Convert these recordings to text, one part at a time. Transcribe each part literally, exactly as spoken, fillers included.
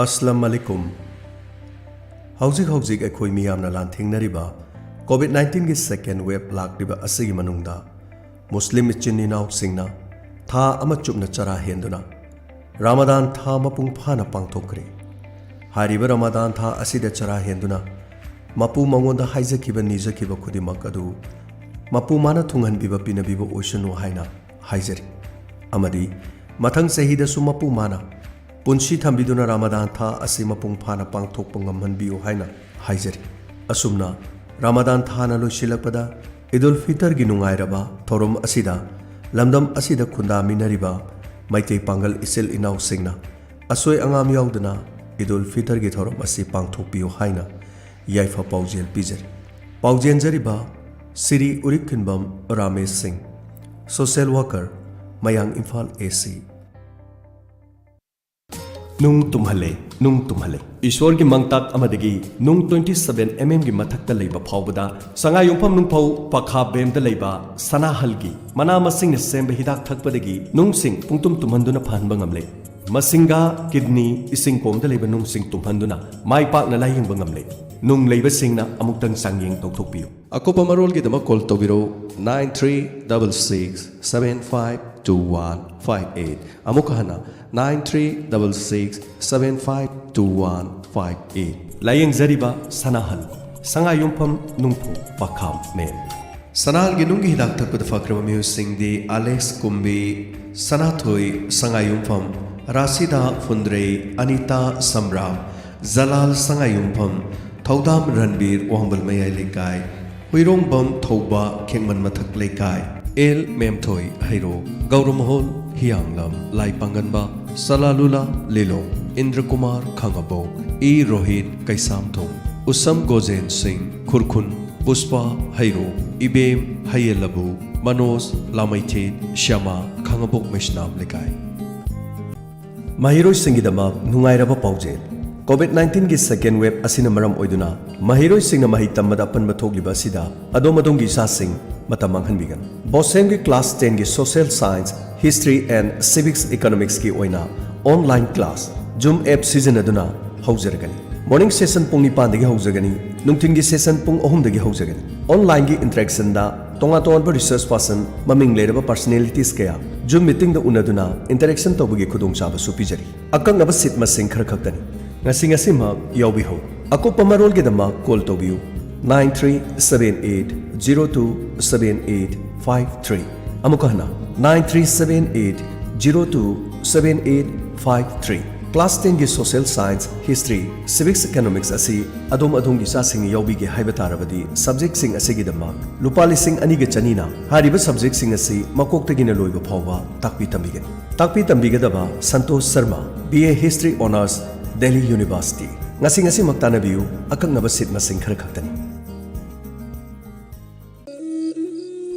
ꯑꯁꯂꯥꯝ ꯑꯂꯩꯀꯨꯝ꯫ ꯍꯧꯖꯤꯛ ꯍꯧꯖꯤꯛ ꯑꯩꯈꯣꯏ ꯃꯤꯌꯥꯝꯅ ꯂꯥꯟꯊꯦꯡꯅꯔꯤꯕ ꯀꯣꯚꯤꯗ ꯅꯥꯏꯟꯇꯤꯟꯒꯤ second wave ꯂꯥꯛꯂꯤꯕ ꯑꯁꯤꯒꯤ ꯃꯅꯨꯡꯗ ꯃꯨꯁꯂꯤꯝ ꯏꯆꯤꯟ ꯏꯅꯥꯎꯁꯤꯡꯅ ꯊꯥ ꯑꯃ ꯆꯨꯞꯅ ꯆꯔꯥ ꯍꯦꯟꯗꯨꯅ ꯔꯃꯥꯗꯥꯟ ꯊꯥ ꯃꯄꯨꯡ ꯐꯥꯅ ꯄꯥꯡꯊꯣꯛꯈ꯭ꯔꯦ꯫ ꯍꯥꯏꯔꯤꯕ ꯔꯃꯥꯗꯥꯟ ꯊꯥ ꯑꯁꯤꯗ ꯆꯔꯥ ꯍꯦꯟꯗꯨꯅ ꯃꯄꯨ ꯃꯉꯣꯟꯗ ꯍꯥꯏꯖꯈꯤꯕ ꯅꯤꯖꯈꯤꯕ ꯈꯨꯗꯤꯡꯃꯛ ꯑꯗꯨ ꯃꯄꯨ ꯃꯥꯅ ꯊꯨꯡꯍꯟꯕꯤꯕ ꯄꯤꯅꯕꯤꯕ ꯑꯣꯏꯁꯅꯨ ꯍꯥꯏꯅ ꯍꯥꯏꯖꯔꯤ꯫ ꯑꯃꯗꯤ ꯃꯊꯪ ꯆꯍꯤꯗꯁꯨ ꯃꯄꯨ ꯃꯥꯅ ꯄꯨꯟꯁꯤ ꯊꯝꯕꯤꯗꯨꯅ ꯔꯃꯥꯗꯥꯟ ꯊꯥ ꯑꯁꯤ ꯃꯄꯨꯡ ꯐꯥꯅ ꯄꯥꯡꯊꯣꯛꯄ ꯉꯝꯍꯟꯕꯤꯌꯨ ꯍꯥꯏꯅ ꯍꯥꯏꯖꯔꯤ꯫ ꯑꯁꯨꯝꯅ ꯔꯃꯥꯗꯥꯟ ꯊꯥꯅ ꯂꯣꯏꯁꯤꯜꯂꯛꯄꯗ ꯏꯗꯨꯜ ꯐꯤꯇꯔꯒꯤ ꯅꯨꯡꯉꯥꯏꯔꯕ ꯊꯧꯔꯝ ꯑꯁꯤꯗ ꯂꯝꯗꯝ ꯑꯁꯤꯗ ꯈꯨꯟꯗꯥꯃꯤꯟꯅꯔꯤꯕ ꯃꯩꯇꯩ ꯄꯥꯡꯒꯜ ꯏꯆꯤꯜ ꯏꯅꯥꯎꯁꯤꯡꯅ ꯑꯁꯣꯏ ꯑꯉꯥꯝ ꯌꯥꯎꯗꯅ ꯏꯗꯨꯜ ꯐꯤꯇꯔꯒꯤ ꯊꯧꯔꯝ ꯑꯁꯤ ꯄꯥꯡꯊꯣꯛꯄꯤꯌꯨ ꯍꯥꯏꯅ ꯌꯥꯏꯐ ꯄꯥꯎꯖꯦꯜ ꯄꯤꯖꯔꯤ꯫ ꯄꯥꯎꯖꯦꯟꯖꯔꯤꯕ ꯁꯤꯔꯤ ꯎꯔꯤꯛꯈꯤꯟꯕꯝ ꯔꯥꯃꯦꯁ ꯁꯤꯡ, social worker, ꯃꯌꯥꯡ ꯏꯝꯐꯥꯜ ꯑꯦ ꯁꯤ꯫ ꯅꯨꯡ ꯇꯨꯝꯍꯜꯂꯦ, ꯅꯨꯡ ꯇꯨꯝꯍꯜꯂꯦ꯫ ꯏꯁꯣꯔꯒꯤ ꯃꯪꯇꯥꯛ ꯑꯃꯗꯒꯤ ꯅꯨꯡ twenty seven mm ꯒꯤ ꯃꯊꯛꯇ ꯂꯩꯕ ꯐꯥꯎꯕꯗ ꯁꯉꯥꯏꯌꯨꯝꯐꯝ ꯅꯨꯡꯐꯧ ꯄꯈꯥ ꯕꯦꯝꯗ ꯂꯩꯕ ꯁꯅꯥꯍꯜꯒꯤ ꯃꯅꯥ ꯃꯁꯤꯡꯅ ꯁꯦꯝꯕ ꯍꯤꯗꯥꯛ ꯊꯛꯄꯗꯒꯤ ꯅꯨꯡꯁꯤꯡ ꯄꯨꯡꯇꯨꯝ ꯇꯨꯝꯍꯟꯗꯨꯅ ꯐꯍꯟꯕ ꯉꯝꯂꯦ꯫ ꯃꯁꯤꯡꯒ, ꯀꯤꯗꯅꯤ, ꯏꯁꯤꯡ ꯄꯣꯝꯗ ꯂꯩꯕ ꯅꯨꯡꯁꯤꯡ ꯇꯨꯝꯍꯟꯗꯨꯅ ꯃꯥꯏ ꯄꯥꯛꯅ ꯂꯥꯌꯦꯡꯕ ꯉꯝꯂꯦ꯫ ꯅꯨꯡ ꯂꯩꯕꯁꯤꯡꯅ ꯑꯃꯨꯛꯇꯪ ꯆꯥꯡꯌꯦꯡ ꯇꯧꯊꯣꯛꯄꯤꯌꯨ꯫ ꯑꯀꯨꯞꯄ ꯃꯔꯣꯜꯒꯤꯗꯃꯛ call ꯇꯧꯕꯤꯔꯧ nine three double six seven five two one five eight꯫ ꯑꯃꯨꯛ ꯍꯟꯅ nine three double six seven five two one five eight꯫ ꯂꯥꯌꯦꯡꯖꯔꯤꯕ ꯁꯅꯥꯍꯜ, ꯁꯉꯥꯏꯌꯨꯝꯐꯝ ꯅꯨꯡꯐꯧ ꯄꯈꯥꯝ ꯃꯦꯝ꯫ ꯁꯅꯥꯍꯜꯒꯤ ꯅꯨꯡꯒꯤ ꯍꯤꯗꯥꯛ ꯊꯛꯄꯗ ꯐꯈ꯭ꯔꯕ ꯃꯤꯑꯣꯏꯁꯤꯡꯗꯤ ꯑꯂꯦꯛꯁ ꯀꯨꯝꯕꯤ, ꯁꯅꯥꯊꯣꯏ ꯁꯉꯥꯏꯌꯨꯝꯐꯝ, ꯔꯥꯁꯤꯗꯥ ꯐꯨꯟꯗ꯭ꯔꯩ, ꯑꯅꯤꯇꯥ ꯁꯝꯔꯥꯝ, ꯖꯂꯥꯜ ꯁꯉꯥꯏꯌꯨꯝꯐꯝ, ꯊꯧꯗꯥꯝ ꯔꯟꯕꯤꯔ ꯋꯥꯡꯕꯜ ꯃꯌꯥꯏ ꯂꯩꯀꯥꯏ, ꯍꯨꯏꯔꯣꯡꯕꯝ ꯊꯧꯕ ꯈꯦꯡꯃꯟ ꯃꯊꯛ ꯂꯩꯀꯥꯏ, ꯑꯦꯜ ꯃꯦꯝꯊꯣꯏ ꯍꯩꯔꯣꯛ, ꯒꯧꯔꯃꯍꯣꯜ ꯍꯤꯌꯥꯡꯂꯝ ꯂꯥꯏꯄꯥꯡꯒꯟꯕ, ꯁꯂꯥꯂꯨꯂꯥ ꯂꯤꯂꯣꯡ, ꯏꯟꯗ꯭ꯔꯀꯨꯃꯥꯔ ꯈꯥꯉꯕꯣꯛ, ꯏ ꯔꯣꯍꯤꯠ ꯀꯩꯁꯥꯝꯊꯣꯡ, ꯎꯁꯝ ꯒꯣꯖꯦꯟ ꯁꯤꯡ ꯈꯨꯔꯈꯨꯟ, ꯄꯨꯁꯄꯥ ꯍꯩꯔꯣꯛ, ꯏꯕꯦꯝ ꯍꯌꯦꯜꯂꯕꯨ, ꯃꯅꯣꯖ ꯂꯥꯃꯩꯊꯦꯟ, ꯁ꯭ꯌꯥꯃꯥ ꯈꯥꯉꯕꯣꯛ ꯃꯩꯁꯅꯥꯝ ꯂꯩꯀꯥꯏ꯫ ꯃꯍꯩꯔꯣꯏꯁꯤꯡꯒꯤꯗꯃꯛ ꯅꯨꯡꯉꯥꯏꯔꯕ ꯄꯥꯎꯖꯦꯜ꯫ ꯀꯣꯚꯤꯗ ꯅꯥꯏꯟꯇꯤꯟꯒꯤ second wave ꯑꯁꯤꯅ ꯃꯔꯝ ꯑꯣꯏꯗꯨꯅ ꯃꯍꯩꯔꯣꯏꯁꯤꯡꯅ ꯃꯍꯩ ꯇꯝꯕꯗ ꯑꯄꯟꯕ ꯊꯣꯛꯂꯤꯕ ꯑꯁꯤꯗ ꯑꯗꯣꯝ ꯑꯗꯣꯝꯒꯤ ꯏꯆꯥꯁꯤꯡ ꯃꯇꯝ ꯃꯥꯡꯍꯟꯕꯤꯒꯅꯨ꯫ ꯕꯣꯁꯦꯝꯒꯤ class ten ꯒꯤ social science, history and civics economics ꯀꯤ ꯑꯣꯏꯅ online class Zoom app ꯁꯤꯖꯤꯟꯅꯗꯨꯅ ꯍꯧꯖꯔꯒꯅꯤ꯫ Morning session ꯄꯨꯡ ꯅꯤꯄꯥꯟꯗꯒꯤ ꯍꯧꯖꯒꯅꯤ, ꯅꯨꯡꯊꯤꯜꯒꯤ session ꯄꯨꯡ ꯑꯍꯨꯝꯗꯒꯤ ꯍꯧꯖꯒꯅꯤ꯫ Online interaction ꯗ ꯇꯣꯉꯥꯟ ꯇꯣꯉꯥꯟꯕ research person, ꯃꯃꯤꯡ ꯂꯩꯔꯕ personalities ꯀꯌꯥ Zoom meeting ꯗ ꯎꯅꯗꯨꯅ interaction ꯇꯧꯕꯒꯤ ꯈꯨꯗꯣꯡꯆꯥꯕꯁꯨ ꯄꯤꯖꯔꯤ꯫ ꯑꯀꯛꯅꯕ seat ꯃꯁꯤꯡ ꯈꯔ ꯈꯛꯇꯅꯤ꯫ ꯉꯁꯤ ꯉꯁꯤꯃꯛ ꯌꯥꯎꯕꯤꯍꯧ꯫ ꯑꯀꯨꯞꯄ ꯃꯔꯣꯜꯒꯤꯗꯃꯛ call ꯇꯧꯕꯤꯌꯨ, nine three seven eight zero two seven eight five three꯫ ꯑꯃꯨꯛ ꯍꯟꯅ, nine three seven eight zero two seven eight five three꯫ Class ten ꯒꯤ Social Science, History, Civics, Economics ꯑꯁꯤ ꯑꯗꯣꯝ ꯑꯗꯣꯝꯒꯤ ꯏꯆꯥꯁꯤꯡꯅ ꯌꯥꯎꯕꯤꯒꯦ ꯍꯥꯏꯕ ꯇꯥꯔꯕꯗꯤ, subject ꯁꯤꯡ ꯑꯁꯤꯒꯤꯗꯃꯛ ꯂꯨꯄꯥ ꯂꯤꯁꯤꯡ ꯑꯅꯤꯒ ꯆꯅꯤꯅ꯫ ꯍꯥꯏꯔꯤꯕ subject ꯁꯤꯡ ꯑꯁꯤ ꯃꯀꯣꯛꯇꯒꯤꯅ ꯂꯣꯏꯕ ꯐꯥꯎꯕ ꯇꯥꯛꯄꯤ ꯇꯝꯕꯤꯒꯅꯤ꯫ ꯇꯥꯛꯄꯤ ꯇꯝꯕꯤꯒꯗꯕ Santosh Sharma, B A History Honours, Delhi University꯫ ꯉꯁꯤ ꯉꯁꯤꯃꯛ ꯇꯥꯟꯅꯕꯤꯌꯨ, ꯑꯀꯛꯅꯕ seat ꯃꯁꯤꯡ ꯈꯔ ꯈꯛꯇꯅꯤ꯫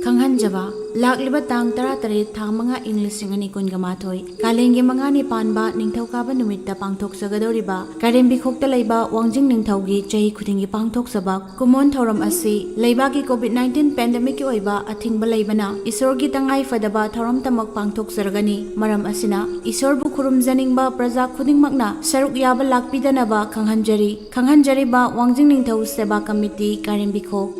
ꯈꯪꯍꯟꯖꯕ, ꯂꯥꯛꯂꯤꯕ ꯇꯥꯡ ꯇꯔꯥꯇꯔꯦꯠ, ꯊꯥ ꯃꯉꯥ, ꯏꯪ ꯂꯤꯁꯤꯡ ꯑꯅꯤ ꯀꯨꯟꯒ ꯃꯥꯊꯣꯏ, ꯀꯥꯂꯦꯟꯒꯤ ꯃꯉꯥꯅꯤ ꯄꯥꯟꯕ ꯅꯤꯡꯊꯧꯀꯥꯕ ꯅꯨꯃꯤꯠꯇ ꯄꯥꯡꯊꯣꯛꯆꯒꯗꯧꯔꯤꯕ ꯀꯥꯔꯦꯝꯕꯤꯈꯣꯛꯇ ꯂꯩꯕ ꯋꯥꯡꯖꯤꯡ ꯅꯤꯡꯊꯧꯒꯤ ꯆꯍꯤ ꯈꯨꯗꯤꯡꯒꯤ ꯄꯥꯡꯊꯣꯛꯆꯕ ꯀꯨꯝꯑꯣꯟ ꯊꯧꯔꯝ ꯑꯁꯤ ꯂꯩꯕꯥꯛꯀꯤ COVID nineteen pandemic ꯀꯤ ꯑꯣꯏꯕ ꯑꯊꯤꯡꯕ ꯂꯩꯕꯅ ꯏꯁꯣꯔꯒꯤ ꯇꯉꯥꯏ ꯐꯗꯕ ꯊꯧꯔꯝꯇꯃꯛ ꯄꯥꯡꯊꯣꯛꯆꯔꯒꯅꯤ꯫ ꯃꯔꯝ ꯑꯁꯤꯅ ꯏꯁꯣꯔꯕꯨ ꯈꯨꯔꯨꯝꯖꯅꯤꯡꯕ ꯄ꯭ꯔꯖꯥ ꯈꯨꯗꯤꯡꯃꯛꯅ ꯁꯔꯨꯛ ꯌꯥꯕ ꯂꯥꯛꯄꯤꯗꯅꯕ ꯈꯪꯍꯟꯖꯔꯤ꯫ ꯈꯪꯍꯟꯖꯔꯤꯕ ꯋꯥꯡꯖꯤꯡ ꯅꯤꯡꯊꯧ ꯁꯦꯕꯥ ꯀꯃꯤꯇꯤ, ꯀꯥꯔꯦꯝꯕꯤꯈꯣꯛ꯫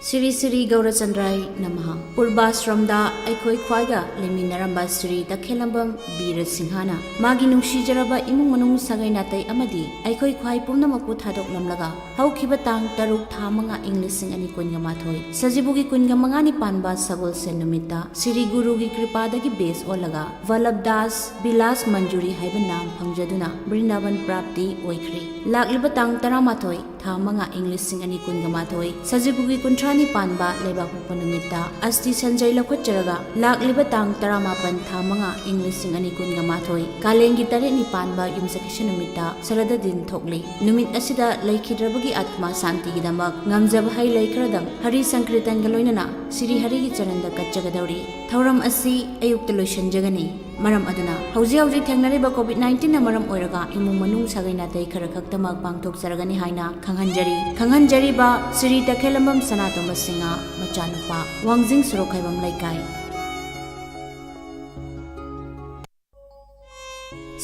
ꯁ꯭ꯔꯤ ꯁ꯭ꯔꯤ ꯒꯧꯔꯆꯟꯗ꯭ꯔꯥꯏ ꯅꯃꯍ꯫ ꯄꯨꯔꯕꯥꯁ꯭ꯔꯝꯗ ꯑꯩꯈꯣꯏ ꯈ꯭ꯋꯥꯏꯒ ꯂꯩꯃꯤꯟꯅꯔꯝꯕ ꯁ꯭ꯔꯤ ꯇꯈꯦꯂꯝꯕꯝ ꯕꯤꯔ ꯁꯤꯡꯍꯅ ꯃꯥꯒꯤ ꯅꯨꯡꯁꯤꯖꯔꯕ ꯏꯃꯨꯡ ꯃꯅꯨꯡ, ꯁꯥꯒꯩ ꯅꯥꯇꯩ ꯑꯃꯗꯤ ꯑꯩꯈꯣꯏ ꯈ꯭ꯋꯥꯏ ꯄꯨꯝꯅꯃꯛꯄꯨ ꯊꯥꯗꯣꯛꯂꯝꯂꯒ ꯍꯧꯈꯤꯕ ꯇꯥꯡ ꯇꯔꯨꯛ, ꯊꯥ ꯃꯉꯥ, ꯏꯪ ꯂꯤꯁꯤꯡ ꯑꯅꯤ ꯀꯨꯟꯒ ꯃꯥꯊꯣꯏ, ꯁꯖꯤꯕꯨꯒꯤ ꯀꯨꯟꯒ ꯃꯉꯥꯅꯤ ꯄꯥꯟꯕ ꯁꯒꯣꯜꯁꯦꯟ ꯅꯨꯃꯤꯠꯇ ꯁ꯭ꯔꯤ ꯒꯨꯔꯨꯒꯤ ꯀ꯭ꯔꯤꯄꯥꯗꯒꯤ ꯕꯦꯁ ꯑꯣꯜꯂꯒ ꯚꯜꯂꯚ ꯗꯥꯁ ꯕꯤꯂꯥꯁ ꯃꯟꯖꯨꯔꯤ ꯍꯥꯏꯕ ꯅꯥꯝ ꯐꯪꯖꯗꯨꯅ ꯕ꯭ꯔꯤꯟꯗꯥꯕꯟ ꯄ꯭ꯔꯥꯞꯇꯤ ꯑꯣꯏꯈ꯭ꯔꯦ꯫ ꯂꯥꯛꯂꯤꯕ ꯇꯥꯡ ꯇꯔꯥꯃꯥꯊꯣꯏ, ꯊꯥ ꯃꯉꯥ, ꯏꯪ ꯂꯤꯁꯤꯡ ꯑꯅꯤ ꯀꯨꯟꯒ ꯃꯥꯊꯣꯏ, ꯁꯖꯤꯕꯨꯒꯤ ꯀꯨꯟꯊ꯭ꯔꯥꯅꯤ ꯄꯥꯟꯕ ꯂꯩꯕꯥꯛꯄꯣꯛꯄ ꯅꯨꯃꯤꯠꯇ ꯑꯁꯇꯤ ꯁꯟꯖꯩ ꯂꯧꯈꯠꯆꯔꯒ ꯂꯥꯛꯂꯤꯕ ꯇꯥꯡ ꯇꯔꯥꯃꯥꯄꯟ, ꯊꯥ ꯃꯉꯥ, ꯏꯪ ꯂꯤꯁꯤꯡ ꯑꯅꯤ ꯀꯨꯟꯒ ꯃꯥꯊꯣꯏ, ꯀꯥꯂꯦꯟꯒꯤ ꯇꯔꯦꯠꯅꯤ ꯄꯥꯟꯕ ꯌꯨꯝꯁꯀꯩꯁ ꯅꯨꯃꯤꯠꯇ ꯁꯔꯗꯥ ꯗꯤꯟ ꯊꯣꯛꯂꯤ꯫ ꯅꯨꯃꯤꯠ ꯑꯁꯤꯗ ꯂꯩꯈꯤꯗ꯭ꯔꯕꯒꯤ ꯑꯥꯠꯃꯥ ꯁꯥꯟꯇꯤꯒꯤꯗꯃꯛ ꯉꯝꯖꯕ ꯍꯩ ꯂꯩ ꯈꯔꯗꯪ ꯍꯔꯤ ꯁꯪꯀ꯭ꯔꯤꯇꯟꯒ ꯂꯣꯏꯅꯅ ꯁ꯭ꯔꯤ ꯍꯔꯤꯒꯤ ꯆꯔꯟꯗ ꯀꯠꯆꯒꯗꯧꯔꯤ꯫ ꯊꯧꯔꯝ ꯑꯁꯤ ꯑꯌꯨꯛꯇ ꯂꯣꯏꯁꯤꯟꯖꯒꯅꯤ꯫ ꯃꯔꯝ ꯑꯗꯨꯅ ꯍꯧꯖꯤꯛ ꯍꯧꯖꯤꯛ ꯊꯦꯡꯅꯔꯤꯕ COVID nineteen ꯅ ꯃꯔꯝ ꯑꯣꯏꯔꯒ ꯏꯃꯨꯡ ꯃꯅꯨꯡ, ꯁꯥꯒꯩ ꯅꯥꯇꯩ ꯈꯔ ꯈꯛꯇꯃꯛ ꯄꯥꯡꯊꯣꯛꯆꯔꯒꯅꯤ ꯍꯥꯏꯅ ꯈꯪꯍꯟꯖꯔꯤ꯫ ꯈꯪꯍꯟꯖꯔꯤꯕ ꯁ꯭ꯔꯤ ꯇꯈꯦꯂꯝꯕꯝ ꯁꯅꯥꯇꯣꯝꯕ ꯁꯤꯡꯍ, ꯃꯆꯥꯅꯨꯄꯥ, ꯋꯥꯡꯖꯤꯡ ꯁꯣꯔꯣꯛꯈꯥꯏꯕꯝ ꯂꯩꯀꯥꯏ꯫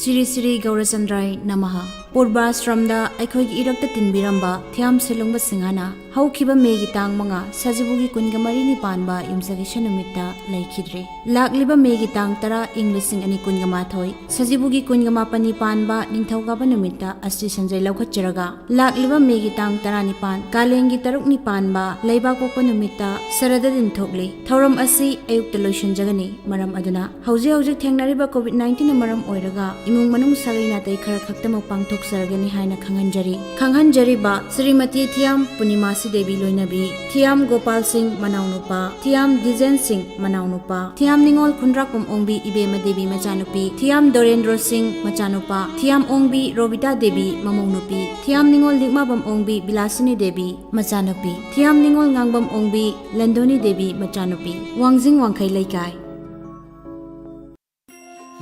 ꯁ꯭ꯔꯤ ꯁ꯭ꯔꯤ ꯒꯧꯔꯆꯟꯗ꯭ꯔꯥꯏ ꯅꯃꯍ꯫ ꯄꯨꯔꯕꯥꯁ꯭ꯔꯝꯗ ꯑꯩꯈꯣꯏꯒꯤ ꯏꯔꯛꯇ ꯇꯤꯟꯕꯤꯔꯝꯕ ꯊꯤꯌꯥꯝ ꯁꯦꯂꯨꯡꯕ ꯁꯤꯡꯍꯅ ꯍꯧꯈꯤꯕ ꯃꯦꯒꯤ ꯇꯥꯡ ꯃꯉꯥ, ꯁꯖꯤꯕꯨꯒꯤ ꯀꯨꯟꯒ ꯃꯔꯤꯅꯤ ꯄꯥꯟꯕ ꯌꯨꯝꯁꯀꯩꯁ ꯅꯨꯃꯤꯠꯇ ꯂꯩꯈꯤꯗ꯭ꯔꯦ꯫ ꯂꯥꯛꯂꯤꯕ ꯃꯦꯒꯤ ꯇꯥꯡ ꯇꯔꯥ, ꯏꯪ ꯂꯤꯁꯤꯡ ꯑꯅꯤ ꯀꯨꯟꯒ ꯃꯥꯊꯣꯏ, ꯁꯖꯤꯕꯨꯒꯤ ꯀꯨꯟꯒ ꯃꯥꯄꯟꯅꯤ ꯄꯥꯟꯕ ꯅꯤꯡꯊꯧꯀꯥꯕ ꯅꯨꯃꯤꯠꯇ ꯑꯁꯇꯤ ꯁꯟꯖꯩ ꯂꯧꯈꯠꯆꯔꯒ, ꯂꯥꯛꯂꯤꯕ ꯃꯦꯒꯤ ꯇꯥꯡ ꯇꯔꯥꯅꯤꯄꯥꯟ, ꯀꯥꯂꯦꯟꯒꯤ ꯇꯔꯨꯛꯅꯤ ꯄꯥꯟꯕ ꯂꯩꯕꯥꯛꯄꯣꯛꯄ ꯅꯨꯃꯤꯠꯇ ꯁꯔꯗ ꯗꯤꯟ ꯊꯣꯛꯂꯤ꯫ ꯊꯧꯔꯝ ꯑꯁꯤ ꯑꯌꯨꯛꯇ ꯂꯣꯏꯁꯤꯟꯖꯒꯅꯤ꯫ ꯃꯔꯝ ꯑꯗꯨꯅ ꯍꯧꯖꯤꯛ ꯍꯧꯖꯤꯛ ꯊꯦꯡꯅꯔꯤꯕ COVID nineteenꯅ ꯃꯔꯝ ꯑꯣꯏꯔꯒ ꯏꯃꯨꯡ ꯃꯅꯨꯡ ꯁꯥꯒꯩ ꯅꯥꯇꯩ ꯈꯔ ꯈꯛꯇꯃꯛ ꯄꯥꯡꯊꯣꯛꯆꯔꯒꯅꯤ ꯍꯥꯏꯅ ꯈꯪꯍꯟꯖꯔꯤ꯫ ꯈꯪꯍꯟꯖꯔꯤꯕ ꯁ꯭ꯔꯤꯃꯇꯤ ꯊꯤꯌꯥꯝ ꯄꯨꯔꯅꯤꯃꯥꯁꯤ ꯗꯦꯕꯤ ꯂꯣꯏꯅꯕꯤ, ꯊꯤꯌꯥꯝ ꯒꯣꯄꯥꯜ ꯁꯤꯡ ꯃꯅꯥꯎꯅꯨꯄꯥ, ꯊꯤꯌꯥꯝ ꯗꯤꯖꯦꯟ ꯁꯤꯡ ꯃꯅꯥꯎꯅꯨꯄꯥ, ꯊꯤꯌꯥꯝ ꯅꯤꯉꯣꯜ ꯈꯨꯟꯗ꯭ꯔꯥꯛꯄꯝ ꯑꯣꯡꯕꯤ ꯏꯕꯦꯝꯃ ꯗꯦꯕꯤ ꯃꯆꯥꯅꯨꯄꯤ, ꯊꯤꯌꯥꯝ ꯗꯣꯔꯦꯟꯗ꯭ꯔꯣ ꯁꯤꯡ ꯃꯆꯥꯅꯨꯄꯥ, ꯊꯤꯌꯥꯝ ꯑꯣꯡꯕꯤ ꯔꯣꯕꯤꯇꯥ ꯗꯦꯕꯤ ꯃꯃꯧꯅꯨꯄꯤ, ꯊꯤꯌꯥꯝ ꯅꯤꯉꯣꯜ ꯂꯤꯛꯃꯥꯕꯝ ꯑꯣꯡꯕꯤ ꯕꯤꯂꯥꯁꯤꯅꯤ ꯗꯦꯕꯤ ꯃꯆꯥꯅꯨꯄꯤ, ꯊꯤꯌꯥꯝ ꯅꯤꯉꯣꯜ ꯉꯥꯡꯕꯝ ꯑꯣꯡꯕꯤ ꯂꯟꯗꯣꯅꯤ ꯗꯦꯕꯤ ꯃꯆꯥꯅꯨꯄꯤ, ꯋꯥꯡꯖꯤꯡ ꯋꯥꯡꯈꯩ ꯂꯩꯀꯥꯏ꯫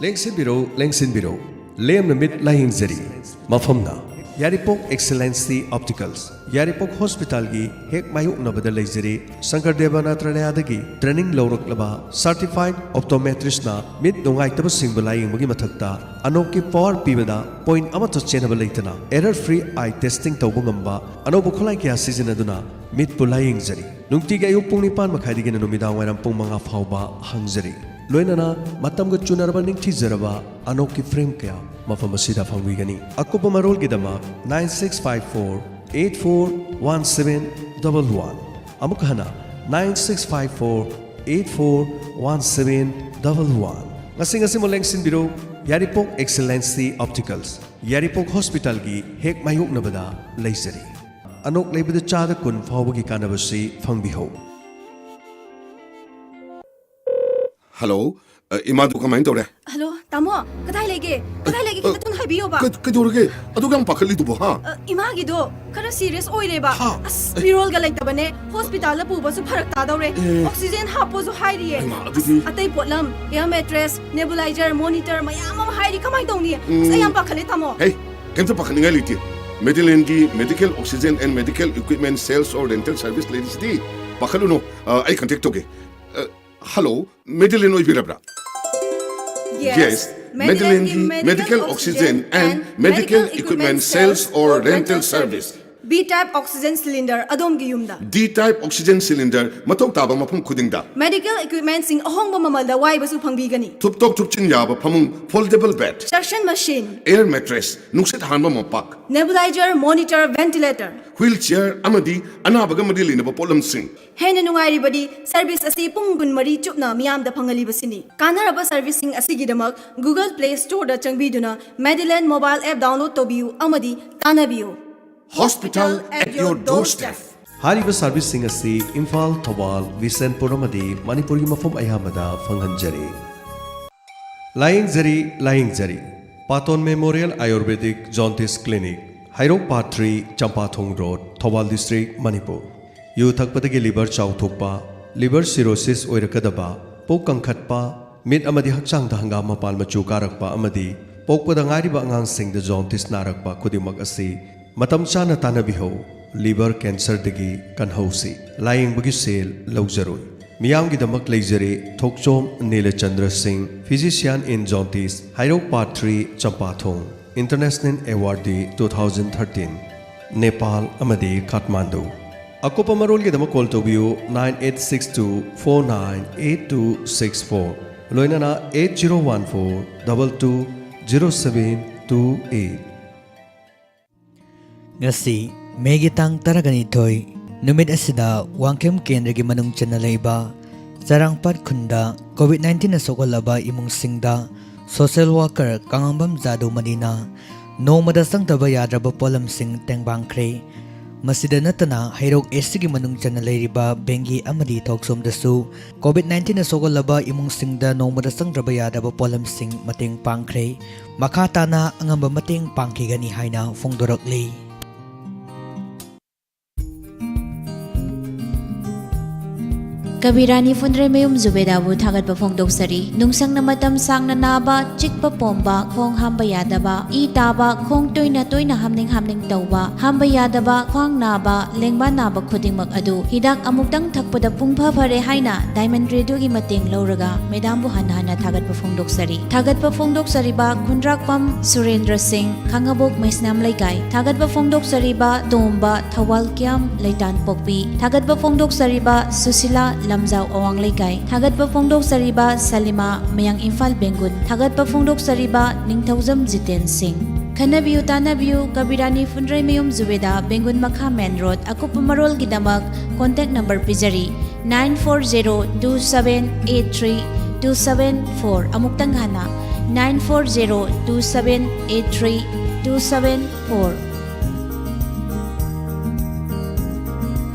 ꯂꯦꯡꯁꯤꯟꯕꯤꯔꯧ, ꯂꯦꯡꯁꯤꯟꯕꯤꯔꯧ꯫ ꯂꯦꯝꯅ ꯃꯤꯠ ꯂꯥꯌꯦꯡꯖꯔꯤ꯫ ꯃꯐꯝꯅ ꯌꯥꯏꯔꯤꯄꯣꯛ ꯑꯦꯛꯁꯦꯂꯦꯟꯁꯤ ꯑꯣꯞꯇꯤꯀꯜꯁ, ꯌꯥꯏꯔꯤꯄꯣꯛ ꯍꯣꯁꯄꯤꯇꯥꯜꯒꯤ ꯍꯦꯛ ꯃꯥꯌꯣꯛꯅꯕꯗ ꯂꯩꯖꯔꯤ꯫ ꯁꯪꯀꯔ ꯗꯦꯕ ꯅꯥꯇ꯭ꯔꯥꯂꯌꯥꯗꯒꯤ ꯇ꯭ꯔꯦꯅꯤꯡ ꯂꯧꯔꯛꯂꯕ ꯁꯔꯇꯤꯐꯥꯏꯗ ꯑꯣꯞꯇꯣꯃꯦꯇ꯭ꯔꯤꯁꯅ ꯃꯤꯠ ꯅꯨꯡꯉꯥꯏꯇꯕꯁꯤꯡꯕꯨ ꯂꯥꯌꯦꯡꯕꯒꯤ ꯃꯊꯛꯇ ꯑꯅꯣꯛꯀꯤ ꯄꯋꯥꯔ ꯄꯤꯕꯗ ꯄꯣꯏꯟꯠ ꯑꯃꯠꯇ ꯆꯦꯟꯅꯕ ꯂꯩꯇꯅ ꯑꯦꯔꯔ ꯐ꯭ꯔꯤ ꯑꯥꯏ ꯇꯦꯁꯇꯤꯡ ꯇꯧꯕ ꯉꯝꯕ ꯑꯅꯧꯕ ꯈꯨꯠꯂꯥꯏ ꯀꯌꯥ ꯁꯤꯖꯤꯟꯅꯗꯨꯅ ꯃꯤꯠꯄꯨ ꯂꯥꯌꯦꯡꯖꯔꯤ꯫ ꯅꯨꯡꯇꯤꯒꯤ ꯑꯌꯨꯛ ꯄꯨꯡ ꯅꯤꯄꯥꯟ ꯃꯈꯥꯏꯗꯒꯤꯅ ꯅꯨꯃꯤꯗꯥꯡ ꯋꯥꯏꯔꯝ ꯄꯨꯡ ꯃꯉꯥ ꯐꯥꯎꯕ ꯍꯥꯡꯖꯔꯤ꯫ ꯂꯣꯏꯅꯅ ꯃꯇꯝꯒ ꯆꯨꯅꯔꯕ ꯅꯤꯡꯊꯤꯖꯔꯕ ꯑꯅꯣꯛꯀꯤ ꯐ꯭ꯔꯦꯝ ꯀꯌꯥ ꯃꯐꯝ ꯑꯁꯤꯗ ꯐꯪꯕꯤꯒꯅꯤ꯫ ꯑꯀꯨꯞꯄ ꯃꯔꯣꯜꯒꯤꯗꯃꯛ nine six five four eight four one seven double one꯫ ꯑꯃꯨꯛ ꯍꯟꯅ, nine six five four eight four one seven double one꯫ ꯉꯁꯤ ꯉꯁꯤꯃꯛ ꯂꯦꯡꯁꯤꯟꯕꯤꯔꯧ, ꯌꯥꯏꯔꯤꯄꯣꯛ ꯑꯦꯛꯁꯦꯂꯦꯟꯁꯤ ꯑꯣꯞꯇꯤꯀꯜꯁ, ꯌꯥꯏꯔꯤꯄꯣꯛ ꯍꯣꯁꯄꯤꯇꯥꯜꯒꯤ ꯍꯦꯛ ꯃꯥꯌꯣꯛꯅꯕꯗ ꯂꯩꯖꯔꯤ꯫ ꯑꯅꯣꯛ ꯂꯩꯕꯗ ꯆꯥꯗ ꯀꯨꯟ ꯐꯥꯎꯕꯒꯤ ꯀꯥꯟꯅꯕꯁꯤ ꯐꯪꯕꯤꯍꯧ꯫ ꯍꯜꯂꯣ, ꯑ, ꯏꯃꯥꯗꯨ ꯀꯃꯥꯏꯅ ꯇꯧꯔꯦ? ꯍꯜꯂꯣ, ꯇꯥꯃꯣ, ꯀꯗꯥꯏ ꯂꯩꯒꯦ? ꯀꯗꯥꯏ ꯂꯩꯒꯦ? ꯑ, ꯈꯤꯇꯪ ꯍꯥꯏꯕꯤꯌꯣꯕ꯫ ꯀ-, ꯀꯩꯗꯧꯔꯒꯦ? ꯑꯗꯨꯛ ꯌꯥꯝ ꯄꯥꯈꯠꯂꯤꯗꯨꯕꯣ, ꯍꯥ? ꯑ, ꯏꯃꯥꯒꯤꯗꯣ ꯈꯔ ꯁꯤꯔꯤꯌꯁ ꯑꯣꯏꯔꯦꯕ꯫ ꯍꯥ? ꯑꯁ, ꯑꯦ꯫ ꯃꯤꯔꯣꯜꯒ ꯂꯩꯇꯕꯅꯦ꯫ ꯍꯣꯁꯄꯤꯇꯥꯜꯗ ꯄꯨꯕꯁꯨ ꯐꯔꯛ ꯇꯥꯗꯧꯔꯦ꯫ ꯑꯦ꯫ ꯑꯣꯛꯁꯤꯖꯦꯟ ꯍꯥꯞꯄꯣꯁꯨ ꯍꯥꯏꯔꯤꯌꯦ꯫ ꯍꯩꯃꯥ, ꯑꯗꯨꯗꯤ ꯑꯁ, ꯑꯇꯩ ꯄꯣꯠꯂꯝ, ꯑꯦꯌꯔ ꯃꯦꯇ꯭ꯔꯦꯁ, ꯅꯦꯕꯨꯂꯥꯏꯖꯔ, ꯃꯣꯅꯤꯇꯔ ꯃꯌꯥꯝ ꯑꯃ ꯍꯥꯏꯔꯤ꯫ ꯀꯃꯥꯏꯅ ꯇꯧꯅꯤ? ꯑꯁ, ꯑꯩ ꯎꯝ꯫ ꯌꯥꯝ ꯄꯥꯈꯠꯂꯦ, ꯇꯥꯃꯣ꯫ ꯍꯦ, ꯀꯩꯝꯇ ꯄꯥꯈꯠꯅꯤꯡꯉꯥꯏ ꯂꯩꯇꯦ꯫ ꯃꯦꯗꯤꯂꯦꯟꯒꯤ Medical Oxygen and Medical Equipment Sales or Rental Service ꯂꯩꯔꯤꯁꯤꯗꯤ꯫ ꯄꯥꯈꯠꯂꯨꯅꯨ, ꯑ, ꯑꯩ ꯀꯟꯇꯦꯛ ꯇꯧꯒꯦ꯫ ꯑ, ꯍꯜꯂꯣ, ꯃꯦꯗꯤꯂꯦꯟ ꯑꯣꯏꯕꯤꯔꯕ꯭ꯔꯥ? Yes. Yes. Medilendꯒꯤ medical oxygen and medical equipment sales or rental service. B type oxygen cylinder ꯑꯗꯣꯝꯒꯤ ꯌꯨꯝꯗ. D type oxygen cylinder ꯃꯊꯧ ꯇꯥꯕ ꯃꯐꯝ ꯈꯨꯗꯤꯡꯗ. Medical equipmentꯁꯤꯡ ꯑꯍꯣꯡꯕ ꯃꯃꯜꯗ ꯋꯥꯏꯕꯁꯨ ꯐꯪꯕꯤꯒꯅꯤ. ꯊꯨꯞꯇꯣꯛ ꯊꯨꯞꯆꯤꯟ ꯌꯥꯕ ꯐꯃꯨꯡ, foldable bed, Suction machine, air mattress, ꯅꯨꯡꯁꯤꯠ ꯍꯥꯟꯕ ꯃꯣꯝꯄꯥꯛ, nebulizer, monitor, ventilator, wheelchair ꯑꯃꯗꯤ ꯑꯅꯥꯕꯒ ꯃꯔꯤ ꯂꯩꯅꯕ ꯄꯣꯠꯂꯝꯁꯤꯡ. ꯍꯦꯟꯅ ꯅꯨꯡꯉꯥꯏꯔꯤꯕꯗꯤ service ꯑꯁꯤ ꯄꯨꯡ ꯀꯨꯟꯃꯔꯤ ꯆꯨꯞꯅ ꯃꯤꯌꯥꯝꯗ ꯐꯪꯍꯜꯂꯤꯕꯁꯤꯅꯤ꯫ ꯀꯥꯟꯅꯔꯕ serviceꯁꯤꯡ ꯑꯁꯤꯒꯤꯗꯃꯛ Google Play Storeꯗ ꯆꯪꯕꯤꯗꯨꯅ Medilend mobile app download ꯇꯧꯕꯤꯌꯨ ꯑꯃꯗꯤ ꯇꯥꯟꯅꯕꯤꯌꯨ꯫ Hospital at your doorstep. ꯍꯥꯏꯔꯤꯕ serviceꯁꯤꯡ ꯑꯁꯤ ꯏꯝꯐꯥꯜ, ꯊꯧꯕꯥꯜ, ꯕꯤꯁꯦꯟꯄꯨꯔ ꯑꯃꯗꯤ ꯃꯅꯤꯄꯨꯔꯒꯤ ꯃꯐꯝ ꯑꯌꯥꯝꯕꯗ ꯐꯪꯍꯟꯖꯔꯤ꯫ ꯂꯥꯌꯦꯡꯖꯔꯤ, ꯂꯥꯌꯦꯡꯖꯔꯤ꯫ Paton Memorial Ayurvedic Jaundice Clinic, Heirok Part three, Champathong Road, Thoubal District, Manipur. ꯌꯨ ꯊꯛꯄꯗꯒꯤ liver ꯆꯥꯎꯊꯣꯛꯄ, liver cirrhosis ꯑꯣꯏꯔꯛꯀꯗꯕ, ꯄꯨꯛ ꯀꯪꯈꯠꯄ, ꯃꯤꯠ ꯑꯃꯗꯤ ꯍꯛꯆꯥꯡꯗ ꯍꯪꯒꯥꯝ ꯃꯄꯥꯟ ꯃꯆꯨ ꯀꯥꯔꯛꯄ ꯑꯃꯗꯤ ꯄꯣꯛꯄꯗ ꯉꯥꯏꯔꯤꯕ ꯑꯉꯥꯡꯁꯤꯡꯗ jaundice ꯅꯥꯔꯛꯄ ꯈꯨꯗꯤꯡꯃꯛ ꯑꯁꯤ ꯃꯇꯝ ꯆꯥꯅ ꯇꯥꯟꯅꯕꯤꯍꯧ꯫ Liver cancerꯗꯒꯤ ꯀꯟꯍꯧꯁꯤ꯫ ꯂꯥꯌꯦꯡꯕꯒꯤ ꯁꯦꯜ ꯂꯧꯖꯔꯣꯏ꯫ ꯃꯤꯌꯥꯝꯒꯤꯗꯃꯛ ꯂꯩꯖꯔꯦ ꯊꯣꯛꯆꯣꯝ ꯅꯤꯂꯆꯟꯗ꯭ꯔ ꯁꯤꯡ, physician in jaundice, Heirok Part three, ꯆꯝꯄꯥꯊꯣꯡ, International Awardee two thousand thirteen, Nepal ꯑꯃꯗꯤ ꯀꯥꯊꯃꯥꯟꯗꯨ꯫ ꯑꯀꯨꯞꯄ ꯃꯔꯣꯜꯒꯤꯗꯃꯛ call ꯇꯧꯕꯤꯌꯨ nine eight six two four nine eight two six four, ꯂꯣꯏꯅꯅ eight zero one four double two zero seven two eight꯫ ꯉꯁꯤ ꯃꯦꯒꯤ ꯇꯥꯡ ꯇꯔꯥꯒ ꯅꯤꯊꯣꯏ ꯅꯨꯃꯤꯠ ꯑꯁꯤꯗ ꯋꯥꯡꯈꯦꯝ ꯀꯦꯟꯗ꯭ꯔꯒꯤ ꯃꯅꯨꯡ ꯆꯟꯅ ꯂꯩꯕ ꯆꯔꯥꯡꯄꯥꯠ ꯈꯨꯟꯗ COVID nineteen ꯅ ꯁꯣꯛꯍꯜꯂꯕ ꯏꯃꯨꯡꯁꯤꯡꯗ social worker ꯀꯥꯉꯥꯝꯕꯝ ꯖꯥꯗꯨꯃꯅꯤꯅ ꯅꯣꯡꯃꯗ ꯆꯪꯗꯕ ꯌꯥꯗ꯭ꯔꯕ ꯄꯣꯠꯂꯝꯁꯤꯡ ꯇꯦꯡꯕꯥꯡꯈ꯭ꯔꯦ꯫ ꯃꯁꯤꯗ ꯅꯠꯇꯅ ꯍꯩꯔꯣꯛ East ꯀꯤ ꯃꯅꯨꯡ ꯆꯟꯅ ꯂꯩꯔꯤꯕ ꯕꯦꯡꯒꯤ ꯑꯃꯗꯤ ꯊꯣꯛꯆꯣꯝꯗꯁꯨ COVID nineteen ꯅ ꯁꯣꯛꯍꯜꯂꯕ ꯏꯃꯨꯡꯁꯤꯡꯗ ꯅꯣꯡꯃꯗ ꯆꯪꯗ꯭ꯔꯕ ꯌꯥꯗ꯭ꯔꯕ ꯄꯣꯠꯂꯝꯁꯤꯡ ꯃꯇꯦꯡ ꯄꯥꯡꯈ꯭ꯔꯦ꯫ ꯃꯈꯥ ꯇꯥꯅ ꯑꯉꯝꯕ ꯃꯇꯦꯡ ꯄꯥꯡꯈꯤꯒꯅꯤ ꯍꯥꯏꯅ ꯐꯣꯡꯗꯣꯔꯛꯂꯤ꯫ ꯀꯕꯤꯔꯥꯅꯤ ꯐꯨꯟꯗ꯭ꯔꯩꯃꯌꯨꯝ ꯖꯨꯕꯦꯗꯥꯕꯨ ꯊꯥꯒꯠꯄ ꯐꯣꯡꯗꯣꯛꯆꯔꯤ꯫ ꯅꯨꯡꯁꯪꯅ ꯃꯇꯝ ꯁꯥꯡꯅ ꯅꯥꯕ, ꯆꯤꯛꯄ ꯄꯣꯝꯕ, ꯈꯣꯡ ꯍꯥꯝꯕ ꯌꯥꯗꯕ, ꯏ ꯇꯥꯕ, ꯈꯣꯡ ꯇꯣꯏꯅ ꯇꯣꯏꯅ ꯍꯥꯝꯅꯤꯡ ꯍꯥꯝꯅꯤꯡ ꯇꯧꯕ, ꯍꯥꯝꯕ ꯌꯥꯗꯕ, ꯈ꯭ꯋꯥꯡ ꯅꯥꯕ, ꯂꯦꯡꯕꯥꯟ ꯅꯥꯕ ꯈꯨꯗꯤꯡꯃꯛ ꯑꯗꯨ ꯍꯤꯗꯥꯛ ꯑꯃꯨꯛꯇꯪ ꯊꯛꯄꯗ ꯄꯨꯡꯐ ꯐꯔꯦ ꯍꯥꯏꯅ Diamond Radio ꯒꯤ ꯃꯇꯦꯡ ꯂꯧꯔꯒ ꯃꯦꯗꯥꯝꯕꯨ ꯍꯟꯅ ꯍꯟꯅ ꯊꯥꯒꯠꯄ ꯐꯣꯡꯗꯣꯛꯆꯔꯤ꯫ ꯊꯥꯒꯠꯄ ꯐꯣꯡꯗꯣꯛꯆꯔꯤꯕ ꯈꯨꯟꯗ꯭ꯔꯥꯛꯄꯝ ꯁꯨꯔꯦꯟꯗ꯭ꯔ ꯁꯤꯡ, ꯈꯥꯉꯕꯣꯛ ꯃꯩꯁꯅꯥꯝ ꯂꯩꯀꯥꯏ꯫ ꯊꯥꯒꯠꯄ ꯐꯣꯡꯗꯣꯛꯆꯔꯤꯕ ꯇꯣꯝꯕ, ꯊꯧꯕꯥꯜ ꯀ꯭ꯌꯥꯝ, ꯂꯩꯇꯥꯟ ꯄꯣꯛꯄꯤ꯫ ꯊꯥꯒꯠꯄ ꯐꯣꯡꯗꯣꯛꯆꯔꯤꯕ ꯁꯨꯁꯤꯂꯥ, ꯂꯝꯖꯥꯎ ꯑꯋꯥꯡ ꯂꯩꯀꯥꯏ꯫ ꯊꯥꯒꯠꯄ ꯐꯣꯡꯗꯣꯛꯆꯔꯤꯕ ꯁꯂꯤꯃꯥ, ꯃꯌꯥꯡ ꯏꯝꯐꯥꯜ ꯕꯦꯡꯒꯨꯟ꯫ ꯊꯥꯒꯠꯄ ꯐꯣꯡꯗꯣꯛꯆꯔꯤꯕ ꯅꯤꯡꯊꯧꯖꯝ ꯖꯤꯇꯦꯟ ꯁꯤꯡ꯫ ꯈꯟꯅꯕꯤꯌꯨ ꯇꯥꯟꯅꯕꯤꯌꯨ ꯀꯕꯤꯔꯥꯅꯤ ꯐꯨꯟꯗ꯭ꯔꯩꯃꯌꯨꯝ ꯖꯨꯕꯦꯗꯥ, ꯕꯦꯡꯒꯨꯟ ꯃꯈꯥ ꯃꯦꯟ ꯔꯣꯗ꯫ ꯑꯀꯨꯞꯄ ꯃꯔꯣꯜꯒꯤꯗꯃꯛ contact number ꯄꯤꯖꯔꯤ, nine four zero two seven eight three two seven four꯫ ꯑꯃꯨꯛꯇꯪ ꯍꯟꯅ, nine four zero two seven eight three two seven four꯫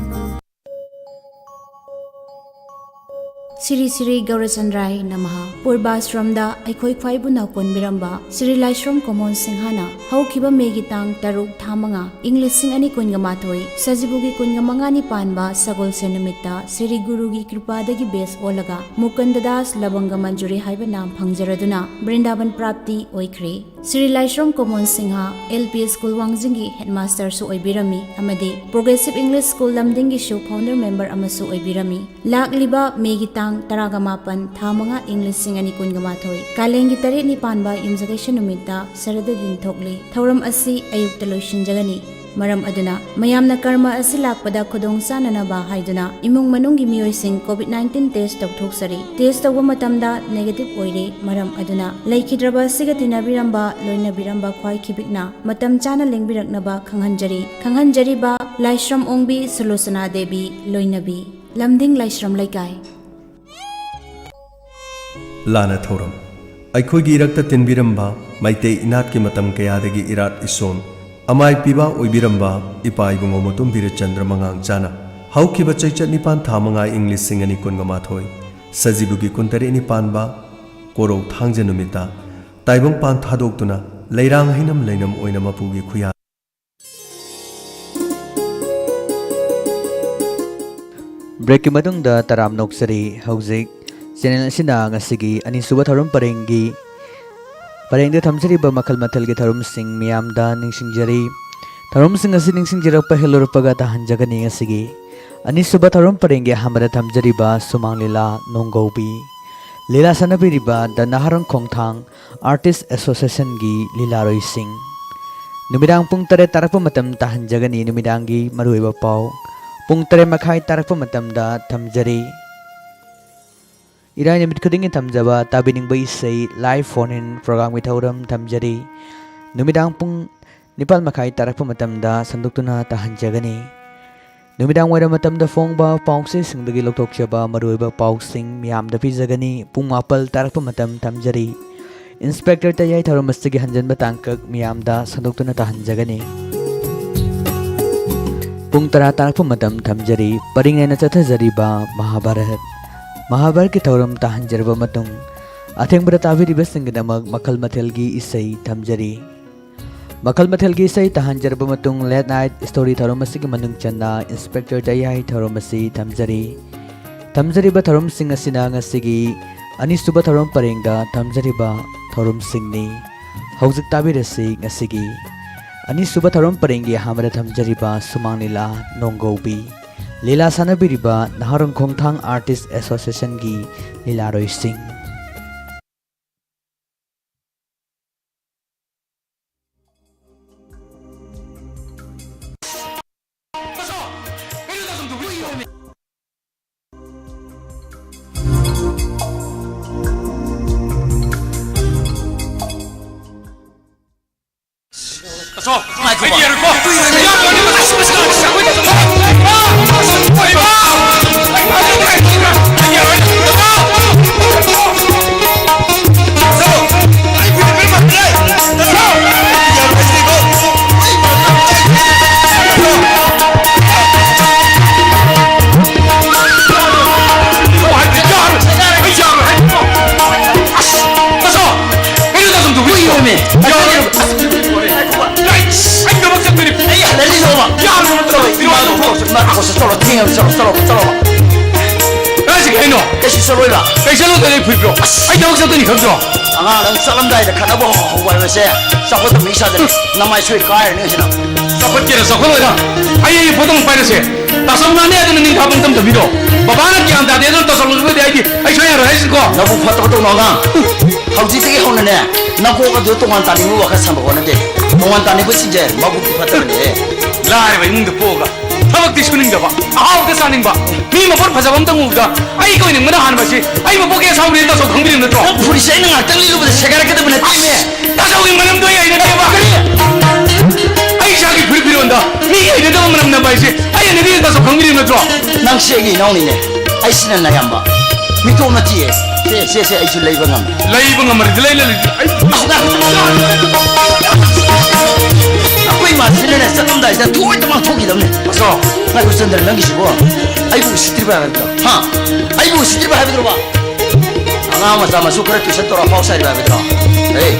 Shri Shri ꯒꯧꯔꯆꯟꯗ꯭ꯔꯥꯏ ꯅꯃꯍ꯫ ꯄꯨꯔꯕꯥꯁ꯭ꯔꯝꯗ ꯑꯩꯈꯣꯏ ꯈ꯭ꯋꯥꯏꯕꯨ ꯅꯥꯎꯀꯣꯟꯕꯤꯔꯝꯕ ꯁ꯭ꯔꯤ ꯂꯥꯏꯁ꯭ꯔꯝ ꯀꯣꯃꯣꯟ ꯁꯤꯡꯍꯅ ꯍꯧꯈꯤꯕ ꯃꯦꯒꯤ ꯇꯥꯡ ꯇꯔꯨꯛ, ꯊꯥ ꯃꯉꯥ, ꯏꯪ ꯂꯤꯁꯤꯡ ꯑꯅꯤ ꯀꯨꯟꯒ ꯃꯥꯊꯣꯏ, ꯁꯖꯤꯕꯨꯒꯤ ꯀꯨꯟꯒ ꯃꯉꯥꯅꯤ ꯄꯥꯟꯕ ꯁꯒꯣꯜꯁꯦꯟ ꯅꯨꯃꯤꯠꯇ ꯁ꯭ꯔꯤ ꯒꯨꯔꯨꯒꯤ ꯀ꯭ꯔꯤꯄꯥꯗꯒꯤ ꯕꯦꯁ ꯑꯣꯜꯂꯒ ꯃꯨꯀꯟꯗ ꯗꯥꯁ ꯂꯕꯪꯒ ꯃꯟꯖꯨꯔꯤ ꯍꯥꯏꯕ ꯅꯥꯝ ꯐꯪꯖꯔꯗꯨꯅ ꯕ꯭ꯔꯤꯟꯗꯥꯕꯟ ꯄ꯭ꯔꯥꯞꯇꯤ ꯑꯣꯏꯈ꯭ꯔꯦ꯫ ꯁ꯭ꯔꯤ ꯂꯥꯏꯁ꯭ꯔꯝ common Singh L P school ꯋꯥꯡꯖꯤꯡꯒꯤ headmasterꯁꯨ ꯑꯣꯏꯕꯤꯔꯝꯃꯤ ꯑꯃꯗꯤ Progressive English School ꯂꯝꯗꯤꯡꯒꯤꯁꯨ founder member ꯑꯃꯁꯨ ꯑꯣꯏꯕꯤꯔꯝꯃꯤ꯫ ꯂꯥꯛꯂꯤꯕ ꯃꯦꯒꯤ ꯇꯥꯡ ꯇꯔꯥꯒ ꯃꯥꯄꯟ, ꯊꯥ ꯃꯉꯥ, ꯏꯪ ꯂꯤꯁꯤꯡ ꯑꯅꯤ ꯀꯨꯟꯒ ꯃꯥꯊꯣꯏ, ꯀꯥꯂꯦꯟꯒꯤ ꯇꯔꯦꯠꯅꯤ ꯄꯥꯟꯕ ꯌꯨꯝꯖꯀꯩꯁ ꯅꯨꯃꯤꯠꯇ ꯁꯔꯗ ꯗꯤꯟ ꯊꯣꯛꯂꯤ꯫ ꯊꯧꯔꯝ ꯑꯁꯤ ꯑꯌꯨꯛꯇ ꯂꯣꯏꯁꯤꯟꯖꯒꯅꯤ꯫ ꯃꯔꯝ ꯑꯗꯨꯅ ꯃꯌꯥꯝꯅ ꯀꯔꯃ ꯑꯁꯤ ꯂꯥꯛꯄꯗ ꯈꯨꯗꯣꯡ ꯆꯥꯅꯅꯕ ꯍꯥꯏꯗꯨꯅ ꯏꯃꯨꯡ ꯃꯅꯨꯡꯒꯤ ꯃꯤꯑꯣꯏꯁꯤꯡ COVID nineteen test ꯇꯧꯊꯣꯛꯆꯔꯤ꯫ Test ꯇꯧꯕ ꯃꯇꯝꯗ negative ꯑꯣꯏꯔꯦ꯫ ꯃꯔꯝ ꯑꯗꯨꯅ ꯂꯩꯈꯤꯗ꯭ꯔꯕ ꯑꯁꯤꯒ ꯇꯤꯟꯅꯕꯤꯔꯝꯕ, ꯂꯣꯏꯅꯕꯤꯔꯝꯕ ꯈ꯭ꯋꯥꯏ ꯈꯤꯕꯤꯛꯅ ꯃꯇꯝ ꯆꯥꯅ ꯂꯦꯡꯕꯤꯔꯛꯅꯕ ꯈꯪꯍꯟꯖꯔꯤ꯫ ꯈꯪꯍꯟꯖꯔꯤꯕ ꯂꯥꯏꯁ꯭ꯔꯝ ꯑꯣꯡꯕꯤ ꯁꯨꯂꯣꯆꯅꯥ ꯗꯦꯕꯤ, ꯂꯣꯏꯅꯕꯤ, ꯂꯝꯗꯤꯡ ꯂꯥꯏꯁ꯭ꯔꯝ ꯂꯩꯀꯥꯏ꯫ ꯂꯥꯟꯅ ꯊꯧꯔꯝ꯫ ꯑꯩꯈꯣꯏꯒꯤ ꯏꯔꯛꯇ ꯇꯤꯟꯕꯤꯔꯝꯕ ꯃꯩꯇꯩ ꯏꯅꯥꯠꯀꯤ ꯃꯇꯝ ꯀꯌꯥꯗꯒꯤ ꯏꯔꯥꯠ ꯏꯁꯣꯟ, ꯑꯃꯥꯏ ꯄꯤꯕ ꯑꯣꯏꯕꯤꯔꯝꯕ ꯏꯄꯥ ꯏꯕꯨꯡꯉꯣ ꯃꯨꯇꯨꯝ ꯕꯤꯔꯆꯟꯗ꯭ꯔ ꯃꯉꯥꯡ ꯆꯥꯅ ꯍꯧꯈꯤꯕ ꯆꯩꯆꯠ ꯅꯤꯄꯥꯟ, ꯊꯥ ꯃꯉꯥ, ꯏꯪ ꯂꯤꯁꯤꯡ ꯑꯅꯤ ꯀꯨꯟꯒ ꯃꯥꯊꯣꯏ, ꯁꯖꯤꯕꯨꯒꯤ ꯀꯨꯟꯇꯔꯦꯠꯅꯤ ꯄꯥꯟꯕ ꯀꯣꯔꯧ ꯊꯥꯡꯖ ꯅꯨꯃꯤꯠꯇ ꯇꯥꯏꯕꯪꯄꯥꯟ ꯊꯥꯗꯣꯛꯇꯨꯅ ꯂꯩꯔꯥꯡ ꯍꯩꯅꯝ ꯂꯩꯅꯝ ꯑꯣꯏꯅ ꯃꯄꯨꯒꯤ ꯈꯨꯌꯥ Breakꯀꯤ ꯃꯇꯨꯡꯗ ꯇꯔꯥꯝꯅ ꯑꯣꯛꯆꯔꯤ꯫ ꯍꯧꯖꯤꯛ channel ꯑꯁꯤꯅ ꯉꯁꯤꯒꯤ ꯑꯅꯤꯁꯨꯕ ꯊꯧꯔꯝ ꯄꯔꯦꯡꯒꯤ ꯄꯔꯦꯡꯗ ꯊꯝꯖꯔꯤꯕ ꯃꯈꯜ ꯃꯊꯦꯜꯒꯤ ꯊꯧꯔꯝꯁꯤꯡ ꯃꯤꯌꯥꯝꯗ ꯅꯤꯡꯁꯤꯡꯖꯔꯤ꯫ ꯊꯧꯔꯝꯁꯤꯡ ꯑꯁꯤ ꯅꯤꯡꯁꯤꯡꯖꯔꯛꯄ ꯍꯦꯛ ꯂꯣꯏꯔꯛꯄꯒ ꯇꯥꯍꯟꯖꯒꯅꯤ ꯉꯁꯤꯒꯤ ꯑꯅꯤꯁꯨꯕ ꯊꯧꯔꯝ ꯄꯔꯦꯡꯒꯤ ꯑꯍꯥꯟꯕꯗ ꯊꯝꯖꯔꯤꯕ ꯁꯨꯃꯥꯡ ꯂꯤꯂꯥ ꯅꯣꯡꯒꯧꯕꯤ꯫ ꯂꯤꯂꯥ ꯁꯥꯟꯅꯕꯤꯔꯤꯕ ꯗ ꯅꯍꯥꯔꯣꯜ ꯈꯣꯡꯊꯥꯡ Artist Associationꯒꯤ ꯂꯤꯂꯥꯔꯣꯏꯁꯤꯡ꯫ ꯅꯨꯃꯤꯗꯥꯡ ꯄꯨꯡ ꯇꯔꯦꯠ ꯇꯥꯔꯛꯄ ꯃꯇꯝ ꯇꯥꯍꯟꯖꯒꯅꯤ ꯅꯨꯃꯤꯗꯥꯡꯒꯤ ꯃꯔꯨꯑꯣꯏꯕ ꯄꯥꯎ꯫ ꯄꯨꯡ ꯇꯔꯦꯠ ꯃꯈꯥꯏ ꯇꯥꯔꯛꯄ ꯃꯇꯝꯗ ꯊꯝꯖꯔꯤ꯫ ꯏꯔꯥꯏ ꯅꯨꯃꯤꯠ ꯈꯨꯗꯤꯡꯒꯤ ꯊꯝꯖꯕ ꯇꯥꯕꯤꯅꯤꯡꯕ ꯏꯁꯩ live phone in programꯒꯤ ꯊꯧꯔꯝ ꯊꯝꯖꯔꯤ꯫ ꯅꯨꯃꯤꯗꯥꯡ ꯄꯨꯡ ꯅꯤꯄꯥꯜ ꯃꯈꯥꯏ ꯇꯥꯔꯛꯄ ꯃꯇꯝꯗ ꯁꯟꯗꯣꯛꯇꯨꯅ ꯇꯥꯍꯟꯖꯒꯅꯤ꯫ ꯅꯨꯃꯤꯗꯥꯡ ꯋꯥꯏꯔꯝ ꯃꯇꯝꯗ ꯐꯣꯡꯕ ꯄꯥꯎꯆꯦꯁꯤꯡꯗꯒꯤ ꯂꯧꯊꯣꯛꯆꯕ ꯃꯔꯨꯑꯣꯏꯕ ꯄꯥꯎꯁꯤꯡ ꯃꯤꯌꯥꯝꯗ ꯄꯤꯖꯒꯅꯤ꯫ ꯄꯨꯡ ꯃꯥꯄꯜ ꯇꯥꯔꯛꯄ ꯃꯇꯝ ꯊꯝꯖꯔꯤ꯫ Inspector ꯇꯌꯥꯏ ꯊꯧꯔꯝ ꯑꯁꯤꯒꯤ ꯍꯟꯖꯤꯟꯕ ꯇꯥꯡꯀꯛ ꯃꯤꯌꯥꯝꯗ ꯁꯟꯗꯣꯛꯇꯨꯅ ꯇꯥꯍꯟꯖꯒꯅꯤ꯫ ꯄꯨꯡ ꯇꯔꯥ ꯇꯥꯔꯛꯄ ꯃꯇꯝ ꯊꯝꯖꯔꯤ꯫ ꯄꯔꯤꯡ ꯅꯥꯏꯅ ꯆꯠꯊꯖꯔꯤꯕ ꯃꯍꯥꯚꯥꯔꯠ꯫ ꯃꯍꯥꯚꯥꯔꯠꯀꯤ ꯊꯧꯔꯝ ꯇꯥꯍꯟꯖꯔꯕ ꯃꯇꯨꯡ, ꯑꯊꯦꯡꯕꯗ ꯇꯥꯕꯤꯔꯤꯕꯁꯤꯡꯒꯤꯗꯃꯛ ꯃꯈꯜ ꯃꯊꯦꯜꯒꯤ ꯏꯁꯩ ꯊꯝꯖꯔꯤ꯫ ꯃꯈꯜ ꯃꯊꯦꯜꯒꯤ ꯏꯁꯩ ꯇꯥꯍꯟꯖꯔꯕ ꯃꯇꯨꯡ, Late Night Story ꯊꯧꯔꯝ ꯑꯁꯤꯒꯤ ꯃꯅꯨꯡ ꯆꯟꯅ Inspector ꯇꯌꯥꯏ ꯊꯧꯔꯝ ꯑꯁꯤ ꯊꯝꯖꯔꯤ꯫ ꯊꯝꯖꯔꯤꯕ ꯊꯧꯔꯝꯁꯤꯡ ꯑꯁꯤꯅ ꯉꯁꯤꯒꯤ ꯑꯅꯤꯁꯨꯕ ꯊꯧꯔꯝ ꯄꯔꯦꯡꯗ ꯊꯝꯖꯔꯤꯕ ꯊꯧꯔꯝꯁꯤꯡꯅꯤ꯫ ꯍꯧꯖꯤꯛ ꯇꯥꯕꯤꯔꯁꯤ ꯉꯁꯤꯒꯤ ꯑꯅꯤꯁꯨꯕ ꯊꯧꯔꯝ ꯄꯔꯦꯡꯒꯤ ꯑꯍꯥꯟꯕꯗ ꯊꯝꯖꯔꯤꯕ ꯁꯨꯃꯥꯡ ꯂꯤꯂꯥ ꯅꯣꯡꯒꯧꯕꯤ꯫ ꯂꯤꯂꯥ ꯁꯥꯟꯅꯕꯤꯔꯤꯕ ꯅꯍꯥꯔꯣꯜ ꯈꯣꯡꯊꯥꯡ Artist Associationꯒꯤ ꯂꯤꯂꯥꯔꯣꯏꯁꯤꯡ꯫ ꯆꯠꯂꯣ, ꯊꯦꯡꯉꯕ, ꯆꯠꯂꯣ, ꯆꯠꯂꯣ, ꯆꯠꯂꯣ꯫ ꯀꯥꯏ ꯆꯠꯀꯦ ꯍꯥꯏꯅꯣ? ꯀꯩꯁꯨ ꯆꯠꯂꯣꯏꯕ꯫ ꯀꯩ ꯆꯠꯂꯣꯏꯗ ꯅꯣꯏ ꯐꯨꯏꯕ꯭ꯔꯣ? ꯑꯁ! ꯑꯩ ꯊꯕꯛ ꯆꯠꯇꯣꯏꯅꯤ ꯈꯪꯗ꯭ꯔꯣ? ꯑꯉꯥꯡ ꯅꯪ ꯆꯠꯂꯝꯗꯥꯏꯗ ꯈꯠꯅꯕ ꯍꯧꯕ ꯍꯥꯏꯕꯁꯦ ꯆꯥꯎꯈꯠꯇꯕ ꯏꯁꯥꯗꯅꯤ꯫ ꯅꯃꯥꯏ ꯁꯣꯏ ꯀꯥꯏꯔꯅꯤ ꯑꯁꯤꯅ꯫ ꯆꯥꯎꯈꯠꯀꯦꯔꯥ ꯆꯥꯎꯈꯠꯂꯣꯏꯔꯥ, ꯑꯩ ꯑꯩꯒꯤ ꯄꯣꯠꯇꯣ ꯑꯃꯨꯛ ꯄꯥꯏꯔꯁꯦ꯫ ꯇꯥꯆꯧ ꯉꯥꯡꯅꯦ ꯑꯗꯨꯅ ꯅꯤꯡꯊꯥ ꯄꯪꯇꯝ ꯇꯝꯕꯤꯗꯣ꯫ ꯕꯕꯥꯅ ꯒ꯭ꯌꯥꯟ ꯇꯥꯗꯦ ꯑꯗꯨꯅ ꯇꯥꯆꯧ ꯂꯧꯖꯕꯗꯤ ꯑꯩꯗꯤ ꯑꯩ ꯁꯣꯏ ꯌꯥꯔꯣꯏ ꯍꯥꯏꯁꯤꯀꯣ꯫ ꯅꯕꯨꯛ ꯐꯠꯇꯕ ꯇꯧꯅꯣ ꯑꯉꯥꯡ꯫ ꯍꯧꯖꯤꯛꯇꯒꯤ ꯍꯧꯅꯅꯦ, ꯅꯀꯣꯛ ꯑꯗꯨ ꯇꯣꯉꯥꯟ ꯇꯥꯅꯤꯡꯕ ꯋꯥꯈꯜ ꯁꯥꯟꯗꯣꯛꯑꯣ ꯅꯠꯇꯦ꯫ ꯇꯣꯉꯥꯟ ꯇꯥꯅꯤꯡꯕꯁꯤꯡꯁꯦ ꯃꯕꯨꯛꯇꯤ ꯐꯠꯇꯕꯅꯦꯍꯦ꯫ ꯂꯥꯏꯔꯕ ꯏꯃꯨꯡꯗ ꯄꯣꯛꯑꯒ ꯊꯕꯛꯇꯤ ꯁꯨꯅꯤꯡꯗꯕ, ꯑꯍꯥꯎꯕꯗ ꯆꯥꯅꯤꯡꯕ, ꯃꯤ ꯃꯄꯣꯠ ꯐꯖꯕ ꯑꯝꯇꯪ ꯎꯕꯗ ꯑꯩꯒ ꯑꯣꯏꯅꯤꯡꯕꯅ ꯍꯥꯟꯕꯁꯤ ꯑꯩ ꯃꯄꯣꯛꯀꯦ ꯑꯁꯥꯎꯕꯅꯦ ꯇꯥꯆꯧ ꯈꯪꯕꯤꯔꯤꯕ ꯅꯠꯇ꯭ꯔꯣ? ꯅꯪ ꯐꯨꯔꯤꯠꯁꯦ ꯑꯩꯅ ꯉꯥꯛꯇꯪ ꯂꯤꯠꯂꯨꯕꯗ ꯁꯦꯒꯥꯏꯔꯛꯀꯗꯕ ꯅꯠꯇꯦꯃꯦ꯫ ꯇꯥꯆꯧꯒꯤ ꯃꯔꯝꯗꯣ ꯑꯩ ꯍꯩꯅꯗꯦꯕ꯫ ꯀꯔꯤ? ꯑꯩ ꯏꯁꯥꯒꯤ ꯐꯨꯔꯤꯠ ꯐꯤꯔꯣꯟꯗ ꯃꯤꯒꯤ ꯍꯩꯅꯗꯕ ꯃꯅꯝ ꯅꯝꯕ ꯍꯥꯏꯁꯦ ꯑꯩ ꯍꯩꯅꯗꯦ ꯇꯥꯆꯧ ꯈꯪꯕꯤꯔꯤꯕ ꯅꯠꯇ꯭ꯔꯣ? ꯅꯪꯁꯦ ꯑꯩꯒꯤ ꯏꯅꯥꯎꯅꯤꯅꯦ꯫ ꯑꯩꯁꯤꯅ ꯅꯌꯥꯝꯕ꯫ ꯃꯤꯇꯣꯞ ꯅꯠꯇꯤꯌꯦ꯫ ꯁꯦ, ꯁꯦ, ꯁꯦ, ꯑꯩꯁꯨ ꯂꯩꯕ ꯉꯝꯃꯦ꯫ ꯂꯩꯕ ꯉꯝꯃꯗꯤ ꯂꯩ, ꯂꯩ, ꯂꯩ꯫ ꯑꯩ ꯑꯁ, ꯉꯥꯏꯈꯣ꯫ ꯑꯩꯈꯣꯏ ꯏꯃꯥꯁꯤꯅꯅꯦ ꯆꯠꯂꯝꯗꯥꯏꯁꯤꯗ ꯊꯣꯏꯗ ꯉꯥꯡꯊꯣꯛꯈꯤꯗꯕꯅꯦ꯫ ꯑꯁꯣ꯫ ꯉꯥꯏꯈꯣ, ꯆꯟꯗ꯭ꯔ, ꯅꯪꯒꯤꯁꯤꯕꯣ ꯑꯩꯕꯨ ꯎꯁꯤꯠꯇ꯭ꯔꯤꯕ ꯍꯥꯏꯕ ꯅꯠꯇ꯭ꯔꯣ? ꯍꯥ? ꯑꯩꯕꯨ ꯎꯁꯤꯠꯇ꯭ꯔꯤꯕ ꯍꯥꯏꯕꯗꯨꯔꯣꯕ? ꯑꯉꯥꯡ ꯃꯆꯥ ꯃꯁꯨ ꯈꯔ ꯇꯨꯏꯁꯟ ꯇꯧꯔ ꯑꯐꯥꯎ ꯁꯥꯏꯔꯤꯕ ꯍꯥꯏꯕꯗꯨꯔꯣ? ꯑꯦ,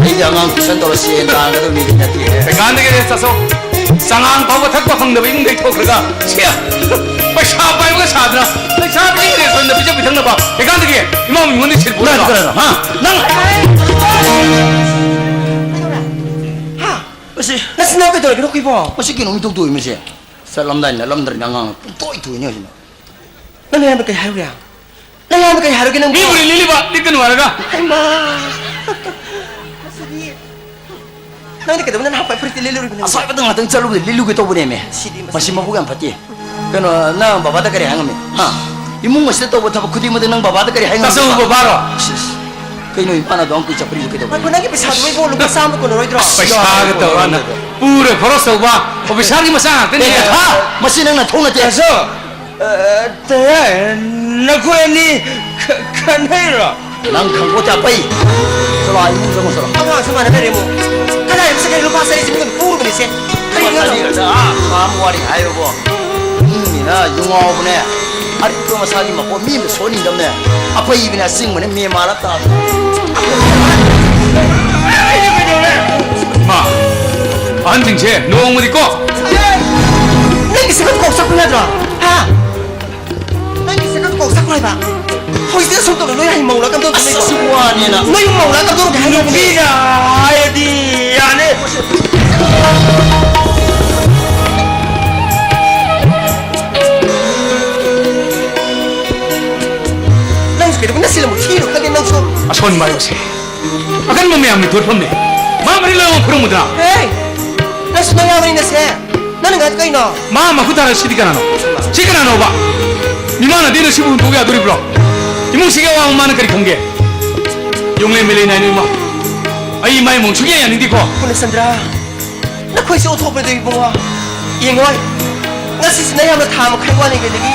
ꯑꯩꯗꯤ ꯑꯉꯥꯡ ꯇꯨꯏꯁꯟ ꯇꯧꯔ ꯁꯦꯟ ꯇꯥꯟꯒꯗꯕ ꯃꯤꯗꯤ ꯅꯠꯇꯦꯍꯦ꯫ ꯀꯩꯀꯥꯟꯗꯒꯤ ꯆꯠꯁꯣ? ꯆꯉꯥꯡ ꯐꯥꯎꯕ ꯊꯛꯄ ꯐꯪꯗꯕ ꯏꯃꯨꯡꯗꯒꯤ ꯊꯣꯛꯈ꯭ꯔꯒ, ꯁꯤ ꯄꯩꯁꯥ ꯄꯥꯏꯕꯒ ꯁꯥꯗꯅ, ꯂꯩꯁꯥꯕꯤ ꯏꯪꯈꯣꯜꯗ ꯄꯤꯖ ꯄꯤꯊꯛꯅꯕ ꯀꯩꯀꯥꯟꯗꯒꯤ ꯏꯃꯥ ꯃꯤꯉꯣꯟꯗ ꯁꯤꯠꯄ ꯅꯪ ꯅꯠꯇ꯭ꯔꯣ? ꯀꯅꯥꯅꯣ? ꯍꯥ? ꯅꯪ! ꯍꯥ? ꯃꯁꯤ ꯅꯆꯤꯟ ꯅꯅꯥꯎ ꯀꯩꯗꯧꯔꯒꯦ ꯅꯈꯣꯏꯕꯣ? ꯃꯁꯤ ꯀꯩꯅꯣꯝ ꯏꯇꯧ ꯇꯧꯏ ꯃꯁꯦ꯫ ꯆꯠꯂꯝꯗꯥꯏ ꯅꯠꯂꯝꯗ꯭ꯔꯗꯤ ꯑꯉꯥꯡ ꯄꯨꯡꯇꯣꯏ ꯇꯣꯏꯅꯦ ꯍꯧꯖꯤꯛ꯫ ꯅꯪ ꯅꯌꯥꯝꯕ ꯀꯩ ꯍꯥꯏꯔꯨꯔꯦ? ꯅꯌꯥꯝꯕ ꯀꯩ ꯍꯥꯏꯔꯨꯒꯦ ꯅꯪꯕꯣ? ꯃꯤꯕꯨꯗꯤ ꯂꯤꯜꯂꯤꯕ, ꯂꯤꯠꯀꯅꯨ ꯍꯥꯏꯔꯒ꯫ ꯍꯩꯃꯥ! ꯃꯁꯤꯗꯤ꯫ ꯅꯪꯗꯤ ꯀꯩꯗꯧꯕ ꯅꯪ ꯍꯥꯞꯄ ꯐꯨꯔꯤꯠꯇꯤ ꯂꯤꯠꯂꯨꯔꯤꯕ ꯅꯪ? ꯑꯁ꯭ꯋꯥꯏꯐꯥꯎꯗ ꯉꯥꯛꯇꯪ ꯆꯠꯂꯨꯕꯗ ꯂꯤꯠꯂꯨꯒꯦ ꯇꯧꯕꯅꯦꯃꯦ꯫ ꯁꯤꯗꯤ ꯃꯁꯤ ꯃꯁꯤ ꯃꯕꯨꯛ ꯌꯥꯝ ꯐꯠꯇꯦ꯫ ꯀꯩꯅꯣ, ꯅꯪ ꯕꯕꯥꯗ ꯀꯔꯤ ꯍꯥꯏꯉꯝꯃꯤ? ꯍꯥ? ꯏꯃꯨꯡ ꯑꯁꯤꯗ ꯇꯧꯕ ꯊꯕꯛ ꯈꯨꯗꯤꯡꯃꯛꯇ ꯅꯪ ꯕꯕꯥꯗ ꯀꯔꯤ ꯍꯥꯏꯉꯝꯃꯤ? ꯇꯥꯆꯧ ꯕꯕꯥꯔꯣ? ꯁꯤꯁ꯫ ꯀꯩꯅꯣ ꯏꯄꯥꯅ ꯑꯗꯨꯝ ꯀꯨꯏ ꯆꯠꯄ꯭ꯔꯤꯁꯦ ꯀꯩꯗꯧꯕ? ꯉꯥꯏꯈꯣ, ꯅꯪꯒꯤ ꯄꯩꯁꯥꯗꯨꯕꯨ ꯏꯕꯣ ꯂꯨꯄꯥ ꯆꯥꯝꯃ ꯀꯣꯟꯅꯔꯣꯏꯗ꯭ꯔꯣ? ꯄꯩꯁꯥꯒ ꯇꯧꯔ ꯅꯪ ꯄꯨꯔ ꯈꯣꯔꯁ ꯇꯧꯕ ꯑꯣꯐꯤꯁꯥꯔꯒꯤ ꯃꯆꯥ ꯉꯥꯛꯇꯅꯦ꯫ ꯑꯦ, ꯍꯥ? ꯃꯁꯤ ꯅꯪ ꯅꯊꯧ ꯅꯠꯇꯦ꯫ ꯇꯥꯆꯧ! ꯑ, ꯇꯌꯥꯏ, ꯅꯈꯣꯏ ꯑꯅꯤ ꯈ-, ꯈꯟꯅꯩꯔꯣ? ꯅꯪ ꯈꯪꯄꯣꯠꯇꯦ, ꯑꯄꯩ꯫ ꯆꯠꯂꯣ, ꯑꯥ ꯏꯃꯨꯡ ꯆꯪꯉꯣ, ꯆꯠꯂꯣ꯫ ꯑꯉꯥꯡꯁꯨ ꯃꯥꯟꯅꯗ꯭ꯔꯦ, ꯏꯃꯨꯡ꯫ ꯀꯗꯥꯏꯗ ꯆꯠꯈ꯭ꯔꯦ? ꯂꯨꯄꯥ ꯆꯅꯤ ꯆꯍꯨꯝ ꯄꯨꯔꯨꯕꯅꯤꯁꯦ꯫ ꯂꯨꯄꯥ ꯆꯅꯤ ꯈꯛꯇ, ꯑꯥ, ꯈꯥꯝ ꯋꯥꯔꯤ ꯍꯥꯏꯌꯨꯕꯣ꯫ ꯃꯤꯅꯤꯅ ꯌꯨ ꯉꯥꯎꯕꯅꯦ꯫ ꯑꯔꯤꯕ ꯃꯁꯥꯒꯤ ꯃꯄꯣꯠ ꯃꯤ ꯑꯃꯗ ꯁꯣꯛꯍꯟꯅꯤꯡꯗꯕꯅꯦ꯫ ꯑꯄꯩꯕꯅꯦ, ꯑꯆꯤꯡꯕꯅꯦ, ꯃꯦ ꯃꯥꯔ ꯇꯥꯕ꯫ ꯃꯥ, ꯑꯍꯟꯁꯤꯡꯁꯦ ꯅꯣꯡꯃꯗꯤꯀꯣ꯫ ꯅꯪꯒꯤꯁꯦ ꯈꯔ ꯀꯣꯛ ꯆꯠꯄ ꯌꯥꯗ꯭ꯔꯣ? ꯅꯣꯏ ꯃꯧꯅ ꯀꯝꯗꯧꯔꯒꯦ ꯍꯥꯏꯅꯕꯅꯦ? ꯅꯨꯄꯤꯅ ꯍꯥꯏꯔꯗꯤ ꯌꯥꯅꯤ꯫ ꯅꯪꯁꯨ ꯀꯩꯗꯧꯕ ꯅꯆꯤꯟ ꯑꯃꯨꯛ ꯊꯤꯔꯤꯅꯣ ꯈꯪꯗꯦ ꯅꯪꯁꯨ꯫ ꯑꯁꯣꯟꯕ ꯍꯥꯏꯕꯁꯦ ꯑꯀꯟꯕ ꯃꯌꯥꯝꯒꯤ ꯊꯣꯠꯐꯝꯅꯦ꯫ ꯃꯥ ꯃꯔꯤ ꯂꯣꯏꯅꯃꯛ ꯐꯨꯔꯝꯃꯨꯗꯅ꯫ ꯍꯦ! ꯅꯪꯁꯨ ꯅꯌꯥꯝꯕꯅꯤꯅꯁꯦ꯫ ꯅꯪꯅ ꯉꯥꯏꯗꯣ ꯀꯩꯅꯣ? ꯃꯥ ꯃꯈꯨꯠ ꯊꯥꯔꯛꯁꯤꯗꯤ ꯀꯅꯥꯅꯣ? ꯁꯤ ꯀꯅꯥꯅꯣꯕ? ꯃꯤꯃꯥꯟꯅꯗꯦꯅ ꯁꯤꯕꯨ ꯍꯨꯟꯗꯣꯛꯄ ꯌꯥꯗꯣꯔꯤꯕ꯭ꯔꯣ? ꯏꯃꯨꯡꯁꯤꯒꯤ ꯑꯋꯥꯕ ꯃꯥꯅ ꯀꯔꯤ ꯈꯪꯒꯦ? ꯌꯣꯡꯂꯦꯟ ꯃꯦꯂꯦꯟ ꯍꯥꯏꯅ ꯏꯃꯥ꯫ ꯑꯩ ꯏꯃꯥ ꯏꯃꯨꯡ ꯁꯨꯡꯌꯥ ꯌꯥꯅꯤꯡꯗꯦꯀꯣ꯫ ꯄꯨꯔꯅꯆꯟꯗ꯭ꯔ, ꯅꯈꯣꯏꯁꯦ ꯑꯣꯟꯊꯣꯛꯄꯗꯣ ꯏꯕꯨꯡꯉꯣ꯫ ꯌꯦꯡꯉꯣꯏ, ꯉꯁꯤꯁꯤꯅ ꯌꯥꯝꯅ ꯊꯥ ꯃꯈꯥꯏ ꯋꯥꯠꯂꯤ ꯀꯩꯗꯒꯤ꯫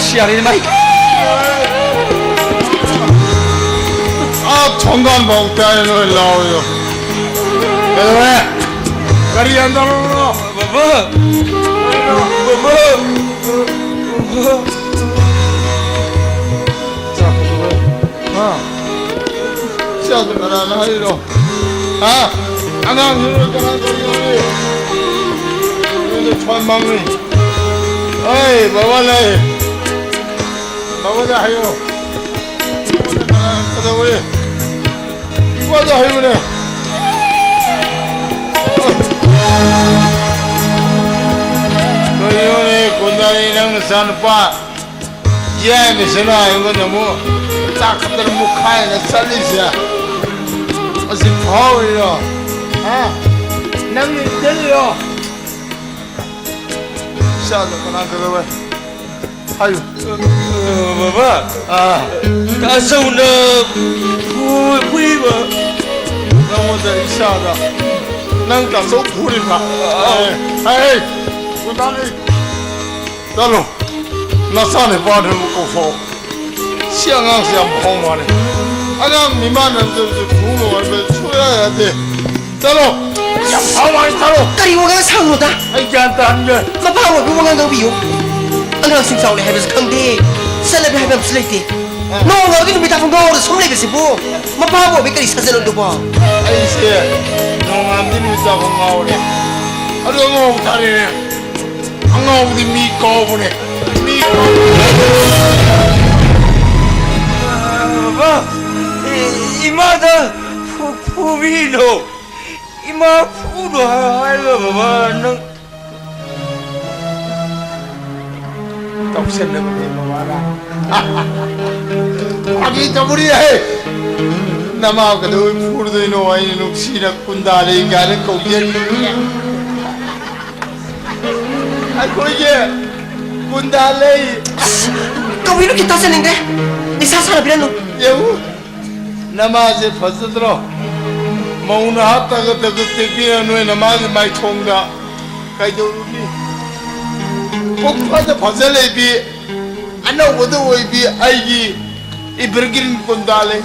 ꯁꯤ ꯌꯥꯔꯦ ꯏꯃꯥ꯫ ꯑꯥ ꯊꯣꯡꯒꯥꯟ ꯐꯥꯎ ꯇꯥꯏ ꯅꯣꯏ ꯂꯥꯎꯔꯤꯗꯣ꯫ ꯀꯩꯗꯧꯔꯦ? ꯀꯔꯤ ꯍꯟꯊꯔꯕꯅꯣ? ꯕꯕꯥ! ꯕꯕꯥ! ꯕꯕꯥ! ꯍꯥ? ꯏꯆꯥꯗꯣ ꯀꯅꯥꯅ ꯍꯥꯏꯔꯤꯅꯣ? ꯍꯥ? ꯑꯉꯥꯡꯁꯤꯡꯗꯣ ꯀꯅꯥ ꯇꯧꯔꯤꯅꯣ? ꯅꯣꯏꯗ ꯐꯣꯟ ꯃꯥꯡꯅꯤ꯫ ꯑꯩ ꯕꯕꯥ ꯂꯩ꯫ ꯕꯕꯥꯗ ꯍꯥꯏꯌꯣ꯫ ꯀꯅꯥ ꯀꯩꯗꯧꯔꯤ? ꯏꯄꯥꯗ ꯍꯥꯏꯌꯨꯅꯦ꯫ ꯀꯔꯤꯅꯣꯅꯦ, ꯀꯨꯟꯗꯥꯔꯤ, ꯅꯪ ꯅꯆꯥꯅꯨꯄꯥ ꯌꯥꯏꯃꯁꯤꯅ ꯑꯩꯉꯣꯟꯗ ꯑꯃꯨꯛ ꯆꯥꯛ ꯈꯛꯇꯅ ꯃꯨꯛꯈꯥꯏꯅ ꯆꯠꯂꯤꯁꯦ꯫ ꯑꯁꯤ ꯐꯥꯎꯔꯤꯔꯣ? ꯍꯥ? ꯅꯪꯅ ꯏꯟꯖꯜꯂꯤꯔꯣ? ꯏꯆꯥꯗꯣ ꯀꯅꯥ ꯀꯩꯗꯧꯋꯦ? ꯍꯥꯏꯌꯨ꯫ ꯕꯕꯥ, ꯑꯥ꯫ ꯇꯥꯆꯧꯅ ꯐꯨ-, ꯐꯨꯏꯕ꯫ ꯅꯉꯣꯟꯗ ꯏꯆꯥꯗ ꯅꯪ ꯇꯥꯆꯧ ꯐꯨꯔꯤꯕ? ꯑꯥ꯫ ꯑꯦ, ꯑꯦ, ꯀꯨꯟꯗꯥꯔꯤ꯫ ꯆꯠꯂꯣ꯫ ꯅꯆꯥꯅꯨꯄꯥꯗꯨ ꯑꯃꯨꯛ ꯀꯧꯊꯣꯛꯑꯣ꯫ ꯁꯤ ꯑꯉꯥꯡꯁꯤ ꯌꯥꯝ ꯐꯥꯎ ꯃꯥꯜꯂꯦ꯫ ꯑꯉꯥꯡ ꯃꯤꯃꯥꯟꯅꯕꯗꯁꯨ ꯐꯨꯕ ꯉꯝꯕ ꯁꯨꯡꯌꯥ ꯌꯥꯗꯦ꯫ ꯆꯠꯂꯣ! ꯌꯥꯝ ꯐꯥꯎ ꯃꯥꯜꯂꯦ, ꯆꯠꯂꯣ! ꯀꯔꯤ ꯋꯥꯉꯥꯡ ꯁꯥꯅꯨꯗ? ꯑꯩ ꯒ꯭ꯌꯥꯟ ꯇꯥꯍꯟꯒꯦ꯫ ꯃꯄꯥ ꯑꯣꯏꯕ ꯋꯥꯉꯥꯡ ꯉꯥꯡꯕꯤꯌꯨ꯫ ꯑꯉꯥꯡꯁꯤꯡ ꯆꯥꯎꯔꯦ ꯍꯥꯏꯕꯁꯨ ꯈꯪꯗꯦ, ꯆꯠꯂꯒꯦ ꯍꯥꯏꯕ ꯑꯃꯁꯨ ꯂꯩꯇꯦ꯫ ꯅꯣꯡꯉꯥꯜꯂꯒ ꯅꯨꯃꯤꯠ ꯇꯥꯐꯥꯎ ꯉꯥꯎꯔꯒ ꯁꯨꯝ ꯂꯩꯕꯁꯤꯕꯨ ꯃꯄꯥ ꯑꯣꯏꯕ ꯀꯔꯤ ꯁꯥꯖꯠꯅꯣ ꯑꯗꯨꯕꯣ? ꯑꯩꯁꯦ ꯅꯣꯡꯉꯥꯟꯕꯗꯤ ꯅꯨꯃꯤꯠ ꯇꯥꯐꯥꯎ ꯉꯥꯎꯔꯦ꯫ ꯑꯗꯨ ꯑꯉꯥꯎꯕ ꯊꯥꯔꯦꯅꯦ꯫ ꯑꯉꯥꯎꯕꯗꯤ ꯃꯤ ꯀꯥꯎꯕꯅꯦ꯫ ꯃꯤ ꯀꯥꯎꯕꯅꯦ꯫ ꯏꯃꯥꯗ ꯐꯨ-, ꯐꯨꯕꯤꯅꯣ꯫ ꯏꯃꯥ ꯐꯨꯅꯣ ꯍꯥꯏ-, ꯍꯥꯏꯔꯒ ꯕꯕꯥ ꯅꯪ ꯇꯧꯁꯟꯅꯕꯅꯦ ꯕꯕꯥꯅ꯫ ꯐꯥꯒꯤ ꯇꯧꯕꯅꯤ ꯍꯦ꯫ ꯅꯃꯥ ꯀꯩꯗꯧꯕꯩ ꯐꯨꯗꯣꯏꯅꯣ? ꯑꯩꯅ ꯅꯨꯡꯁꯤꯅ ꯀꯨꯟꯗꯥ ꯂꯩ ꯀꯥꯏꯅ ꯀꯧꯖꯔꯤꯅꯦ꯫ ꯑꯩꯈꯣꯏꯒꯤ ꯀꯨꯟꯗꯥ ꯂꯩ꯫ ꯑꯁ, ꯀꯧꯏꯅꯨ, ꯈꯤꯇ ꯇꯥꯁꯟꯅꯤꯡꯗꯦ꯫ ꯅꯤꯁꯥ ꯁꯥꯟꯅꯕꯤꯔꯅꯨ꯫ ꯌꯦꯡꯉꯨ, ꯅꯃꯥꯁꯦ ꯐꯖꯗ꯭ꯔꯣ? ꯃꯧ ꯅꯍꯥ ꯇꯒꯠ ꯇꯒꯠ ꯇꯦꯛꯄꯤꯔ ꯅꯣꯏ ꯅꯃꯥꯒꯤ ꯃꯥꯏꯊꯣꯡꯗ ꯀꯩꯗꯧꯔꯨꯅꯤ? ꯄꯨꯛ ꯐꯖ ꯐꯖ ꯂꯩꯕꯤ, ꯑꯅꯧꯕꯗ ꯑꯣꯏꯕꯤ ꯑꯩꯒꯤ ꯏꯕꯔꯒ꯭ꯔꯤꯟ ꯀꯨꯟꯗꯥ ꯂꯩ꯫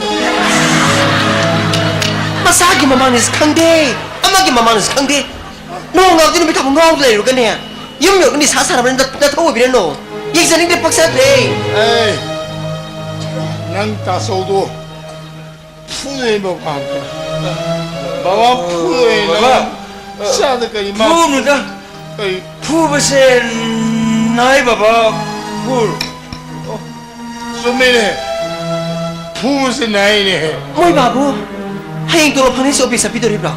ꯃꯁꯥꯒꯤ ꯃꯃꯥꯡꯅꯤꯁꯨ ꯈꯪꯗꯦ, ꯑꯃꯒꯤ ꯃꯃꯥꯡꯅꯤꯁꯨ ꯈꯪꯗꯦ꯫ ꯅꯣꯡ ꯉꯥꯎꯗꯤ ꯅꯨꯃꯤꯠ ꯊꯥꯕ ꯉꯥꯎꯗ ꯂꯩꯔꯨꯒꯅꯦ꯫ ꯌꯨꯝ ꯌꯧꯔꯒ ꯅꯤꯁꯥ ꯁꯥꯟꯅꯕꯅ ꯅꯊꯧ ꯑꯣꯏꯕꯤꯔꯅꯨ꯫ ꯌꯦꯡꯖꯅꯤꯡꯗꯦ, ꯄꯛꯆꯗ꯭ꯔꯦ꯫ ꯑꯦ, ꯅꯪ ꯇꯥꯆꯧꯗꯣ ꯐꯨꯗꯣꯏꯅꯦ ꯕꯕꯥ꯫ ꯕꯕꯥ ꯐꯨꯗꯣꯏꯅꯦ ꯕꯕꯥ, ꯅꯪ꯫ ꯏꯆꯥꯗ ꯀꯔꯤ ꯃꯥ ꯐꯨꯅꯨꯗ꯫ ꯀꯔꯤ? ꯐꯨꯕꯁꯦ ꯅꯥꯏ ꯕꯕꯥ, ꯐꯨꯔꯨ꯫ ꯑꯣ, ꯆꯨꯝꯃꯤꯅꯦ꯫ ꯐꯨꯕꯁꯦ ꯅꯥꯏꯅꯦ꯫ ꯃꯣꯏ ꯕꯥꯕꯨ ꯍꯌꯦꯡ ꯇꯣꯂꯣꯞ ꯐꯪꯅꯤꯁꯨ ꯑꯣꯐꯤꯁ ꯆꯠꯄꯤꯗꯣꯔꯤꯕ꯭ꯔꯣ?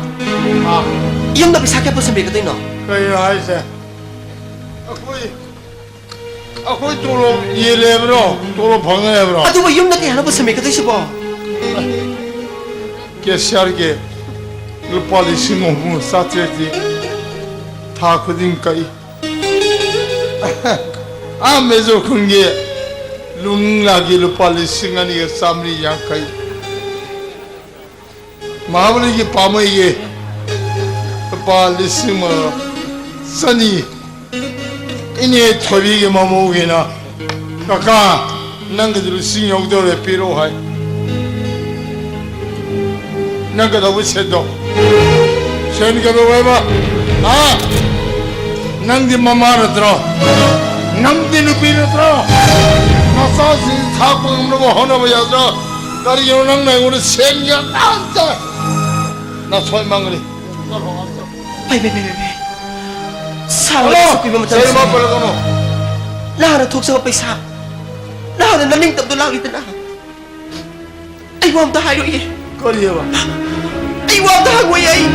ꯑꯥ꯫ ꯌꯨꯝꯗ ꯄꯩꯁꯥ ꯀꯌꯥ ꯄꯨꯁꯟꯕꯤꯒꯗꯣꯏꯅꯣ? ꯀꯩꯅꯣ ꯍꯥꯏꯁꯦ? ꯑꯩꯈꯣꯏ ꯑꯩꯈꯣꯏ ꯇꯣꯂꯣꯞ ꯌꯦꯜꯂꯦ ꯍꯥꯏꯕ꯭ꯔꯣ? ꯇꯣꯂꯣꯞ ꯐꯪꯉꯦ ꯍꯥꯏꯕ꯭ꯔꯣ? ꯑꯗꯨꯕꯨ ꯌꯨꯝꯗ ꯀꯌꯥꯅꯣ ꯄꯨꯁꯟꯕꯤꯒꯗꯣꯏꯁꯤꯕꯣ? ꯀꯦꯁꯤꯌꯔꯒꯤ ꯂꯨꯄꯥ ꯂꯤꯁꯤꯡ ꯑꯍꯨꯝ ꯆꯥꯇ꯭ꯔꯦꯠꯇꯤ ꯊꯥ ꯈꯨꯗꯤꯡ ꯀꯛꯏ꯫ ꯑꯥ ꯃꯦꯖꯣ ꯈꯨꯟꯒꯤ ꯂꯨꯡꯂꯥꯒꯤ ꯂꯨꯄꯥ ꯂꯤꯁꯤꯡ ꯑꯅꯤꯒ ꯆꯥꯃꯔꯤ ꯌꯥꯡꯈꯩ꯫ ꯃꯍꯥꯕꯂꯤꯒꯤ ꯄꯥꯃꯩꯒꯤ ꯂꯨꯄꯥ ꯂꯤꯁꯤꯡ ꯑꯃꯒ ꯆꯅꯤ꯫ ꯏꯅꯦ ꯊꯣꯏꯕꯤꯒꯤ ꯃꯃꯧꯒꯤꯅ, "ꯀꯀꯥ, ꯅꯪꯒꯤꯗꯤ ꯂꯤꯁꯤꯡ ꯌꯧꯗꯧꯔꯦ, ꯄꯤꯔꯛꯑꯣ" ꯍꯥꯏ꯫ ꯅꯪ ꯀꯩꯗꯧꯕ ꯁꯦꯟꯗꯣ? ꯁꯦꯟ ꯀꯩꯗꯧꯋꯦꯕ? ꯍꯥ? ꯅꯪꯗꯤ ꯃꯃꯥ ꯅꯠꯇ꯭ꯔꯣ? ꯅꯪꯗꯤ ꯅꯨꯄꯤ ꯅꯠꯇ꯭ꯔꯣ? ꯅꯆꯥꯁꯤꯡ ꯊꯥꯛꯄ ꯉꯝꯅꯕ ꯍꯣꯠꯅꯕ ꯌꯥꯗ꯭ꯔꯣ? ꯀꯔꯤꯒꯤꯅꯣ ꯅꯪꯅ ꯑꯩꯉꯣꯟꯗ ꯁꯦꯟꯒꯤ ꯑꯇꯥꯡꯇ ꯅꯁꯣꯏ ꯃꯥꯡꯒꯅꯤ? ꯐꯩ, ꯐꯩ, ꯐꯩ, ꯐꯩ, ꯐꯩ꯫ ꯁꯥꯔ ꯍꯜꯂꯣ! ꯑꯁꯨꯛ ꯀꯨꯏꯕ ꯃꯇꯝꯁꯤꯗ ꯁꯦꯟ ꯃꯥ ꯄꯜꯂꯛꯀꯅꯨ꯫ ꯅꯍꯥꯛꯅ ꯊꯣꯛꯆꯕ ꯄꯩꯁꯥ, ꯅꯍꯥꯛꯅ ꯅꯅꯤꯡꯇꯝꯗꯣ ꯂꯥꯛꯂꯤꯗꯅ꯫ ꯑꯩ ꯋꯥ ꯑꯝꯇ ꯍꯥꯏꯔꯣꯏꯌꯦ꯫ ꯀꯔꯤꯑꯕ? ꯑꯩ ꯋꯥ ꯑꯝꯇ ꯍꯪꯉꯣꯏꯌꯦ ꯑꯩ꯫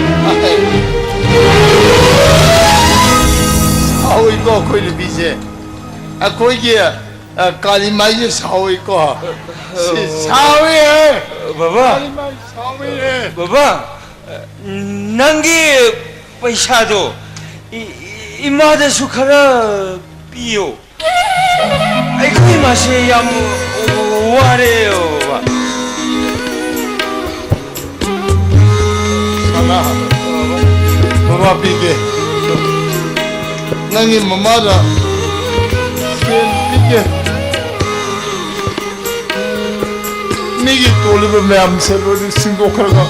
ꯁꯥꯎꯏꯀꯣ ꯑꯩꯈꯣꯏ ꯅꯨꯄꯤꯁꯦ꯫ ꯑꯩꯈꯣꯏꯒꯤ, ꯑ, ꯀꯥꯂꯤꯃꯥꯏꯁꯦ ꯁꯥꯎꯏꯀꯣ꯫ ꯁꯤ ꯁꯥꯎꯏꯍꯦ꯫ ꯕꯕꯥ꯫ ꯀꯥꯂꯤꯃꯥꯏ ꯁꯥꯎꯏꯍꯦ꯫ ꯕꯕꯥ, ꯅꯪꯒꯤ ꯄꯩꯁꯥꯗꯣ ꯏ-, ꯏ-, ꯏꯃꯥꯗꯁꯨ ꯈꯔ ꯄꯤꯌꯣ꯫ ꯑꯩꯈꯣꯏ ꯃꯥꯁꯦ ꯌꯥꯝ ꯋꯥꯔꯦ, ꯕꯕꯥ꯫ ꯁꯅꯥ, ꯕꯕꯥ ꯄꯤꯒꯦ꯫ ꯅꯪꯒꯤ ꯃꯃꯥꯗ ꯁꯦꯟ ꯄꯤꯒꯦ꯫ ꯃꯤꯒꯤ ꯇꯣꯜꯂꯤꯕ ꯃꯌꯥꯝꯁꯦ ꯂꯣꯏꯅ ꯁꯤꯡꯗꯣꯛꯈ꯭ꯔꯒ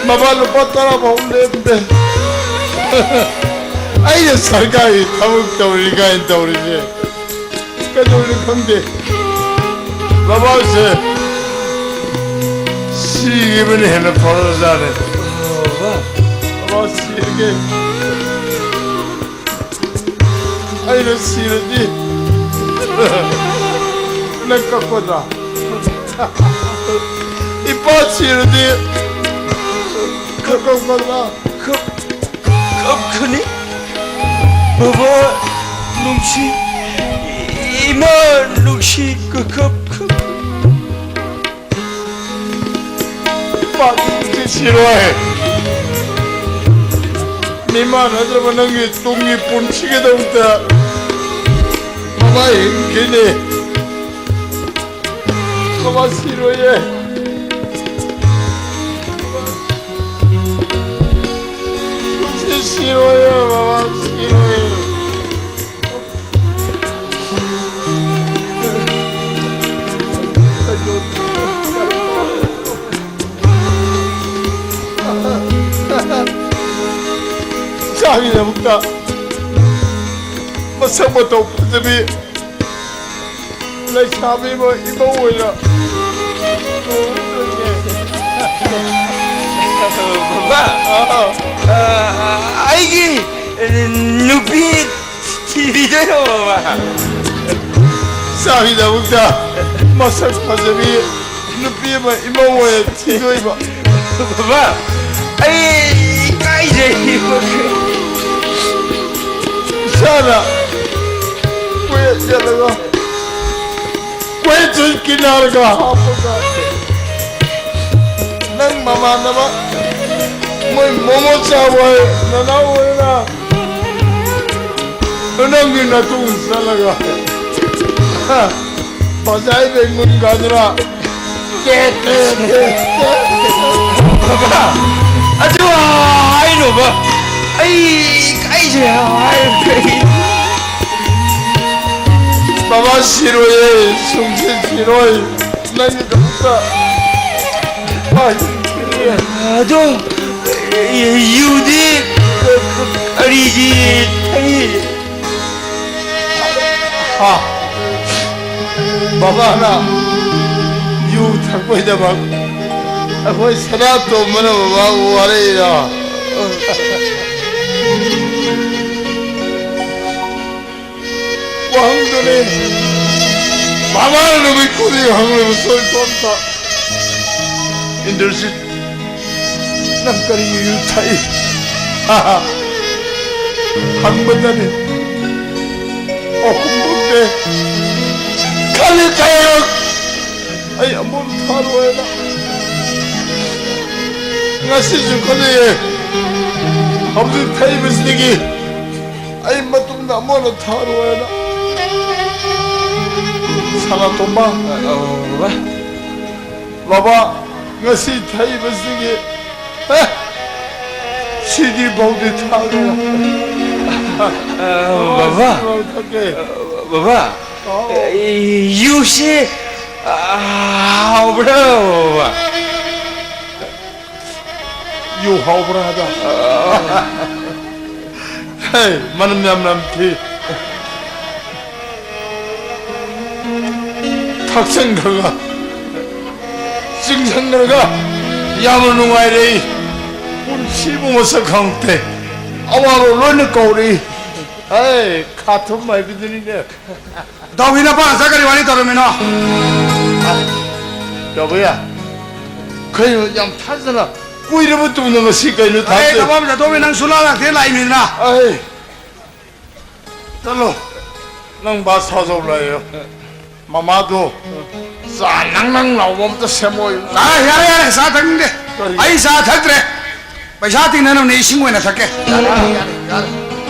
ꯃꯃꯥ ꯂꯨꯄꯥ ꯇꯔꯥ ꯐꯥꯎ ꯂꯦꯝꯗꯦ꯫ ꯑꯩꯅ ꯁꯔꯀꯥꯔꯒꯤ ꯊꯕꯛ ꯇꯧꯔꯤ ꯀꯥꯏꯅ ꯇꯧꯔꯤꯁꯦ ꯀꯩꯗꯧꯔꯤꯅꯣ ꯈꯪꯗꯦ꯫ ꯕꯕꯥꯁꯦ ꯁꯤꯈꯤꯕꯅ ꯍꯦꯟꯅ ꯐꯔꯕꯖꯥꯠꯅꯦ꯫ ꯕꯕꯥ ꯁꯤꯔꯒꯦ꯫ ꯑꯩꯅ ꯁꯤꯔꯗꯤ ꯅꯪ ꯀꯞꯀꯗ꯭ꯔꯥ? ꯏꯄꯥ ꯁꯤꯔꯗꯤ ꯅꯪ ꯀꯞꯀꯗ꯭ꯔꯥ? ꯀꯞ-, ꯀꯞꯀꯅꯤ꯫ ꯕꯕꯥ ꯅꯨꯡꯁꯤ, ꯏꯃꯥ ꯅꯨꯡꯁꯤ, ꯀꯞ-, ꯀꯞ-, ꯄꯥꯛꯁꯤ ꯁꯤꯔꯣꯏ꯫ ꯃꯤꯃꯥꯟꯅꯗ꯭ꯔꯕ ꯅꯪꯒꯤ ꯇꯨꯡꯒꯤ ꯄꯨꯟꯁꯤꯒꯤꯗꯃꯛꯇ ꯃꯃꯥ ꯍꯤꯡꯈꯤꯅꯤ꯫ ꯃꯃꯥ ꯁꯤꯔꯣꯏꯌꯦ꯫ ꯄꯨꯟꯁꯤ ꯁꯤꯔꯣꯏꯌꯦ, ꯃꯃꯥ ꯁꯤꯔꯣꯏꯌꯦ꯫ ꯏꯆꯥꯒꯤꯗꯃꯛꯇ ꯃꯁꯛ ꯃꯇꯧ ꯐꯖꯕꯤ ꯂꯩꯁꯥꯕꯤ ꯑꯃ ꯏꯃꯧ ꯑꯣꯏꯅ ꯂꯨꯍꯣꯡꯗꯣꯏꯅꯦ꯫ ꯕꯕꯥ, ꯑꯥ꯫ ꯑ, ꯑꯩꯒꯤ ꯅꯨꯄꯤ ꯊꯤꯕꯤꯗꯣꯏꯔꯣ, ꯕꯕꯥ? ꯏꯆꯥꯒꯤꯗꯃꯛꯇ ꯃꯁꯛ ꯐꯖꯕꯤ ꯅꯨꯄꯤ ꯑꯃ ꯏꯃꯧ ꯑꯣꯏꯅ ꯊꯤꯗꯣꯏꯕ꯫ ꯕꯕꯥ, ꯑꯩ ꯏꯀꯥꯏꯖꯩ꯫ ꯏꯁꯥꯅ ꯀꯣꯏꯆꯠ ꯆꯠꯂꯒ, ꯀꯣꯏꯆꯠ ꯀꯤꯅꯔꯒ ꯍꯥꯞꯄꯒ, ꯅꯪ ꯃꯃꯥꯟꯅꯕ ꯃꯣꯏ ꯃꯣꯃꯣ ꯆꯥꯕ ꯍꯣꯏ, ꯅꯅꯥꯎ ꯍꯣꯏꯅ ꯅꯪꯒꯤ ꯅꯇꯨꯡ ꯆꯠꯂꯒ, ꯍꯥ, ꯕꯖꯥꯏ ꯕꯦꯡꯒꯨꯟ ꯒꯥꯖꯔꯥ꯫ ꯕꯕꯥ, ꯑꯗꯨ ꯍꯥꯏꯅꯣꯕ꯫ ꯑꯩ ꯏꯀꯥꯏꯖꯩ ꯍꯥꯏꯔꯒ꯫ ꯕꯕꯥ ꯁꯤꯔꯣꯏꯌꯦ, ꯁꯨꯡꯁꯤ ꯁꯤꯔꯣꯏ꯫ ꯅꯪꯒꯤꯗꯃꯛꯇ꯫ ꯑꯗꯣ, ꯌꯨꯗꯤ ꯀꯔꯤꯒꯤ ꯊꯛꯏ? ꯍꯥ? ꯕꯕꯥꯅ ꯌꯨ ꯊꯛꯄꯩꯗꯃꯛ ꯑꯩꯈꯣꯏ ꯁꯅꯥꯇꯣꯝꯕꯅ ꯕꯕꯥꯕꯨ ꯋꯥꯔꯛꯏꯔꯣ? ꯋꯥꯍꯪꯗꯨꯅꯤ ꯕꯕꯥꯅ ꯅꯨꯃꯤꯠ ꯈꯨꯗꯤꯡ ꯍꯪꯂꯤꯕ ꯁꯣꯏ ꯁꯣꯝꯇ꯫ ꯏꯟꯗ꯭ꯔꯖꯤꯠ, ꯅꯪ ꯀꯔꯤꯒꯤ ꯌꯨ ꯊꯛꯏ? ꯍꯪꯕꯗꯅꯤ ꯑꯍꯨꯝ ꯐꯪꯗꯦ꯫ ꯈꯜꯂꯤ ꯇꯌꯦꯜ ꯑꯩ ꯑꯃꯨꯛ ꯊꯥꯔꯣꯏꯅ꯫ ꯉꯁꯤꯁꯨ ꯈꯜꯂꯤꯌꯦ꯫ ꯍꯧꯖꯤꯛ ꯊꯛꯏꯕꯁꯤꯗꯒꯤ ꯑꯩ ꯃꯇꯨꯡꯗ ꯑꯃꯨꯛ ꯊꯥꯔꯣꯏꯅ꯫ ꯁꯅꯥꯇꯣꯝꯕ꯫ ꯑ, ꯑ, ꯕꯕꯥ꯫ ꯕꯕꯥ, ꯉꯁꯤ ꯊꯛꯏꯕꯁꯤꯒꯤ, ꯑꯦ, ꯁꯤꯗꯤ ꯐꯥꯎꯗꯤ ꯊꯛꯑꯒꯦ꯫ ꯑ, ꯕꯕꯥ꯫ ꯁꯤꯐꯥꯎ ꯊꯛꯀꯦ꯫ ꯑ, ꯕꯕꯥ꯫ ꯍꯥꯎ꯫ ꯑꯦ, ꯌꯨꯁꯤ, ꯑ, ꯍꯥꯎꯕ꯭ꯔꯥ, ꯕꯕꯥ? ꯌꯨ ꯍꯥꯎꯕ꯭ꯔꯥ ꯍꯥꯏꯕ? ꯑ꯫ ꯍꯦ, ꯃꯅꯝ ꯌꯥꯝ ꯅꯝꯊꯤ꯫ ꯊꯛꯆꯟꯈ꯭ꯔꯒ, ꯆꯤꯡꯁꯟꯈ꯭ꯔꯒ ꯌꯥꯝꯅ ꯅꯨꯡꯉꯥꯏꯔꯛꯏ꯫ ꯄꯨꯟꯁꯤꯕꯨ ꯃꯁꯛ ꯈꯪꯉꯛꯇꯦ꯫ ꯑꯋꯥꯕ ꯂꯣꯏꯅ ꯀꯧꯔꯛꯏ꯫ ꯍꯦ, ꯈꯥꯊꯨꯝ ꯍꯥꯏꯕꯗꯨꯅꯤꯅꯦ꯫ ꯗꯥꯎꯒꯤ ꯅꯄꯥ ꯅꯆꯥ ꯀꯔꯤ ꯋꯥꯔꯤ ꯇꯧꯔꯝꯃꯤꯅꯣ? ꯌꯥꯕ ꯌꯥꯏ꯫ ꯀꯩꯅꯣ, ꯌꯥꯝ ꯊꯥꯖꯅ ꯀꯨꯏꯔꯕ ꯇꯨꯡꯗ ꯉꯁꯤ ꯀꯩꯅꯣ ꯑꯩ ꯊꯥꯖ- ꯊꯕꯛ ꯑꯃ ꯆꯠꯊꯣꯛꯎꯔꯦ, ꯅꯪ ꯁꯨꯂꯥꯛ ꯂꯥꯛꯇꯦ, ꯂꯥꯛꯏꯃꯤꯗꯅ꯫ ꯑꯩ ꯆꯠꯂꯣ꯫ ꯅꯪ ꯕꯥꯁ ꯊꯥꯖꯧ ꯂꯥꯛꯑꯦ꯫ ꯃꯃꯥꯗꯣ ꯆꯥ ꯅꯪ ꯅꯪ ꯂꯥꯎꯕ ꯑꯝꯇ ꯁꯦꯝꯃꯣꯏ꯫ ꯑꯥ, ꯌꯥꯔꯦ, ꯌꯥꯔꯦ, ꯆꯥ ꯊꯛꯅꯤꯡꯗꯦ꯫ ꯀꯔꯤ? ꯑꯩ ꯆꯥ ꯊꯛꯇ꯭ꯔꯦ꯫ ꯄꯩꯁꯥ ꯇꯤꯡꯅꯅꯕꯅꯦ, ꯏꯁꯤꯡ ꯑꯣꯏꯅ ꯊꯛꯀꯦ꯫ ꯌꯥꯔꯦ, ꯌꯥꯔꯦ, ꯌꯥꯔꯦ꯫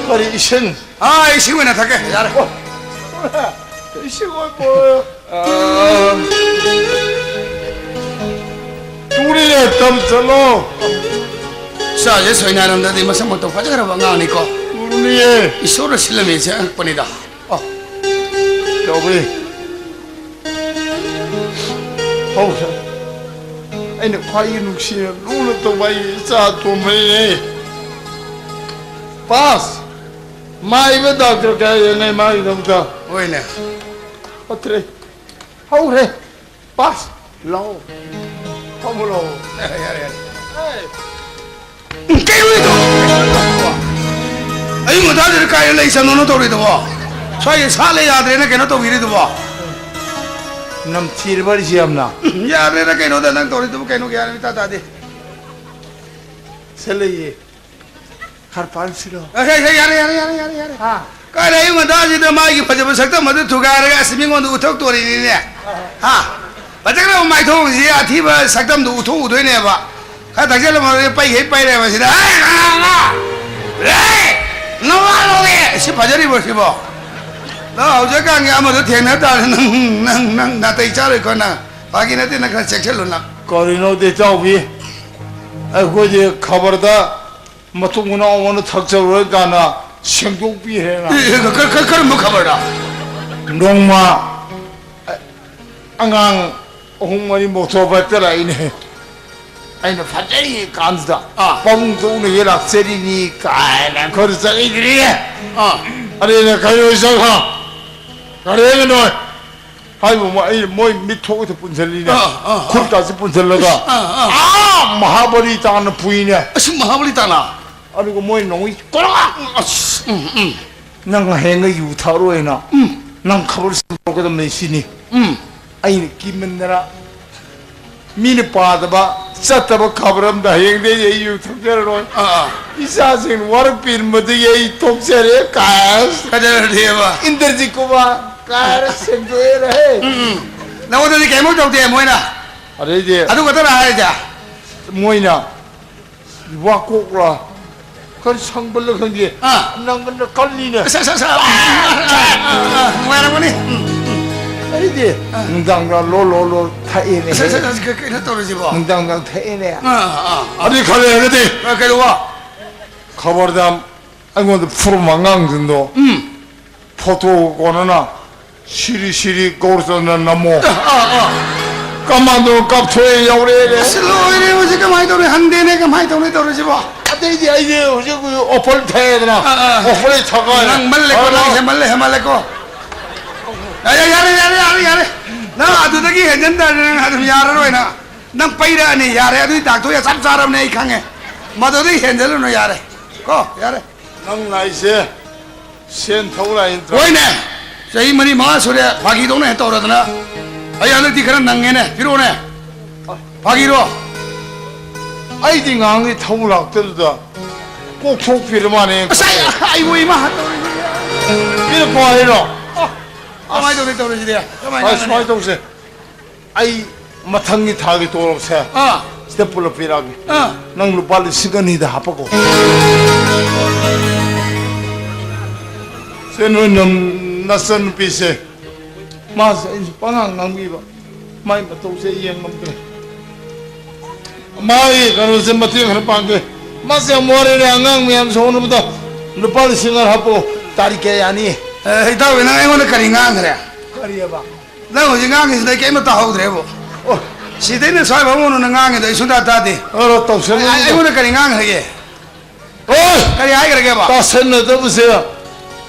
ꯀꯔꯤ ꯏꯁꯤꯡ? ꯑꯥ, ꯏꯁꯤꯡ ꯑꯣꯏꯅ ꯊꯛꯀꯦ, ꯌꯥꯔꯦ꯫ ꯏꯁꯤꯡ ꯑꯣꯏꯕ꯫ ꯇꯨꯔꯤꯅꯦ, ꯇꯝ ꯆꯠꯂꯣ꯫ ꯏꯆꯥꯁꯦ ꯁꯣꯏꯅꯥꯔꯝꯗꯗꯤ ꯃꯁꯛ ꯃꯇꯧ ꯐꯖꯈ꯭ꯔꯕ ꯑꯉꯥꯡꯅꯤꯀꯣ꯫ ꯇꯨꯔꯤꯅꯦ꯫ ꯏꯁꯣꯔꯅ ꯁꯤꯜꯂꯝꯃꯤꯁꯦ ꯑꯉꯛꯄꯅꯤꯗ꯫ ꯑꯣ꯫ ꯆꯥꯎꯕꯤ꯫ ꯍꯧ ꯁꯥ꯫ ꯑꯩꯅ ꯈ꯭ꯋꯥꯏꯒꯤ ꯅꯨꯡꯁꯤꯅ ꯂꯨꯅ ꯇꯧꯕ ꯑꯩꯒꯤ ꯏꯆꯥ ꯑꯇꯣꯝꯕꯅꯤꯅꯦ꯫ ꯄꯥꯁ꯫ ꯃꯥꯏꯕ ꯗꯥꯛꯇꯔ ꯀꯌꯥ ꯌꯦꯡꯅꯩ ꯃꯥꯒꯤꯗꯃꯛꯇ꯫ ꯍꯣꯏꯅꯦ꯫ ꯐꯠꯇ꯭ꯔꯦ꯫ ꯍꯧꯈ꯭ꯔꯦ꯫ ꯄꯥꯁ꯫ ꯂꯥꯛꯑꯣ꯫ ꯐꯝꯃꯨ ꯂꯥꯛꯑꯣ꯫ ꯌꯥꯔꯦ, ꯌꯥꯔꯦ꯫ ꯑꯦ꯫ ꯎꯝ, ꯀꯩꯅꯣꯅꯦ ꯇꯧ-, ꯑꯌꯨꯛ ꯉꯟꯇꯥꯁꯤꯗ ꯀꯥꯏꯗ ꯂꯩ ꯆꯪꯉꯣꯅꯣ ꯇꯧꯔꯤꯗꯨꯕꯣ? ꯁ꯭ꯋꯥꯏꯒꯤ ꯁꯥꯠꯂꯦ ꯌꯥꯗ꯭ꯔꯦꯅ ꯀꯩꯅꯣ ꯇꯧꯕꯤꯔꯤꯗꯨꯕꯣ? ꯅꯝꯊꯤꯔꯕ ꯑꯩꯁꯦ ꯌꯥꯝꯅ? ꯎꯝ, ꯌꯥꯗ꯭ꯔꯦꯗ ꯀꯩꯅꯣꯗ ꯅꯪ ꯇꯧꯔꯤꯗꯨꯕꯨ ꯀꯩꯅꯣ ꯒ꯭ꯌꯥꯟ ꯑꯃ ꯏꯇꯥ ꯇꯥꯗꯦ꯫ ꯁꯦ ꯂꯩꯌꯦ꯫ ꯈꯔ ꯄꯥꯟꯁꯤꯔꯣ? ꯑꯦ, ꯑꯦ, ꯑꯦ, ꯌꯥꯔꯦ, ꯌꯥꯔꯦ, ꯌꯥꯔꯦ, ꯌꯥꯔꯦ, ꯌꯥꯔꯦ꯫ ꯍꯥ? ꯀꯥꯏꯗ ꯑꯌꯨꯛ ꯉꯟꯇꯥꯁꯤꯗ ꯃꯥꯒꯤ ꯐꯖꯕ ꯁꯛꯇꯝ ꯑꯗꯨ ꯊꯨꯒꯥꯏꯔꯒ ꯑꯁ ꯃꯤꯉꯣꯟꯗ ꯎꯠꯊꯣꯛꯇꯣꯔꯤꯅꯤꯅꯦ? ꯍꯥ? ꯐꯖꯈ꯭ꯔꯕ ꯃꯥꯏꯊꯣꯡꯁꯤ ꯑꯊꯤꯕ ꯁꯛꯇꯝꯗꯨ ꯎꯠꯊꯣꯛꯎꯗꯣꯏꯅꯦꯕ꯫ ꯈꯔ ꯊꯛꯆꯜꯂꯝꯃꯒ ꯄꯩꯈꯩ ꯄꯩꯔꯦ ꯃꯁꯤꯗ꯫ ꯍꯦ, ꯅꯋꯥ ꯂꯧꯗꯦ! ꯁꯤ ꯐꯖꯔꯤꯕ꯭ꯔꯣ ꯁꯤꯕꯣ? ꯅꯪ ꯍꯧꯖꯤꯛꯀꯥꯟꯒꯤ ꯑꯃꯗꯣ ꯊꯦꯡꯅ ꯇꯥꯔꯦ꯫ ꯅꯪ, ꯅꯪ, ꯅꯪ ꯅꯥꯇꯩ ꯆꯥꯔꯣꯏꯀꯣ ꯅꯪ꯫ ꯐꯥꯒꯤ ꯅꯠꯇꯦ, ꯅꯪ ꯈꯔ ꯆꯦꯛꯁꯤꯜꯂꯨ ꯅꯪ꯫ ꯀꯔꯤꯅꯣꯗꯤ ꯏꯇꯥꯎꯕꯤ? ꯑꯩꯈꯣꯏꯗꯤ ꯈꯕꯔꯗ ꯃꯇꯨꯡ ꯃꯅꯥꯎ ꯑꯃꯅ ꯊꯛꯆꯔꯣꯏ ꯀꯥꯟꯗ ꯁꯦꯡꯗꯣꯛꯄꯤꯈ꯭ꯔꯦꯅ꯫ ꯑꯦ, ꯑꯦ, ꯀ-, ꯀ-, ꯀꯔꯝꯕ ꯈꯕꯔꯗ? ꯅꯣꯡꯃ ꯑꯉꯥꯡ ꯑꯍꯨꯝ ꯃꯔꯤ ꯃꯣꯇꯣꯔ ꯕꯥꯏꯛꯇ ꯂꯥꯛꯏꯅꯦ꯫ ꯑꯩꯅ ꯐꯖꯩ ꯀꯥꯟꯁꯤꯗ ꯑꯥ꯫ ꯄꯥꯕꯨꯡ ꯇꯧꯅꯒꯦ ꯂꯥꯛꯆꯔꯤꯅꯤ ꯀꯥꯏꯅ ꯑꯩꯈꯣꯏꯗ ꯆꯠꯂꯤꯗ꯭ꯔꯤ꯫ ꯑꯥ꯫ ꯑꯗꯨꯅ ꯀꯩꯅꯣ ꯆꯠꯈ꯭ꯔꯣ꯫ ꯀꯔꯤꯒꯤꯅꯣ? ꯍꯥꯏꯕ ꯃꯣꯏ, ꯑꯩ, ꯃꯣꯏ ꯃꯤꯠ ꯊꯣꯛꯇ ꯄꯨꯟꯁꯤꯜꯂꯤꯅꯦ꯫ ꯑꯥ, ꯑꯥ, ꯑꯥ꯫ ꯈꯨꯠꯀꯥꯁꯦ ꯄꯨꯟꯁꯤꯜꯂꯒ꯫ ꯑꯥ, ꯑꯥ꯫ ꯑꯥ, ꯃꯍꯥꯕꯂꯤ ꯇꯥꯅ ꯄꯨꯏꯅꯦ꯫ ꯑꯁ, ꯃꯍꯥꯕꯂꯤ ꯇꯥꯅ? ꯑꯗꯨꯒ ꯃꯣꯏ ꯅꯣꯡꯃꯩ ꯀꯣꯔꯣꯛ! ꯑꯁ, ꯎꯝ, ꯎꯝ꯫ ꯅꯪ ꯍꯌꯦꯡꯒ ꯌꯨ ꯊꯛꯑꯔꯣꯏꯅ꯫ ꯎꯝ꯫ ꯅꯪ ꯈꯕꯔ ꯁꯟꯗꯣꯛꯀꯗꯕꯅꯤ ꯁꯤꯅꯤ꯫ ꯎꯝ꯫ ꯑꯩꯅ ꯀꯤꯃꯟꯗꯅ ꯃꯤꯅ ꯄꯥꯗꯕ, ꯆꯠꯇꯕ ꯈꯕꯔ ꯑꯝꯗ ꯍꯌꯦꯡꯗꯩ ꯑꯩ ꯌꯨ ꯊꯛꯆꯔꯔꯣꯏ꯫ ꯑꯥ, ꯑꯥ꯫ ꯏꯆꯥꯁꯤꯡꯅ ꯋꯥꯔꯛꯄꯤꯔꯝꯕꯗꯒꯤ ꯑꯩ ꯇꯣꯛꯆꯔꯦ ꯀꯥꯏ꯫ ꯀꯩꯗꯧꯔꯒꯦꯕ? ꯏꯟꯗ꯭ꯔꯖꯤꯠ ꯀꯨꯃꯥꯔ ꯀꯥꯏꯅ ꯁꯦꯡꯗꯣꯛꯑꯦꯅꯦꯍꯦ꯫ ꯎꯝ, ꯎꯝ꯫ ꯅꯉꯣꯟꯗꯗꯤ ꯀꯩꯝ ꯇꯧꯗꯦ ꯃꯣꯏꯅ꯫ ꯑꯗꯩꯗꯤ ꯑꯗꯨ ꯈꯛꯇꯔ ꯍꯥꯏꯔꯤꯁꯦ? ꯃꯣꯏꯅ ꯋꯥꯀꯣꯛꯂ ꯈꯔ ꯁꯪꯕꯜꯂ ꯈꯪꯗꯦ꯫ ꯑꯥ꯫ ꯅꯪꯒꯟꯗ ꯀꯜꯂꯤꯅꯦ꯫ ꯑꯁ, ꯑꯁ, ꯑꯁ, ꯑꯥ, ꯑꯥ, ꯑꯥ, ꯑꯥ, ꯅꯨꯡꯉꯥꯏꯔꯝꯒꯅꯤ꯫ ꯎꯝ, ꯎꯝ꯫ ꯑꯩꯗꯤ ꯑꯥ꯫ ꯅꯨꯡꯗꯥꯡꯗ ꯂꯣ, ꯂꯣ, ꯂꯣ ꯊꯛꯑꯦꯅꯦ꯫ ꯑꯁ, ꯑꯁ, ꯑꯁ, ꯀ-, ꯀꯩꯅꯣ ꯇꯧꯔꯤꯁꯤꯕꯣ? ꯅꯨꯡꯗꯥꯡ, ꯅꯨꯡꯗꯥꯡ ꯊꯛꯑꯦꯅꯦ꯫ ꯑꯥ, ꯑꯥ, ꯑꯥ꯫ ꯑꯗꯨꯗꯤ ꯈꯔ ꯂꯩꯔꯒꯗꯤ ꯑꯥ, ꯀꯩꯗꯧꯕ? ꯈꯕꯔꯗ ꯑꯩꯉꯣꯟꯗ ꯐꯨꯔꯝꯕ ꯑꯉꯥꯡꯁꯤꯡꯗꯣ ꯎꯝ꯫ ꯐꯣꯇꯣ ꯀꯣꯟꯅꯅ ꯁꯤꯔꯤ ꯁꯤꯔꯤ ꯒꯧꯔꯆꯟꯗ꯭ꯔ ꯅꯝꯃꯣ꯫ ꯑꯥ, ꯑꯥ, ꯑꯥ꯫ ꯀꯃꯥꯟꯗꯣ ꯀꯥꯞꯊꯣꯛꯑꯦ ꯌꯥꯎꯔꯛꯑꯦꯅꯦ꯫ ꯑꯁ, ꯂꯣꯏꯔꯦ, ꯍꯧꯖꯤꯛ ꯀꯃꯥꯏꯅ ꯇꯧꯔꯦ? ꯍꯟꯗꯦꯅꯦ, ꯀꯃꯥꯏꯅ ꯇꯧꯔꯦ ꯇꯧꯔꯤꯁꯤꯕꯣ? ꯑꯇꯩꯗꯤ ꯑꯩꯗꯤ ꯍꯧꯖꯤꯛ ꯑꯣꯐꯔ ꯊꯛꯑꯦꯗꯅ꯫ ꯑꯥ, ꯑꯥ꯫ ꯑꯣꯐꯔ ꯊꯛꯑꯦ꯫ ꯅꯪ ꯃꯜꯂꯦꯀꯣ, ꯑꯥ꯫ ꯅꯪ ꯍꯦꯟꯃꯜꯂꯦ, ꯍꯦꯟꯃꯜꯂꯦꯀꯣ꯫ ꯌꯥꯔꯦ, ꯌꯥꯔꯦ, ꯌꯥꯔꯦ, ꯌꯥꯔꯦ, ꯌꯥꯔꯦ꯫ ꯅꯪ ꯑꯗꯨꯗꯒꯤ ꯍꯦꯟꯖꯟꯗ꯭ꯔꯗꯤ ꯅꯪ ꯑꯗꯨꯝ ꯌꯥꯔꯔꯣꯏ ꯅꯪ꯫ ꯅꯪ ꯄꯩꯔꯛꯑꯅꯤ, ꯌꯥꯔꯦ, ꯑꯗꯨꯏ ꯗꯥꯛꯇꯣ ꯌꯥ ꯆꯞ ꯆꯥꯔꯕꯅꯦ, ꯑꯩ ꯈꯪꯉꯦ꯫ ꯃꯗꯨꯗꯩ ꯍꯦꯟꯖꯜꯂꯨꯅꯨ, ꯌꯥꯔꯦ꯫ ꯀꯣ, ꯌꯥꯔꯦ꯫ ꯅꯪ ꯂꯥꯛꯏꯁꯦ ꯁꯦꯟ ꯊꯧ ꯂꯥꯛꯏ ꯅꯠꯇ꯭ꯔꯣ? ꯍꯣꯏꯅꯦ, ꯆꯍꯤ ꯃꯔꯤ ꯃꯉꯥ ꯁꯨꯔꯦ, ꯐꯥꯒꯤꯗꯧꯅ ꯍꯦꯛ ꯇꯧꯔꯗꯅ꯫ ꯑꯩ ꯍꯟꯗꯛꯇꯤ ꯈꯔ ꯅꯪꯉꯦꯅꯦ, ꯄꯤꯔꯛꯑꯣꯅꯦ꯫ ꯐꯥꯒꯤꯔꯣ? ꯑꯩꯗꯤ ꯉꯍꯥꯟꯒꯤ ꯊꯧ ꯂꯥꯛꯇꯗꯨꯗ ꯀꯣꯛꯊꯣꯛꯄꯤꯔ ꯃꯥꯅꯦ꯫ ꯑꯁ, ꯑꯩ, ꯑꯩꯕꯨ ꯏꯃꯥ ꯇꯧꯔꯤꯁꯤꯗꯤ꯫ ꯄꯤꯔꯛꯄ ꯍꯥꯏꯔꯣ? ꯑ, ꯀꯃꯥꯏꯅ ꯇꯧꯅꯤ ꯇꯧꯔꯤꯁꯤꯗꯤ? ꯀꯃꯥꯏꯅ ꯑ, ꯇꯧꯅꯤ? ꯁꯨꯃꯥꯏꯅ ꯇꯧꯁꯦ꯫ ꯑꯩ ꯃꯊꯪꯒꯤ ꯊꯥꯒꯤ ꯇꯣꯂꯣꯞꯁꯦ ꯑꯥ꯫ ꯁꯤꯗ ꯄꯨꯂꯞ ꯄꯤꯔꯛꯑꯒꯦ꯫ ꯑꯥ꯫ ꯅꯪ ꯂꯨꯄꯥ ꯂꯤꯁꯤꯡ ꯑꯅꯤꯗ ꯍꯥꯞꯄꯛꯀꯣ꯫ ꯁꯦ, ꯅꯣꯏ ꯅꯝ-, ꯅꯆꯟꯅꯨꯄꯤꯁꯦ, ꯃꯥꯁꯦ ꯑꯩꯁꯨ ꯄꯉꯥꯡ ꯉꯥꯡꯕꯤꯕ, ꯃꯥꯏ ꯃꯇꯧꯁꯦ ꯑꯩ ꯌꯦꯡ ꯉꯝꯗ꯭ꯔꯦ꯫ ꯃꯥꯒꯤ ꯀꯩꯅꯣꯁꯦ ꯃꯇꯦꯡ ꯈꯔ ꯄꯥꯡꯒꯦ꯫ ꯃꯥꯁꯦ ꯌꯥꯝ ꯋꯥꯔꯦꯅꯦ, ꯑꯉꯥꯡ ꯃꯌꯥꯝꯁꯦ ꯍꯣꯠꯅꯕꯗ꯫ ꯂꯨꯄꯥ ꯂꯤꯁꯤꯡ ꯑꯃ ꯍꯥꯞꯄꯛꯑꯣ꯫ ꯇꯥꯔꯤꯛ ꯀꯌꯥ ꯌꯥꯅꯤ? ꯑꯦ, ꯏꯇꯥꯎꯕꯤ, ꯅꯪ ꯑꯩꯉꯣꯟꯗ ꯀꯔꯤ ꯉꯥꯡꯈ꯭ꯔꯦ? ꯀꯔꯤꯑꯕ? ꯅꯪ ꯍꯧꯖꯤꯛ ꯉꯥꯡꯉꯤꯁꯤꯗ ꯑꯩ ꯀꯩꯝꯇ ꯇꯥꯍꯧꯗ꯭ꯔꯦꯕꯣ꯫ ꯑꯣ꯫ ꯁꯤꯗꯩꯅ ꯁ꯭ꯋꯥꯏ ꯐꯥꯎ ꯅꯪ ꯉꯥꯡꯉꯤꯗꯣ ꯑꯩ ꯁꯨꯡꯇꯥ ꯇꯥꯗꯦ꯫ ꯑꯣ, ꯇꯧꯁꯟꯅꯅꯨ꯫ ꯑꯩ-, ꯑꯩꯉꯣꯟꯗ ꯀꯔꯤ ꯉꯥꯡꯈ꯭ꯔꯒꯦ? ꯑꯣ! ꯀꯔꯤ ꯍꯥꯏꯈ꯭ꯔꯒꯦꯕ? ꯇꯥꯁꯟꯅꯗꯕꯁꯦ,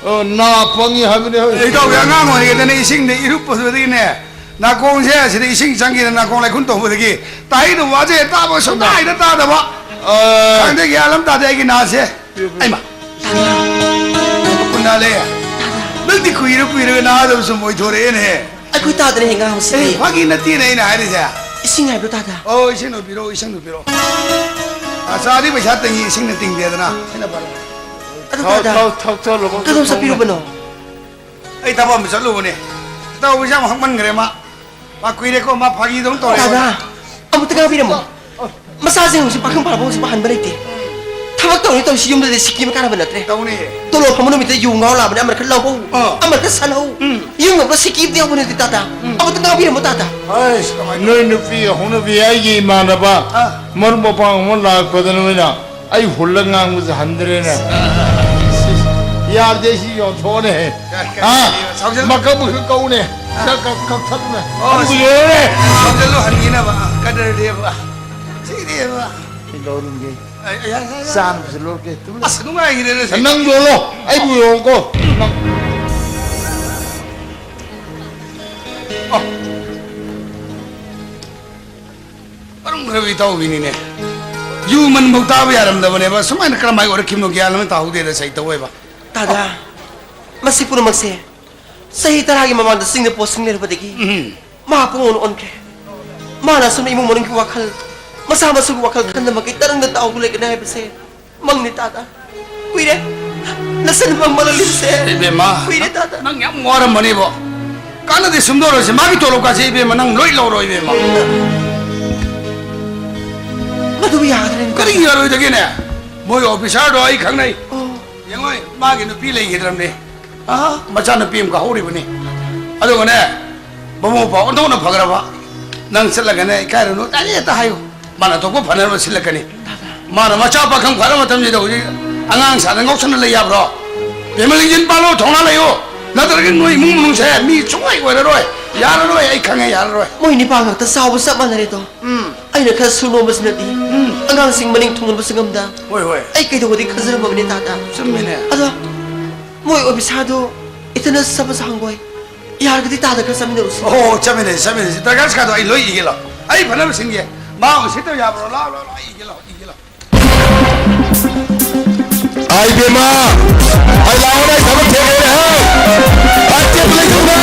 ꯑ, ꯅꯥ ꯄꯪꯉꯤ ꯍꯥꯏꯕꯅꯦ꯫ ꯑꯩ ꯇꯧꯒꯦ, ꯑꯉꯥꯡ ꯑꯣꯏꯔꯤꯉꯩꯗꯅꯦ ꯏꯁꯤꯡꯗ ꯏꯔꯨꯞꯄꯗꯒꯤꯅꯦ, ꯅꯥꯀꯣꯡꯁꯦ ꯁꯤꯗ ꯏꯁꯤꯡ ꯆꯪꯈꯤꯗꯅ ꯅꯥꯀꯣꯡ ꯂꯩꯈꯨꯟ ꯇꯧꯕꯗꯒꯤ ꯇꯥꯍꯩꯗꯕ ꯋꯥꯁꯦ ꯇꯥꯕ ꯁꯨꯡꯇꯥ ꯍꯦꯛꯇ ꯇꯥꯗꯕ꯫ ꯑ꯫ ꯈꯪꯗꯦ, ꯒ꯭ꯌꯥꯟ ꯑꯃ ꯇꯥꯗꯦ ꯑꯩꯒꯤ ꯅꯥꯁꯦ꯫ ꯑꯩꯃ! ꯀꯨꯟꯗꯥꯂꯦ, ꯅꯪꯗꯤ ꯀꯨꯏꯔ ꯀꯨꯏꯔꯒ ꯅꯍꯥꯗꯧ ꯁꯨꯝ ꯑꯣꯏꯊꯣꯔꯛꯑꯦꯅꯦ꯫ ꯑꯩꯈꯣꯏ ꯇꯥꯗ꯭ꯔꯦ ꯉꯥꯡꯕꯁꯤꯗꯤ꯫ ꯑꯦ, ꯐꯥꯒꯤ ꯅꯠꯇꯦꯅꯦ ꯑꯩꯅ ꯍꯥꯏꯔꯤꯁꯦ꯫ ꯏꯁꯤꯡ ꯍꯥꯏꯕ꯭ꯔꯣ, ꯇꯥꯗ? ꯑꯣ, ꯏꯁꯤꯡꯗꯣ ꯄꯤꯔꯛꯑꯣ, ꯏꯁꯤꯡꯗꯣ ꯄꯤꯔꯛꯑꯣ꯫ ꯑ, ꯆꯥꯗꯤ ꯄꯩꯁꯥ ꯇꯤꯡꯉꯤ, ꯏꯁꯤꯡꯅ ꯇꯤꯡꯗꯦꯗꯅ꯫ ꯁꯤꯅ ꯐꯔꯦ꯫ ꯑꯗꯨ, ꯊꯥꯎ, ꯇꯥꯗ, ꯊꯥꯎ, ꯊꯥꯎ ꯆꯣꯠꯂꯕ ꯀꯗꯣꯝ ꯊꯣꯡꯅ꯫ ꯆꯠꯄꯤꯔꯨꯕꯅꯣ? ꯑꯩ ꯊꯕꯛ ꯑꯃ ꯆꯠꯂꯨꯕꯅꯦ꯫ ꯏꯇꯥꯎꯕꯤꯁꯦ ꯌꯥꯝ ꯍꯛꯃꯟꯈ꯭ꯔꯦ ꯃꯥ꯫ ꯃꯥ ꯀꯨꯏꯔꯦꯀꯣ, ꯃꯥ ꯐꯥꯒꯤ ꯑꯗꯨꯝ ꯇꯧꯔꯦ꯫ ꯇꯥꯗ, ꯑꯃꯨꯛꯇ ꯉꯥꯡꯕꯤꯔꯝꯃꯣ꯫ ꯃꯆꯥꯁꯤꯡ ꯍꯧꯖꯤꯛ ꯄꯥꯈꯪ ꯐꯥꯔꯕ ꯍꯧꯖꯤꯛ ꯄꯥꯍꯟꯕ ꯂꯩꯇꯦ꯫ ꯊꯕꯛ ꯇꯧꯅꯤ ꯇꯧꯔꯤꯁꯤ ꯌꯨꯝꯗꯗꯤ ꯁꯤꯀꯤ ꯑꯃ ꯀꯥꯟꯅꯕ ꯅꯠꯇ꯭ꯔꯦ꯫ ꯇꯧꯅꯤ꯫ ꯇꯣꯂꯣꯞ ꯐꯪꯕ ꯅꯨꯃꯤꯠꯇ ꯌꯨ ꯉꯥꯎ ꯂꯥꯛꯑꯕꯅꯤ, ꯑꯃꯅ ꯈꯔ ꯂꯧꯍꯧ, ꯑꯥ꯫ ꯑꯃꯅ ꯈꯔ ꯁꯜꯍꯧ꯫ ꯎꯝ꯫ ꯌꯨꯝ ꯌꯧꯕꯗ ꯁꯤꯀꯤ ꯑꯝꯇ ꯌꯥꯎꯕ ꯅꯠꯇꯦ, ꯇꯥꯗ꯫ ꯎꯝ꯫ ꯑꯃꯨꯛꯇ ꯉꯥꯡꯕꯤꯔꯝꯃꯣ, ꯇꯥꯗ꯫ ꯑꯩꯁ, ꯀꯃꯥꯏꯅ ꯅꯣꯏ ꯅꯨꯄꯤ ꯍꯧꯅꯕꯤ ꯑꯩꯒꯤ ꯏꯃꯥꯟꯅꯕ ꯑꯥ꯫ ꯃꯔꯨꯞ ꯃꯄꯥꯡ ꯑꯃ ꯂꯥꯛꯄꯗ ꯅꯣꯏꯅ ꯑꯩ ꯍꯨꯜꯂ ꯉꯥꯡꯕꯁꯦ ꯍꯟꯗ꯭ꯔꯦꯅꯦ꯫ ꯌꯥꯗꯦ, ꯁꯤ ꯌꯣꯟꯊꯣꯛꯑꯅꯦ꯫ ꯀ-, ꯀ-, ꯑꯥ, ꯁꯥꯎꯖꯜ-, ꯃꯀꯛ ꯃꯀꯛ ꯀꯛꯎꯅꯦ꯫ ꯑꯥ꯫ ꯈꯔ ꯀꯛ-, ꯀꯛꯊꯠꯂꯨꯅꯦ꯫ ꯑꯣ, ꯑꯗꯨ ꯁꯤ-, ꯂꯣꯏꯔꯦ꯫ ꯁꯥꯎꯖꯜꯂꯨ ꯍꯟꯈꯤꯅꯕ꯫ ꯑꯥ, ꯀꯗꯔꯗꯤꯕ꯫ ꯁꯤꯗꯤꯕ꯫ ꯑꯩ ꯂꯧꯔꯝꯒꯦ꯫ ꯑꯩ, ꯑꯩ, ꯑꯩ, ꯑꯩ꯫ ꯆꯥꯅꯕꯁꯨ ꯂꯧꯔꯛꯀꯦ꯫ ꯇꯨꯃꯤꯟ ꯂꯩꯌꯨ꯫ ꯑꯁ, ꯅꯨꯡꯉꯥꯏꯈꯤꯗꯦꯅꯦ ꯁꯤ꯫ ꯅꯪ ꯌꯣꯜꯂꯣ꯫ ꯑꯩꯕꯨ ꯌꯣꯜꯂꯣꯀꯣ꯫ ꯅꯪ꯫ ꯑꯣ꯫ ꯃꯔꯝ ꯈꯔꯕꯤ ꯇꯧꯕꯤꯅꯤꯅꯦ꯫ ꯌꯨ ꯃꯟꯐꯧ ꯇꯥꯕ ꯌꯥꯔꯝꯗꯕꯅꯦꯕ꯫ ꯁꯨꯃꯥꯏꯅ ꯀꯔꯝꯍꯥꯏ ꯑꯣꯏꯔꯛꯈꯤꯕꯅꯣ ꯒ꯭ꯌꯥꯟ ꯑꯃ ꯇꯥꯍꯧꯗꯦꯗ ꯁꯩꯇꯧ ꯑꯣꯏꯕ꯫ ꯇꯥꯗ, ꯃꯁꯤ ꯄꯨꯝꯅꯃꯛꯁꯦ ꯆꯍꯤ ꯇꯔꯥꯒꯤ ꯃꯃꯥꯡꯗ ꯆꯤꯡꯗ ꯄꯣꯠꯁꯤꯡ ꯂꯩꯔꯨꯕꯗꯒꯤ ꯎꯝ꯫ ꯃꯥ ꯄꯨꯡꯑꯣꯟ ꯑꯣꯟꯈ꯭ꯔꯦ꯫ ꯃꯥꯅ ꯑꯁꯨꯝꯅ ꯏꯃꯨꯡ ꯃꯅꯨꯡꯒꯤ ꯋꯥꯈꯜ, ꯃꯆꯥ ꯃꯁꯨꯒꯤ ꯋꯥꯈꯜ ꯈꯟꯗꯃꯛꯀꯤ ꯇꯔꯪꯗ ꯇꯥꯎꯗꯨ ꯂꯩꯒꯅꯤ ꯍꯥꯏꯕꯁꯦ ꯃꯪꯅꯤ ꯇꯥꯗ꯫ ꯀꯨꯏꯔꯦ꯫ ꯅꯆꯟ ꯃꯪ ꯃꯪꯂꯛꯂꯤꯕꯁꯦ꯫ ꯏꯕꯦꯝꯃ, ꯀꯨꯏꯔꯦ ꯇꯥꯗ꯫ ꯅꯪ ꯌꯥꯝ ꯋꯥꯔꯝꯃꯅꯤꯕꯣ꯫ ꯀꯥꯟꯅꯗꯦ ꯁꯨꯝꯗꯧꯔꯁꯦ꯫ ꯃꯥꯒꯤ ꯇꯣꯂꯣꯞ ꯀꯥꯁꯦ ꯏꯕꯦꯝꯃ ꯅꯪ ꯂꯣꯏ ꯂꯧꯔꯣ ꯏꯕꯦꯝꯃ꯫ ꯃꯗꯨꯕꯨ ꯌꯥꯒꯗ꯭ꯔꯅꯦ? ꯀꯔꯤ ꯌꯥꯔꯣꯏꯗꯒꯦꯅꯦ? ꯃꯣꯏ ꯑꯣꯐꯤꯁꯥꯔꯗꯣ ꯑꯩ ꯈꯪꯅꯩ꯫ ꯑꯣ꯫ ꯌꯦꯡꯉꯣꯏ, ꯃꯥꯒꯤ ꯅꯨꯄꯤ ꯂꯩꯈꯤꯗ꯭ꯔꯕꯅꯦ꯫ ꯑꯥ, ꯃꯆꯥꯅꯨꯄꯤ ꯑꯃꯒ ꯍꯧꯔꯤꯕꯅꯤ꯫ ꯑꯗꯨꯒꯅꯦ, ꯃꯕꯨꯡ ꯃꯧꯄ꯭ꯋꯥ ꯑꯣꯟꯊꯣꯛꯅ ꯐꯈ꯭ꯔꯕ꯫ ꯅꯪ ꯆꯠꯂꯒꯅꯦ, ꯏꯀꯥꯏꯔꯨꯅꯨ, ꯇꯥꯔꯤ ꯍꯦꯛꯇ ꯍꯥꯏꯌꯨ꯫ ꯃꯥꯅ ꯊꯣꯛꯄ ꯐꯅꯕ ꯁꯤꯜꯂꯛꯀꯅꯤ꯫ ꯃꯥꯅ ꯃꯆꯥ ꯄꯥꯈꯪ ꯐꯔ ꯃꯇꯝꯁꯤꯗ ꯍꯧꯖꯤꯛ ꯑꯉꯥꯡ ꯁꯥꯗꯅ ꯉꯥꯎꯁꯟꯅ ꯂꯩ ꯌꯥꯕ꯭ꯔꯣ? ꯕꯦꯝꯃ ꯂꯤꯡꯖꯦꯜ ꯄꯥꯜꯂꯣ, ꯊꯧꯅꯥ ꯂꯩꯌꯨ꯫ ꯅꯠꯇ꯭ꯔꯒꯗꯤ ꯅꯣꯏ ꯏꯃꯨꯡ ꯃꯅꯨꯡꯁꯦ ꯃꯤ ꯁꯨꯡꯑꯣꯏ ꯑꯣꯏꯔꯔꯣꯏ꯫ ꯌꯥꯔꯔꯣꯏ, ꯑꯩ ꯈꯪꯉꯦ, ꯌꯥꯔꯔꯣꯏ꯫ ꯃꯣꯏ ꯅꯤꯄꯥ ꯉꯥꯛꯇ ꯆꯥꯎꯕ ꯆꯞ ꯃꯥꯟꯅꯔꯦꯗꯣ꯫ ꯎꯝ꯫ ꯑꯩꯅ ꯈꯔ ꯁꯨꯔ ꯅꯣꯝꯕꯁꯤꯅꯗꯤ ꯎꯝ꯫ ꯑꯉꯥꯡꯁꯤꯡ ꯃꯅꯤꯡ ꯊꯨꯡꯍꯟꯕꯁꯨ ꯉꯝꯗ꯫ ꯍꯣꯏ, ꯍꯣꯏ꯫ ꯑꯩ ꯀꯩꯗꯧꯕꯗꯤ ꯈꯟꯖꯔꯝꯃꯕꯅꯤ ꯇꯥꯗ꯫ ꯆꯨꯝꯃꯤꯅꯦ꯫ ꯑꯗꯣ ꯃꯣꯏ ꯑꯣꯐꯤꯁꯥꯔꯗꯣ ꯏꯊꯟꯗ ꯆꯠꯄꯁꯨ ꯍꯪꯒꯣꯏ꯫ ꯌꯥꯔꯒꯗꯤ ꯇꯥꯗ ꯈꯔ ꯆꯠꯃꯤꯟꯅꯔꯨꯁꯤ꯫ ꯑꯣ, ꯆꯠꯃꯤꯟꯅꯁꯤ, ꯆꯠꯃꯤꯟꯅꯁꯤ꯫ ꯗꯔꯀꯥꯔ ꯁꯥꯗꯣ ꯑꯩ ꯂꯣꯏ ꯏꯒꯦ ꯂꯥꯎ꯫ ꯑꯩ ꯐꯅꯕ ꯁꯤꯟꯒꯦ꯫ ꯃꯥ ꯎꯁꯤꯠꯇꯕ ꯌꯥꯕ꯭ꯔꯣ? ꯂꯥꯎ, ꯂꯥꯎ, ꯂꯥꯎ, ꯑꯩ ꯏꯒꯦ ꯂꯥꯎ, ꯏꯒꯦ ꯂꯥꯎ꯫ ꯑꯥꯏ ꯕꯦꯝꯃ, ꯑꯩ ꯂꯥꯛꯑꯣꯅꯦ, ꯑꯩ ꯊꯕꯛ ꯊꯦꯡꯉꯦꯅꯦ, ꯍꯦ꯫ ꯑꯥꯏ ꯇꯦꯞ ꯂꯩꯊꯧꯅ꯫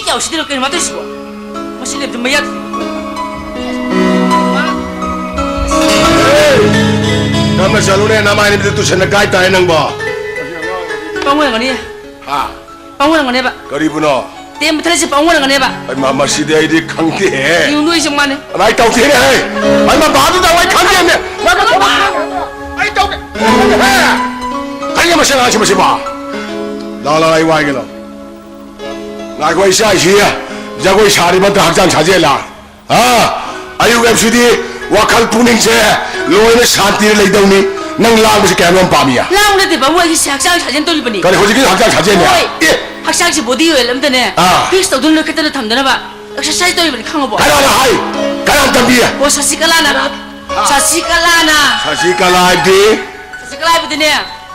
ꯌꯥꯎꯁꯤꯗꯤꯔꯣ ꯀꯩꯅꯣ ꯃꯥ ꯇꯧꯔꯤꯁꯤꯕꯣ? ꯃꯁꯤ ꯂꯦꯞꯇ ꯃꯌꯥ ꯅꯪꯅ ꯆꯠꯂꯨꯅꯦ, ꯅꯃꯥꯏ ꯅꯨꯃꯤꯠꯇ ꯇꯨꯁꯟꯅ ꯀꯥꯏ ꯇꯥꯏ ꯅꯪꯕꯣ? ꯄꯥꯡ ꯑꯣꯏꯔꯝꯒꯅꯤ꯫ ꯍꯥ? ꯄꯥꯡ ꯑꯣꯏꯔꯝꯒꯅꯦꯕ꯫ ꯀꯔꯤꯕꯨꯅꯣ? ꯇꯦꯟ ꯃꯊꯛꯁꯦ ꯄꯥꯡ ꯑꯣꯏꯔꯝꯒꯅꯦꯕ꯫ ꯑꯩꯃ, ꯃꯁꯤꯗꯤ ꯑꯩꯗꯤ ꯈꯪꯗꯦꯍꯦ꯫ ꯌꯦꯡꯉꯨ ꯅꯣꯏꯁꯦ ꯃꯥꯅꯦ꯫ ꯑꯗꯨꯃꯥꯏ ꯇꯧꯗꯦꯅꯦ ꯍꯦ꯫ ꯑꯩꯃ, ꯕꯥꯗꯨꯗ ꯑꯩ ꯈꯪꯗꯦꯅꯦ꯫ ꯑꯩ ꯇꯧꯗꯦ꯫ ꯍꯦ? ꯀꯔꯤ ꯃꯁꯤ ꯑꯉꯥꯡꯁꯤ ꯃꯁꯤꯕꯣ? ꯂꯥꯎ, ꯂꯥꯎ, ꯑꯩ ꯋꯥꯏꯒꯦ ꯂꯥꯎ꯫ ꯉꯥꯏꯈꯣ, ꯏꯆꯥ ꯏꯁꯤ ꯖꯒꯣꯏ ꯁꯥꯔꯤꯕ ꯅꯠꯇ꯭ꯔ ꯍꯛꯆꯥꯡ ꯁꯥꯖꯦꯜꯂ? ꯍꯥ? ꯑꯌꯨꯛ ꯍꯥꯏꯕꯁꯤꯗꯤ ꯋꯥꯈꯜ ꯄꯨꯛꯅꯤꯡꯁꯦ ꯂꯣꯏꯅ ꯁꯥꯟꯇꯤꯗ ꯂꯩꯗꯧꯅꯤ꯫ ꯅꯪ ꯂꯥꯡꯕꯁꯤ ꯀꯌꯥꯝ ꯌꯥꯝ ꯄꯥꯝꯃꯤ? ꯂꯥꯡꯕ ꯅꯠꯇꯦ ꯄꯥꯕꯨꯡ, ꯑꯩꯒꯤꯁꯦ ꯍꯛꯆꯥꯡ ꯁꯥꯖꯦꯜ ꯇꯧꯔꯤꯕꯅꯤ꯫ ꯀꯔꯤ ꯍꯧꯖꯤꯛꯀꯤ ꯍꯛꯆꯥꯡ ꯁꯥꯖꯦꯜꯅꯦ? ꯍꯣꯏ꯫ ꯑꯦ! ꯍꯛꯆꯥꯡꯁꯤ body oil ꯑꯃꯗꯅꯦ ꯑꯥ꯫ Fix ꯇꯧꯗꯨꯅ ꯅꯣꯏꯈꯠꯇꯅ ꯊꯝꯗꯅꯕ exercise ꯇꯧꯔꯤꯕꯅꯤ, ꯈꯪꯉꯕꯣ? ꯀꯅꯥꯅ ꯍꯥꯏ? ꯀꯅꯥꯅ ꯇꯝꯕꯤ? ꯑꯣ, ꯁꯁꯤꯀꯂꯥꯅ꯫ ꯁꯁꯤꯀꯂꯥꯅ꯫ ꯁꯁꯤꯀꯂꯥ ꯍꯥꯏꯕꯗꯤ? ꯁꯁꯤꯀꯂꯥ ꯍꯥꯏꯕꯗꯤꯅꯦ,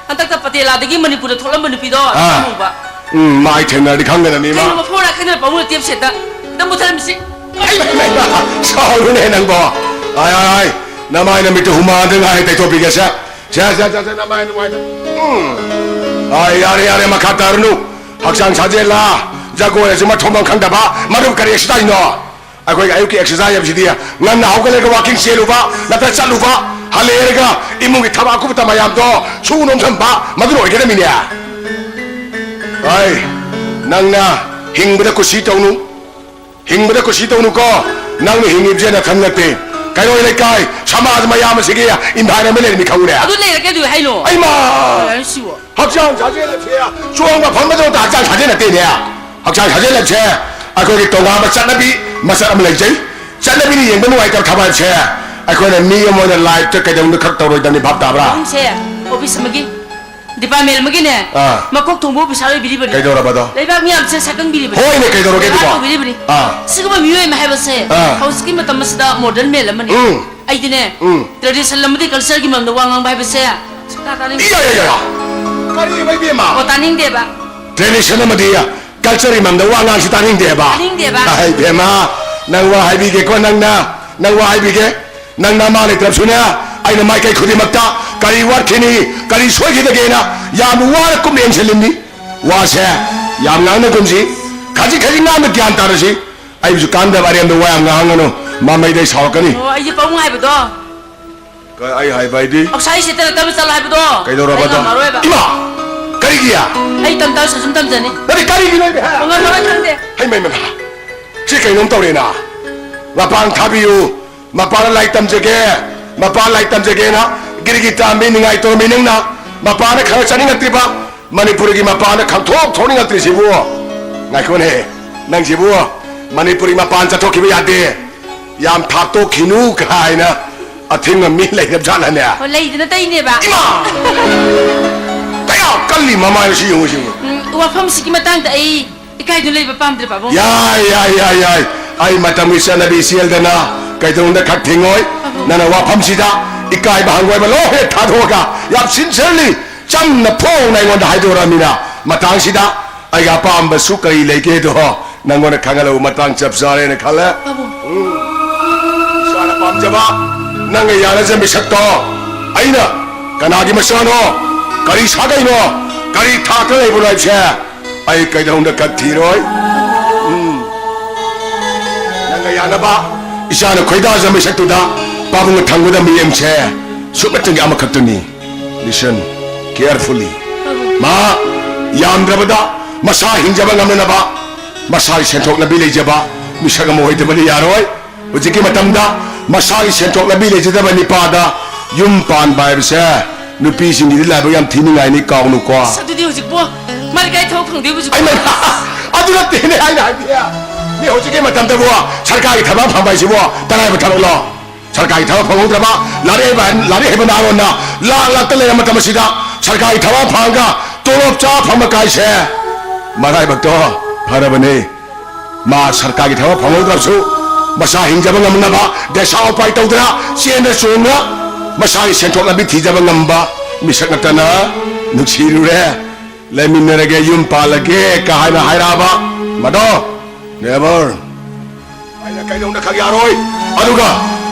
ꯍꯟꯗꯛꯇ ꯄꯇꯦꯂꯥꯗꯒꯤ ꯃꯅꯤꯄꯨꯔꯗ ꯊꯣꯛꯂꯝꯕ ꯅꯨꯄꯤꯗꯣ, ꯑꯥ꯫ ꯑꯃꯨꯕ꯫ ꯎꯝ, ꯃꯥ ꯑꯩ ꯊꯦꯡꯅꯔꯗꯤ ꯈꯪꯒꯗꯕꯅꯤ, ꯏꯃꯥ꯫ ꯀꯩꯅꯣ, ꯃꯐꯝ ꯃꯔꯥꯡ ꯈꯪꯗꯅ ꯄꯥꯕꯨꯡꯅ tape setꯇ ꯈꯤꯇꯪ ꯃꯨꯠꯊꯠꯂꯝꯃꯤꯁꯤ꯫ ꯑꯩ, ꯑꯩ, ꯑꯩ, ꯁꯥꯎꯔꯨꯅꯦ ꯅꯪꯕꯣ꯫ ꯑꯥꯏ, ꯑꯥꯏ, ꯑꯥꯏ, ꯅꯃꯥꯏ ꯅꯃꯤꯠꯇꯨ ꯍꯨꯃꯥꯡꯗ ꯉꯥꯏ ꯇꯩꯊꯣꯛꯄꯤꯒꯦꯁꯦ꯫ ꯁꯦ, ꯁꯦ, ꯁꯦ, ꯁꯦ, ꯅꯃꯥꯏ ꯅꯨꯡꯉꯥꯏꯇ꯫ ꯎꯝ꯫ ꯑꯥꯏ, ꯌꯥꯔꯦ, ꯌꯥꯔꯦ, ꯃꯈꯥ ꯇꯥꯔꯨꯅꯨ꯫ ꯍꯛꯆꯥꯡ ꯁꯥꯖꯦꯜꯂ, ꯖꯒꯣꯏ ꯑꯁꯤ ꯃꯊꯣꯡ ꯃꯔꯝ ꯈꯪꯗꯕ, ꯃꯔꯨꯞ ꯀꯔꯤ exerciseꯅꯣ? ꯑꯩꯈꯣꯏꯒꯤ ꯑꯌꯨꯛꯀꯤ exercise ꯍꯥꯏꯕꯁꯤꯗꯤ ꯉꯟꯅ ꯍꯧꯒꯠꯂꯒ walking ꯆꯦꯜꯂꯨꯕ, ꯅꯠꯇ꯭ꯔꯒ ꯆꯠꯂꯨꯕ, ꯍꯜꯂꯛꯑꯦꯔꯒ ꯏꯃꯨꯡꯒꯤ ꯊꯕꯛ ꯑꯀꯨꯞꯄꯇ ꯃꯌꯥꯝꯗꯣ ꯁꯨ ꯅꯣꯝꯁꯟꯕ, ꯃꯗꯨꯅ ꯑꯣꯏꯒꯗꯕꯅꯤꯅꯦ꯫ ꯑꯩ, ꯅꯪꯅ ꯍꯤꯡꯕꯗ ꯀꯨꯁꯤ ꯇꯧꯅꯨ, ꯍꯤꯡꯕꯗ ꯀꯨꯁꯤ ꯇꯧꯅꯨꯀꯣ꯫ ꯅꯪꯅ ꯍꯤꯡꯉꯤꯕꯁꯦ ꯅꯊꯟ ꯅꯠꯇꯦ, ꯀꯩꯔꯣꯏ ꯂꯩꯀꯥꯏ, ꯁꯃꯥꯖ ꯃꯌꯥꯝ ꯑꯁꯤꯒꯤ environment ꯂꯩꯔꯝꯃꯤ ꯈꯪꯉꯨꯅꯦ꯫ ꯑꯗꯨ ꯂꯩꯔꯒꯦ ꯑꯗꯨ ꯍꯥꯏꯅꯣ? ꯑꯩꯃꯥ! ꯀꯩ ꯍꯥꯏꯅꯣ ꯁꯤꯕꯣ? ꯍꯛꯆꯥꯡ ꯁꯥꯖꯦꯜ ꯑꯁꯦ ꯆꯣꯡꯕ ꯐꯟꯕꯗ ꯍꯛꯆꯥꯡ ꯁꯥꯖꯦꯜ ꯅꯠꯇꯦꯅꯦ꯫ ꯍꯛꯆꯥꯡ ꯁꯥꯖꯦꯜ ꯍꯥꯏꯕꯁꯦ ꯑꯩꯈꯣꯏꯒꯤ ꯇꯣꯉꯥꯟꯕ ꯆꯠꯅꯕꯤ ꯃꯆꯠ ꯑꯃ ꯂꯩꯖꯩ꯫ ꯆꯠꯅꯕꯤꯅ ꯌꯦꯡꯕ ꯅꯨꯡꯉꯥꯏꯇꯕ ꯊꯕꯛ ꯍꯥꯏꯕꯁꯦ ꯑꯩꯈꯣꯏꯅ ꯃꯤ ꯑꯃ ꯑꯣꯏꯅ lifeꯇ ꯀꯩꯗꯧꯅꯨꯡꯗ ꯈꯛ ꯇꯧꯔꯣꯏꯗꯕꯅꯤ, ꯚꯥꯞ ꯇꯥꯕ꯭ꯔꯥ? ꯄꯥꯕꯨꯡꯁꯦ office ꯑꯃꯒꯤ department ꯑꯃꯒꯤꯅꯦ ꯑꯥ꯫ ꯃꯀꯣꯛ ꯊꯣꯡꯕ officer ꯑꯣꯏꯕꯤꯔꯤꯕꯅꯤ꯫ ꯀꯩꯗꯧꯔꯕꯗꯣ? ꯂꯩꯕꯥꯛ ꯃꯤꯌꯥꯝꯁꯦ ꯁꯛꯈꯪꯕꯤꯔꯤꯕꯅꯤ꯫ ꯍꯣꯏꯅꯦ, ꯀꯩꯗꯧꯔꯒꯦ ꯀꯥ ꯑꯗꯨꯕꯣ? ꯇꯧꯕꯤꯔꯤꯕꯅꯤ꯫ ꯑꯥ꯫ ꯁꯤꯒꯨꯝꯕ ꯃꯤꯑꯣꯏ ꯑꯃ ꯍꯥꯏꯕꯁꯦ ꯑꯥ꯫ ꯍꯧꯖꯤꯛꯀꯤ ꯃꯇꯝ ꯑꯁꯤꯗ modern man ꯑꯃꯅꯤ꯫ ꯎꯝ꯫ ꯑꯩꯗꯤꯅꯦ ꯎꯝ꯫ Tradition ꯑꯃꯗꯤ cultureꯒꯤ ꯃꯔꯝꯗ ꯋꯥ ꯉꯥꯡꯕ ꯍꯥꯏꯕꯁꯦ ꯁꯨꯡꯇꯥ ꯇꯥꯅꯤꯡꯗꯦ꯫ ꯏꯌꯥ, ꯌꯥ, ꯌꯥ, ꯌꯥ꯫ ꯀꯔꯤꯕ ꯏꯕꯦꯝꯃ? ꯑꯣ, ꯇꯥꯅꯤꯡꯗꯦꯕ꯫ Tradition ꯑꯃꯗꯤ cultureꯒꯤ ꯃꯔꯝꯗ ꯋꯥ ꯉꯥꯡꯁꯤ ꯇꯥꯅꯤꯡꯗꯦꯕ꯫ ꯇꯥꯅꯤꯡꯗꯦꯕ꯫ ꯑꯍꯩ ꯏꯕꯦꯝꯃ, ꯅꯪ ꯋꯥ ꯍꯥꯏꯕꯤꯒꯦꯀꯣ, ꯅꯪꯅ, ꯅꯪ ꯋꯥ ꯍꯥꯏꯕꯤꯒꯦ꯫ ꯅꯪ ꯅꯃꯥ ꯂꯩꯇ꯭ꯔꯕꯁꯨꯅꯦ, ꯑꯩꯅ ꯃꯥꯏꯀꯩ ꯈꯨꯗꯤꯡꯃꯛꯇ ꯀꯔꯤ ꯋꯥꯠꯈꯤꯅꯤ, ꯀꯔꯤ ꯁꯣꯏꯈꯤꯗꯒꯦꯅ ꯌꯥꯝ ꯋꯥꯅ ꯀꯨꯞꯅ ꯌꯦꯡꯁꯤꯜꯂꯤꯕꯅꯤ꯫ ꯋꯥꯁꯦ ꯌꯥꯝ ꯉꯥꯡꯅꯒꯨꯝꯁꯤ, ꯈ ꯑꯁꯤ ꯈꯖꯤꯛ ꯉꯥꯡꯕ ꯒ꯭ꯌꯥꯟ ꯇꯥꯔꯁꯤ꯫ ꯑꯩꯕꯨꯁꯨ ꯀꯥꯟꯗꯕ ꯑꯔꯦꯝꯕ ꯋꯥ ꯌꯥꯝ ꯉꯥꯡꯍꯟꯒꯅꯨ꯫ ꯃꯃꯩꯗꯩ ꯁꯥꯎꯔꯛꯀꯅꯤ꯫ ꯑꯣ, ꯑꯩꯁꯦ ꯄꯥꯕꯨꯡ ꯍꯥꯏꯕꯗꯣ꯫ ꯀ-, ꯑꯩ ꯍꯥꯏꯕ ꯍꯥꯏꯗꯤ? ꯑꯥꯎꯠꯁꯥꯏꯠ ꯁꯦꯠꯇꯅ ꯇꯞꯅ ꯆꯠꯂꯣ ꯍꯥꯏꯕꯗꯣ꯫ ꯀꯩꯗꯧꯔꯕꯗꯣ? ꯑꯩ ꯉꯝꯃꯔꯣꯏꯕ꯫ ꯏꯃꯥ! ꯀꯔꯤꯒꯤ? ꯑꯩ ꯇꯝ ꯇꯥꯔꯁꯨ ꯁꯨꯝ ꯇꯝꯖꯅꯤ꯫ ꯅꯠꯇꯦ, ꯀꯔꯤꯒꯤꯅꯣ ꯑꯩꯗꯤ, ꯍꯥ? ꯑꯣ, ꯉꯝꯃꯔꯣꯏ, ꯈꯪꯗꯦ꯫ ꯍꯩ, ꯃꯩ, ꯃꯩ, ꯃꯩ꯫ ꯁꯤ ꯀꯩꯅꯣꯝ ꯇꯧꯔꯦꯅ꯫ ꯃꯄꯥꯟ ꯊꯥꯕꯤꯌꯨ꯫ ꯃꯄꯥꯟꯗ ꯂꯥꯏꯔꯤꯛ ꯇꯝꯖꯒꯦ꯫ ꯃꯄꯥꯟ ꯂꯥꯏꯔꯤꯛ ꯇꯝꯖꯒꯦꯅ ꯒꯤꯔꯤꯒꯤ ꯇꯥꯝꯃꯤ, ꯅꯤꯡꯉꯥꯏ ꯇꯧꯔꯝꯃꯤ ꯅꯪꯅ꯫ ꯃꯄꯥꯟꯗ ꯈꯔ ꯆꯠꯅꯤꯡꯉꯛꯇ꯭ꯔꯤꯕ꯫ ꯃꯅꯤꯄꯨꯔꯒꯤ ꯃꯄꯥꯟꯗ ꯈꯪꯊꯣꯛ ꯊꯣꯛꯅꯤꯡꯉꯛꯇ꯭ꯔꯤꯁꯤꯕꯨ? ꯉꯥꯏꯈꯣꯅꯦ, ꯅꯪꯁꯤꯕꯨ ꯃꯅꯤꯄꯨꯔꯒꯤ ꯃꯄꯥꯟ ꯆꯠꯊꯣꯛꯈꯤꯕ ꯌꯥꯗꯦ, ꯌꯥꯝ ꯊꯥꯞꯇꯣꯛꯈꯤꯅꯨ ꯀꯥꯏꯅ ꯑꯊꯤꯡꯕ ꯃꯤ ꯂꯩꯔꯕ ꯖꯥꯠꯂꯅꯦ? ꯑꯣ, ꯂꯩꯗꯅ ꯇꯩꯅꯦꯕ꯫ ꯏꯃꯥ! ꯀꯌꯥ ꯀꯜꯂꯤ ꯃꯃꯥꯏꯅꯣ ꯁꯤ ꯌꯦꯡꯉꯨ, ꯁꯤ ꯌꯦꯡꯉꯨ꯫ ꯎꯝ, ꯋꯥꯐꯝꯁꯤꯒꯤ ꯃꯇꯥꯡꯗ ꯑꯩ ꯏꯀꯥꯏꯗꯨꯅ ꯂꯩꯕ ꯄꯥꯝꯗ꯭ꯔꯦ, ꯄꯥꯕꯨꯡ꯫ ꯌꯥꯏ, ꯌꯥꯏ, ꯌꯥꯏ, ꯌꯥꯏ꯫ ꯑꯩ ꯃꯇꯝꯒꯤ ꯆꯠꯅꯕꯤ ꯆꯦꯜꯗꯅ ꯀꯩꯗꯧꯅꯨꯡꯗ ꯈꯛ ꯊꯤꯡꯉꯣꯏ꯫ ꯄꯥꯕꯨꯡ꯫ ꯅꯪꯅ ꯋꯥꯐꯝꯁꯤꯗ ꯏꯀꯥꯏꯕ ꯍꯪꯒꯣꯏꯕ ꯂꯣꯏ ꯍꯦꯛ ꯊꯥꯗꯣꯛꯑꯒ ꯌꯥꯝ sincerely ꯆꯝꯅ ꯐꯣꯡꯅ ꯑꯩꯉꯣꯟꯗ ꯍꯥꯏꯗꯣꯔꯛꯑꯃꯤꯅ ꯃꯇꯥꯡꯁꯤꯗ ꯑꯩꯒꯤ ꯑꯄꯥꯝꯕꯁꯨ ꯀꯔꯤ ꯂꯩꯒꯦꯗꯣ ꯅꯪꯉꯣꯟꯗ ꯈꯪꯍꯜꯂꯧꯕ ꯃꯇꯥꯡ ꯆꯞ ꯆꯥꯔꯦꯅ ꯈꯜꯂꯦ꯫ ꯄꯥꯕꯨꯡ꯫ ꯎꯝ꯫ ꯏꯁꯥꯅ ꯄꯥꯝꯖꯕ, ꯅꯪꯒ ꯌꯥꯅꯖ ꯃꯤꯁꯛꯇꯣ ꯑꯩꯅ ꯀꯅꯥꯒꯤ ꯃꯆꯥꯅꯣ, ꯀꯔꯤ ꯁꯥꯒꯩꯅꯣ, ꯀꯔꯤ ꯊꯥꯛꯇ ꯂꯩꯕꯅꯣ ꯍꯥꯏꯕꯁꯦ ꯑꯩ ꯀꯩꯗꯧꯅꯨꯡꯗ ꯀꯛ ꯊꯤꯔꯣꯏ꯫ ꯎꯝ꯫ ꯅꯪꯒ ꯌꯥꯅꯕ ꯏꯆꯥꯅ ꯈꯣꯏꯗꯥꯖ ꯃꯤꯁꯛꯇꯨꯗ ꯄꯥꯕꯨꯡꯅ ꯊꯝꯒꯗꯕ ꯃꯤꯠꯌꯦꯡꯁꯦ ꯁꯨꯞꯅꯇꯪꯒꯤ ꯑꯃꯈꯛꯇꯅꯤ꯫ Listen carefully. ꯃꯥ ꯌꯥꯝꯗ꯭ꯔꯕꯗ ꯃꯁꯥ ꯍꯤꯡꯖꯕ ꯉꯝꯅꯅꯕ ꯃꯁꯥꯒꯤ ꯁꯦꯟꯊꯣꯛ ꯂꯝꯕꯤ ꯂꯩꯖꯕ ꯃꯤꯁꯛ ꯑꯃ ꯑꯣꯏꯗꯕꯗꯤ ꯌꯥꯔꯣꯏ꯫ ꯍꯧꯖꯤꯛꯀꯤ ꯃꯇꯝꯗ ꯃꯁꯥꯒꯤ ꯁꯦꯟꯊꯣꯛ ꯂꯝꯕꯤ ꯂꯩꯖꯗꯕ ꯅꯤꯄꯥꯗ ꯌꯨꯝ ꯄꯥꯟꯕ ꯍꯥꯏꯕꯁꯦ ꯅꯨꯄꯤꯁꯤꯡꯒꯤꯗꯤ ꯂꯥꯏꯕꯛ ꯌꯥꯝ ꯊꯤꯅꯤꯡꯉꯥꯏꯅꯤ, ꯀꯥꯎꯅꯨꯀꯣ꯫ ꯑꯁ, ꯑꯗꯨꯗꯤ ꯍꯧꯖꯤꯛꯄꯨ ꯃꯥꯗꯤ ꯀꯥꯏ ꯊꯕꯛ ꯐꯪꯗꯣꯏꯕ ꯍꯧꯖꯤꯛꯄꯨ? ꯑꯩ ꯃ-, ꯑꯗꯨ ꯅꯠꯇꯦꯅꯦ ꯑꯩꯅ ꯍꯥꯏꯗꯤ꯫ ꯃꯤ ꯍꯧꯖꯤꯛꯀꯤ ꯃꯇꯝꯗꯕꯨ ꯁꯔꯀꯥꯔꯒꯤ ꯊꯕꯛ ꯐꯪꯕ ꯍꯥꯏꯁꯤꯕꯨ ꯇꯔꯥꯏꯕ ꯊꯕꯛꯂꯣ? ꯁꯔꯀꯥꯔꯒꯤ ꯊꯕꯛ ꯐꯪꯍꯧꯗ꯭ꯔꯕ ꯂꯥꯏꯔꯤꯛ ꯍꯩꯕ, ꯂꯥꯏꯔꯤꯛ ꯍꯩꯕ ꯅꯍꯥꯔꯣꯟꯅ ꯂꯥꯛ ꯂꯥꯛꯇ ꯂꯩꯔꯕ ꯃꯇꯝ ꯑꯁꯤꯗ ꯁꯔꯀꯥꯔꯒꯤ ꯊꯕꯛ ꯐꯪꯉꯒ ꯇꯣꯂꯣꯞ ꯆꯥ ꯐꯪꯕ ꯀꯥꯏꯁꯦ ꯃꯔꯥꯏꯕꯛꯇꯣ ꯐꯔꯕꯅꯤ꯫ ꯃꯥ ꯁꯔꯀꯥꯔꯒꯤ ꯊꯕꯛ ꯐꯪꯍꯧꯗ꯭ꯔꯕꯁꯨ ꯃꯁꯥ ꯍꯤꯡꯖꯕ ꯉꯝꯅꯕ ꯗꯦꯁꯥ ꯎꯄꯥꯏ ꯇꯧꯗꯅ ꯆꯦꯟꯗ ꯆꯣꯡꯗꯅ ꯃꯁꯥꯒꯤ ꯁꯦꯟꯊꯣꯛ ꯂꯝꯕꯤ ꯊꯤꯖꯕ ꯉꯝꯕ ꯃꯤꯁꯛ ꯅꯠꯇꯅ ꯅꯨꯡꯁꯤꯔꯨꯔꯦ꯫ ꯂꯩꯃꯤꯟꯅꯔꯒꯦ, ꯌꯨꯝ ꯄꯥꯜꯂꯒꯦ ꯀ ꯍꯥꯏꯅ ꯍꯥꯏꯔꯛꯑꯕ ꯃꯗꯣ never꯫ ꯑꯩꯅ ꯀꯩꯗꯧꯅ ꯈꯛ ꯌꯥꯔꯣꯏ꯫ ꯑꯗꯨꯒ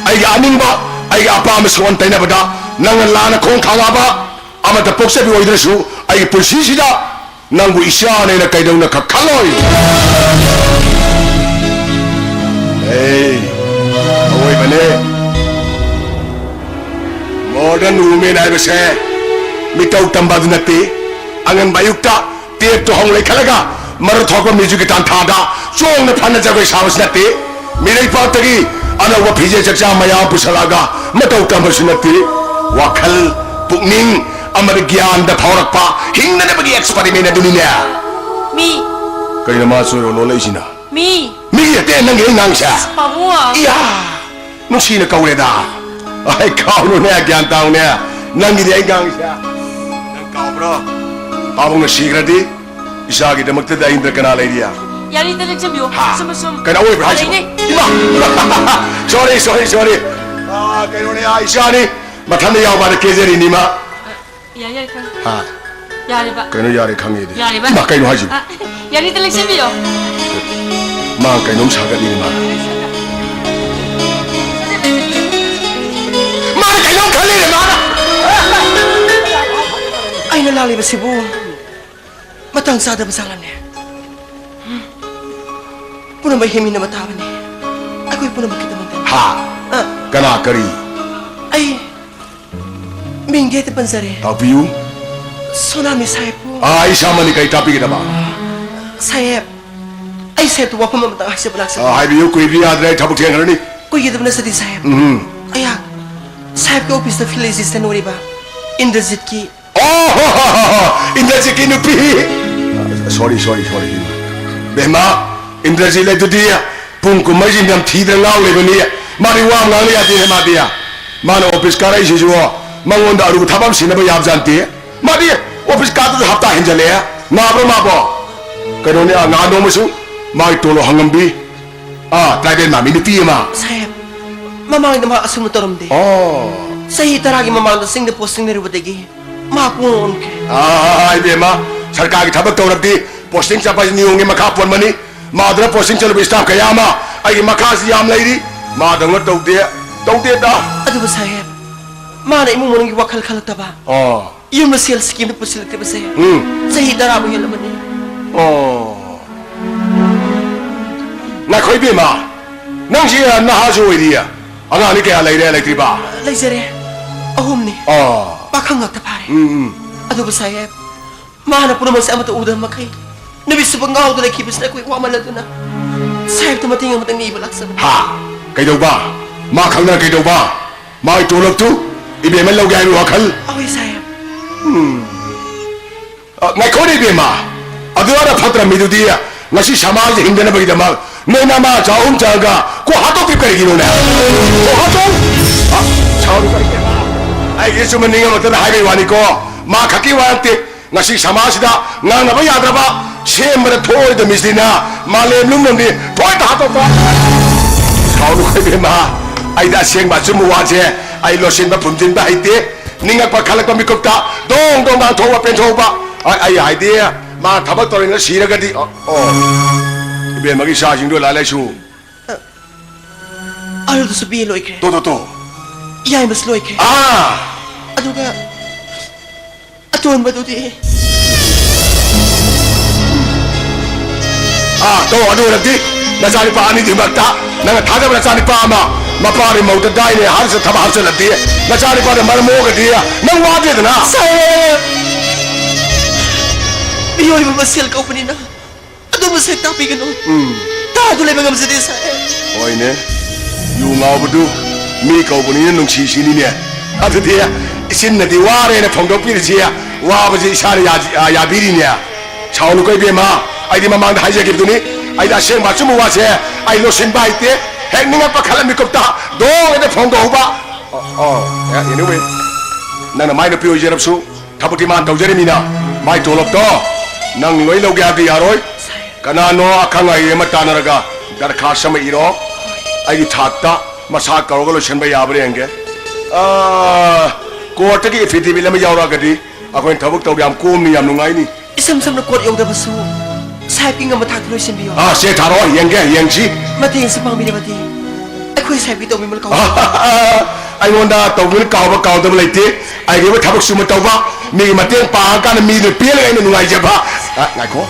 ꯑꯩꯒꯤ ꯑꯅꯤꯡꯕ, ꯑꯩꯒꯤ ꯑꯄꯥꯝꯕ ꯁꯛꯑꯣꯟ ꯇꯩꯅꯕꯗ ꯅꯪꯅ ꯂꯥꯟꯅ ꯈꯣꯡ ꯊꯥꯡꯉꯛꯑꯕ ꯑꯃꯠꯇ ꯄꯣꯛꯆꯕꯤ ꯑꯣꯏꯗ꯭ꯔꯁꯨ ꯑꯩꯒꯤ ꯄꯨꯟꯁꯤꯁꯤꯗ ꯅꯪꯕꯨ ꯏꯆꯥꯅꯦꯅ ꯀꯩꯗꯧꯅ ꯈꯛ ꯈꯜꯂꯣꯏ? ꯑꯦ, ꯑꯋꯣꯏꯕꯅꯦ꯫ Modern woman ꯍꯥꯏꯕꯁꯦ ꯃꯤꯇꯧ ꯇꯝꯕ ꯑꯗꯨ ꯅꯠꯇꯦ꯫ ꯑꯉꯟꯕ ꯑꯌꯨꯛꯇ ꯇꯦꯞꯇꯨ ꯍꯧ ꯂꯩꯈꯠꯂꯒ ꯃꯔꯨ ꯊꯣꯛꯄ ꯃ꯭ꯌꯨꯖꯤꯛꯀꯤ ꯇꯥꯟꯊꯥꯗ ꯆꯣꯡꯅ ꯐꯅ ꯖꯒꯣꯏ ꯁꯥꯕꯁꯨ ꯅꯠꯇꯦ꯫ ꯃꯤꯔꯩꯄꯥꯛꯇꯒꯤ ꯑꯅꯧꯕ ꯐꯤꯖꯦꯠ ꯆꯛꯆꯥ ꯃꯌꯥꯝ ꯄꯨꯁꯜꯂꯛꯑꯒ ꯃꯇꯧ ꯇꯝꯕꯁꯨ ꯅꯠꯇꯦ꯫ ꯋꯥꯈꯜ, ꯄꯨꯛꯅꯤꯡ ꯑꯃꯗꯤ ꯒ꯭ꯌꯥꯟꯗ ꯐꯥꯎꯔꯛꯄ ꯍꯤꯡꯅꯅꯕꯒꯤ experiment ꯑꯗꯨꯅꯤꯅꯦ꯫ ꯃꯤ꯫ ꯀꯩꯅꯣ ꯃꯥ ꯆꯣꯏꯔꯣ ꯂꯣꯜꯂꯛꯏꯁꯤꯅ? ꯃꯤ꯫ ꯃꯤꯒꯤ ꯅꯠꯇꯦ ꯅꯪꯒꯤ ꯑꯩ ꯉꯥꯡꯁꯦ꯫ ꯄꯥꯕꯨꯡ꯫ ꯏꯌꯥ! ꯅꯨꯡꯁꯤꯅ ꯀꯧꯔꯦꯗ꯫ ꯑꯩ ꯀꯥꯎꯅꯨꯅꯦ, ꯒ꯭ꯌꯥꯟ ꯇꯥꯎꯅꯦ꯫ ꯅꯪꯒꯤꯗꯤ ꯑꯩ ꯉꯥꯡꯁꯦ꯫ ꯅꯪ ꯀꯥꯎꯕ꯭ꯔꯣ? ꯄꯥꯕꯨꯡꯅ ꯁꯤꯈ꯭ꯔꯗꯤ ꯏꯆꯥꯒꯤꯗꯃꯛꯇꯗꯤ ꯑꯩ ꯅꯠꯇ꯭ꯔ ꯀꯅꯥ ꯂꯩꯔꯤ? ꯌꯥꯔꯤꯗ ꯂꯦꯡꯁꯤꯟꯕꯤꯌꯨ꯫ ꯍꯥ? ꯁꯨꯝ, ꯁꯨꯝ꯫ ꯀꯩꯅꯣ ꯑꯣꯏꯕ꯭ꯔꯥ ꯍꯥꯏꯁꯤꯕꯣ? ꯂꯩꯅꯦ꯫ ꯏꯃꯥ! Sorry, sorry, sorry꯫ ꯑꯥ, ꯀꯩꯅꯣꯅꯦ, ꯑꯥ, ꯏꯆꯥꯅꯤ꯫ ꯃꯊꯟꯗ ꯌꯥꯎꯕ ꯍꯥꯏꯅ ꯀꯦꯖꯔꯤꯅꯤ, ꯏꯃꯥ꯫ ꯌꯥꯔꯦ, ꯌꯥꯔꯦ, ꯈꯪꯉꯦ꯫ ꯍꯥ? ꯌꯥꯔꯦꯕ꯫ ꯀꯩꯅꯣ ꯌꯥꯔꯦ ꯈꯪꯉꯦꯗꯤ? ꯌꯥꯔꯦꯕ꯫ ꯏꯃꯥ, ꯀꯩꯅꯣ ꯍꯥꯏꯁꯤꯕꯣ? ꯑ, ꯌꯥꯔꯤꯗ ꯂꯦꯡꯁꯤꯟꯕꯤꯌꯣ꯫ ꯃꯥ ꯀꯩꯅꯣꯝ ꯁꯥꯒꯠꯂꯤꯅꯦ, ꯃꯥ꯫ ꯃꯥꯅ ꯀꯩꯅꯣꯝ ꯈꯜꯂꯤꯅꯦ, ꯃꯥꯅ꯫ ꯑꯩꯅ ꯂꯥꯜꯂꯤꯕꯁꯤꯕꯨ ꯃꯇꯥꯡ ꯆꯥꯗꯕ ꯖꯥꯠꯂꯅꯦ? ꯄꯨꯝꯅꯃꯛ ꯍꯤꯡꯃꯤꯟꯅꯕ ꯇꯥꯕꯅꯤ꯫ ꯑꯩꯈꯣꯏ ꯄꯨꯝꯅꯃꯛꯀꯤꯗꯃꯛꯇ꯫ ꯍꯥ? ꯑ꯫ ꯀꯅꯥ, ꯀꯔꯤ? ꯑꯩ ꯃꯤꯡꯗꯤ ꯍꯦꯛꯇ ꯄꯟꯖꯔꯦ꯫ ꯇꯥꯛꯄꯤꯌꯨ꯫ ꯁꯣꯅꯥꯃꯤ ꯁꯥꯍꯦꯕꯄꯨ꯫ ꯑꯥ, ꯑꯩ ꯏꯁꯥꯃꯛꯅꯤ, ꯀꯔꯤ ꯇꯥꯛꯄꯤꯒꯗꯕ? ꯁꯥꯍꯦꯕ, ꯑꯩ ꯁꯥꯍꯦꯕꯇ ꯋꯥꯐꯝ ꯑꯃꯇꯪ ꯍꯥꯏꯖꯕ ꯂꯥꯛꯆꯕꯅꯤ꯫ ꯑꯥ, ꯍꯥꯏꯕꯤꯌꯨ, ꯀꯨꯏꯕ ꯌꯥꯗ꯭ꯔꯦ, ꯑꯩ ꯊꯕꯛ ꯊꯦꯡꯈ꯭ꯔꯅꯤ꯫ ꯀꯨꯏꯒꯗꯕ ꯅꯠꯆꯗꯦ ꯁꯥꯍꯦꯕ꯫ ꯎꯝ꯫ ꯑꯩꯍꯥꯛ ꯁꯥꯍꯦꯕꯀꯤ ꯑꯣꯐꯤꯁꯇ field assistant ꯑꯣꯏꯔꯤꯕ ꯏꯟꯗ꯭ꯔꯖꯤꯠꯀꯤ ꯑꯣ, ꯍꯣ, ꯍꯣ, ꯍꯣ, ꯍꯣ, ꯏꯟꯗ꯭ꯔꯖꯤꯠꯀꯤ ꯅꯨꯄꯤ꯫ Sorry, sorry, sorry꯫ ꯕꯦꯝꯃ, ꯏꯟꯗ꯭ꯔꯖꯤꯠ ꯑꯗꯨꯗꯤ ꯄꯨꯡ ꯀꯨꯝꯍꯩꯁꯤ ꯅꯝꯊꯤꯗꯅ ꯉꯥꯎ ꯂꯩꯕꯅꯤ꯫ ꯃꯥꯗꯤ ꯋꯥ ꯑꯃ ꯉꯥꯡꯕ ꯌꯥꯗꯦꯅꯦ ꯃꯥꯗꯤ꯫ ꯃꯥꯅ ꯑꯣꯐꯤꯁ ꯀꯥꯔꯛꯏꯁꯤꯁꯨ ꯃꯉꯣꯟꯗ ꯑꯔꯨꯕ ꯊꯕꯛ ꯑꯃ ꯁꯤꯟꯅꯕ ꯌꯥꯕꯖꯥꯠ ꯅꯠꯇꯦ꯫ ꯃꯥꯗꯤ ꯑꯣꯐꯤꯁ ꯀꯥꯗꯁꯨ ꯍꯞꯇꯥ ꯍꯦꯟꯖꯜꯂꯛꯑꯦ꯫ ꯅꯥꯕ꯭ꯔꯣ ꯃꯥꯕꯣ? ꯀꯩꯅꯣꯅꯦ, ꯉꯍꯥꯟ ꯅꯣꯡꯃꯁꯨ ꯃꯥꯒꯤ ꯇꯣꯂꯣꯞ ꯍꯪꯉꯝꯕꯤ꯫ ꯑꯥ, ꯇ꯭ꯔꯥꯏꯕꯦꯜ ꯃꯥꯟꯕꯤ ꯅꯨꯄꯤ ꯑꯃ꯫ ꯁꯥꯍꯦꯕ, ꯃꯃꯥꯡꯗ ꯃꯥ ꯑꯁꯨꯝꯅ ꯇꯧꯔꯝꯗꯦ꯫ ꯑꯣ꯫ ꯆꯍꯤ ꯇꯔꯥꯒꯤ ꯃꯃꯥꯡꯗ ꯆꯤꯡꯗ ꯄꯣꯁꯇꯤꯡ ꯂꯩꯔꯨꯕꯗꯒꯤ ꯃꯥ ꯄꯨꯡꯑꯣꯟ ꯑꯣꯟꯈ꯭ꯔꯦ꯫ ꯑꯥ, ꯏꯕꯦꯝꯃ, ꯁꯔꯀꯥꯔꯒꯤ ꯊꯕꯛ ꯇꯧꯔꯕꯗꯤ ꯄꯣꯁꯇꯤꯡ ꯆꯠꯄ ꯍꯥꯏꯁꯤ ꯅꯤꯌꯣꯝꯒꯤ ꯃꯈꯥ ꯄꯣꯟꯕꯅꯤ꯫ ꯃꯥꯗꯨꯅ ꯄꯣꯁꯇꯤꯡ ꯆꯠꯂꯨꯕ ꯁ꯭ꯇꯥꯐ ꯀꯌꯥ ꯑꯃ ꯑꯩꯒꯤ ꯃꯈꯥꯁꯤ ꯌꯥꯝ ꯂꯩꯔꯤ꯫ ꯃꯥꯗꯧꯅ ꯇꯧꯗꯦ, ꯇꯧꯗꯦꯗ꯫ ꯑꯗꯨꯕꯨ ꯁꯥꯍꯦꯕ, ꯃꯥꯅ ꯏꯃꯨꯡ ꯃꯅꯨꯡꯒꯤ ꯋꯥꯈꯜ ꯈꯜꯂꯛꯇꯕ꯫ ꯑꯣ꯫ ꯌꯨꯝ ꯃꯁꯦꯜ ꯁ꯭ꯀꯤꯝꯗ ꯄꯨꯁꯤꯜꯂꯛꯇ꯭ꯔꯤꯕꯁꯦ ꯎꯝ꯫ ꯆꯍꯤ ꯇꯔꯥꯃꯨꯛ ꯍꯦꯜꯂꯝꯃꯅꯤ꯫ ꯑꯣ꯫ ꯉꯥꯏꯈꯣ ꯏꯕꯦꯝꯃ, ꯅꯪꯁꯤ ꯅꯍꯥꯁꯨ ꯑꯣꯏꯔꯤꯌꯦ꯫ ꯑꯉꯥꯡꯗꯤ ꯀꯌꯥ ꯂꯩꯔꯦ, ꯂꯩꯇ꯭ꯔꯤꯕ? ꯂꯩꯖꯔꯦ꯫ ꯑꯍꯨꯝꯅꯤ꯫ ꯑꯣ꯫ ꯄꯥꯈꯪ ꯉꯥꯛꯇ ꯐꯥꯔꯦ꯫ ꯎꯝ, ꯎꯝ꯫ ꯑꯗꯨꯕꯨ ꯁꯥꯍꯦꯕ, ꯃꯥꯅ ꯄꯨꯝꯅꯃꯛꯁꯦ ꯑꯃꯠꯇ ꯎꯗꯕ ꯃꯈꯩ ꯅꯨꯃꯤꯠ ꯆꯨꯞꯄ ꯉꯥꯎꯗꯨꯅ ꯂꯩꯈꯤꯕꯁꯤꯅ ꯑꯩꯈꯣꯏ ꯋꯥꯃꯜꯂꯗꯨꯅ ꯁꯥꯍꯦꯕꯇ ꯃꯇꯦꯡ ꯑꯃꯇꯪ ꯅꯤꯕ ꯂꯥꯛꯆꯕꯅꯤ꯫ ꯍꯥ? ꯀꯩꯗꯧꯕ? ꯃꯥ ꯈꯪꯗꯅ ꯀꯩꯗꯧꯕ? ꯃꯥꯒꯤ ꯇꯣꯂꯣꯞꯇꯨ ꯏꯕꯦꯝꯃ ꯂꯧꯒꯦ ꯍꯥꯏꯕꯒꯤ ꯋꯥꯈꯜ? ꯑꯍꯣꯏ ꯁꯥꯍꯦꯕ꯫ ꯎꯝ꯫ ꯑ, ꯉꯥꯏꯈꯣꯅꯦ ꯏꯕꯦꯝꯃ, ꯑꯗꯨ ꯑꯗ ꯐꯠꯇ꯭ꯔ ꯃꯤꯗꯨꯗꯤ ꯉꯁꯤ ꯁꯃꯥꯖ ꯍꯤꯡꯗꯅꯕꯒꯤꯗꯃꯛ ꯅꯣꯏ ꯅꯃꯥ ꯆꯥ ꯑꯍꯨꯝ ꯆꯪꯉꯒ ꯀꯣꯛ ꯍꯥꯠꯇꯣꯛꯄꯤ ꯀꯔꯤꯒꯤꯅꯣꯅꯦ? ꯀꯣꯛ ꯍꯥꯠꯇꯣꯛ-, ꯑ, ꯁꯥꯎꯔꯨꯕ ꯏꯕꯦꯝꯃ꯫ ꯑꯩꯒꯤ ꯆꯨꯝꯅ ꯅꯤꯡꯉꯝꯃꯛꯇꯅ ꯍꯥꯏꯕꯒꯤ ꯋꯥꯅꯤꯀꯣ, ꯃꯥ ꯈꯛꯀꯤ ꯋꯥ ꯅꯠꯇꯦ꯫ ꯉꯁꯤ ꯁꯃꯥꯖꯁꯤꯗ ꯉꯥꯡꯅꯕ ꯌꯥꯗ꯭ꯔꯕ, ꯁꯦꯝꯕꯗ ꯊꯣꯛꯑꯣꯏꯗꯕ ꯃꯤꯁꯤꯅ ꯃꯥꯂꯦꯝ ꯂꯨꯝꯂꯝꯅꯤ ꯊꯣꯏꯗ ꯍꯥꯠꯇꯣꯛꯄ꯫ ꯁꯥꯎꯅꯨ ꯏꯕꯦꯝꯃ, ꯑꯩꯗꯤ ꯑꯁꯦꯡꯕ ꯑꯆꯨꯝꯕ ꯋꯥꯁꯦ ꯑꯩ ꯂꯣꯠꯁꯤꯟꯕ ꯐꯨꯝꯖꯤꯟꯕ ꯍꯩꯇꯦ꯫ ꯅꯤꯡꯉꯛꯄ ꯈꯜꯂꯛꯄ ꯃꯤꯀꯨꯞꯇ ꯗꯣꯡ ꯗꯣꯡ ꯉꯥꯡꯊꯣꯛꯄ ꯄꯦꯟꯊꯣꯛꯄ꯫ ꯑꯩ, ꯑꯩ ꯍꯥꯏꯗꯤ ꯃꯥ ꯊꯕꯛ ꯇꯧꯔꯤꯉꯩꯗ ꯁꯤꯔꯒꯗꯤ, ꯑꯣ, ꯑꯣ꯫ ꯏꯕꯦꯝꯃꯒꯤ ꯏꯆꯥꯁꯤꯡꯗꯣ ꯂꯥꯏꯔꯤꯛ ꯂꯥꯏꯁꯨ꯫ ꯑꯍꯜꯗꯨꯁꯨ ꯕꯤ ꯑꯦ ꯂꯣꯏꯈ꯭ꯔꯦ꯫ ꯇꯣ, ꯇꯣ, ꯇꯣ꯫ ꯌꯥꯏꯃꯁꯨ ꯂꯣꯏꯈ꯭ꯔꯦ꯫ ꯑꯥ! ꯑꯗꯨꯒ ꯑꯇꯣꯟꯕꯗꯨꯗꯤ? ꯑꯥ, ꯇꯣ, ꯑꯗꯨ ꯑꯣꯏꯔꯗꯤ ꯅꯆꯥꯅꯨꯄꯥ ꯑꯅꯤꯗꯨꯃꯛꯇ ꯅꯪꯅ ꯊꯥꯖꯕ ꯅꯆꯥꯅꯨꯄꯥ ꯑꯃ ꯃꯄꯥꯒꯤ ꯃꯧꯗ ꯗꯥꯏꯅꯦ ꯍꯥꯏꯔꯁꯨ ꯊꯕꯛ ꯍꯥꯞꯆꯤꯜꯂꯗꯤ ꯅꯆꯥꯅꯨꯄꯥꯗ ꯃꯔꯝ ꯃꯣꯛꯑꯒꯗꯤ ꯅꯪ ꯋꯥꯗꯦꯗꯅ? ꯁꯥꯔ! ꯃꯤꯑꯣꯏꯕ ꯃꯁꯦꯜ ꯀꯧꯕꯅꯤꯅ ꯑꯗꯨꯕꯨ ꯁꯦꯛ ꯇꯥꯛꯄꯤꯒꯅꯨ꯫ ꯎꯝ꯫ ꯇꯥꯗꯨ ꯂꯩꯕ ꯉꯝꯖꯗꯦ, ꯁꯥꯍꯦꯕ꯫ ꯍꯣꯏꯅꯦ, ꯌꯨ ꯉꯥꯎꯕꯗꯨ ꯃꯤ ꯀꯧꯕꯅꯤꯅ ꯅꯨꯡꯁꯤꯁꯤꯅꯤꯅꯦ꯫ ꯑꯗꯨꯗꯤ ꯏꯆꯤꯟꯅꯗꯤ ꯋꯥꯔꯦꯅ ꯐꯣꯡꯗꯣꯛꯄꯤꯔꯤꯁꯤ, ꯋꯥꯕꯁꯤ ꯏꯁꯥꯅ ꯌꯥ-, ꯌꯥ-, ꯌꯥꯕꯤꯔꯤꯅꯦ꯫ ꯁꯥꯎꯅꯨꯀꯣ ꯏꯕꯦꯝꯃ, ꯑꯩꯗꯤ ꯃꯃꯥꯡꯗ ꯍꯥꯏꯖꯈꯤꯕꯗꯨꯅꯤ, ꯑꯩꯗꯤ ꯑꯁꯦꯡꯕ ꯑꯆꯨꯝꯕ ꯋꯥꯁꯦ ꯑꯩ ꯂꯣꯠꯁꯤꯟꯕ ꯍꯩꯇꯦ꯫ ꯍꯦꯛ ꯅꯤꯡꯉꯛꯄ ꯈꯜꯂ ꯃꯤꯀꯨꯞꯇ ꯗꯣꯡ ꯍꯦꯛꯇ ꯐꯣꯡꯗꯣꯛꯍꯧꯕ꯫ ꯑꯣ, ꯑꯣ, anyway, ꯅꯪꯅ ꯃꯥꯏ ꯅꯨꯄꯤ ꯑꯣꯏꯖꯔꯕꯁꯨ, ꯊꯕꯛꯇꯤ ꯃꯥꯅ ꯇꯧꯖꯔꯤꯃꯤꯅ, ꯃꯥꯏ ꯇꯣꯂꯣꯞꯇꯣ ꯅꯪ ꯂꯣꯏ ꯂꯧꯒꯦ ꯍꯥꯏꯕꯗꯤ ꯌꯥꯔꯣꯏ꯫ ꯀꯅꯥꯅꯣ ꯑꯈꯪ ꯑꯍꯩ ꯑꯃ ꯇꯥꯟꯅꯔꯒ ꯗꯔꯈꯥꯁ ꯑꯃ ꯏꯔꯣ꯫ ꯑꯩꯒꯤ ꯊꯥꯛꯇ ꯃꯁꯥ ꯀꯧꯔꯒ ꯂꯣꯏꯁꯤꯟꯕ ꯌꯥꯕ꯭ꯔꯥ ꯌꯦꯡꯒꯦ꯫ ꯑꯥ, ꯀꯣꯔꯠꯇꯒꯤ affidavit ꯑꯃ ꯌꯥꯎꯔꯛꯑꯒꯗꯤ ꯑꯩꯈꯣꯏꯅ ꯊꯕꯛ ꯇꯧꯕ ꯌꯥꯝ ꯀꯣꯝꯅꯤ, ꯌꯥꯝ ꯅꯨꯡꯉꯥꯏꯅꯤ꯫ ꯏꯁꯝ ꯁꯝꯅ ꯀꯣꯔꯠ ꯌꯧꯗꯕꯁꯨ ꯁꯥꯍꯦꯕꯀꯤ ꯉꯝꯕ ꯊꯥꯛꯇ ꯂꯣꯏꯁꯤꯟꯕꯤꯌꯣ꯫ ꯑꯥ, ꯁꯦ ꯊꯥꯔꯛꯑꯣ, ꯌꯦꯡꯒꯦ, ꯌꯦꯡꯁꯤ꯫ ꯃꯇꯦꯡ ꯑꯃꯁꯨ ꯄꯥꯡꯕꯤꯔꯕꯗꯤ ꯑꯩꯈꯣꯏ ꯁꯥꯍꯦꯕꯀꯤ ꯇꯧꯕꯤꯃꯜ ꯀꯥꯎ-, ꯑꯩꯉꯣꯟꯗ ꯇꯧꯕꯤꯃꯜ ꯀꯥꯎꯕ ꯀꯥꯎꯗꯕ ꯂꯩꯇꯦ꯫ ꯑꯩꯒꯤ ꯑꯣꯏꯕ ꯊꯕꯛ ꯁꯨꯕ ꯇꯧꯕ, ꯃꯤꯒꯤ ꯃꯇꯦꯡ ꯄꯥꯡꯉꯀꯥꯟꯗ ꯃꯤꯗꯨ ꯄꯦꯜꯂꯒ ꯑꯩꯅ ꯅꯨꯡꯉꯥꯏꯖꯕ꯫ ꯑ, ꯉꯥꯏꯈꯣ꯫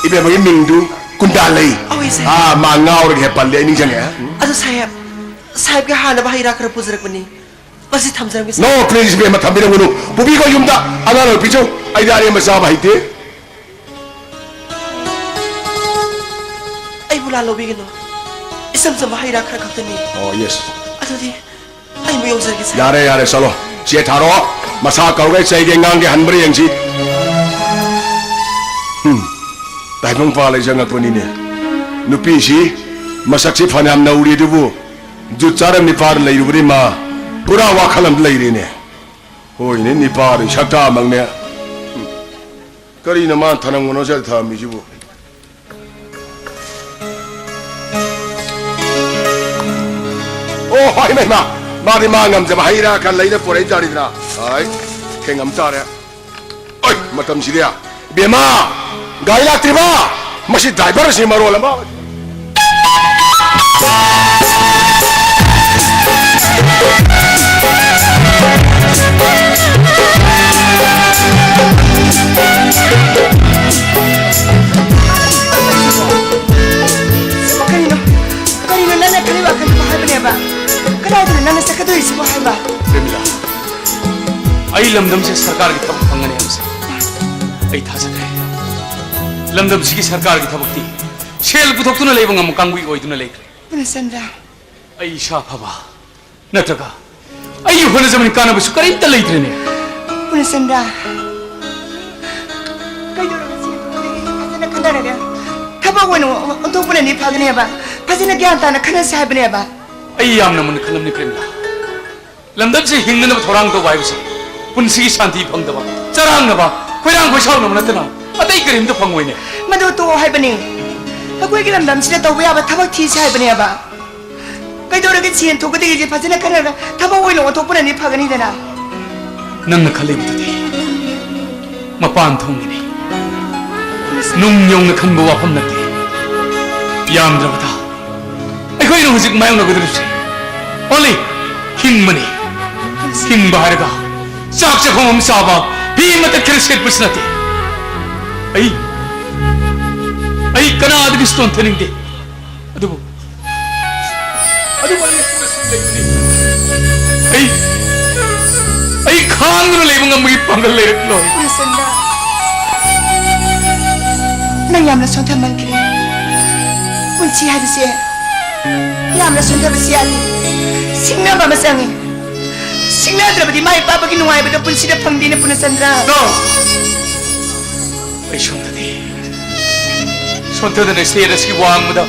ꯏꯕꯦꯝꯃꯒꯤ ꯃꯤꯡꯗꯨ ꯀꯨꯟꯗꯥ ꯂꯩ꯫ ꯑꯧ, ꯏꯆꯦ꯫ ꯑꯥ, ꯃꯥ ꯉꯥꯎꯔꯒ ꯍꯦꯛ ꯄꯜꯂꯦ, ꯑꯩ ꯅꯤꯡꯁꯤꯡꯉꯦ꯫ ꯑꯗꯨ ꯁꯥꯍꯦꯕ, ꯁꯥꯍꯦꯕꯀꯤ ꯍꯥꯟꯅꯕ ꯍꯩ ꯔꯥ ꯈꯔ ꯄꯨꯖꯔꯛꯄꯅꯤ꯫ ꯃꯁꯤ ꯊꯝꯖꯔꯝꯒꯦ, ꯁꯥꯍꯦꯕ꯫ No, please, ꯏꯕꯦꯝꯃ, ꯊꯝꯕꯤꯔꯝꯒꯅꯨ꯫ ꯄꯨꯕꯤꯈꯣ ꯌꯨꯝꯗ꯫ ꯑꯉꯥꯡ ꯑꯣꯏ ꯄꯤꯖꯧ꯫ ꯑꯩꯗꯤ ꯑꯔꯦꯝꯕ ꯆꯥꯕ ꯍꯩꯇꯦ꯫ ꯑꯩꯕꯨ ꯂꯥꯜ ꯂꯧꯕꯤꯒꯅꯨ꯫ ꯏꯆꯝ ꯆꯝꯕ ꯍꯩ ꯔꯥ ꯈꯔ ꯈꯛꯇꯅꯤ꯫ ꯑꯣ, yes꯫ ꯑꯗꯨꯗꯤ ꯑꯩꯕꯨ ꯌꯧꯖꯔꯒꯦ, ꯁꯥꯍꯦꯕ꯫ ꯌꯥꯔꯦ, ꯌꯥꯔꯦ, ꯆꯠꯂꯣ꯫ ꯆꯦ ꯊꯥꯔꯣ꯫ ꯃꯁꯥ ꯀꯧꯔꯒ ꯆꯩꯒꯦ ꯉꯥꯡꯒꯦ ꯍꯟꯕ꯭ꯔꯥ ꯌꯦꯡꯁꯤ꯫ ꯎꯝ, ꯇꯥꯏꯕꯪꯄꯥꯜ ꯂꯩ ꯆꯪꯉꯛꯄꯅꯤꯅꯦ꯫ ꯅꯨꯄꯤꯁꯤ ꯃꯁꯛꯁꯤ ꯐꯅꯌꯥꯝ ꯅꯧꯔꯤ ꯑꯗꯨꯕꯨ ꯖꯨꯠ ꯆꯥꯔ ꯅꯤꯄꯥꯗ ꯂꯩꯔꯨꯕꯅꯤ ꯃꯥ꯫ ꯄꯨꯔꯥ ꯋꯥꯈꯜ ꯑꯃꯗ ꯂꯩꯔꯦꯅꯦ꯫ ꯍꯣꯏꯅꯦ, ꯅꯤꯄꯥꯗꯤ ꯁꯛꯇꯥꯃꯛꯅꯦ꯫ ꯎꯝ꯫ ꯀꯔꯤꯅꯣ ꯃꯥ ꯊꯅꯝꯒꯅꯣ ꯁꯤꯗ ꯊꯝꯃꯤꯁꯤꯕꯨ? ꯑꯣ, ꯍꯣꯏ, ꯏꯃꯥ, ꯏꯃꯥ꯫ ꯃꯥꯗꯤ ꯃꯥ ꯉꯝꯖꯕ ꯍꯩ ꯔꯥ ꯈꯔ ꯂꯩꯔ ꯄꯨꯔꯛꯏ ꯖꯥꯠꯅꯤꯗꯅ꯫ ꯍꯣꯏ, ꯊꯦꯡꯉꯝ ꯇꯥꯔꯦ꯫ ꯑꯣꯏ, ꯃꯇꯝꯁꯤꯗꯤ꯫ ꯕꯦꯝꯃ, ꯒꯥꯔꯤ ꯂꯥꯛꯇ꯭ꯔꯤꯕ? ꯃꯁꯤ ꯗ꯭ꯔꯥꯏꯚꯔꯁꯤ ꯃꯔꯣꯜ ꯑꯃ꯫ ꯀꯔꯤꯅꯣ? ꯀꯔꯤꯅꯣ ꯅꯪꯅ ꯈꯜꯂꯤ ꯋꯥꯈꯜꯗꯨꯕꯨ ꯍꯥꯏꯕꯅꯦꯕ? ꯀꯗꯥꯏꯗꯅꯣ ꯅꯪꯅ ꯆꯠꯀꯗꯣꯔꯤꯁꯤꯕꯨ ꯍꯥꯏꯕ? ꯄ꯭ꯔꯦꯃꯤꯂꯥ, ꯑꯩ ꯂꯝꯗꯝꯁꯦ ꯁꯔꯀꯥꯔꯒꯤ ꯊꯕꯛ ꯐꯪꯒꯅꯤ ꯍꯥꯏꯕꯁꯦ ꯑꯩ ꯊꯥꯖꯈ꯭ꯔꯦ꯫ ꯂꯝꯗꯝꯁꯤꯒꯤ ꯁꯔꯀꯥꯔꯒꯤ ꯊꯕꯛꯇꯤ ꯁꯦꯜ ꯄꯨꯊꯣꯛꯇꯨꯅ ꯂꯩꯕ ꯉꯝꯕ ꯀꯥꯡꯕꯨꯒꯤ ꯑꯣꯏꯗꯨꯅ ꯂꯩꯈ꯭ꯔꯦ꯫ ꯄꯨꯔꯅꯆꯟꯗ꯭ꯔ꯫ ꯑꯩ ꯏꯁꯥ ꯐꯕ ꯅꯠꯇ꯭ꯔꯒ ꯑꯩꯒꯤ ꯍꯣꯠꯅꯖꯃꯟ ꯀꯥꯟꯅꯕꯁꯨ ꯀꯔꯤꯝꯇ ꯂꯩꯇ꯭ꯔꯦꯅꯦ꯫ ꯄꯨꯔꯅꯆꯟꯗ꯭ꯔ, ꯀꯩꯗꯧꯔꯒꯦ ꯁꯤ? ꯐꯖꯅ ꯈꯟꯅꯔꯒ ꯊꯕꯛ ꯑꯣꯏꯅ ꯑꯣꯟꯊꯣꯛꯄꯅꯗꯤ ꯐꯒꯅꯦꯕ꯫ ꯐꯖꯅ ꯒ꯭ꯌꯥꯟ ꯇꯥꯅ ꯈꯟꯅꯁꯤ ꯍꯥꯏꯕꯅꯦꯕ꯫ ꯑꯩ ꯌꯥꯝꯅ ꯃꯨꯟꯅ ꯈꯜꯂꯝꯅꯤ, ꯄ꯭ꯔꯦꯃꯤꯂꯥ꯫ ꯂꯝꯗꯝꯁꯤ ꯍꯤꯡꯅꯅꯕ ꯊꯧꯔꯥꯡ ꯇꯧꯕ ꯍꯥꯏꯕꯁꯤ ꯄꯨꯟꯁꯤꯒꯤ ꯁꯥꯟꯇꯤ ꯐꯪꯗꯕ, ꯆꯔꯥꯡꯅꯕ, ꯈꯣꯏꯔꯥꯡ ꯈꯣꯏꯁꯥꯎꯅꯕ ꯅꯠꯇꯅ ꯑꯇꯩ ꯀꯔꯤꯝꯇ ꯐꯪꯉꯣꯏꯅꯦ꯫ ꯃꯗꯨ ꯇꯣꯛꯑꯣ ꯍꯥꯏꯕꯅꯤ꯫ ꯑꯩꯈꯣꯏꯒꯤ ꯂꯝꯗꯝꯁꯤꯗ ꯇꯧꯕ ꯌꯥꯕ ꯊꯕꯛ ꯊꯤꯁꯤ ꯍꯥꯏꯕꯅꯦꯕ꯫ ꯀꯩꯗꯧꯔꯒꯦ, ꯁꯦꯟ ꯊꯣꯛꯀꯗꯣꯏꯁꯦ ꯐꯖꯅ ꯈꯟꯅꯔꯒ ꯊꯕꯛ ꯑꯣꯏꯅ ꯑꯣꯟꯊꯣꯛꯄꯅꯗꯤ ꯐꯒꯅꯤꯗꯅ꯫ ꯅꯪꯅ ꯈꯜꯂꯤꯕꯗꯨꯗꯤ ꯃꯄꯥꯟ ꯊꯣꯡꯒꯤꯅꯤ꯫ ꯅꯨꯡ ꯌꯧꯅ ꯈꯟꯕ ꯋꯥꯐꯝ ꯅꯠꯇꯦ꯫ ꯌꯥꯝꯗ꯭ꯔꯕꯗ ꯑꯩꯈꯣꯏꯅ ꯍꯧꯖꯤꯛ ꯃꯥꯌꯣꯛꯅꯒꯗꯧꯔꯤꯕꯁꯤ only ꯍꯤꯡꯕꯅꯤ꯫ ꯍꯤꯡꯕ ꯍꯥꯏꯔꯒ ꯆꯥꯛ ꯆꯥꯛꯈꯨꯝ ꯑꯃ ꯆꯥꯕ, ꯑꯩ ꯃꯇꯠ ꯈꯔ ꯁꯦꯠꯄꯁꯨ ꯅꯠꯇꯦ꯫ ꯑꯩ, ꯑꯩ ꯀꯅꯥꯗꯒꯤꯁꯨ ꯅꯣꯟꯊꯅꯤꯡꯗꯦ꯫ ꯑꯗꯨꯕꯨ, ꯑꯗꯨꯕꯨ ꯑꯩ ꯑꯩ, ꯑꯩ ꯈꯥꯡꯗꯨꯅ ꯂꯩꯕ ꯉꯝꯕꯒꯤ ꯄꯥꯡꯒꯜ ꯂꯩꯔꯛꯂꯣꯏ꯫ ꯄꯨꯔꯁꯟꯗ, ꯅꯪ ꯌꯥꯝꯅ ꯁꯣꯟꯊꯃꯟꯈ꯭ꯔꯦ꯫ ꯄꯨꯟꯁꯤ ꯍꯥꯏꯕꯁꯦ ꯌꯥꯝꯅ ꯁꯣꯟꯊꯕꯁꯤ ꯌꯥꯗꯦ꯫ ꯁꯤꯡꯅꯕ ꯑꯃ ꯆꯪꯉꯤ꯫ ꯁꯤꯡꯅꯗ꯭ꯔꯕꯗꯤ ꯃꯥꯏ ꯄꯥꯛꯄꯒꯤ ꯅꯨꯡꯉꯥꯏꯕꯗꯣ ꯄꯨꯟꯁꯤꯗ ꯐꯪꯗꯦꯅꯦ, ꯄꯨꯔꯅꯆꯟꯗ꯭ꯔ꯫ No! ꯑꯩ ꯁꯣꯟꯊꯗꯦ꯫ ꯁꯣꯟꯊꯗꯅ ꯁ꯭ꯇꯦꯖ ꯑꯁꯤꯒꯤ ꯋꯥꯡꯃꯗ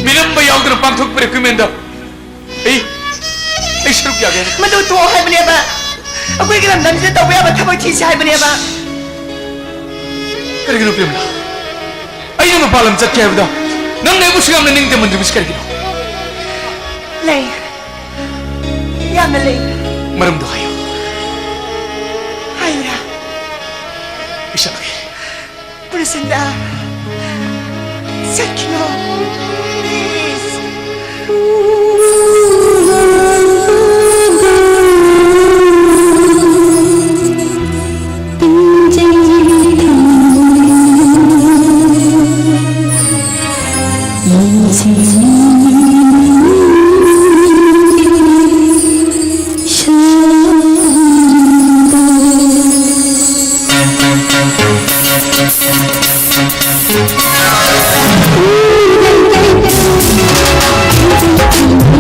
ꯃꯤꯅꯝꯕ ꯌꯥꯎꯗꯅ ꯄꯥꯡꯊꯣꯛꯄ ꯔꯤꯀ꯭ꯔꯨꯠꯃꯦꯟꯗ ꯑꯩ, ꯑꯩ ꯁꯔꯨꯛ ꯌꯥꯒꯦ꯫ ꯃꯗꯨ ꯇꯣꯛꯑꯣ ꯍꯥꯏꯕꯅꯦꯕ꯫ ꯑꯩꯈꯣꯏꯒꯤ ꯂꯝꯗꯝꯁꯤꯗ ꯇꯧꯕ ꯌꯥꯕ ꯊꯕꯛ ꯊꯤꯁꯤ ꯍꯥꯏꯕꯅꯦꯕ꯫ ꯀꯔꯤꯒꯤꯅꯣ ꯄ꯭ꯔꯦꯃꯂꯥ? ꯑꯩꯅ ꯃꯄꯥꯟ ꯂꯝ ꯆꯠꯀꯦ ꯍꯥꯏꯕꯗ ꯅꯪꯅ ꯑꯩꯕꯨꯁꯨ ꯌꯥꯝꯅ ꯅꯤꯡꯇꯝꯍꯟꯗ꯭ꯔꯤꯕꯁꯤ ꯀꯔꯤꯒꯤꯅꯣ? ꯂꯩ꯫ ꯌꯥꯝꯅ ꯂꯩ꯫ ꯃꯔꯝꯗꯣ ꯍꯥꯏꯌꯨ꯫ ꯍꯥꯏꯌꯨꯔꯥ? ꯑꯩ ꯆꯠꯂꯒꯦ꯫ ꯄ꯭ꯔꯁꯟꯗ, ꯆꯠꯈꯤꯅꯣ꯫ Please.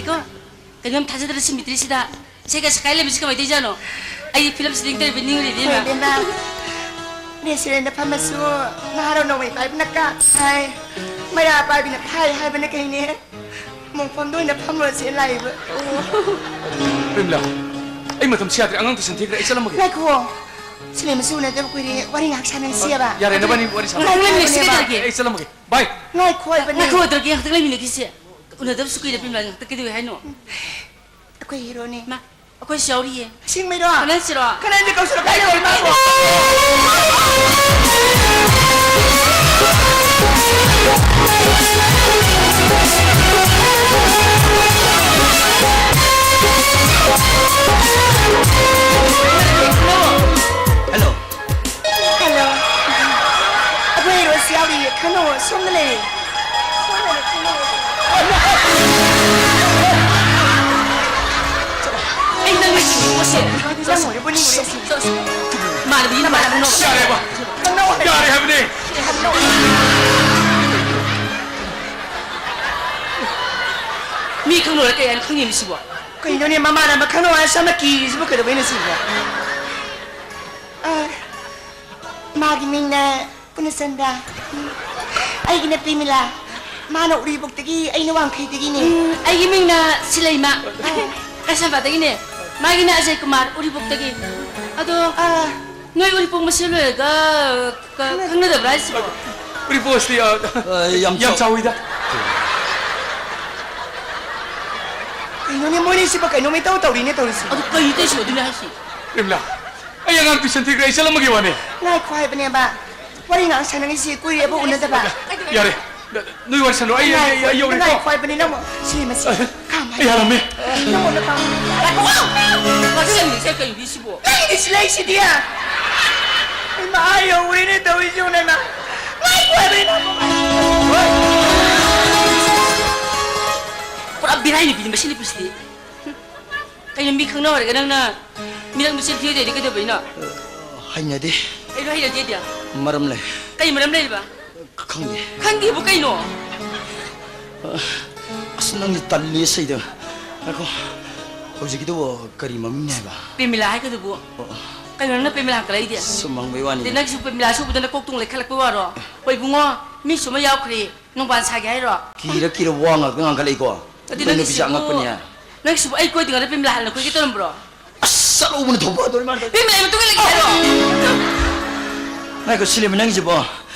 ꯀꯣ, ꯀꯩꯅꯣꯝ ꯊꯥꯖꯗꯅ ꯁꯤ ꯃꯤꯇ꯭ꯔꯤꯁꯤꯗ ꯏꯁꯩꯒ ꯁꯛꯀꯥꯏ ꯂꯩꯔꯝꯃꯤꯁꯤ ꯀꯃꯥꯏꯅ ꯇꯧꯔꯤꯖꯥꯠꯅꯣ? ꯑꯩ ꯐꯤꯂꯝ ꯁꯤꯗꯤꯡ ꯇꯧꯔꯤꯕ ꯅꯤꯡꯉꯨꯔꯤꯅꯤ, ꯍꯣꯏ, ꯏꯃꯥ꯫ ꯏꯕꯦꯝꯃ, ꯔꯦꯁꯇꯨꯔꯦꯟꯗ ꯐꯝꯃꯁꯨ ꯅꯍꯥꯔꯣꯜ ꯅꯣꯡꯃꯩ ꯄꯥꯏꯕꯅ ꯀꯥꯞ ꯍꯥꯏ, ꯃꯩꯔꯥ ꯄꯥꯏꯕꯤꯅ ꯐꯥꯏ ꯍꯥꯏꯕꯅ ꯀꯩꯅꯦ? ꯃꯣꯡꯐꯝꯗ ꯑꯣꯏꯅ ꯐꯝꯃꯨꯔꯁꯦ ꯂꯥꯛꯏꯕ꯫ ꯄ꯭ꯔꯦꯝꯂꯥ, ꯑꯩ ꯃꯇꯝꯁꯤ ꯌꯥꯗ꯭ꯔꯦ, ꯑꯉꯥꯡ ꯇꯨꯏꯁꯟ ꯊꯦꯡꯈ꯭ꯔꯦ, ꯑꯩ ꯆꯠꯂꯝꯃꯒꯦ꯫ ꯉꯥꯏꯈꯣ, ꯁꯤꯅꯦꯃꯥꯁꯨ ꯎꯅꯗꯕ ꯀꯨꯏꯔꯦ, ꯋꯥꯔꯤ ꯉꯥꯏꯍꯥꯛ ꯁꯥꯟꯅꯁꯤ ꯍꯥꯏꯕ꯫ ꯌꯥꯔꯦ, ꯅꯕꯥꯅꯤ ꯋꯥꯔꯤ ꯁꯥꯟꯅ-, ꯅꯪ ꯂꯩꯃꯤꯟꯅꯁꯤ ꯀꯩꯗꯧꯔꯒꯦ? ꯑꯩ ꯆꯠꯂꯝꯃꯒꯦ, ꯕꯥꯏ꯫ ꯉꯥꯏꯈꯣ ꯍꯥꯏꯕꯅꯦ꯫ ꯉꯥꯏꯈꯣ ꯍꯥꯏꯗ꯭ꯔꯒꯦ, ꯉꯥꯏꯍꯥꯛꯇꯪ ꯂꯩꯃꯤꯟꯅꯈꯤꯁꯦ꯫ ꯎꯅꯗꯕꯁꯨ ꯀꯨꯏꯔꯦ ꯄ꯭ꯔꯦꯝꯂꯥ, ꯉꯥꯏꯍꯥꯛꯇꯪ ꯀꯩꯗꯧꯋꯦ ꯍꯥꯏꯅꯣ? ꯑꯩꯈꯣꯏ ꯍꯤꯔꯣꯅꯦ꯫ ꯃꯥ, ꯑꯩꯈꯣꯏꯁꯨ ꯌꯥꯎꯔꯤꯌꯦ꯫ ꯑꯁꯦꯡꯕꯩꯔꯣ? ꯀꯅꯥꯁꯤꯔꯣ? ꯀꯅꯥꯗꯤ ꯀꯧꯁꯤꯔꯣ? ꯀꯥꯏ ꯀꯧꯔꯤ ꯃꯥꯕꯣ? ꯍꯜꯂꯣ꯫ ꯍꯜꯂꯣ꯫ ꯑꯩꯈꯣꯏ ꯍꯤꯔꯣꯁꯨ ꯌꯥꯎꯔꯤꯌꯦ꯫ ꯈꯪꯅꯧ, ꯁꯣꯝꯗ ꯂꯩꯔꯦ꯫ ꯁꯣꯝꯗ ꯂꯩꯔꯦ, ꯈꯪꯅꯧ꯫ ꯑꯩ ꯅꯪ ꯅꯨꯡꯁꯤꯕ ꯄꯣꯠꯁꯦ꯫ ꯅꯪ ꯑꯣꯏꯔꯕꯣ ꯅꯤꯡꯉꯨꯔꯦ ꯁꯤ꯫ ꯆꯠꯂꯣ, ꯆꯠꯂꯣ꯫ ꯏꯃꯥꯟꯅꯕꯤ, ꯏꯃꯥꯟꯅꯕꯤ ꯅꯣꯛ-꯫ ꯌꯥꯔꯦꯕ꯫ ꯈꯪꯅꯧ ꯍꯥꯏꯕ꯫ ꯌꯥꯔꯦ ꯍꯥꯏꯕꯅꯦ꯫ ꯃꯤ ꯈꯪꯅꯧ ꯍꯥꯏꯔ ꯀꯩ ꯍꯥꯏꯅ ꯈꯪꯉꯤꯅꯣ ꯁꯤꯕꯣ? ꯀꯩꯅꯣꯅꯦ, ꯃꯃꯥꯟꯅꯕ ꯈꯪꯅꯧ ꯍꯥꯏꯔ ꯁꯣꯝꯗ ꯀꯤꯔꯤꯁꯤꯕꯨ ꯀꯩꯗꯧꯕꯩꯅꯣ ꯁꯤꯕꯣ? ꯑ, ꯃꯥꯒꯤ ꯃꯤꯡꯅ ꯄꯨꯔꯅꯆꯟꯗ꯭ꯔ꯫ ꯎꯝ꯫ ꯑꯩꯒꯤꯅ ꯄ꯭ꯔꯦꯃꯤꯂꯥ꯫ ꯃꯥꯅ ꯎꯔꯤꯄꯣꯛꯇꯒꯤ, ꯑꯩꯅ ꯋꯥꯡꯈꯩꯗꯒꯤꯅꯦ꯫ ꯎꯝ, ꯑꯩꯒꯤ ꯃꯤꯡꯅ ꯁꯤꯂꯩꯃ꯫ ꯑꯥ꯫ ꯀꯩꯁꯥꯝꯄꯥꯠꯇꯒꯤꯅꯦ꯫ ꯃꯥꯒꯤꯅ ꯑꯖꯌ ꯀꯨꯃꯥꯔ, ꯎꯔꯤꯄꯣꯛꯇꯒꯤ꯫ ꯑꯗꯣ, ꯑꯥ꯫ ꯅꯣꯏ ꯎꯔꯤꯄꯣꯛ ꯃꯁꯦꯜ ꯑꯣꯏꯔꯒ ꯈꯪꯅꯗꯕ꯭ꯔꯥ ꯍꯥꯏꯁꯤꯕꯣ? ꯎꯔꯤꯄꯣꯛ ꯑꯁꯤꯗꯤ, ꯑ, ꯑ, ꯌꯥꯝ ꯌꯥꯝ ꯆꯥꯎ- ꯆꯥꯎꯋꯤꯗ꯫ ꯀꯩꯅꯣꯅꯦ, ꯃꯣꯏꯅꯤꯁꯤꯕꯨ ꯀꯩꯅꯣꯝ ꯏꯇꯧ ꯇꯧꯔꯤꯅꯦ ꯇꯧꯔꯤꯁꯤ꯫ ꯑꯗꯨ ꯀꯩ ꯇꯧꯔꯤꯁꯤꯕꯣ? ꯑꯗꯨꯅꯦ ꯍꯥꯏꯁꯤ꯫ ꯄ꯭ꯔꯦꯃꯤꯂꯥ, ꯑꯩ ꯑꯉꯥꯡ ꯇꯨꯏꯁꯟ ꯊꯤꯈ꯭ꯔꯦ, ꯑꯩ ꯆꯠꯂꯝꯃꯒꯦ ꯋꯥꯅꯦ꯫ ꯉꯥꯏꯈꯣ ꯍꯥꯏꯕꯅꯦꯕ, ꯋꯥꯔꯤ ꯉꯥꯏꯍꯥꯛ ꯁꯥꯟꯅꯈꯤꯁꯤ, ꯀꯨꯏꯔꯦꯕ ꯎꯅꯗꯕ꯫ ꯌꯥꯔꯦ, ꯅꯣꯏ ꯋꯥꯔꯤ ꯁꯥꯟꯅꯔꯣ, ꯑꯩ, ꯑꯩ, ꯑꯩ, ꯑꯩ ꯌꯧꯔꯦꯀꯣ꯫ ꯉꯥꯏꯈꯣ ꯍꯥꯏꯕꯅꯦ ꯅꯪꯕꯨ, ꯁꯤ ꯃꯁꯤ꯫ ꯑ, ꯈꯥꯝꯃ ꯑꯩ ꯍꯥꯜꯂꯝꯃꯦ꯫ ꯅꯪꯉꯣꯟꯗ ꯄꯥꯝꯃꯤ꯫ ꯉꯥꯏꯈꯣ, ꯉꯥꯏꯈꯣ, ꯉꯥꯏꯈꯣ, ꯀꯩꯅꯣ ꯁꯤꯕꯣ? ꯅꯪꯒꯤꯗꯤ ꯁꯤ ꯂꯩꯁꯤꯗꯤ꯫ ꯏꯃꯥ, ꯑꯩ ꯌꯧꯔꯦꯅꯦ ꯇꯧꯔꯤꯁꯤ ꯌꯦꯡꯉꯨꯅꯦ ꯏꯃꯥ꯫ ꯉꯥꯏꯈꯣ ꯍꯥꯏꯕꯅꯦ ꯅꯪꯕꯨ꯫ ꯄꯨꯔꯥ ꯕꯦꯔꯥꯏ ꯅꯨꯄꯤꯅꯤ ꯃꯁꯤ ꯅꯨꯄꯤꯁꯤꯗꯤ꯫ ꯀꯩꯅꯣ, ꯃꯤ ꯈꯪꯅ ꯍꯧꯔꯒ ꯅꯪꯅ ꯃꯤꯔꯛ ꯃꯆꯤꯟ ꯊꯤꯔ ꯂꯩꯔꯗꯤ ꯀꯩꯗꯧꯕꯩꯅꯣ? ꯍꯩꯅꯗꯦ꯫ ꯀꯩꯅꯣ ꯍꯩꯅꯗꯦꯗꯤ? ꯃꯔꯝ ꯂꯩ꯫ ꯀꯩ ꯃꯔꯝ ꯂꯩꯔꯤꯕ? ꯈꯪꯗꯦ꯫ ꯈꯪꯗꯦꯕꯨ ꯀꯩꯅꯣ? ꯑꯁ, ꯅꯪꯗꯤ ꯇꯜꯂꯤ ꯁꯤꯗ꯫ ꯉꯥꯏꯈꯣ, ꯍꯧꯖꯤꯛꯀꯤꯗꯨꯕꯨ ꯀꯔꯤ ꯃꯃꯤꯡꯅꯦ ꯍꯥꯏꯕ? ꯄ꯭ꯔꯦꯃꯤꯂꯥ ꯍꯥꯏꯒꯗꯨꯕꯨ꯫ ꯑꯣ, ꯑꯣ꯫ ꯀꯩꯅꯣ ꯅꯪꯅ ꯄ꯭ꯔꯦꯃꯤꯂꯥ ꯍꯪꯀꯠꯂꯛꯏꯗꯤ? ꯁꯨꯝ ꯍꯪꯕꯩ ꯋꯥꯅꯤ꯫ ꯑꯗꯩ ꯅꯪꯁꯨ ꯄ꯭ꯔꯦꯃꯤꯂꯥ ꯁꯨꯕꯗ ꯅꯀꯣꯛ ꯇꯨꯡ ꯂꯩꯈꯠꯂꯛꯄꯩ ꯋꯥꯔꯣ? ꯍꯣꯏ ꯏꯕꯨꯡꯉꯣ, ꯃꯤꯁꯨ ꯑꯃ ꯌꯥꯎꯈ꯭ꯔꯦ, ꯅꯣꯡꯕꯥꯟ ꯁꯥꯒꯦ ꯍꯥꯏꯔꯣ? ꯀꯤꯔ ꯀꯤꯔ ꯋꯥ ꯉꯥꯛꯇ ꯉꯥꯡꯈꯠꯂꯛꯏꯀꯣ꯫ ꯑꯗꯨ ꯅꯨꯄꯤꯁꯦ ꯅꯪꯒꯤꯁꯤꯕꯨ, ꯑꯉꯛꯄꯅꯤꯍꯦ꯫ ꯅꯪꯒꯤꯁꯤꯕꯨ ꯑꯩ ꯀꯣꯏꯗ꯭ꯔꯤꯉꯩꯗ ꯄ꯭ꯔꯦꯃꯤꯂꯥ ꯍꯥꯟꯅ ꯀꯣꯏꯒꯦ ꯇꯧꯔꯝꯕ꯭ꯔꯣ? ꯑꯁ, ꯆꯠꯂꯧꯕꯅ ꯊꯣꯛꯄ ꯑꯗꯨꯅ ꯃꯥꯅ ꯇꯧꯔꯤ꯫ ꯄ꯭ꯔꯦꯃꯤꯂꯥꯒꯤ ꯃꯇꯨꯡ ꯏꯜꯂꯒꯦ ꯍꯥꯏꯔꯣ? ꯉꯥꯏꯈꯣ, ꯁꯤꯂꯦꯝꯕ, ꯅꯪꯒꯤꯁꯤꯕꯣ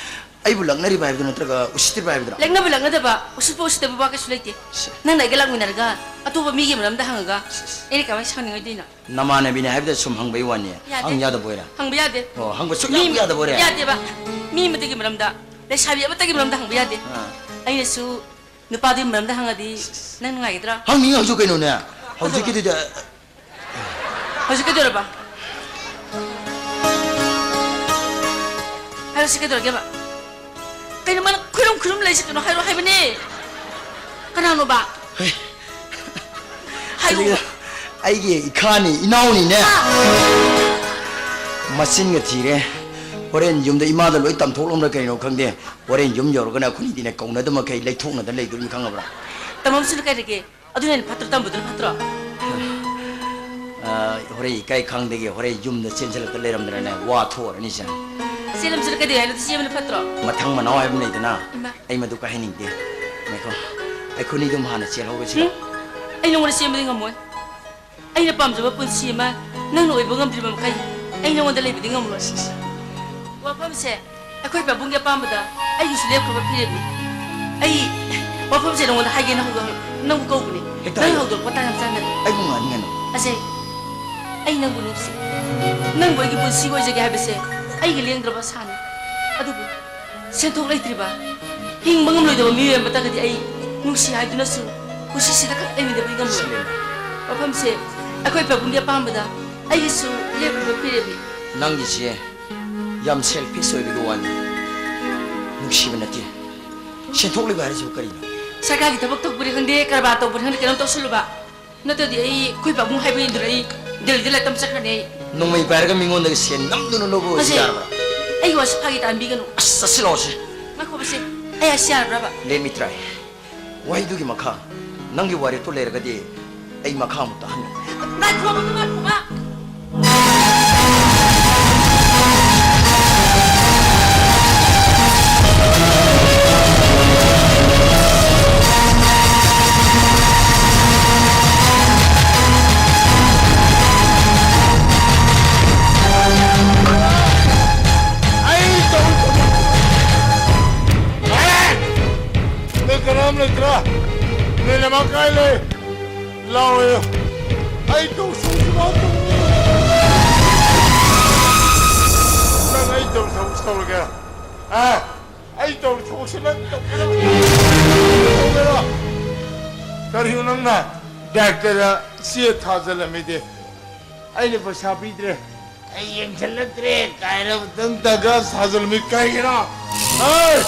ꯑꯩꯕꯨ ꯂꯛꯅꯔꯤꯕ ꯍꯥꯏꯕꯗꯨ ꯅꯠꯇ꯭ꯔꯒ ꯎꯁꯤꯠꯇ꯭ꯔꯤꯕ ꯍꯥꯏꯕꯗꯨꯔꯣ? ꯂꯛꯅꯕ ꯂꯛꯅꯗꯕ, ꯎꯁꯤꯠꯄ ꯎꯁꯤꯠꯇꯕ ꯋꯥ ꯀꯩꯁꯨ ꯂꯩꯇꯦ꯫ ꯁꯦ꯫ ꯅꯪꯅ ꯑꯩꯒ ꯂꯥꯛꯃꯤꯟꯅꯔꯒ ꯑꯇꯣꯞꯄ ꯃꯤꯒꯤ ꯃꯔꯝꯗ ꯍꯪꯉꯒ ꯁꯦ, ꯁꯦ꯫ ꯑꯩꯅ ꯀꯃꯥꯏꯅ ꯁꯥꯎꯅꯤꯡꯉꯣꯏꯗꯣꯏꯅꯣ? ꯅꯃꯥꯟꯅꯕꯤꯅꯦ ꯍꯥꯏꯕꯗ ꯁꯨꯝ ꯍꯪꯕꯩ ꯋꯥꯅꯤ꯫ ꯌꯥꯗꯦ꯫ ꯍꯪ ꯌꯥꯗꯕ ꯑꯣꯏꯔꯦ? ꯍꯪꯕ ꯌꯥꯗꯦ꯫ ꯑꯣ, ꯍꯪꯕ ꯁꯨꯛꯌꯥ ꯃꯤ ꯌꯥꯗꯕ ꯑꯣꯏꯔꯦ? ꯌꯥꯗꯦꯕ꯫ ꯃꯤ ꯑꯃꯠꯇꯒꯤ ꯃꯔꯝꯗ, ꯂꯩꯁꯥꯕꯤ ꯑꯃꯠꯇꯒꯤ ꯃꯔꯝꯗ ꯍꯪꯕ ꯌꯥꯗꯦ꯫ ꯑꯥ꯫ ꯑꯩꯅꯁꯨ ꯅꯨꯄꯥꯗꯨꯒꯤ ꯃꯔꯝꯗ ꯍꯪꯉꯗꯤ ꯅꯪ ꯅꯨꯡꯉꯥꯏꯒꯗ꯭ꯔꯥ? ꯍꯪꯅꯤꯡ ꯍꯪꯁꯨ ꯀꯩꯅꯣꯅꯦ? ꯍꯧꯖꯤꯛꯀꯤꯗꯨꯗ ꯍꯧꯖꯤꯛ ꯀꯩꯗꯧꯔꯕ? ꯍꯥꯏꯔꯣꯁꯤ, ꯀꯩꯗꯧꯔꯒꯦꯕ? ꯀꯩꯅꯣ ꯃꯥꯅ ꯈꯨꯔꯨꯝ ꯈꯨꯔꯨꯝ ꯂꯩꯁꯤ, ꯀꯩꯅꯣ ꯍꯥꯏꯔꯣ ꯍꯥꯏꯕꯅꯦ꯫ ꯀꯅꯥꯅꯣꯕ? ꯍꯦ꯫ ꯍꯥꯏꯔꯛꯑꯣ꯫ ꯑꯩꯒꯤ ꯏꯈꯥꯅꯤ, ꯏꯅꯥꯎꯅꯤꯅꯦ꯫ ꯍꯥ? ꯃꯆꯤꯟꯒ ꯊꯤꯔꯦ꯫ ꯍꯣꯔꯦꯟ ꯌꯨꯝꯗ ꯏꯃꯥꯗ ꯂꯣꯏ ꯇꯝꯊꯣꯛꯂꯝꯕ꯭ꯔꯥ ꯀꯩꯅꯣ ꯈꯪꯗꯦ꯫ ꯍꯣꯔꯦꯟ ꯌꯨꯝ ꯌꯧꯔꯒꯅ ꯑꯩꯈꯣꯏꯅꯤꯗꯤꯅꯦ ꯀꯧꯅꯗ ꯃꯈꯩ ꯂꯩꯊꯣꯛꯅꯗ ꯂꯩꯗꯣꯔꯤꯅꯤ, ꯈꯪꯉꯕ꯭ꯔꯥ? ꯇꯝꯃꯝꯁꯤꯅ ꯀꯩꯗꯧꯔꯒꯦ? ꯑꯗꯨꯅ ꯍꯦꯟꯅ ꯐꯠꯇ꯭ꯔꯣ? ꯇꯝꯕꯗꯨꯅ ꯐꯠꯇ꯭ꯔꯣ? ꯑ, ꯍꯣꯔꯦꯟ ꯏꯀꯥꯏ ꯈꯪꯗꯒꯤ ꯍꯣꯔꯦꯟ ꯌꯨꯝꯗ ꯆꯦꯟꯁꯤꯜꯂꯛꯇ ꯂꯩꯔꯝꯗ꯭ꯔꯅꯦ, ꯋꯥ ꯊꯣꯛꯑꯔꯅꯤ ꯁꯦ꯫ ꯆꯦꯜꯂꯝꯁꯤꯅ ꯀꯩꯗꯧ ꯍꯥꯏꯅꯣ? ꯆꯦꯟꯕꯅ ꯐꯠꯇ꯭ꯔꯣ? ꯃꯊꯪ ꯃꯅꯥꯎ ꯍꯥꯏꯕ ꯑꯃ ꯂꯩꯗꯅ, ꯏꯃꯥ꯫ ꯑꯩ ꯃꯗꯨ ꯀꯥꯏꯍꯟꯅꯤꯡꯗꯦ꯫ ꯉꯥꯏꯈꯣ, ꯑꯩꯈꯣꯏꯅꯤ ꯑꯗꯨꯝ ꯍꯥꯟꯅ ꯆꯦꯜꯍꯧꯔꯁꯤꯔꯣ? ꯎꯝ? ꯑꯩ ꯅꯉꯣꯟꯗ ꯆꯦꯟꯕꯗꯤ ꯉꯝꯃꯣꯏ꯫ ꯑꯩꯅ ꯄꯥꯝꯖꯕ ꯄꯨꯟꯁꯤ ꯑꯃ ꯅꯪꯅ ꯑꯣꯏꯕ ꯉꯝꯗ꯭ꯔꯤꯕ ꯃꯈꯩ ꯑꯩ ꯅꯉꯣꯟꯗ ꯂꯩꯕꯗꯤ ꯉꯝꯂꯣꯏ꯫ ꯁꯤ, ꯁꯤ꯫ ꯋꯥꯐꯝꯁꯦ ꯑꯩꯈꯣꯏ ꯄꯥꯕꯨꯡꯒꯤ ꯑꯄꯥꯝꯕꯗ ꯑꯩꯒꯤꯁꯨ ꯂꯦꯞꯈ꯭ꯔꯕ ꯐꯤꯔꯦꯞꯅꯤ꯫ ꯑꯩ ꯋꯥꯐꯝꯁꯦ ꯅꯉꯣꯟꯗ ꯍꯥꯏꯒꯦꯅ ꯍꯧꯗꯣꯛ-, ꯅꯪꯕꯨ ꯀꯧꯕꯅꯤ꯫ ꯍꯦꯛꯇ ꯅꯪ ꯍꯥꯏꯌꯨ꯫ ꯍꯧꯗꯣꯔꯛꯄ ꯇꯥꯟ ꯌꯥꯝ ꯆꯥꯟꯅꯔꯦ꯫ ꯑꯩꯕꯨ ꯉꯥꯡꯅꯤꯡꯒꯅꯨ꯫ ꯑꯖꯩ, ꯑꯩ ꯅꯪꯕꯨ ꯅꯨꯡꯁꯤ꯫ ꯅꯪꯕꯨ ꯑꯩꯒꯤ ꯄꯨꯟꯁꯤꯒꯤ ꯑꯣꯏꯖꯒꯦ ꯍꯥꯏꯕꯁꯦ ꯑꯩꯒꯤ ꯂꯦꯡꯗ꯭ꯔꯕ ꯑꯁꯥꯅꯤ꯫ ꯑꯗꯨꯕꯨ ꯁꯦꯟꯊꯣꯛ ꯂꯩꯇ꯭ꯔꯤꯕ, ꯍꯤꯡꯕ ꯉꯝꯂꯣꯏꯗꯕ ꯃꯤꯑꯣꯏ ꯑꯃꯠꯇꯒꯗꯤ ꯑꯩ ꯅꯨꯡꯁꯤ ꯍꯥꯏꯗꯨꯅꯁꯨ ꯄꯨꯟꯁꯤꯁꯤꯗ ꯈꯛ ꯂꯩꯃꯤꯟꯅꯕꯗꯤ ꯉꯝꯂꯣꯏ꯫ ꯁꯤꯂꯦꯝ꯫ ꯋꯥꯐꯝꯁꯦ ꯑꯩꯈꯣꯏ ꯄꯥꯕꯨꯡꯒꯤ ꯑꯄꯥꯝꯕꯗ ꯑꯩꯒꯤꯁꯨ ꯂꯦꯞꯈ꯭ꯔꯕ ꯐꯤꯔꯦꯞꯅꯤ꯫ ꯅꯪꯒꯤꯁꯦ ꯌꯥꯝ selfish ꯑꯣꯏꯕꯒꯤ ꯋꯥꯅꯤ꯫ ꯅꯨꯡꯁꯤꯕ ꯅꯠꯇꯦ꯫ ꯁꯦꯟꯊꯣꯛ ꯂꯩꯕ ꯍꯥꯏꯔꯤꯁꯤꯕꯨ ꯀꯔꯤꯅꯣ? ꯁꯔꯀꯥꯔꯒꯤ ꯊꯕꯛ ꯇꯧꯕꯅꯤ ꯈꯪꯗꯦ, ꯀꯔꯕꯥꯔ ꯇꯧꯕꯅꯤ ꯈꯪꯗꯦ, ꯀꯩꯅꯣꯝ ꯇꯧꯁꯜꯂꯨꯕ꯫ ꯅꯠꯇ꯭ꯔꯗꯤ ꯑꯩ ꯑꯩꯈꯣꯏ ꯄꯥꯕꯨꯡ ꯍꯥꯏꯕ ꯏꯟꯗꯨꯅ ꯑꯩ ꯗꯦꯜꯂꯤꯗ ꯂꯥꯏꯔꯤꯛ ꯇꯝ ꯆꯠꯈ꯭ꯔꯅꯤ ꯑꯩ꯫ ꯅꯣꯡꯃꯩ ꯄꯥꯏꯔꯒ ꯃꯤꯉꯣꯟꯗꯒꯤ ꯁꯦꯟ ꯅꯝꯗꯨꯅ ꯂꯧꯕ ꯑꯣꯏꯁꯤ ꯑꯁꯦ, ꯌꯥꯔꯕ꯭ꯔꯥ? ꯑꯩꯒꯤ ꯋꯥꯁꯤ ꯐꯥꯒꯤ ꯇꯥꯍꯟꯕꯤꯒꯅꯨ꯫ ꯑꯁ, ꯆꯠꯁꯤꯜꯂꯛꯑꯣꯁꯦ꯫ ꯉꯥꯏꯈꯣꯕꯁꯦ, ꯑꯩ ꯍꯥꯏꯁꯤ ꯌꯥꯔꯕ꯭ꯔꯕ? Let me try. ꯋꯥꯍꯩꯗꯨꯒꯤ ꯃꯈꯥ, ꯅꯪꯒꯤ ꯋꯥꯔꯦꯞꯇꯨ ꯂꯩꯔꯒꯗꯤ ꯑꯩ ꯃꯈꯥ ꯑꯃꯨꯛ ꯇꯥꯍꯟꯅꯤꯡꯗꯦ꯫ ꯉꯥꯏꯈꯣ, ꯉꯥꯏꯈꯣ, ꯉꯥꯏꯈꯣ꯫ ꯑꯩ ꯇꯧ-, ꯑꯦ! ꯅꯣꯏ ꯀꯅꯥꯝ ꯂꯩꯇ꯭ꯔꯥ? ꯅꯣꯏ ꯅꯃꯥ ꯀꯥꯏ ꯂꯩ? ꯂꯥꯎꯑꯣ꯫ ꯑꯩ ꯇꯧ ꯁꯧꯁꯤ ꯃꯥ ꯇꯧ-, ꯅꯪ ꯑꯩ ꯇꯧ ꯁꯧꯁꯤ ꯇꯧꯔꯒꯦ꯫ ꯑ? ꯑꯩ ꯇꯧ ꯁꯧꯁꯤ ꯅꯪ ꯇꯧꯒꯦꯔꯣ? ꯇꯧꯒꯦꯔꯣ? ꯀꯔꯤꯅꯣ ꯅꯪꯅ ꯗꯥꯏꯔꯦꯛꯇꯔꯗ ꯆꯦ ꯊꯥꯖꯤꯜꯂꯝꯃꯤꯗꯤ? ꯑꯩꯅ ꯄꯩꯁꯥ ꯄꯤꯗ꯭ꯔꯦ, ꯑꯩ ꯌꯦꯡꯁꯤꯜꯂꯛꯇ꯭ꯔꯦ ꯀꯥꯏꯅ ꯑꯃꯨꯛꯇꯪ ꯇꯒ ꯁꯥꯖꯤꯜꯂꯝꯃꯤ ꯀꯩꯒꯤꯅꯣ? ꯍꯩ!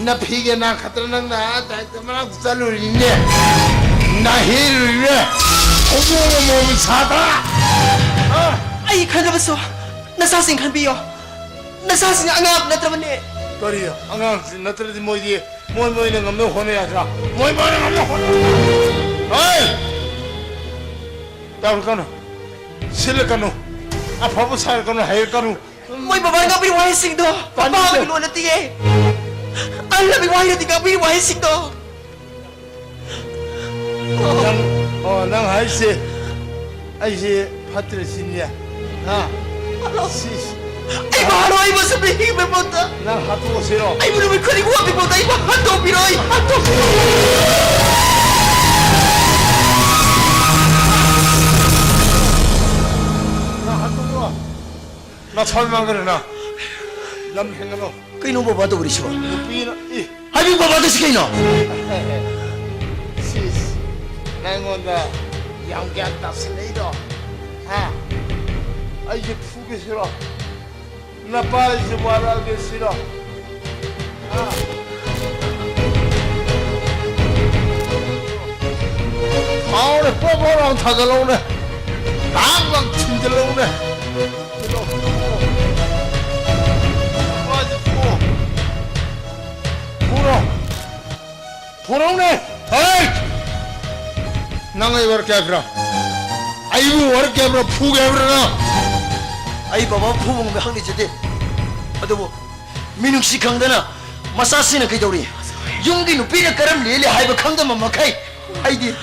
ꯅꯐꯤꯒ ꯅꯥꯈꯠꯇꯅ ꯅꯪꯅ ꯑꯥ ꯗꯥꯏꯔꯦꯛꯇꯔ ꯃꯅꯥꯛꯇ ꯆꯠꯂꯨꯔꯤꯅꯦ, ꯅꯥꯍꯦꯜꯂꯨꯔꯤꯅꯦ, ꯈꯣꯡꯃꯣꯡ ꯑꯃꯣꯝ ꯁꯥꯗ꯭ꯔꯥ? ꯍꯥ? ꯑꯩ ꯈꯟꯅꯕꯁꯨ ꯅꯆꯥꯁꯤꯡ ꯈꯟꯕꯤꯌꯣ꯫ ꯅꯆꯥꯁꯤꯡ ꯑꯉꯥꯡ ꯅꯠꯇ꯭ꯔꯕꯅꯦ꯫ ꯀꯔꯤ? ꯑꯉꯥꯡꯁꯤꯡ ꯅꯠꯇ꯭ꯔꯗꯤ ꯃꯣꯏꯗꯤ ꯃꯣꯏ ꯃꯣꯏꯅ ꯉꯝꯅꯕ ꯍꯣꯠꯅ ꯌꯥꯗ꯭ꯔꯥ? ꯃꯣꯏ ꯃꯣꯏꯅ ꯉꯝꯅꯕ ꯍꯣꯠꯅ-, ꯍꯩ! ꯇꯧꯔꯛꯀꯅꯨ꯫ ꯁꯤꯜꯂꯛꯀꯅꯨ꯫ ꯑꯐꯕ ꯁꯥꯔꯛꯀꯅꯨ, ꯍꯩꯔꯛꯀꯅꯨ꯫ ꯃꯣꯏ ꯕꯕꯥꯅ ꯉꯥꯡꯕꯤꯔꯤꯕ ꯋꯥꯍꯩꯁꯤꯡꯗꯣ ꯇꯥꯅꯤꯡꯗꯦ꯫ ꯑꯄꯥꯕꯒꯤ ꯂꯣꯟ ꯅꯠꯇꯤꯌꯦ꯫ ꯑꯍꯜ ꯂꯃꯟ ꯋꯥꯍꯩ ꯅꯠꯇꯦ ꯉꯥꯡꯕꯤꯔꯤꯕ ꯋꯥꯍꯩꯁꯤꯡꯗꯣ꯫ ꯅꯪ, ꯑꯣ, ꯅꯪ ꯍꯥꯏꯁꯦ ꯑꯩꯁꯦ ꯐꯠꯇ꯭ꯔꯦ ꯁꯤꯅꯦ? ꯍꯥ? ꯍꯜꯂꯣ꯫ ꯁꯤꯁ꯫ ꯑꯩꯕꯨ ꯍꯜꯂꯣ, ꯑꯩ ꯃꯁꯨ ꯃꯤ ꯍꯤꯡꯕ ꯄꯣꯠꯇ꯫ ꯅꯪ ꯍꯥꯠꯇꯣꯛꯑꯁꯤꯔꯣ? ꯑꯩꯕꯨ ꯅꯨꯃꯤꯠ ꯈꯨꯗꯤꯡ ꯑꯣꯠꯄꯤ ꯄꯣꯠꯇ ꯑꯩꯕꯨ ꯍꯥꯠꯇꯣꯛꯄꯤꯔꯣ, ꯑꯩ ꯍꯥꯠꯇꯣꯛꯄꯤꯔꯣ꯫ ꯅꯪ ꯍꯥꯠꯇꯣꯛꯑꯣ꯫ ꯅꯁꯥ ꯃꯥꯡꯒꯅꯤ ꯅꯪ꯫ ꯂꯝ ꯍꯦꯟꯒꯅꯨ꯫ ꯀꯩꯅꯣ ꯕꯕꯥ ꯇꯧꯔꯤꯁꯤꯕꯣ? ꯅꯨꯄꯤꯅ, ꯏ꯫ ꯍꯥꯏꯕꯤꯌꯨ ꯕꯕꯥꯗ ꯁꯤ ꯀꯩꯅꯣ? ꯁꯤꯁ, ꯅꯪꯉꯣꯟꯗ ꯌꯥꯝ ꯒ꯭ꯌꯥꯟ ꯇꯥꯁꯤꯜꯂꯛꯏꯗꯣ? ꯍꯥ? ꯑꯩꯁꯦ ꯐꯨꯒꯦ ꯁꯤꯔꯣ? ꯅꯄꯥꯁꯤꯁꯨ ꯋꯥꯔꯛꯑꯒꯦ ꯁꯤꯔꯣ? ꯍꯥ? ꯊꯥꯎꯅꯦ, ꯄꯣꯞ ꯄꯣꯞ ꯂꯥꯎ ꯊꯥꯖꯤꯜꯂꯧꯅꯦ꯫ ꯇꯥꯛ ꯂꯥꯎ ꯊꯤꯟꯖꯤꯜꯂꯧꯅꯦ꯫ ꯁꯤꯔꯣ? ꯅꯄꯥꯁꯤ ꯐꯨ꯫ ꯐꯨꯔꯣ꯫ ꯐꯨꯔꯧꯅꯦ꯫ ꯑꯩ ꯋꯥꯔꯛꯀꯦ ꯍꯥꯏꯕ꯭ꯔꯥ? ꯑꯩꯕꯨ ꯋꯥꯔꯛꯀꯦ ꯍꯥꯏꯕ꯭ꯔꯥ? ꯐꯨꯒꯦ ꯍꯥꯏꯕ꯭ꯔꯥ ꯅꯪ? ꯑꯩ ꯕꯕꯥ ꯐꯨꯕ ꯉꯝꯕ ꯍꯪ ꯂꯩꯖꯗꯦ꯫ ꯑꯗꯨꯕꯨ ꯃꯤꯅꯨꯡꯁꯤ ꯈꯪꯗꯅ ꯃꯆꯥꯁꯤꯡꯅ ꯀꯩꯗꯧꯔꯤ? ꯌꯨꯝꯒꯤ ꯅꯨꯄꯤꯅ ꯀꯔꯝ ꯂꯦꯜꯂꯤ ꯍꯥꯏꯕ ꯈꯪꯗꯕ ꯃꯈꯩ ꯑꯩꯗꯤ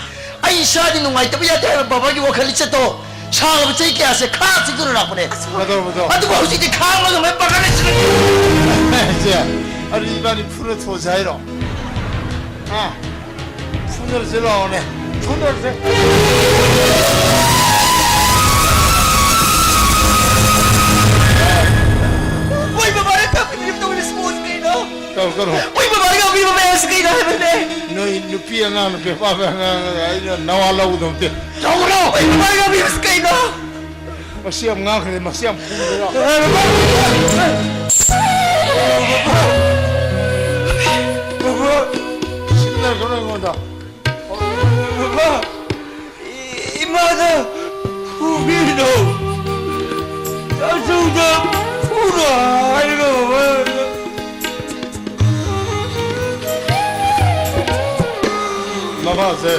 ꯑꯩ ꯏꯁꯥꯗꯤ ꯅꯨꯡꯉꯥꯏꯇꯕ ꯌꯥꯗꯦ ꯍꯥꯏꯕ ꯕꯕꯥꯒꯤ ꯋꯥꯈꯜ ꯂꯤꯆꯠꯇꯣ ꯁꯥꯡꯂꯕ ꯆꯍꯤ ꯀꯌꯥꯁꯦ ꯈꯥ ꯆꯤꯛꯇꯨꯅ ꯂꯥꯛꯄꯅꯦ꯫ ꯀꯩꯗꯧꯔꯕꯗꯣ? ꯑꯗꯨꯕꯨ ꯍꯧꯖꯤꯛꯇꯤ ꯈꯥꯡꯕ ꯉꯝꯃꯦ ꯄꯥꯈꯠꯂꯦ꯫ ꯏꯆꯦ, ꯑꯗꯨ ꯏꯕꯥꯅꯤ ꯐꯨꯅ ꯊꯣꯛꯑꯁꯦ ꯍꯥꯏꯔꯣ? ꯍꯥ? ꯐꯨꯅꯔꯁꯦ ꯂꯥꯛꯑꯣꯅꯦ꯫ ꯐꯨꯅꯔꯁꯦ꯫ ꯃꯣꯏ ꯕꯕꯥꯅ ꯀꯞꯄꯤ ꯐꯤꯂꯝ ꯇꯧꯔꯤ ꯁ꯭ꯄꯣꯔꯠꯁ ꯀꯩꯅꯣ? ꯀꯧ, ꯀꯧꯔꯣ꯫ ꯃꯣꯏ ꯕꯕꯥꯅ ꯀꯞꯄꯤ ꯃꯌꯥꯝꯁꯤ ꯀꯩꯅꯣ ꯍꯥꯏꯕꯅꯦ? ꯅꯣꯏ ꯅꯨꯄꯤ ꯑꯉꯥꯡ, ꯅꯨꯄꯤ ꯑꯄꯥꯝꯕ ꯑꯉꯥꯡ ꯑꯩꯅ ꯅꯋꯥ ꯂꯧꯒꯗꯕ ꯅꯠꯇꯦ꯫ ꯂꯧꯔꯣ! ꯃꯣꯏ ꯕꯕꯥꯅ ꯀꯞꯄꯤ ꯀꯩꯅꯣ? ꯃꯁꯤ ꯌꯥꯝ ꯉꯥꯡꯈ꯭ꯔꯦ, ꯃꯁꯤ ꯌꯥꯝ ꯈꯨꯝꯈ꯭ꯔꯦ꯫ ꯕꯕꯥ! ꯕꯕꯥ! ꯁꯤꯟꯅꯔꯛꯀꯅꯨ ꯑꯩꯉꯣꯟꯗ꯫ ꯕꯕꯥ! ꯏꯃꯥꯗ ꯐꯨꯕꯤꯅꯣ꯫ ꯇꯥꯆꯧꯗ ꯐꯨꯅꯣ ꯍꯥꯏꯔꯒ ꯕꯕꯥ꯫ ꯃꯃꯥꯁꯦ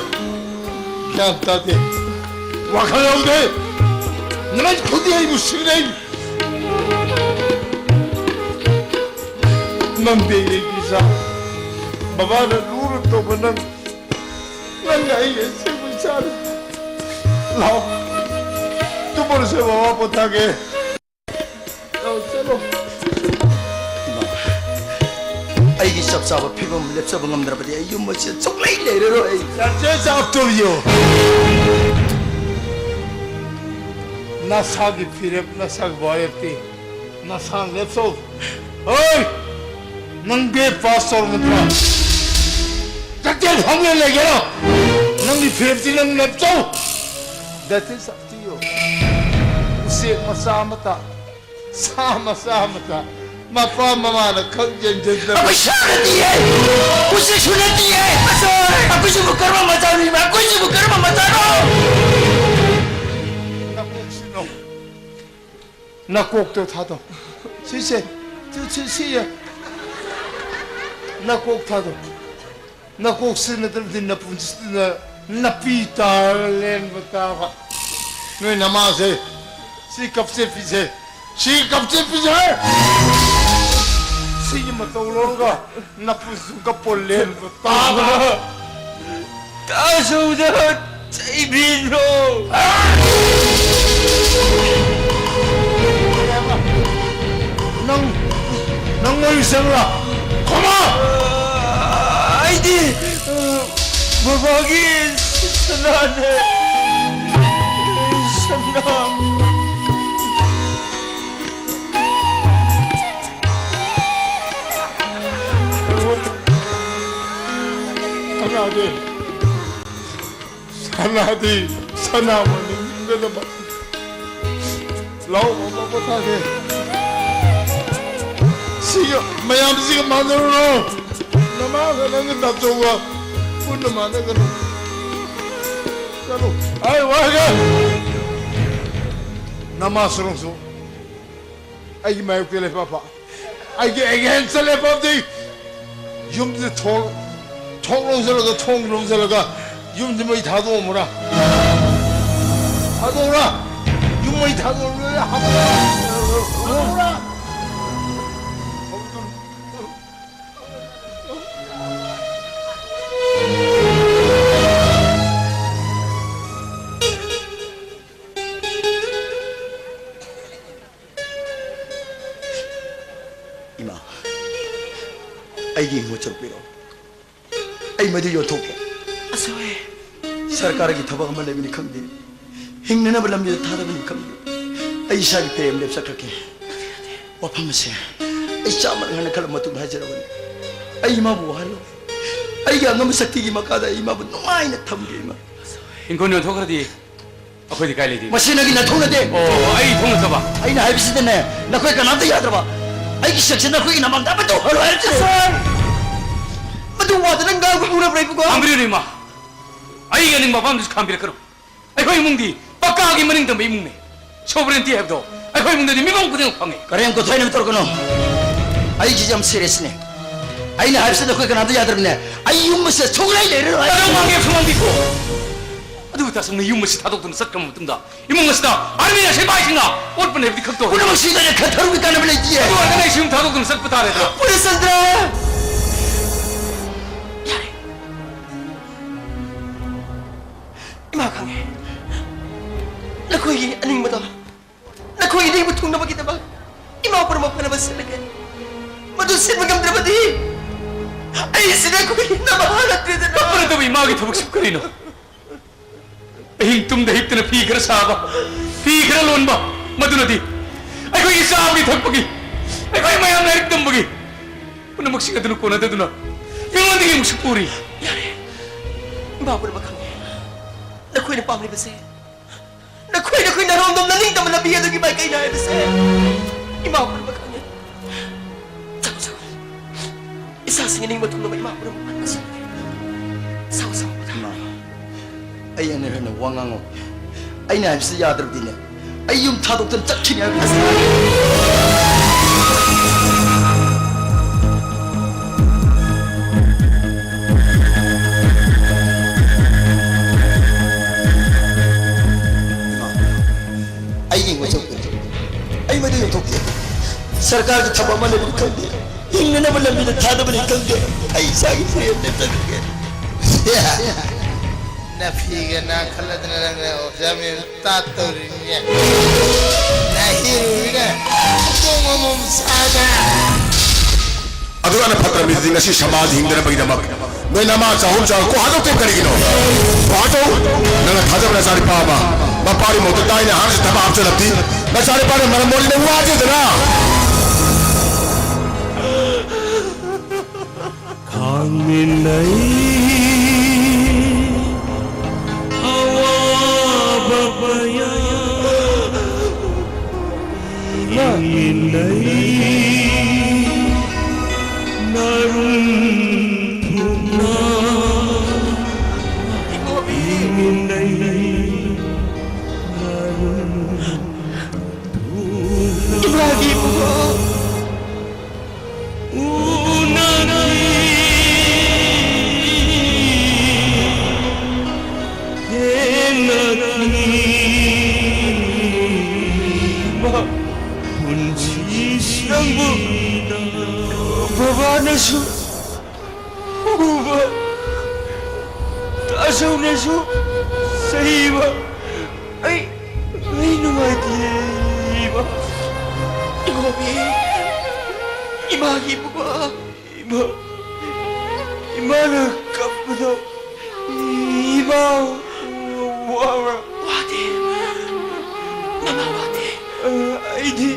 ꯒ꯭ꯌꯥꯟ ꯇꯥꯗꯦ꯫ ꯋꯥꯈꯜ ꯌꯥꯎꯗꯦ꯫ ꯅꯨꯃꯤꯠ ꯈꯨꯗꯤꯡ ꯑꯩꯕꯨ ꯁꯤꯡꯅꯩ꯫ ꯅꯪꯗꯤ ꯑꯩꯒꯤ ꯏꯆꯥ꯫ ꯕꯕꯥꯅ ꯂꯨꯅ ꯇꯧꯕ ꯅꯪ꯫ ꯅꯪꯅ ꯑꯩꯒꯤ ꯑꯁꯦꯡꯕ ꯏꯆꯥꯅꯤ꯫ ꯂꯥꯛꯑꯣ꯫ ꯇꯨꯝꯃꯨꯔꯁꯦ, ꯕꯕꯥ ꯄꯣꯊꯥꯒꯦ꯫ ꯂꯥꯛꯑꯣ, ꯆꯠꯂꯣ꯫ ꯏꯃꯥ, ꯑꯩꯒꯤ ꯆꯞ ꯆꯥꯕ ꯐꯤꯕꯝ ꯂꯦꯞꯆꯕ ꯉꯝꯗ꯭ꯔꯕꯗꯤ ꯑꯩ ꯌꯨꯝ ꯑꯁꯤꯗ ꯁꯨꯛꯂꯩ ꯂꯩꯔꯔꯣꯏ꯫ That's it, up to you. ꯅꯁꯥꯒꯤ ꯐꯤꯔꯦꯞ, ꯅꯁꯥꯒꯤ ꯋꯥꯔꯦꯞꯇꯤ ꯅꯁꯥꯅ ꯂꯦꯞꯆꯧ꯫ ꯍꯣꯏ! ꯅꯪ ꯕꯤ ꯑꯦ ꯄꯥꯁ ꯇꯧꯔꯕ ꯅꯠꯇ꯭ꯔꯣ? ꯆꯠꯇꯦ ꯐꯝꯂ ꯂꯩꯒꯦꯔꯣ? ꯅꯪꯒꯤ ꯐꯤꯔꯦꯞꯇꯤ ꯅꯪ ꯂꯦꯞꯆꯧ꯫ That is up to you. ꯎꯆꯦꯛ ꯃꯆꯥ ꯑꯃꯇ, ꯁꯥ ꯃꯆꯥ ꯑꯃꯇ ꯃꯄꯥ ꯃꯃꯥꯅ ꯈꯪ ꯌꯦꯡꯖꯟꯗꯕ꯫ ꯑꯩꯈꯣꯏ ꯁꯥ ꯅꯠꯇꯤꯌꯦ! ꯎꯆꯦꯛꯁꯨ ꯅꯠꯇꯤꯌꯦ! ꯑꯩꯈꯣꯏꯁꯤꯕꯨ ꯀꯔꯝꯕ ꯃꯆꯥꯅꯣ ꯏꯃꯥ? ꯑꯩꯈꯣꯏꯁꯤꯕꯨ ꯀꯔꯝꯕ ꯃꯆꯥꯅꯣ? ꯅꯀꯣꯛꯁꯤꯅꯣ꯫ ꯅꯀꯣꯛꯇꯣ ꯊꯥꯗꯣ꯫ ꯁꯤꯁꯦ, ꯁꯤ, ꯁꯤ, ꯁꯤ, ꯅꯀꯣꯛ ꯊꯥꯗꯣ꯫ ꯅꯀꯣꯛꯁꯤ ꯅꯠꯇ꯭ꯔꯗꯤ ꯅꯄꯨꯟꯁꯤꯗ ꯅꯄꯤ ꯇꯥꯔꯒ ꯂꯦꯟꯕ ꯇꯥꯕ꯫ ꯅꯣꯏ ꯅꯃꯥꯁꯦ ꯁꯤ ꯀꯞꯆꯦꯠꯄꯤꯁꯦ, ꯁꯤ ꯀꯞꯆꯦꯠꯄꯤꯁꯦ, ꯁꯤꯒꯤ ꯃꯇꯧ ꯂꯧꯔꯒ ꯅꯄꯨꯁꯨ ꯀꯞꯄꯣ ꯂꯦꯟꯕ ꯇꯥꯕ꯫ ꯇꯥꯖꯧꯗ ꯆꯩꯕꯤꯔꯣ꯫ ꯅꯪ, ꯅꯪ ꯃꯣꯏ ꯆꯪꯂꯥ? ꯈꯣꯃꯥ! ꯑꯩꯗꯤ ꯕꯕꯥꯒꯤ ꯁꯅꯥꯅꯦ꯫ ꯁꯅꯥ꯫ ꯁꯅꯥꯗꯤ, ꯁꯅꯥꯗꯤ, ꯁꯅꯥ ꯃꯅꯤꯡꯗꯅꯕ꯫ ꯂꯥꯎ, ꯃꯃꯥ ꯄꯣꯊꯥꯒꯦ꯫ ꯁꯤꯒ, ꯃꯌꯥꯝꯁꯤꯒ ꯃꯥꯟꯅꯔꯨꯔꯣ꯫ ꯅꯃꯥꯒ ꯅꯪꯒ ꯇꯥꯆꯧꯒ ꯄꯨꯟꯅ ꯃꯥꯟꯅꯒꯅꯨ꯫ ꯆꯠꯂꯨ꯫ ꯑꯩ ꯋꯥꯒꯦ꯫ ꯅꯃꯥ ꯁꯣꯔꯣꯛꯁꯨ ꯑꯩꯒꯤ ꯃꯥꯌꯣꯛꯇ ꯂꯩꯄꯥꯛꯄ꯫ ꯑꯩꯒꯤ ꯑꯦꯒꯦꯟꯁꯇ ꯂꯩꯄꯥꯛꯇꯤ ꯌꯨꯝꯁꯦ ꯊꯣꯡ, ꯊꯣꯡ ꯂꯣꯟꯁꯤꯜꯂꯒ, ꯊꯣꯡ ꯂꯣꯟꯁꯤꯜꯂꯒ ꯌꯨꯝꯁꯦ ꯃꯩ ꯊꯥꯗꯣꯛꯑꯝꯃꯨꯔꯥ? ꯊꯥꯗꯣꯛꯎꯔꯥ? ꯌꯨꯝ ꯃꯩ ꯊꯥꯗꯣꯛꯎꯔꯥ? ꯊꯥꯗꯣꯛꯎꯔꯥ? ꯏꯃꯥ, ꯑꯩꯒꯤ ꯏꯃꯣꯠ ꯆꯔꯨꯛ ꯄꯤꯔꯛꯑꯣ꯫ ꯑꯩ ꯃꯗꯨ ꯌꯣꯟꯊꯣꯛꯀꯦ꯫ ꯑꯁꯣꯏ꯫ ꯁꯔꯀꯥꯔꯒꯤ ꯊꯕꯛ ꯑꯃ ꯂꯩꯕꯅꯤ ꯈꯪꯗꯦ, ꯍꯤꯡꯅꯅꯕ ꯂꯝꯕꯤꯗ ꯊꯥꯗꯕꯅꯤ ꯈꯪꯗꯦ, ꯑꯩ ꯏꯁꯥꯒꯤ ꯄꯦ ꯑꯃ ꯂꯦꯞꯆꯈ꯭ꯔꯒꯦ꯫ ꯋꯥꯐꯝ ꯑꯁꯦ ꯑꯩ ꯆꯥꯝꯃ ꯉꯟꯅ ꯈꯜꯂ ꯃꯇꯨꯡꯗ ꯍꯥꯏꯖꯔꯕꯅꯤ꯫ ꯑꯩ ꯏꯃꯥꯕꯨ ꯋꯥꯍꯜꯂꯣꯏ꯫ ꯑꯩꯒꯤ ꯑꯉꯝꯕ ꯁꯛꯇꯤꯒꯤ ꯃꯈꯥꯗ ꯑꯩ ꯏꯃꯥꯕꯨ ꯅꯨꯡꯉꯥꯏꯅ ꯊꯝꯒꯦ, ꯏꯃꯥ꯫ ꯏꯪꯈꯣꯜ ꯌꯣꯟꯊꯣꯛꯈ꯭ꯔꯗꯤ ꯑꯩꯈꯣꯏꯗꯤ ꯀꯥꯏ ꯂꯩꯗꯣꯏꯕ? ꯃꯁꯤ ꯅꯪꯒꯤ ꯅꯊꯧ ꯅꯠꯇꯦ꯫ ꯑꯣ, ꯑꯩ ꯊꯧ ꯅꯠꯇꯕ? ꯑꯩꯅ ꯍꯥꯏꯕꯁꯤꯗꯅꯦ, ꯅꯈꯣꯏ ꯀꯅꯥꯝꯇ ꯌꯥꯗ꯭ꯔꯕ꯫ ꯑꯩꯒꯤ ꯁꯛꯁꯦ ꯅꯈꯣꯏꯒꯤ ꯅꯃꯥꯡꯗ ꯑꯃꯠꯇ ꯎꯍꯜꯂꯣꯏ ꯍꯥꯏꯕꯁꯤꯅꯦ꯫ ꯁꯥꯔ! ꯃꯗꯨ ꯋꯥꯗ ꯅꯪ ꯉꯥꯡꯕ ꯎꯔꯕ꯭ꯔꯥ, ꯏꯕꯨꯡꯉꯣ? ꯈꯥꯝꯕꯤꯔꯨꯅꯨ, ꯏꯃꯥ꯫ ꯑꯩꯒꯤ ꯑꯅꯤꯡꯕ ꯑꯄꯥꯝꯕꯁꯨ ꯈꯥꯝꯕꯤꯔꯛꯀꯅꯨ꯫ ꯑꯩꯈꯣꯏ ꯏꯃꯨꯡꯗꯤ ꯄꯛꯀꯥꯒꯤ ꯃꯅꯤꯡ ꯇꯝꯕ ꯏꯃꯨꯡꯅꯦ꯫ ꯁꯣꯚꯔꯦꯟꯇꯤ ꯍꯥꯏꯕꯗꯣ ꯑꯩꯈꯣꯏ ꯏꯃꯨꯡꯗꯗꯤ ꯃꯤꯄꯨꯝ ꯈꯨꯗꯤꯡꯃꯛ ꯐꯪꯉꯤ꯫ ꯀꯔꯦꯝ ꯀꯊꯥꯏꯅꯕ ꯇꯧꯔꯛꯀꯅꯨ꯫ ꯑꯩꯁꯤ ꯌꯥꯝ ꯁꯤꯔꯤꯌꯁꯅꯦ꯫ ꯑꯩꯅ ꯍꯥꯏꯕꯁꯤ ꯅꯈꯣꯏ ꯀꯅꯥꯝꯇ ꯌꯥꯗ꯭ꯔꯕꯅꯦ꯫ ꯑꯩ ꯌꯨꯝ ꯑꯁꯤꯗ ꯁꯨꯡꯂꯩ ꯂꯩꯔꯔꯣꯏ꯫ ꯑꯗꯣ ꯉꯥꯡꯒꯦ ꯁꯨꯡꯉꯥꯡꯕꯤꯈꯣ꯫ ꯑꯗꯨ ꯑꯣꯏꯇꯥꯔꯁꯨ ꯅꯪꯅ ꯌꯨꯝ ꯑꯁꯤ ꯊꯥꯗꯣꯛꯇꯨꯅ ꯆꯠꯈ꯭ꯔꯕ ꯃꯇꯨꯡꯗ ꯏꯃꯨꯡ ꯑꯁꯤꯗ ꯑꯥꯔꯃꯤꯅ ꯁꯤꯐꯥꯏꯁꯤꯡꯅ ꯑꯣꯠꯄꯅ ꯍꯥꯏꯕꯗꯤ ꯈꯛꯇ ꯑꯣꯏ꯫ ꯄꯨꯝꯅꯃꯛ ꯁꯤꯗꯅ ꯈꯟꯊꯔꯨꯒꯤ ꯀꯥꯟꯅꯕ ꯂꯩꯇꯤꯌꯦ꯫ ꯑꯗꯨ ꯑꯣꯏꯔꯒꯅ ꯑꯩꯁꯨ ꯌꯨꯝ ꯊꯥꯗꯣꯛꯇꯨꯅ ꯆꯠꯄ ꯇꯥꯔꯦꯗꯅ꯫ ꯄꯨꯔꯦꯁꯆꯟꯗ꯭ꯔ! ꯌꯥꯔꯦ꯫ ꯏꯃꯥ ꯈꯪꯉꯦ꯫ ꯅꯈꯣꯏꯒꯤ ꯑꯅꯤꯡꯕꯗꯣ, ꯅꯈꯣꯏꯒꯤ ꯅꯤꯡꯕ ꯊꯨꯡꯅꯕꯒꯤꯗꯃꯛ ꯏꯃꯥ ꯄꯨꯝꯅꯃꯛ ꯐꯅꯕ ꯁꯤꯜꯂꯒꯦ꯫ ꯃꯗꯨ ꯁꯤꯟꯕ ꯉꯝꯗ꯭ꯔꯕꯗꯤ ꯑꯩ ꯁꯤꯗ ꯑꯩꯈꯣꯏꯒꯤ ꯅꯃꯥ ꯅꯠꯇ꯭ꯔꯦꯗꯅ꯫ ꯀꯞꯄꯅ ꯇꯧꯕ ꯏꯃꯥꯒꯤ ꯊꯕꯛꯁꯤꯕꯨ ꯀꯔꯤꯅꯣ? ꯑꯍꯤꯡ ꯇꯨꯝꯗ ꯍꯤꯞꯇꯅ ꯐꯤ ꯈꯔ ꯁꯥꯕ, ꯐꯤ ꯈꯔ ꯂꯣꯟꯕ, ꯃꯗꯨꯅꯗꯤ ꯑꯩꯈꯣꯏꯒꯤ ꯆꯥꯕꯒꯤ ꯊꯛꯄꯒꯤ, ꯑꯩꯈꯣꯏ ꯃꯌꯥꯝ ꯂꯥꯏꯔꯤꯛ ꯇꯝꯕꯒꯤ ꯄꯨꯝꯅꯃꯛꯁꯤꯡ ꯑꯗꯨꯅ ꯀꯣꯟꯅꯗꯗꯨꯅ ꯃꯤꯉꯣꯟꯗꯒꯤ ꯑꯃꯨꯛꯁꯨ ꯄꯨꯔꯤ꯫ ꯌꯥꯔꯦ, ꯏꯃꯥ ꯄꯨꯝꯅꯃꯛ ꯈꯪꯉꯦ꯫ ꯅꯈꯣꯏꯅ ꯄꯥꯝꯂꯤꯕꯁꯦ, ꯅꯈꯣꯏ, ꯅꯈꯣꯏ ꯅꯔꯣꯝꯗꯣꯝ ꯅꯅꯤꯡꯇꯝꯕ ꯂꯝꯕꯤ ꯑꯗꯨꯒꯤ ꯃꯥꯏꯀꯩꯅ ꯍꯥꯏꯕꯁꯦ ꯏꯃꯥ ꯄꯨꯝꯅꯃꯛ ꯈꯪꯉꯦ꯫ ꯆꯠꯂꯣ, ꯆꯠꯂꯣ꯫ ꯏꯆꯥꯁꯤꯡꯒꯤ ꯅꯤꯡꯕ ꯊꯨꯡꯅꯕ ꯏꯃꯥ ꯄꯨꯝꯅꯃꯛ ꯍꯣꯠꯅꯁꯤ꯫ ꯆꯠꯂꯣ, ꯆꯠꯂꯣ, ꯄꯣꯊꯥꯔꯣ꯫ ꯏꯃꯥ, ꯑꯩ ꯑꯅꯤꯔꯛ ꯍꯟꯅ ꯋꯥ ꯉꯥꯡꯉꯣ꯫ ꯑꯩꯅ ꯍꯥꯏꯕꯁꯤ ꯌꯥꯗ꯭ꯔꯕꯗꯤꯅꯦ, ꯑꯩ ꯌꯨꯝ ꯊꯥꯗꯣꯛꯇꯅ ꯆꯠꯈꯤꯅꯤ ꯍꯥꯏꯕꯅꯤ꯫ ꯑꯩ ꯌꯦꯡꯕ ꯆꯠꯀꯅꯤ꯫ ꯑꯩ ꯃꯗꯨ ꯌꯦꯡꯊꯣꯛꯀꯦ꯫ ꯁꯔꯀꯥꯔꯒꯤ ꯊꯕꯛ ꯑꯃ ꯂꯩꯕꯅꯤ ꯈꯪꯗꯦ, ꯍꯤꯡꯅꯅꯕ ꯂꯝꯕꯤꯗ ꯊꯥꯗꯕꯅꯤ ꯈꯪꯗꯦ, ꯑꯩ ꯏꯁꯥꯒꯤ ꯐꯤꯔꯦꯞ ꯂꯦꯞꯆꯒꯦ꯫ ꯅꯐꯤꯒ ꯅꯥꯈꯠꯂꯗꯅ ꯅꯪꯅ ꯑꯣꯖꯥ ꯃꯌꯥꯝ ꯇꯥꯠꯇꯧꯔꯤꯅꯦ꯫ ꯅꯍꯤꯔꯨꯅ ꯃꯀꯣꯡ ꯑꯃꯃꯝ ꯁꯥꯗ꯫ ꯑꯗꯨꯒ ꯐꯠꯇ꯭ꯔꯕ ꯃꯤꯗꯨꯗꯤ ꯉꯁꯤ ꯁꯃꯥꯖ ꯍꯤꯡꯗꯅꯕꯒꯤꯗꯃꯛ ꯅꯣꯏ ꯅꯃꯥ ꯆꯍꯨꯝ ꯆꯥ ꯀꯣꯛ ꯍꯥꯠꯇꯣꯛꯇꯦ ꯀꯔꯤꯒꯤꯅꯣ? ꯀꯣꯛ ꯍꯥꯠꯇꯣꯛ! ꯅꯪꯅ ꯊꯥꯖꯕ ꯅꯆꯥꯅꯨꯄꯥ ꯑꯃ ꯃꯄꯥꯒꯤ ꯃꯍꯨꯠꯇ ꯇꯥꯏꯅ ꯍꯥꯏꯔꯁꯨ ꯊꯕꯛ ꯍꯥꯞꯆꯜꯂꯛꯇꯤ꯫ ꯅꯆꯥꯅꯨꯄꯥꯅ ꯃꯔꯝ ꯃꯣꯛꯂꯤꯅ ꯋꯥꯗꯦꯗꯅ꯫ ꯈꯥꯡꯃꯤꯟꯅꯩ ꯑꯋꯥꯕ ꯀꯌꯥ, ꯍꯤꯡꯃꯤꯟꯅꯩ ꯅꯔꯨꯝ ꯊꯨꯡꯅ, ꯍꯤꯡꯃꯤꯟꯅꯩ ꯅꯔꯨꯝ ꯊꯨꯡꯅ꯫ ꯏꯕꯨꯡꯉꯣ! ꯎꯅꯈꯤ ꯄꯨꯟꯁꯤꯁꯤꯗ ꯅꯪꯕꯨ ꯕꯕꯥꯅꯁꯨ ꯎꯕ, ꯇꯥꯆꯧꯅꯁꯨ ꯆꯩꯕ, ꯑꯩ, ꯑꯩ ꯅꯨꯡꯉꯥꯏꯇꯦ, ꯏꯃꯥ꯫ ꯏꯃꯥꯒꯤ ꯏꯕꯨꯡꯉꯣ꯫ ꯏꯃꯥ, ꯏꯃꯥꯅ ꯀꯞꯄꯗꯣ, ꯏꯃꯥ ꯋꯥꯕ꯭ꯔꯥ? ꯋꯥꯗꯦ꯫ ꯃꯃꯥ ꯋꯥꯗꯦ꯫ ꯑ, ꯑꯩꯗꯤ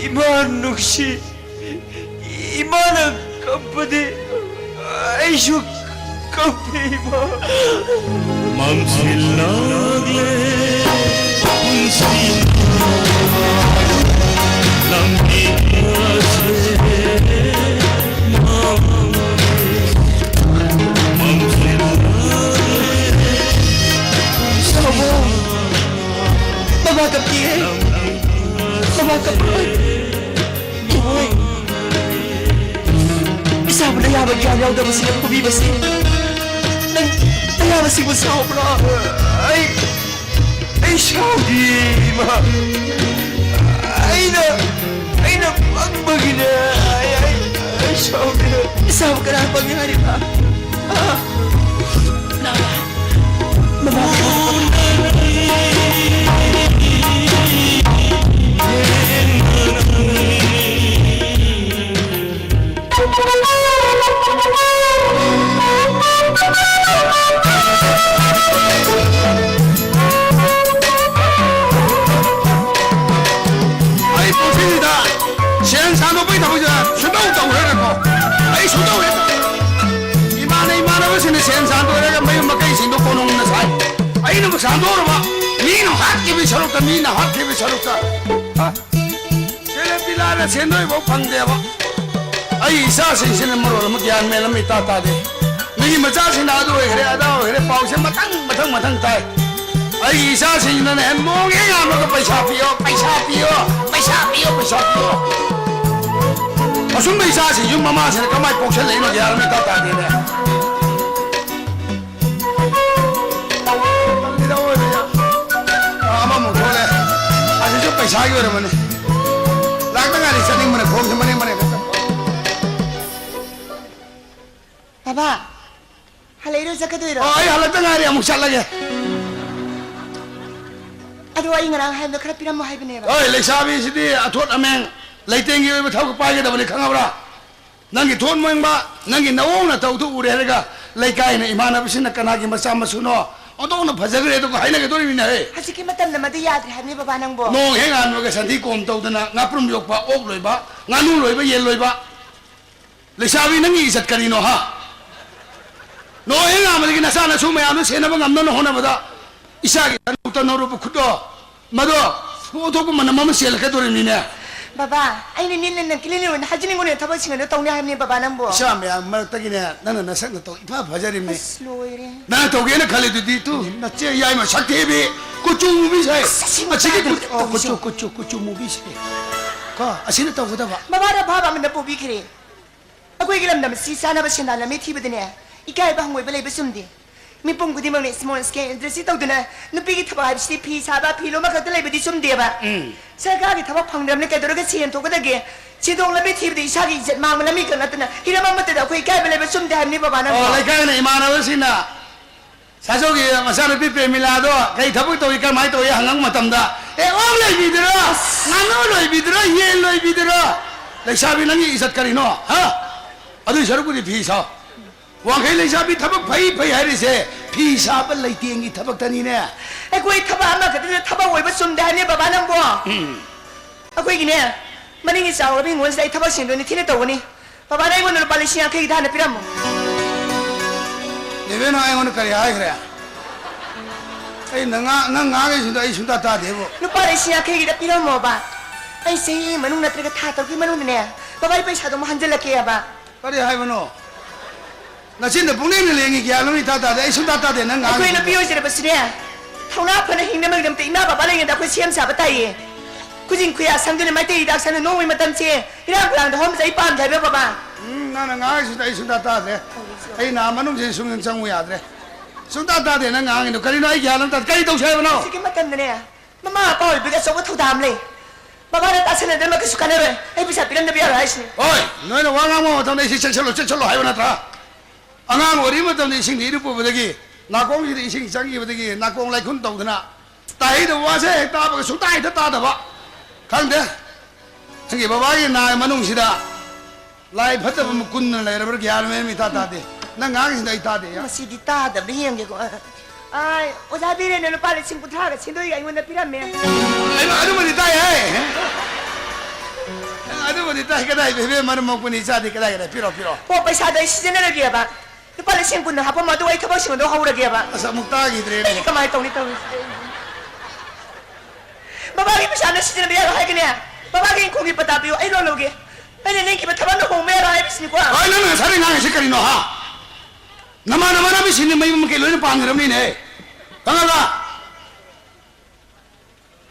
ꯏꯃꯥ ꯅꯨꯡꯁꯤ꯫ ꯏꯃꯥꯅ ꯀꯞꯄꯗꯤ ꯑꯩꯁꯨ ꯀꯞꯄꯤ, ꯏꯃꯥ꯫ ꯃꯝꯁꯤꯜꯂꯛꯂꯦ ꯄꯨꯟꯁꯤ ꯂꯝꯕꯤ ꯑꯁꯦ ꯃꯝꯂꯦ꯫ ꯃꯝꯁꯤꯜꯂꯛꯂꯦ ꯄꯨꯟꯁꯤ ꯃꯃꯥ ꯀꯞꯄꯤꯌꯦ꯫ ꯃꯃꯥ ꯀꯞꯄꯤꯌꯦ꯫ ꯏꯕꯣꯏ, ꯏꯆꯥꯕꯨ ꯅꯌꯥꯕ ꯒ꯭ꯌꯥꯟ ꯌꯥꯎꯗꯕꯁꯤꯅ ꯐꯨꯕꯤꯕꯁꯤ꯫ ꯅꯪ ꯅꯌꯥꯕꯁꯤꯕꯨ ꯁꯥꯎꯕ꯭ꯔꯥ? ꯑꯩ, ꯑꯩ ꯁꯥꯎꯗꯤꯌꯦ, ꯏꯃꯥ꯫ ꯑꯩꯅ, ꯑꯩꯅ ꯄꯪꯕꯒꯤꯅꯦ꯫ ꯑꯩ, ꯑꯩ, ꯑꯩ ꯁꯥꯎꯗꯦ꯫ ꯏꯆꯥꯕꯨ ꯀꯅꯥ ꯄꯪꯉꯦ ꯍꯥꯏꯔꯤꯕ? ꯑ? ꯅꯥꯕ꯫ ꯑꯩ ꯄꯨꯟꯁꯤꯁꯤꯗ ꯁꯦꯟ ꯁꯥꯟꯗꯣꯛꯄꯒꯤ ꯊꯕꯛꯁꯦ ꯁꯨꯡꯇꯧ ꯇꯧꯔꯣꯏꯅꯀꯣ꯫ ꯑꯩ ꯁꯨꯡꯇꯧ ꯍꯦꯛ ꯇꯧꯔꯣꯏ꯫ ꯏꯃꯥꯅ ꯏꯃꯥꯟꯅꯕꯁꯤꯡꯅ ꯁꯦꯟ ꯁꯥꯟꯗꯣꯛꯑꯒ ꯃꯌꯨꯝ ꯃꯀꯩꯁꯤꯡꯗꯣ ꯀꯣꯅꯨꯡꯅ ꯁꯥꯏ꯫ ꯑꯩꯅ ꯑꯃꯨꯛ ꯁꯥꯟꯗꯣꯛꯎꯔꯕ, ꯃꯤꯅ ꯍꯥꯠꯈꯤꯕꯒꯤ ꯁꯔꯨꯛꯇ, ꯃꯤꯅ ꯍꯥꯠꯈꯤꯕꯒꯤ ꯁꯔꯨꯛꯇ꯫ ꯍꯥ? ꯁꯦꯂꯦꯞꯇꯤ ꯂꯥꯏꯔ ꯁꯦꯟꯗꯣꯏꯐꯥꯎ ꯐꯪꯗꯦꯕ꯫ ꯑꯩ ꯏꯆꯥꯁꯤꯡꯁꯤꯅ ꯃꯔꯣꯜ ꯑꯃ ꯒ꯭ꯌꯥꯟ ꯃꯦꯟ ꯑꯃ ꯏꯇꯥ ꯇꯥꯗꯦ꯫ ꯃꯤꯒꯤ ꯃꯆꯥꯁꯤꯡꯅ ꯑꯗꯨ ꯑꯣꯏꯈ꯭ꯔꯦ, ꯑꯗꯥ ꯑꯣꯏꯈ꯭ꯔꯦ, ꯄꯥꯎꯁꯦ ꯃꯊꯪ, ꯃꯊꯪ, ꯃꯊꯪ ꯇꯥꯏ꯫ ꯑꯩꯒꯤ ꯏꯆꯥꯁꯤꯡꯁꯤꯅꯅꯦ ꯃꯑꯣꯡ ꯍꯦꯛ ꯌꯥꯝꯂꯒ ꯄꯩꯁꯥ ꯄꯤꯌꯣ, ꯄꯩꯁꯥ ꯄꯤꯌꯣ, ꯄꯩꯁꯥ ꯄꯤꯌꯣ, ꯄꯩꯁꯥ ꯄꯤꯌꯣ꯫ ꯑꯁꯨꯝꯕ ꯏꯆꯥꯁꯤꯡꯁꯤ ꯃꯃꯥꯁꯤꯅ ꯀꯃꯥꯏꯅ ꯄꯣꯛꯁꯜꯂꯛꯏꯅꯣ ꯒ꯭ꯌꯥꯟ ꯑꯃ ꯏꯇꯥ ꯇꯥꯗꯦꯅꯦ꯫ ꯑꯃꯃꯨꯛ ꯊꯣꯛꯂꯦ꯫ ꯑꯁꯤꯁꯨ ꯄꯩꯁꯥ ꯏꯁꯥꯒꯤ ꯑꯣꯏꯔꯝꯃꯅꯤ꯫ ꯂꯥꯛꯇ ꯉꯥꯏꯔꯤ, ꯆꯠꯅꯤꯡꯕꯅ ꯈꯣꯡꯁꯦ ꯃꯔꯦꯡ ꯃꯔꯦꯡ꯫ ꯕꯕꯥ, ꯍꯜꯂꯛꯏꯔꯣ, ꯆꯠꯀꯗꯣꯏꯔꯣ? ꯑꯣ, ꯑꯩ ꯍꯜꯂꯛꯇ ꯉꯥꯏꯔꯤ, ꯑꯃꯨꯛ ꯆꯠꯂꯒꯦ꯫ ꯑꯗꯣ ꯑꯩ ꯉꯔꯥꯡ ꯍꯥꯏꯕꯗꯣ ꯈꯔ ꯄꯤꯔꯝꯃꯣ ꯍꯥꯏꯕꯅꯦꯕ꯫ ꯍꯣꯏ, ꯂꯩꯁꯥꯕꯤꯁꯤꯗꯤ ꯑꯊꯣꯠ ꯑꯃꯦꯡ ꯂꯩꯇꯦꯡꯒꯤ ꯑꯣꯏꯕ ꯊꯕꯛ ꯄꯥꯏꯒꯗꯕꯅꯤ, ꯈꯪꯉꯕ꯭ꯔꯥ? ꯅꯪꯒꯤ ꯊꯣꯠ ꯃꯣꯏꯡꯕ, ꯅꯪꯒꯤ ꯅꯑꯣꯡ ꯅꯇꯧꯗꯨ ꯎꯔꯦ ꯍꯥꯏꯔꯒ ꯂꯩꯀꯥꯏꯅ, ꯏꯃꯥꯟꯅꯕꯁꯤꯡꯅ ꯀꯅꯥꯒꯤ ꯃꯆꯥ ꯃꯁꯨꯅꯣ ꯑꯣꯟꯊꯣꯛꯅ ꯐꯖꯈ꯭ꯔꯦ ꯑꯗꯨꯒ ꯍꯥꯏꯅꯒꯗꯣꯔꯤꯕꯅꯤꯅꯦ, ꯍꯦ꯫ ꯍꯧꯖꯤꯛꯀꯤ ꯃꯇꯝꯗ ꯃꯗꯨ ꯌꯥꯗ꯭ꯔꯦ ꯍꯥꯏꯕꯅꯤ, ꯕꯕꯥ, ꯅꯪꯕꯣ꯫ ꯅꯣꯡ ꯍꯦꯛ ꯉꯥꯟꯕꯒ ꯁꯟꯊꯤ ꯀꯣꯝ ꯇꯧꯗꯅ ꯉꯥꯄ꯭ꯔꯨꯝ ꯌꯣꯛꯄ, ꯑꯣꯛ ꯂꯣꯏꯕ, ꯉꯥꯅꯨ ꯂꯣꯏꯕ, ꯌꯦꯟ ꯂꯣꯏꯕ꯫ ꯂꯩꯁꯥꯕꯤ, ꯅꯪꯒꯤ ꯏꯖꯠ ꯀꯔꯤꯅꯣ, ꯍꯥ? ꯅꯣꯡ ꯍꯦꯛ ꯉꯥꯟꯕꯗꯒꯤ ꯅꯆꯥ ꯅꯁꯨ ꯃꯌꯥꯝꯗꯨ ꯁꯦꯟꯅꯕ ꯉꯝꯅꯕ ꯍꯣꯠꯅꯕꯗ ꯏꯆꯥꯒꯤ ꯇꯅꯧ ꯇꯅꯧꯔꯨꯕ ꯈꯨꯠꯇꯣ, ꯃꯗꯣ ꯑꯣꯟꯊꯣꯛꯄ ꯃꯅꯝ ꯑꯃ ꯆꯦꯜꯂꯛꯀꯗꯣꯔꯤꯕꯅꯤꯅꯦ꯫ ꯕꯕꯥ, ꯑꯩꯅ ꯅꯤꯜ ꯂꯦꯟꯗ ꯀꯤꯂꯤ ꯂꯦꯟ ꯑꯣꯏꯅ ꯍꯥꯏꯖꯅꯤꯡꯉꯨꯅꯦ, ꯊꯕꯛꯁꯤꯡ ꯑꯗꯨ ꯇꯧꯅꯤ ꯍꯥꯏꯕꯅꯤ, ꯕꯕꯥ, ꯅꯪꯕꯨ꯫ ꯏꯆꯥ ꯃꯌꯥꯝ ꯃꯔꯛꯇꯒꯤꯅꯦ, ꯅꯪꯅ ꯅꯁꯛ ꯅꯇꯧ ꯏꯐ ꯐꯖꯔꯤꯕꯅꯤ꯫ ꯑꯁ, ꯂꯣꯏꯔꯦ꯫ ꯅꯪꯅ ꯇꯧꯒꯦꯅ ꯈꯜꯂꯤꯗꯨꯗꯤ ꯇꯨ, ꯅꯆꯦ ꯌꯥꯏꯃ ꯁꯛꯊꯤꯕꯤ, ꯀꯨꯆꯨ ꯃꯨꯕꯤ ꯁꯥꯏ꯫ ꯑꯁ, ꯑꯁꯤ ꯑꯁꯤꯒꯤ ꯃꯇꯥꯗ ꯀꯨ-, ꯑꯣ, ꯀꯨꯆꯨ, ꯇꯧꯕꯤꯁꯣ꯫ ꯀꯨꯆꯨ, ꯀꯨꯆꯨ ꯃꯨꯕꯤꯁꯦ꯫ ꯀꯣ, ꯑꯁꯤꯅ ꯇꯧꯒꯗꯕ꯫ ꯕꯕꯥꯅ ꯑꯐꯕ ꯑꯃꯅ ꯄꯣꯕꯤꯈ꯭ꯔꯦ꯫ ꯑꯩꯈꯣꯏꯒꯤ ꯂꯝꯗꯝ ꯑꯁꯤ ꯆꯥꯅꯕ ꯁꯦꯟꯗꯥꯟ ꯂꯝꯕꯤ ꯊꯤꯕꯗꯅꯦ, ꯏꯀꯥꯏꯕ ꯍꯪꯒꯣꯏꯕ ꯂꯩꯕ ꯆꯨꯝꯗꯦ꯫ ꯃꯤꯄꯨꯝ ꯈꯨꯗꯤꯡꯃꯛꯅ small scale industry ꯇꯧꯗꯨꯅ ꯅꯨꯄꯤꯒꯤ ꯊꯕꯛ ꯍꯥꯏꯕꯁꯤꯗꯤ ꯐꯤ ꯁꯥꯕ, ꯐꯤ ꯂꯣꯟꯕ ꯈꯛꯇ ꯂꯩꯕꯗꯤ ꯆꯨꯝꯗꯦꯕ꯫ ꯎꯝ꯫ ꯁꯔꯀꯥꯔꯒꯤ ꯊꯕꯛ ꯐꯪꯗ꯭ꯔꯕꯅꯤꯅ ꯀꯩꯗꯧꯔꯒ ꯁꯦꯟ ꯊꯣꯛꯀꯗꯒꯦ? ꯁꯦꯟꯗꯣꯡ ꯂꯝꯕꯤ ꯊꯤꯕꯗ ꯏꯁꯥꯒꯤ ꯏꯖꯠ ꯃꯥꯡꯕ ꯂꯝꯕꯤ ꯈꯛ ꯅꯠꯇꯅ ꯍꯤꯔꯝ ꯑꯃꯠꯇꯗ ꯑꯩꯈꯣꯏ ꯏꯀꯥꯏꯕ ꯂꯩꯕ ꯆꯨꯝꯗꯦ ꯍꯥꯏꯕꯅꯤ, ꯕꯕꯥ, ꯅꯪꯕꯣ꯫ ꯑꯣ, ꯂꯩꯀꯥꯏꯅ, ꯏꯃꯥꯟꯅꯕꯁꯤꯡꯅ ꯁꯥꯖꯧꯒꯤ ꯃꯆꯥꯅꯨꯄꯤ ꯄ꯭ꯔꯦꯃꯤꯂꯥꯗꯣ ꯀꯩ ꯊꯕꯛ ꯇꯧꯏ, ꯀꯔꯝꯍꯥꯏꯅ ꯇꯧꯏ ꯍꯪꯉꯛꯄ ꯃꯇꯝꯗ, "ꯑꯦ, ꯑꯣꯛ ꯂꯣꯏꯕꯤꯗꯨꯔꯣ? ꯉꯥꯅꯨ ꯂꯣꯏꯕꯤꯗꯨꯔꯣ? ꯌꯦꯟ ꯂꯣꯏꯕꯤꯗꯨꯔꯣ?" ꯂꯩꯁꯥꯕꯤ, ꯅꯪꯒꯤ ꯏꯖꯠ ꯀꯔꯤꯅꯣ, ꯍꯥ? ꯑꯗꯨꯏ ꯁꯔꯨꯛꯄꯨꯗꯤ ꯐꯤ ꯁꯥꯎ꯫ ꯋꯥꯡꯈꯩ ꯂꯩꯁꯥꯕꯤ ꯊꯕꯛ ꯐꯩ ꯐꯩ ꯍꯥꯏꯔꯤꯁꯦ ꯐꯤ ꯁꯥꯕ ꯂꯩꯇꯦꯡꯒꯤ ꯊꯕꯛꯇꯅꯤꯅꯦ꯫ ꯑꯩꯈꯣꯏ ꯊꯕꯛ ꯑꯃꯈꯛꯇꯗ ꯊꯕꯛ ꯑꯣꯏꯕ ꯆꯨꯝꯗꯦ ꯍꯥꯏꯅꯦ, ꯕꯕꯥ, ꯅꯪꯕꯣ꯫ ꯎꯝ꯫ ꯑꯩꯈꯣꯏꯒꯤꯅꯦ, ꯃꯅꯤꯡꯒꯤ ꯆꯥꯎꯔꯕ ꯍꯤꯡꯒꯣꯜꯁꯤꯗ ꯑꯩ ꯊꯕꯛ ꯁꯤꯟꯗꯣꯏꯅꯤ, ꯊꯤꯅ ꯇꯧꯒꯅꯤ꯫ ꯕꯕꯥꯅ ꯑꯩꯉꯣꯟꯗ ꯂꯨꯄꯥ ꯂꯤꯁꯤꯡ ꯌꯥꯡꯈꯩꯒꯤ ꯍꯥꯟꯅ ꯄꯤꯔꯝꯃꯣ꯫ ꯅꯦꯕꯦꯅ ꯑꯩꯉꯣꯟꯗ ꯀꯔꯤ ꯍꯥꯏꯈ꯭ꯔꯦ? ꯑꯩ ꯅꯪ ꯉꯥ-, ꯅꯪ ꯉꯥꯡꯉꯤꯁꯤꯡꯗꯣ ꯑꯩ ꯁꯨꯡꯇꯥ ꯇꯥꯗꯦꯕꯨ꯫ ꯂꯨꯄꯥ ꯂꯤꯁꯤꯡ ꯌꯥꯡꯈꯩꯒꯤꯗ ꯄꯤꯔꯝꯃꯣꯕ꯫ ꯑꯩ ꯆꯍꯤ ꯑꯃꯒꯤ ꯃꯅꯨꯡ ꯅꯠꯇ꯭ꯔꯒ ꯊꯥ ꯇꯔꯨꯛꯀꯤ ꯃꯅꯨꯡꯗꯅꯦ, ꯕꯕꯥꯒꯤ ꯄꯩꯁꯥꯗꯣ ꯑꯃꯨꯛ ꯍꯟꯖꯤꯜꯂꯛꯀꯦꯕ꯫ ꯀꯔꯤ ꯍꯥꯏꯕꯅꯣ? ꯅꯆꯤꯟꯗ ꯄꯨꯡꯂꯦꯡꯗ ꯂꯦꯡꯉꯤ, ꯒ꯭ꯌꯥꯟ ꯑꯃ ꯏꯇꯥ ꯇꯥꯗꯦ꯫ ꯑꯩ ꯁꯨꯡꯇꯥ ꯇꯥꯗꯦ ꯅꯪ ꯑꯩꯈꯣꯏ ꯉꯥꯡꯉꯤꯗꯣ꯫ ꯅꯨꯄꯤ ꯑꯣꯏꯖꯔꯕꯁꯨꯅꯦ, ꯊꯧꯅꯥ ꯐꯅ ꯍꯤꯡꯅꯕꯒꯤꯗꯃꯛꯇ ꯏꯃꯥ ꯕꯕꯥ ꯂꯩꯔꯤꯉꯩꯗ ꯑꯩꯈꯣꯏ ꯁꯦꯝ ꯁꯥꯕ ꯇꯥꯏꯌꯦ꯫ ꯈꯨꯖꯤꯟ ꯈꯨꯌꯥ ꯁꯪꯗꯨꯅ ꯃꯩꯇꯩ ꯍꯤꯗꯥꯛ ꯁꯪꯗꯨꯅ ꯅꯣꯡꯃꯒꯤ ꯃꯇꯝꯁꯦ ꯏꯔꯥꯡ ꯈꯨꯔꯥꯡꯗ ꯍꯧꯔꯝꯕꯁꯦ ꯑꯩ ꯄꯥꯝꯗꯦ ꯍꯥꯏꯕ, ꯕꯕꯥ꯫ ꯎꯝ, ꯅꯪꯅ ꯉꯥꯡꯉꯤꯁꯤꯗ ꯑꯩ ꯁꯨꯡꯇꯥ ꯇꯥꯗ꯭ꯔꯦ꯫ ꯑꯩ ꯅꯍꯥꯟ ꯃꯅꯨꯡꯁꯤꯗ ꯁꯨꯡꯆꯪ ꯆꯪꯉꯨ ꯌꯥꯗ꯭ꯔꯦ꯫ ꯁꯨꯡꯇꯥ ꯇꯥꯗꯦ ꯅꯪ ꯉꯥꯡꯉꯤꯗꯣ꯫ ꯀꯔꯤꯅꯣ ꯑꯩ ꯒ꯭ꯌꯥꯟ ꯑꯃ ꯇꯥꯗꯦ꯫ ꯀꯔꯤ ꯇꯧꯁꯦ ꯍꯥꯏꯕꯅꯣ? ꯍꯧꯖꯤꯛꯀꯤ ꯃꯇꯝꯗꯅꯦ, ꯃꯃꯥ ꯃꯄꯥ ꯑꯣꯏꯕꯒꯤ ꯑꯆꯧꯕ ꯊꯧꯗꯥꯡ ꯑꯃ ꯂꯩ꯫ ꯕꯕꯥꯅ ꯇꯥꯁꯟꯅꯗꯅ ꯀꯩꯁꯨ ꯀꯥꯟꯅꯔꯣꯏ꯫ ꯑꯩ ꯄꯩꯁꯥ ꯄꯤꯔꯝꯗꯕ ꯌꯥꯔꯣꯏ ꯍꯥꯏꯁꯤꯅꯤ꯫ ꯍꯣꯏ, ꯅꯣꯏꯅ ꯋꯥ ꯉꯥꯡꯕ ꯃꯇꯝꯗ ꯏꯁꯤꯡ ꯆꯦꯛꯁꯜꯂꯨ, ꯆꯦꯛꯁꯜꯂꯨ ꯍꯥꯏꯕ ꯅꯠꯇ꯭ꯔꯥ? ꯑꯉꯥꯡ ꯑꯣꯏꯔꯤꯉꯩ ꯃꯇꯝꯗ ꯏꯁꯤꯡꯗ ꯏꯔꯨꯞꯄꯨꯕꯗꯒꯤ, ꯅꯥꯀꯣꯡꯁꯤꯗ ꯏꯁꯤꯡ ꯆꯪꯈꯤꯕꯗꯒꯤ ꯅꯥꯀꯣꯡ ꯂꯥꯏꯈꯨꯟ ꯇꯧꯗꯅ, ꯇꯥꯍꯩꯗꯕ ꯋꯥꯁꯦ ꯍꯦꯛ ꯇꯥꯕꯒ ꯁꯨꯡꯇꯥ ꯍꯦꯛꯇ ꯇꯥꯗꯕ꯫ ꯈꯪꯗꯦ, ꯅꯪꯒꯤ ꯕꯕꯥꯒꯤ ꯅꯥꯏ ꯃꯅꯨꯡꯁꯤꯗ ꯂꯥꯏ ꯐꯠꯇꯕ ꯑꯃ ꯀꯨꯟꯅ ꯂꯩꯔꯕ꯭ꯔꯥ ꯒ꯭ꯌꯥꯟ ꯃꯦꯟ ꯑꯃ ꯏꯇꯥ ꯇꯥꯗꯦ꯫ ꯅꯪ ꯉꯥꯡꯉꯤꯁꯤꯗ ꯑꯩ ꯇꯥꯗꯦ꯫ ꯃꯁꯤꯗꯤ ꯇꯥꯗꯕꯅ ꯌꯦꯡꯒꯦꯀꯣ꯫ ꯑꯥꯏ, ꯑꯣꯖꯥ ꯕꯤꯔꯦꯟꯅ ꯂꯨꯄꯥ ꯂꯤꯁꯤꯡ ꯀꯨꯟꯊ꯭ꯔꯥꯒ ꯁꯦꯟꯗꯣꯏꯒ ꯑꯩꯉꯣꯟꯗ ꯄꯤꯔꯝꯃꯦ꯫ ꯑꯩꯃ, ꯑꯗꯨꯃꯗꯤ ꯇꯥꯏ ꯍꯦ꯫ ꯑꯗꯨꯃꯗꯤ ꯇꯥꯏ꯫ ꯀꯗꯥꯏ ꯕꯦꯕꯦ, ꯃꯔꯝ ꯃꯣꯛꯄꯅꯤ ꯏꯆꯥꯗꯤ꯫ ꯀꯗꯥꯏ, ꯀꯗꯥꯏ? ꯄꯤꯔꯣ, ꯄꯤꯔꯣ꯫ ꯑꯣ, ꯄꯩꯁꯥꯗꯣ ꯑꯩ ꯁꯤꯖꯤꯟꯅꯔꯒꯦꯕ꯫ ꯂꯨꯄꯥ ꯂꯤꯁꯤꯡ ꯀꯨꯟ ꯍꯥꯞꯄꯝꯃꯣ, ꯑꯗꯨꯒ ꯑꯩ ꯊꯕꯛꯁꯤꯡ ꯑꯗꯣ ꯍꯧꯔꯒꯦꯕ꯫ ꯑꯁ, ꯑꯃꯨꯛ ꯇꯥꯈꯤꯗ꯭ꯔꯦꯅꯦ꯫ ꯑꯩꯗꯤ ꯀꯃꯥꯏꯅ ꯇꯧꯅꯤ ꯇꯧꯔꯤꯁꯦ? ꯕꯕꯥꯒꯤ ꯄꯩꯁꯥꯅ ꯁꯤꯖꯤꯟꯅꯕ ꯌꯥꯔꯣꯏ ꯍꯥꯏꯒꯅꯦ? ꯕꯕꯥꯒꯤ ꯏꯪꯈꯣꯜꯒꯤ ꯄꯇꯥ ꯄꯤꯌꯨ, ꯑꯩ ꯂꯣꯟ ꯂꯧꯒꯦ꯫ ꯑꯩꯅ ꯅꯦꯛꯈꯤꯕ ꯊꯕꯛꯅ ꯍꯣꯡꯕ ꯌꯥꯔꯣꯏ ꯍꯥꯏꯕꯁꯤꯅꯤꯀꯣ꯫ ꯍꯣꯏ, ꯅꯪꯅ ꯉꯁꯥꯏꯗꯩ ꯉꯥꯡꯉꯤꯁꯦ ꯀꯔꯤꯅꯣ, ꯍꯥ? ꯅꯃꯥꯟꯅꯕ ꯅꯥꯕꯤꯁꯤꯡꯗꯤ ꯃꯌꯨꯝ ꯃꯀꯩ ꯂꯣꯏꯅ ꯄꯥꯟꯈ꯭ꯔꯕꯅꯤꯅꯦ꯫ ꯈꯪꯉꯕ?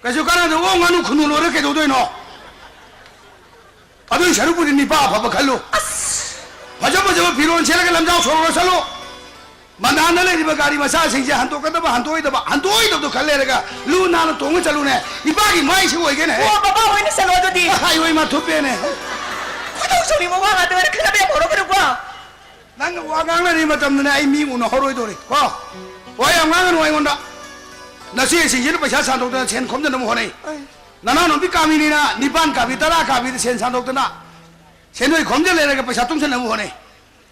ꯀꯩꯁꯨ ꯀꯥꯟꯅꯗꯕ ꯑꯣꯛ ꯉꯥꯅꯨ ꯈꯨꯅꯨ ꯂꯣꯏꯔ ꯀꯩꯗꯧꯗꯣꯏꯅꯣ? ꯑꯗꯨꯏ ꯁꯔꯨꯛꯄꯨꯗꯤ ꯅꯤꯄꯥ ꯑꯐꯕ ꯈꯜꯂꯨ꯫ ꯑꯁ! ꯐꯖ ꯐꯖꯕ ꯐꯤꯔꯣꯜ ꯁꯦꯠꯂꯒ ꯂꯝꯖꯥꯎ ꯁꯣꯔꯣꯛ ꯆꯠꯂꯨ꯫ ꯃꯟꯗꯥꯟꯗ ꯂꯩꯔꯤꯕ ꯒꯥꯔꯤ ꯃꯆꯥꯁꯤꯡꯁꯦ ꯍꯟꯗꯣꯛꯀꯗꯕ, ꯍꯟꯗꯣꯛꯑꯣꯏꯗꯕ, ꯍꯟꯗꯣꯛꯑꯣꯏꯗꯕꯗꯣ ꯈꯜ ꯂꯩꯔꯒ ꯂꯨ ꯅꯥꯟꯅ ꯇꯣꯡꯉ ꯆꯠꯂꯨꯅꯦ꯫ ꯏꯄꯥꯒꯤ ꯃꯥꯏꯁꯦ ꯑꯣꯏꯒꯦꯅꯦ꯫ ꯑꯣ, ꯕꯕꯥ ꯍꯣꯏꯅ ꯆꯠꯂꯣ ꯑꯗꯨꯗꯤ꯫ ꯑ, ꯑꯩ ꯑꯣꯏ ꯃꯥ ꯊꯨꯞꯄꯦꯅꯦ꯫ ꯈꯣꯏꯗꯧ ꯁꯥꯎꯅꯤꯡꯕ ꯋꯥ ꯉꯥꯛꯇ ꯉꯥꯏꯔꯦ, ꯈꯠꯅꯕ ꯌꯥꯝ ꯍꯧꯔꯛꯀꯅꯨꯀꯣ꯫ ꯅꯪꯒ ꯋꯥ ꯉꯥꯡꯅꯔꯤ ꯃꯇꯝꯗꯅꯦ ꯑꯩ ꯃꯤ ꯎꯅꯍꯧꯔꯣꯏꯗꯧꯔꯤ ꯀꯣ꯫ ꯋꯥ ꯌꯥꯝ ꯉꯥꯡꯒꯅꯨ ꯑꯩꯉꯣꯟꯗ꯫ ꯅꯆꯦꯁꯤꯡꯁꯤꯅ ꯄꯩꯁꯥ ꯁꯥꯟꯗꯣꯛꯇꯅ ꯁꯦꯟ ꯈꯣꯝꯖꯅꯕ ꯍꯣꯠꯅꯩ꯫ ꯑꯩ ꯅꯅꯥꯎ ꯅꯨꯄꯤ ꯀꯥꯕꯤꯅꯤꯅ ꯅꯤꯄꯥꯟ ꯀꯥꯕꯤ, ꯇꯔꯥ ꯀꯥꯕꯤꯗ ꯁꯦꯟ ꯁꯥꯟꯗꯣꯛꯇꯅ ꯁꯦꯟꯗꯣꯏ ꯈꯣꯝꯖ ꯂꯩꯔꯒ ꯄꯩꯁꯥ ꯇꯨꯡꯁꯤꯟꯅꯕ ꯍꯣꯠꯅꯩ꯫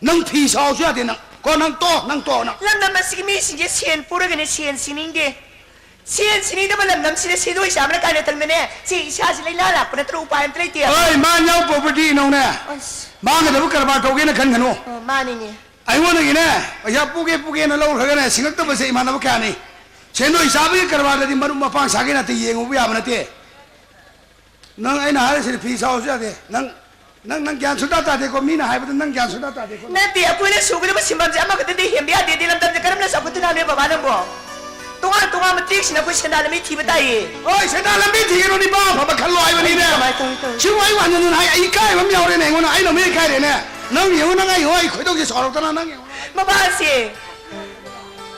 ꯅꯪ ꯐꯤ ꯁꯥꯎꯁꯨ ꯌꯥꯗꯦ ꯅꯪ꯫ ꯀꯣ, ꯅꯪ ꯇꯣ, ꯅꯪ ꯇꯣ, ꯅꯪ꯫ ꯂꯝꯗꯝ ꯑꯁꯤꯒꯤ ꯃꯤꯁꯤꯡꯁꯦ ꯁꯦꯟ ꯄꯨꯔꯒꯅꯦ ꯁꯦꯟ ꯁꯤꯅꯤꯡꯗꯦ꯫ ꯁꯦꯟ ꯁꯤꯅꯤꯡꯗꯕ ꯂꯝꯗꯝꯁꯤꯗ ꯁꯦꯟꯗꯣꯏ ꯆꯥꯕꯅ ꯀꯥꯏꯅ ꯇꯪꯗꯅꯦ꯫ ꯁꯤ ꯏꯁꯥꯁꯤ ꯂꯩꯅꯥ ꯂꯥꯛꯄ ꯅꯠꯇ꯭ꯔꯣ? ꯎꯄꯥꯏ ꯑꯝꯇ ꯂꯩꯇꯦ꯫ ꯍꯣꯏ, ꯃꯥ ꯌꯥꯎ property ꯅꯧꯅꯦ꯫ ꯑꯁ꯫ ꯃꯥꯡꯒꯗꯕ ꯀꯔꯕꯥꯔ ꯇꯧꯒꯦꯅ ꯈꯟꯒꯅꯨ꯫ ꯑꯣ, ꯃꯥꯅꯤꯅꯦ꯫ ꯑꯩꯉꯣꯟꯗꯒꯤꯅꯦ ꯄꯩꯁꯥ ꯄꯨꯒꯦ ꯄꯨꯒꯦꯅ ꯂꯧꯈ꯭ꯔꯒꯅꯦ ꯁꯤꯡꯉꯛꯇꯕꯁꯦ ꯏꯃꯥꯟꯅꯕ ꯀꯌꯥꯅꯤ꯫ ꯁꯦꯟꯗꯣꯏ ꯆꯥꯕꯒꯤ ꯀꯔꯕꯥꯔꯗꯗꯤ ꯃꯔꯨꯞ ꯃꯄꯥꯡ ꯁꯥꯒꯦ ꯅꯠꯇꯦ, ꯌꯦꯡꯉꯨꯕ ꯌꯥꯕ ꯅꯠꯇꯦ꯫ ꯅꯪ ꯑꯩꯅ ꯍꯥꯏꯔꯤꯁꯤꯗꯤ ꯐꯤ ꯁꯥꯎꯁꯨ ꯌꯥꯗꯦ꯫ ꯅꯪ, ꯅꯪ, ꯅꯪ ꯒ꯭ꯌꯥꯟ ꯁꯨꯡꯇꯥ ꯇꯥꯗꯦꯀꯣ꯫ ꯃꯤꯅ ꯍꯥꯏꯕꯗ ꯅꯪ ꯒ꯭ꯌꯥꯟ ꯁꯨꯡꯇꯥ ꯇꯥꯗꯦꯀꯣ꯫ ꯅꯠꯇꯦ, ꯑꯩꯈꯣꯏꯅ ꯁꯨꯒꯗꯕ ꯁꯤꯟꯐꯝꯁꯦ ꯑꯃꯈꯛꯇꯗꯤ ꯍꯦꯟꯕ ꯌꯥꯗꯦ꯫ ꯑꯗꯨꯗꯤ ꯂꯝꯗꯝꯁꯦ ꯀꯔꯝꯅ ꯆꯥꯎꯈꯠꯇꯣꯏꯅꯣ ꯍꯥꯏꯕꯅꯣ ꯕꯕꯥ ꯅꯪꯕꯣ? ꯇꯣꯉꯥꯟ ꯇꯣꯉꯥꯟꯕ ꯇ꯭ꯔꯦꯛꯁꯤꯅ ꯑꯩꯈꯣꯏ ꯁꯦꯟꯗꯥꯟ ꯂꯝꯕꯤ ꯊꯤꯕ ꯇꯥꯏꯌꯦ꯫ ꯍꯣꯏ, ꯁꯦꯟꯗꯥꯟ ꯂꯝꯕꯤ ꯊꯤꯒꯅꯨ, ꯅꯤꯄꯥ ꯑꯐꯕ ꯈꯜꯂꯣ ꯍꯥꯏꯕꯅꯤꯅꯦ꯫ ꯑꯩꯗꯤ ꯀꯃꯥꯏꯅ ꯇꯧꯅꯤ, ꯇꯧꯅꯤ? ꯁꯤꯕꯨ ꯑꯩ ꯍꯟꯖꯟ ꯍꯟꯖꯟ ꯍꯥꯏ, ꯑꯩ ꯏꯀꯥꯏꯕ ꯑꯃ ꯌꯥꯎꯔꯦꯅꯦ ꯑꯩꯉꯣꯟꯗ꯫ ꯑꯩꯅ ꯑꯃꯨꯛ ꯏꯀꯥꯏꯔꯦꯅꯦ꯫ ꯅꯪ ꯌꯦꯡꯉꯨ, ꯅꯪ ꯑꯩ ꯍꯣꯏ, ꯑꯩ ꯈꯣꯏꯗꯧꯁꯦ ꯁꯥꯎꯔꯛꯇꯅ ꯅꯪ ꯌꯦꯡꯉꯨ꯫ ꯃꯕꯥꯁꯦ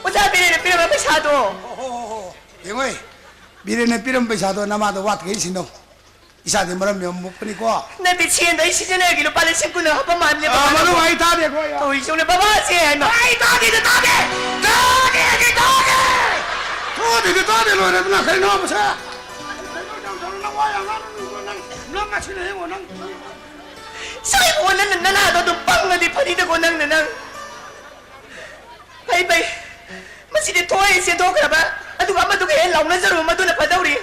ꯑꯣꯖꯥ ꯕꯤꯔꯦꯟꯅ ꯄꯤꯔꯝꯕ ꯄꯩꯁꯥꯗꯣ꯫ ꯍꯣ, ꯍꯣ, ꯍꯣ, ꯍꯣ꯫ ꯌꯦꯡꯉꯣꯏ, ꯕꯤꯔꯦꯟꯅ ꯄꯤꯔꯝꯕ ꯄꯩꯁꯥꯗꯣ ꯅꯃꯥꯗꯣ ꯋꯥꯠꯇ꯭ꯔꯤꯉꯩ ꯁꯤꯟꯅꯧ꯫ ꯏꯆꯥꯗꯤ ꯃꯔꯝ ꯌꯥꯝ ꯃꯣꯛꯄꯅꯤꯀꯣ꯫ ꯅꯠꯇꯦ, ꯁꯦꯟꯗꯣ ꯑꯩ ꯁꯤꯖꯤꯟꯅꯔꯒꯦ, ꯂꯨꯄꯥ ꯂꯤꯁꯤꯡ ꯀꯨꯟ ꯍꯥꯞꯄ ꯃꯥꯜꯂꯦ꯫ ꯑꯥ, ꯃꯅꯨꯡ ꯑꯩ ꯇꯥꯗꯦꯀꯣ, ꯑꯩ꯫ ꯇꯧꯔꯤꯁꯤꯡꯅ ꯕꯕꯥꯁꯦ ꯍꯥꯏꯅ꯫ ꯑꯩ ꯇꯥꯗꯦꯗ, ꯇꯥꯗꯦ! ꯇꯥꯗꯦꯗꯤ ꯇꯥꯗꯦ! ꯇꯥꯗꯦꯗꯤ ꯇꯥꯗꯦ, ꯂꯣꯏꯔꯦꯗꯅ, ꯀꯩꯅꯣ ꯃꯁꯦ? ꯀꯩꯅꯣ ꯇꯧꯗꯧꯔꯣ, ꯅꯪ ꯋꯥ ꯌꯥꯝ ꯉꯥꯡꯅꯨꯀꯣ, ꯅꯪ, ꯅꯪ ꯉꯁꯤꯅ ꯌꯦꯡꯉꯣ, ꯅꯪ, ꯅꯪ꯫ ꯁꯥꯏꯕꯣ, ꯅꯪꯅ ꯅꯅꯥꯗꯣ ꯑꯗꯨꯝ ꯄꯪꯉꯗꯤ ꯐꯅꯤꯗꯀꯣ, ꯅꯪꯅ, ꯅꯪ꯫ ꯐꯩ, ꯐꯩ꯫ ꯃꯁꯤꯗꯤ ꯊꯣꯛꯑꯦ ꯆꯦꯟꯊꯣꯛꯈ꯭ꯔꯕ, ꯑꯗꯨꯒ ꯑꯃꯗꯨꯒ ꯍꯦꯛ ꯂꯥꯎꯅꯖꯔꯨ, ꯃꯗꯨꯅ ꯐꯗꯧꯔꯤ꯫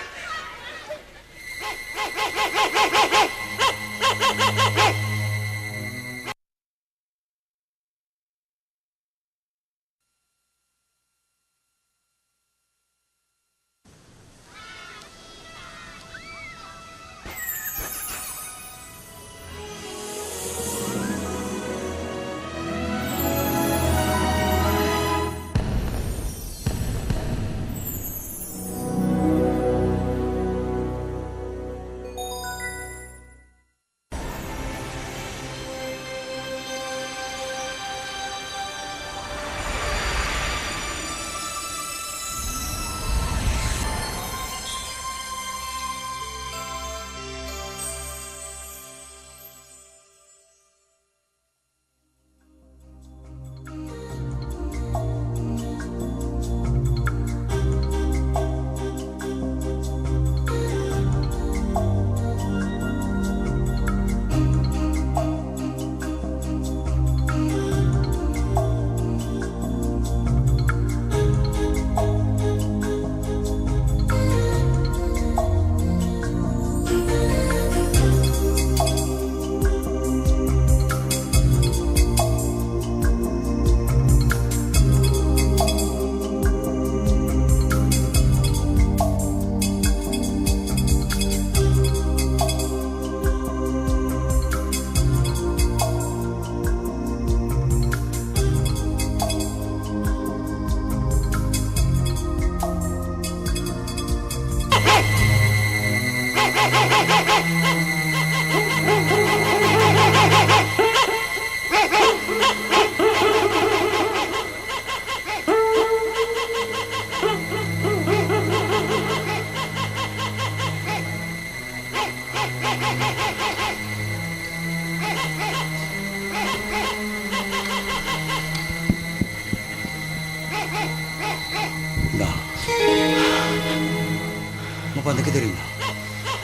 ꯃꯄꯥꯟꯗ ꯀꯩꯗꯧꯔꯤꯅꯣ?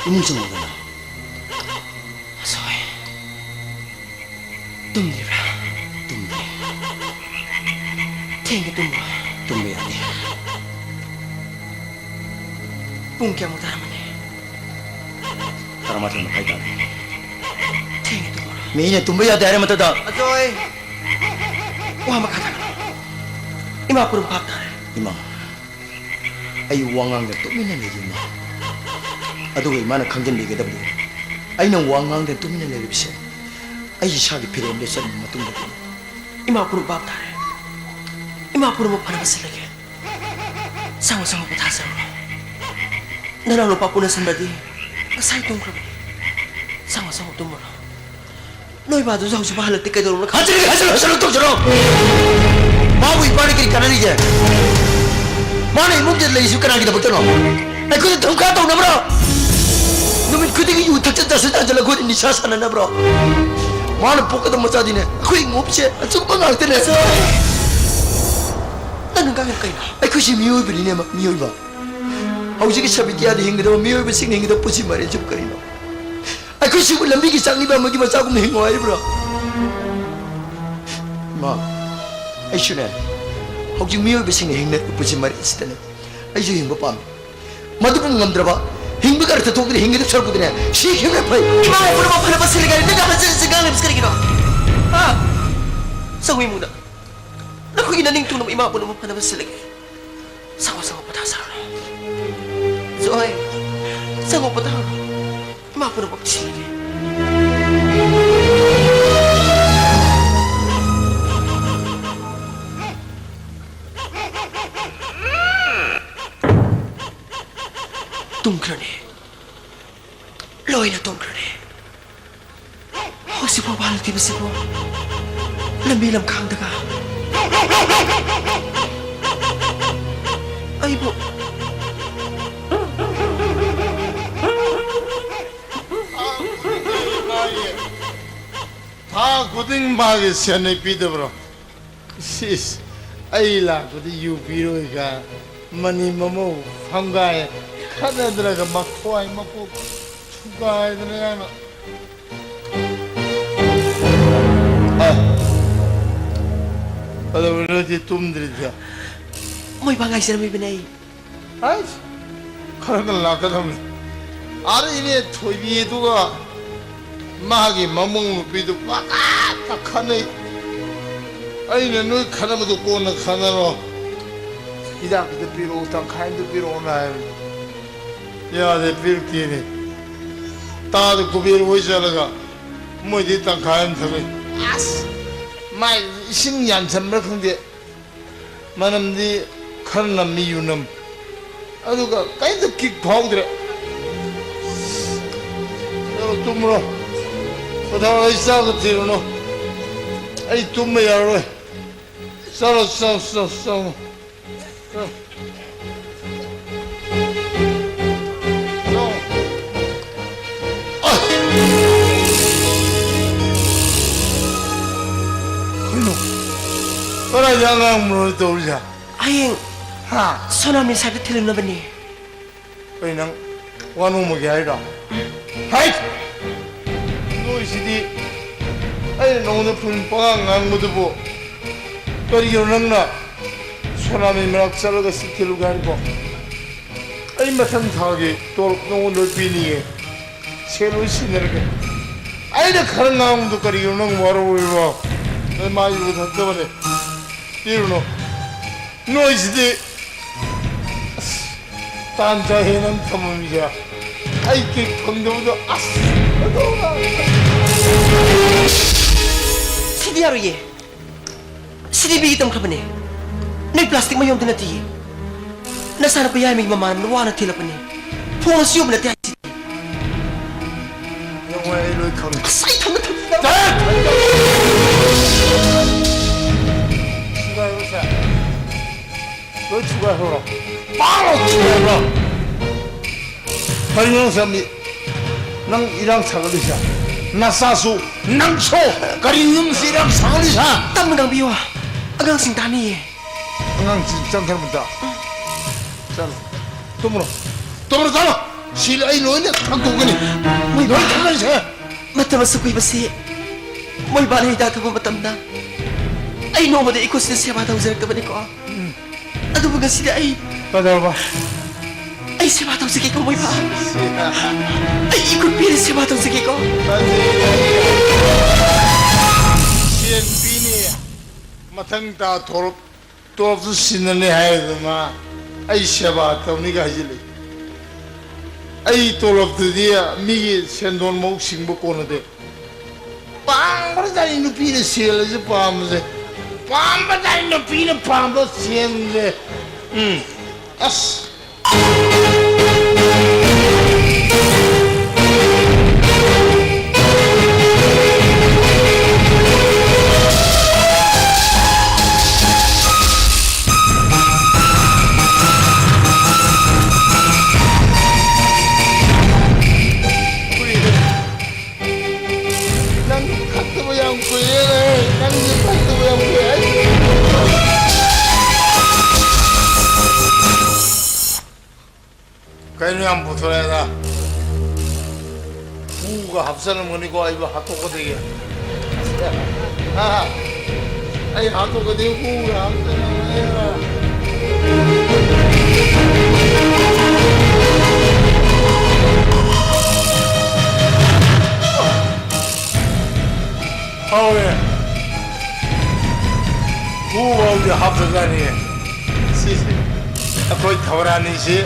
ꯏꯃꯨꯡ ꯆꯪꯉꯛꯑꯣꯗꯅ꯫ ꯑꯁꯣꯏ꯫ ꯇꯨꯝꯗ꯭ꯔꯤꯕ꯭ꯔꯥ? ꯇꯨꯝꯗ꯭ꯔꯤ꯫ ꯊꯦꯡꯅ ꯇꯨꯝꯃꯣ꯫ ꯇꯨꯝꯕ ꯌꯥꯗꯦ꯫ ꯄꯨꯡ ꯀꯌꯥꯃꯨꯛ ꯇꯥꯔꯝꯃꯅꯤ? ꯇꯔꯥꯃꯥꯊꯣꯏ ꯃꯈꯥꯏ ꯇꯥꯔꯦ꯫ ꯊꯦꯡꯅ ꯇꯨꯝꯃꯣ꯫ ꯃꯤꯅ ꯇꯨꯝꯕ ꯌꯥꯗꯦ ꯍꯥꯏꯔ ꯃꯇꯨꯡꯗ꯫ ꯑꯖꯣꯏ! ꯋꯥ ꯃꯈꯥ ꯇꯥꯔꯣ꯫ ꯏꯃꯥ ꯄꯨꯝꯅꯃꯛ ꯚꯥꯞ ꯇꯥꯔꯦ꯫ ꯏꯃꯥ, ꯑꯩ ꯋꯥ ꯉꯥꯡꯗ ꯇꯨꯃꯤꯟꯅ ꯂꯩꯒꯦ, ꯏꯃꯥ꯫ ꯑꯗꯨꯒ ꯏꯃꯥꯅ ꯈꯪꯖꯤꯟꯕꯤꯒꯗꯕꯗꯤ, ꯑꯩꯅ ꯋꯥ ꯉꯥꯡꯗ ꯇꯨꯃꯤꯟꯅ ꯂꯩꯔꯤꯕꯁꯦ ꯑꯩ ꯏꯁꯥꯒꯤ ꯐꯤꯔꯦꯞ ꯂꯦꯞꯆꯔꯕ ꯃꯇꯨꯡꯗꯗꯤ꯫ ꯏꯃꯥ ꯄꯨꯝꯅꯃꯛ ꯚꯥꯞ ꯇꯥꯔꯦ꯫ ꯏꯃꯥ ꯄꯨꯝꯅꯃꯛ ꯐꯅꯕ ꯁꯤꯜꯂꯒꯦ꯫ ꯁꯪꯉꯣ, ꯁꯪꯉꯣ, ꯄꯣꯊꯥꯖꯔꯣ꯫ ꯅꯅꯥꯎ ꯅꯨꯄꯥ ꯄꯨꯅꯁꯟꯕꯗꯤ ꯉꯁꯥꯏ ꯇꯨꯝꯈ꯭ꯔꯕꯅꯤ꯫ ꯁꯪꯉꯣ, ꯁꯪꯉꯣ, ꯇꯨꯝꯃꯨꯔꯣ꯫ ꯅꯣꯏ ꯕꯥꯗꯨꯁꯨ ꯍꯧꯖꯤꯛꯐꯥꯎ ꯍꯜꯂꯛꯇꯦ, ꯀꯩꯗꯧꯔꯕꯅꯣ ꯈꯪꯗꯦ꯫ ꯍꯟꯖꯤꯜꯂꯒꯦ, ꯍꯟꯖꯤꯜꯂꯨ, ꯍꯟꯖꯤꯜꯂꯨ, ꯇꯧꯖꯔꯣ꯫ ꯃꯥꯕꯨ ꯏꯄꯥꯅ ꯀꯔꯤ ꯀꯥꯟꯅꯔꯤꯒꯦ? ꯃꯥꯅ ꯏꯃꯨꯡꯗ ꯂꯩꯔꯤꯁꯤ ꯀꯅꯥꯒꯤꯗꯃꯛꯇꯅꯣ? ꯑꯩꯈꯣꯏꯗ ꯙꯣꯈꯥ ꯇꯧꯅꯕ꯭ꯔꯣ? ꯅꯨꯃꯤꯠ ꯈꯨꯗꯤꯡꯒꯤ ꯌꯨ ꯊꯛꯆ ꯆꯥꯁꯤꯟ ꯇꯥꯟꯁꯤꯜꯂꯒ ꯑꯩꯈꯣꯏꯗ ꯅꯤꯁꯥ ꯁꯥꯟꯅꯅꯕ꯭ꯔꯣ? ꯃꯥꯅ ꯄꯣꯛꯀꯗꯕ ꯃꯆꯥꯗꯤꯅꯦ, ꯑꯩꯈꯣꯏ ꯏꯃꯨꯡꯁꯦ ꯑꯆꯨꯝꯕ ꯉꯥꯛꯇꯅꯦ꯫ ꯅꯪꯅ ꯉꯥꯡꯉꯤꯗꯣ ꯀꯩꯅꯣ? ꯑꯩꯈꯣꯏꯁꯤ ꯃꯤꯑꯣꯏꯕꯅꯤꯅꯦ, ꯃ-, ꯃꯤꯑꯣꯏꯕ꯫ ꯍꯧꯖꯤꯛꯀꯤ ꯁꯕꯤꯇꯤꯌꯥꯗ ꯍꯤꯡꯒꯗꯕ ꯃꯤꯑꯣꯏꯕꯁꯤꯡꯅ ꯍꯤꯡꯒꯗꯕ ꯄꯨꯟꯁꯤ ꯃꯔꯦꯜꯁꯤꯕꯨ ꯀꯔꯤꯅꯣ? ꯑꯩꯈꯣꯏꯁꯤꯕꯨ ꯂꯝꯕꯤꯒꯤ ꯆꯥꯛꯅꯤꯕ ꯑꯃꯒꯤ ꯃꯆꯥꯒꯨꯝꯅ ꯍꯤꯡꯉꯨ ꯍꯥꯏꯔꯤꯕ꯭ꯔꯣ? ꯏꯃꯥ, ꯑꯩꯁꯨꯅꯦ, ꯍꯧꯖꯤꯛ ꯃꯤꯑꯣꯏꯕꯁꯤꯡꯅ ꯍꯤꯡꯅꯔꯤꯕ ꯄꯨꯟꯁꯤ ꯃꯔꯦꯜꯁꯤꯗꯅꯦ, ꯑꯩꯁꯨ ꯍꯤꯡꯕ ꯄꯥꯝꯃꯤ꯫ ꯃꯗꯨꯕꯨ ꯉꯝꯗ꯭ꯔꯕ, ꯍꯤꯡꯕꯒꯤ ꯑꯔꯊ ꯊꯣꯛꯇ꯭ꯔꯦ, ꯍꯤꯡꯒꯗꯕ ꯁꯔꯨꯛꯄꯨꯗꯤꯅꯦ, ꯁꯤꯈꯤꯕꯅ ꯐꯩ꯫ ꯏꯃꯥ ꯄꯨꯝꯅꯃꯛ ꯐꯅꯕ ꯁꯤꯜꯂꯒꯦ, ꯅꯪꯅ ꯍꯟꯖꯤꯟ ꯍꯟꯖꯤꯟ ꯉꯥꯡꯂꯤꯕꯁꯤ ꯀꯔꯤꯒꯤꯅꯣ? ꯍꯥ? ꯆꯪꯉꯨ ꯏꯃꯨꯡꯗ꯫ ꯅꯈꯣꯏꯒꯤ ꯅꯅꯤꯡ ꯊꯨꯡꯅꯕ ꯏꯃꯥ ꯄꯨꯝꯅꯃꯛ ꯐꯅꯕ ꯁꯤꯜꯂꯒꯦ꯫ ꯁꯪꯉꯣ, ꯁꯪꯉꯣ, ꯄꯣꯊꯥꯖꯔꯣ꯫ ꯖꯣꯏ, ꯁꯪꯉꯣ, ꯄꯣꯊꯥꯔꯣ꯫ ꯏꯃꯥ ꯄꯨꯝꯅꯃꯛ ꯁꯤꯜꯂꯒꯦ꯫ ꯇꯨꯝꯈ꯭ꯔꯅꯤ꯫ ꯂꯣꯏꯅ ꯇꯨꯝꯈ꯭ꯔꯅꯤ꯫ ꯍꯧꯖꯤꯛꯐꯥꯎꯕ ꯍꯜꯂꯛꯇ꯭ꯔꯤꯕꯁꯤꯕꯨ ꯂꯝꯕꯤ ꯂꯝꯈꯥꯡꯗꯒ ꯑꯩꯕꯨ ꯊꯥ ꯈꯨꯗꯤꯡ ꯃꯥꯒꯤ ꯁꯦꯟꯅꯩ ꯄꯤꯗꯕ꯭ꯔꯣ? ꯁꯤꯁ, ꯑꯩ ꯂꯥꯛꯄꯗ ꯌꯨ ꯄꯤꯔꯣꯏꯒ ꯃꯅꯤ ꯃꯃꯧ ꯐꯝꯒꯥꯏ꯫ ꯈꯠꯅꯗ꯭ꯔꯒ ꯃꯊ꯭ꯋꯥꯏ ꯃꯀꯣꯛ ꯊꯨꯒꯥꯏꯗꯅ ꯌꯥꯝꯅ꯫ ꯑ, ꯀꯩꯗꯧꯔꯤꯅꯣ ꯁꯤ ꯇꯨꯝꯗ꯭ꯔꯤꯁꯦ? ꯃꯣꯏ ꯕꯥ ꯉꯥꯏꯖꯔꯝꯃꯤꯕꯅꯦ ꯑꯩ꯫ ꯑꯩꯁ, ꯈꯔ ꯉꯟꯅ ꯂꯥꯛꯀꯗꯕꯅꯤ꯫ ꯑꯥꯗ ꯏꯅꯦ ꯊꯣꯏꯕꯤ ꯑꯗꯨꯒ ꯃꯥꯒꯤ ꯃꯃꯧ ꯅꯨꯄꯤꯗꯨ ꯄꯪꯈꯠꯇ ꯈꯠꯅꯩ꯫ ꯑꯩꯅ ꯅꯣꯏ ꯈꯠꯅꯕꯗꯨ ꯀꯣꯟꯅ ꯈꯠꯅꯔꯣ, ꯍꯤꯗꯥꯛ ꯈꯤꯇ ꯄꯤꯔꯛꯑꯣ, ꯇꯪꯈꯥꯏ ꯑꯝꯇ ꯄꯤꯔꯛꯑꯣꯅ ꯍꯥꯏꯕꯅꯤ꯫ ꯌꯥꯗꯦ, ꯄꯤꯔꯛꯇꯦꯅꯦ꯫ ꯇꯥꯗ ꯀꯨꯕꯦꯔ ꯍꯣꯏ ꯆꯠꯂꯒ ꯃꯣꯏꯗꯤ ꯇꯪꯈꯥꯏ ꯑꯃ ꯊꯛꯂꯛꯏ꯫ ꯑꯁ! ꯃꯥꯏ ꯏꯁꯤꯡ ꯌꯥꯟꯁꯟꯕ꯭ꯔꯥ ꯈꯪꯗꯦ, ꯃꯅꯝꯗꯤ ꯈꯔ ꯅꯝꯃꯤ, ꯌꯨꯅꯝ꯫ ꯑꯗꯨꯒ ꯀꯩꯝꯇ ꯀꯤꯛ ꯐꯥꯎꯗ꯭ꯔꯦ꯫ ꯆꯠꯂꯣ, ꯇꯨꯝꯃꯨꯔꯣ꯫ ꯄꯣꯊꯥꯔꯣ, ꯑꯩ ꯆꯥꯛꯀ ꯊꯤꯔꯨꯅꯨ꯫ ꯑꯩ ꯇꯨꯝꯕ ꯌꯥꯔꯔꯣꯏ꯫ ꯆꯠꯂꯣ, ꯆꯠꯂꯣ, ꯆꯠꯂꯣ, ꯆꯠꯂꯣ꯫ ꯀꯩꯅꯣ? ꯀꯗꯥꯏꯗ ꯑꯉꯥꯡ ꯃꯔꯣꯏ ꯇꯧꯔꯤꯁꯦ? ꯍꯌꯦꯡ ꯍꯥ? ꯁꯣꯅꯥꯃꯤ ꯁꯥꯏꯗ ꯊꯤꯜꯂꯨꯅꯕꯅꯦ꯫ ꯀꯩ ꯅꯪ ꯋꯥ ꯅꯣꯝꯃꯒꯦ ꯍꯥꯏꯔꯣ? ꯍꯥꯏ! ꯅꯣꯏꯁꯤꯗꯤ ꯑꯩꯅ ꯅꯉꯣꯟꯗ ꯐꯨꯟ ꯄꯉꯥꯡ ꯉꯥꯡꯕꯗꯨꯕꯨ ꯀꯔꯤꯒꯤꯅꯣ ꯅꯪꯅ ꯁꯣꯅꯥꯃꯤ ꯃꯅꯥꯛ ꯆꯠꯂꯒ ꯁꯤ ꯊꯤꯜꯂꯨꯒꯦ ꯍꯥꯏꯔꯤꯕꯣ? ꯑꯩ ꯃꯊꯪ ꯊꯥꯒꯤ ꯇꯣꯂꯣꯞ ꯅꯉꯣꯟꯗ ꯂꯣꯏ ꯄꯤꯅꯤꯌꯦ꯫ ꯁꯦꯜ ꯂꯣꯏ ꯁꯤꯟꯅꯔꯒꯦ꯫ ꯑꯩꯅ ꯈꯔ ꯉꯥꯡꯕꯗꯣ ꯀꯔꯤꯒꯤꯅꯣ ꯅꯪ ꯋꯥꯔꯧꯔꯤꯕꯣ? ꯅꯣꯏ ꯃꯥ ꯌꯨ ꯊꯛꯇꯕꯅꯦ꯫ ꯄꯤꯔꯨꯅꯨ꯫ ꯅꯣꯏꯁꯤꯗꯤ ꯑꯁ, ꯇꯥꯟ ꯆꯥꯍꯦ ꯅꯪ ꯊꯝꯃꯝꯃꯤꯁꯦ꯫ ꯑꯩ ꯀꯦꯛ ꯐꯪꯗꯕꯗꯣ ꯑꯁ, ꯑꯗꯨꯒ ꯁꯤꯗꯤ ꯌꯥꯔꯣꯏꯌꯦ꯫ ꯁꯤꯗꯤ ꯃꯤꯒꯤ ꯇꯝꯈ꯭ꯔꯕꯅꯦ꯫ ꯅꯣꯏ ꯄ꯭ꯂꯥꯁꯇꯤꯛ ꯃꯌꯣꯝꯗ ꯅꯠꯇꯤꯌꯦ꯫ ꯅꯆꯥꯅꯨꯄꯥ ꯌꯥꯏꯃꯒꯤ ꯃꯃꯥꯟꯅꯕꯅ ꯋꯥꯅ ꯊꯤꯜꯂꯛꯄꯅꯦ꯫ ꯐꯣꯡꯅꯁꯨ ꯌꯣꯟꯕ ꯅꯠꯇꯦ ꯍꯥꯏꯁꯤꯗꯤ꯫ ꯌꯦꯡꯉꯣ, ꯑꯩ ꯂꯣꯏ ꯈꯪꯉꯦ꯫ ꯑꯁ, ꯑꯩ ꯊꯝꯒꯦ, ꯊꯝꯒꯦ꯫ ꯆꯠ! ꯊꯨꯒꯥꯏꯔꯣꯁꯦ꯫ ꯂꯣꯏ ꯊꯨꯒꯥꯏꯈ꯭ꯔꯣ꯫ ꯄꯥꯛꯂꯥꯎ ꯊꯨꯒꯥꯏꯈ꯭ꯔꯣ꯫ ꯀꯔꯤꯅꯣ ꯅꯪ ꯆꯠꯂꯤ? ꯅꯪ ꯏꯔꯥꯡ ꯁꯥꯒꯠꯂꯤꯁꯦ? ꯅꯆꯥꯁꯨ, ꯅꯪꯁꯨ ꯀꯔꯤꯅꯣ ꯅꯪꯁꯤ ꯏꯔꯥꯡ ꯁꯥꯒꯠꯂꯤꯁꯦ? ꯇꯞꯅ ꯉꯥꯡꯕꯤꯌꯨ꯫ ꯑꯉꯥꯡꯁꯤꯡ ꯇꯥꯅꯤꯌꯦ꯫ ꯑꯉꯥꯡꯁꯤꯡ ꯆꯪꯈ꯭ꯔꯕꯗ꯫ ꯆꯠꯂꯣ꯫ ꯇꯨꯝꯃꯨꯔꯣ꯫ ꯇꯣꯝꯅ ꯇꯥꯔꯣ꯫ ꯁꯤ ꯑꯩ ꯂꯣꯏꯅ ꯊꯛꯇꯣꯛꯀꯅꯤ꯫ ꯃꯣꯏꯕꯥ꯫ ꯂꯣꯏ ꯊꯛꯀꯅꯤ ꯁꯦ꯫ ꯃꯇꯝ ꯑꯁꯨꯛ ꯀꯨꯏꯕꯁꯤ ꯃꯣꯏꯕꯥꯅ ꯍꯤꯗꯥꯛ ꯊꯛꯄ ꯃꯇꯝꯗ ꯑꯩ ꯅꯣꯡꯃꯗ ꯏꯀꯨꯁꯤꯗ ꯁꯦꯕꯥ ꯇꯧꯖꯔꯛꯇꯕꯅꯤꯀꯣ꯫ ꯑꯗꯨꯕꯨ ꯉꯁꯤꯗꯤ ꯑꯩ ꯀꯩꯗꯧꯔꯕ? ꯑꯩ ꯁꯦꯕꯥ ꯇꯧꯖꯒꯦꯀꯣ, ꯃꯣꯏꯕꯥ꯫ ꯑꯩ ꯏꯀꯨꯠ ꯄꯤꯔ ꯁꯦꯕꯥ ꯇꯧꯖꯒꯦꯀꯣ꯫ ꯁꯦꯟ ꯄꯤꯅꯤ꯫ ꯃꯊꯪ ꯇꯥ ꯊꯣꯔꯛ ꯇꯣꯂꯣꯞꯇꯨ ꯁꯤꯟꯅꯅꯤ ꯍꯥꯏꯗꯅ ꯑꯩ ꯁꯦꯕꯥ ꯇꯧꯅꯤꯒ ꯍꯥꯏꯖꯤꯜꯂꯤ꯫ ꯑꯩ ꯇꯣꯂꯣꯞꯇꯨꯗꯤ ꯃꯤꯒꯤ ꯁꯦꯟꯗꯣꯟ ꯃꯍꯨꯠ ꯁꯤꯡꯕ ꯀꯣꯟꯅꯗꯦ꯫ ꯄꯥꯝꯕꯖꯥꯠꯅꯤ ꯅꯨꯄꯤꯅ ꯁꯦꯜ ꯑꯁꯤ ꯄꯥꯝꯕꯁꯦ꯫ ꯄꯥꯝꯕꯖꯥꯠꯅꯤ ꯅꯨꯄꯤꯅ ꯄꯥꯝꯕ ꯁꯦꯜꯁꯦ꯫ ꯎꯝ꯫ ꯑꯁ꯫ ꯅꯪ ꯊꯛꯇꯕ ꯌꯥꯝ ꯀꯨꯏꯔꯦꯅꯦ꯫ ꯅꯪꯁꯦ ꯊꯛꯇꯕ ꯌꯥꯝ ꯀꯨꯏꯔꯦ꯫ ꯀꯩꯅꯣ ꯌꯥꯝ ꯄꯨꯊꯣꯔꯛꯑꯦꯗ? ꯍꯨꯒ ꯍꯥꯞꯆꯜꯂꯝꯒꯅꯤꯀꯣ, ꯑꯩꯕꯨ ꯍꯥꯠꯇꯣꯛꯀꯗꯣꯏꯒꯦ꯫ ꯍꯥ? ꯑꯩ ꯍꯥꯠꯇꯣꯛꯀꯗꯤ ꯍꯨꯒ ꯍꯥꯞꯆꯜꯂꯝꯒꯅꯤ꯫ ꯍꯧꯔꯦ꯫ ꯍꯨ ꯐꯥꯎꯗꯤ ꯍꯥꯞꯇꯖꯥꯠꯅꯤꯅꯦ꯫ ꯁꯤꯁꯦ ꯑꯩꯈꯣꯏ ꯊꯧꯔꯥꯅꯤꯁꯤ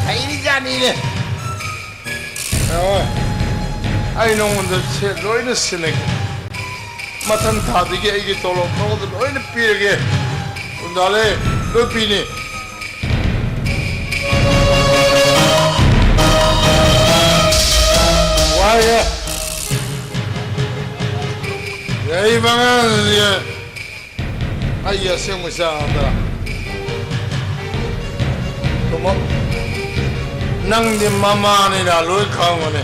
ꯍꯩꯔꯤꯖꯥꯠꯅꯤꯅꯦ꯫ ꯑꯣ, ꯑꯩ ꯅꯉꯣꯟꯗ ꯁꯦ ꯂꯣꯏꯅ ꯁꯤꯟꯅꯒꯦ꯫ ꯃꯊꯪ ꯊꯥꯗꯒꯤ ꯑꯩꯒꯤ ꯇꯣꯂꯣꯞ ꯅꯉꯣꯟꯗ ꯂꯣꯏꯅ ꯄꯤꯔꯒꯦ꯫ ꯎꯟꯗꯥꯂꯦ, ꯂꯣꯏ ꯄꯤꯅꯤ꯫ ꯋꯥꯏꯍꯦ꯫ ꯂꯩꯔꯤꯕ ꯑꯉꯥꯡꯁꯤꯡꯁꯦ ꯑꯩꯒꯤ ꯑꯁꯦꯡꯕ ꯏꯆꯥ ꯉꯥꯛꯇꯔꯥ? ꯇꯥꯃꯣ, ꯅꯪꯗꯤ ꯃꯃꯥꯅꯤꯅ ꯂꯣꯏ ꯈꯪꯕꯅꯦ꯫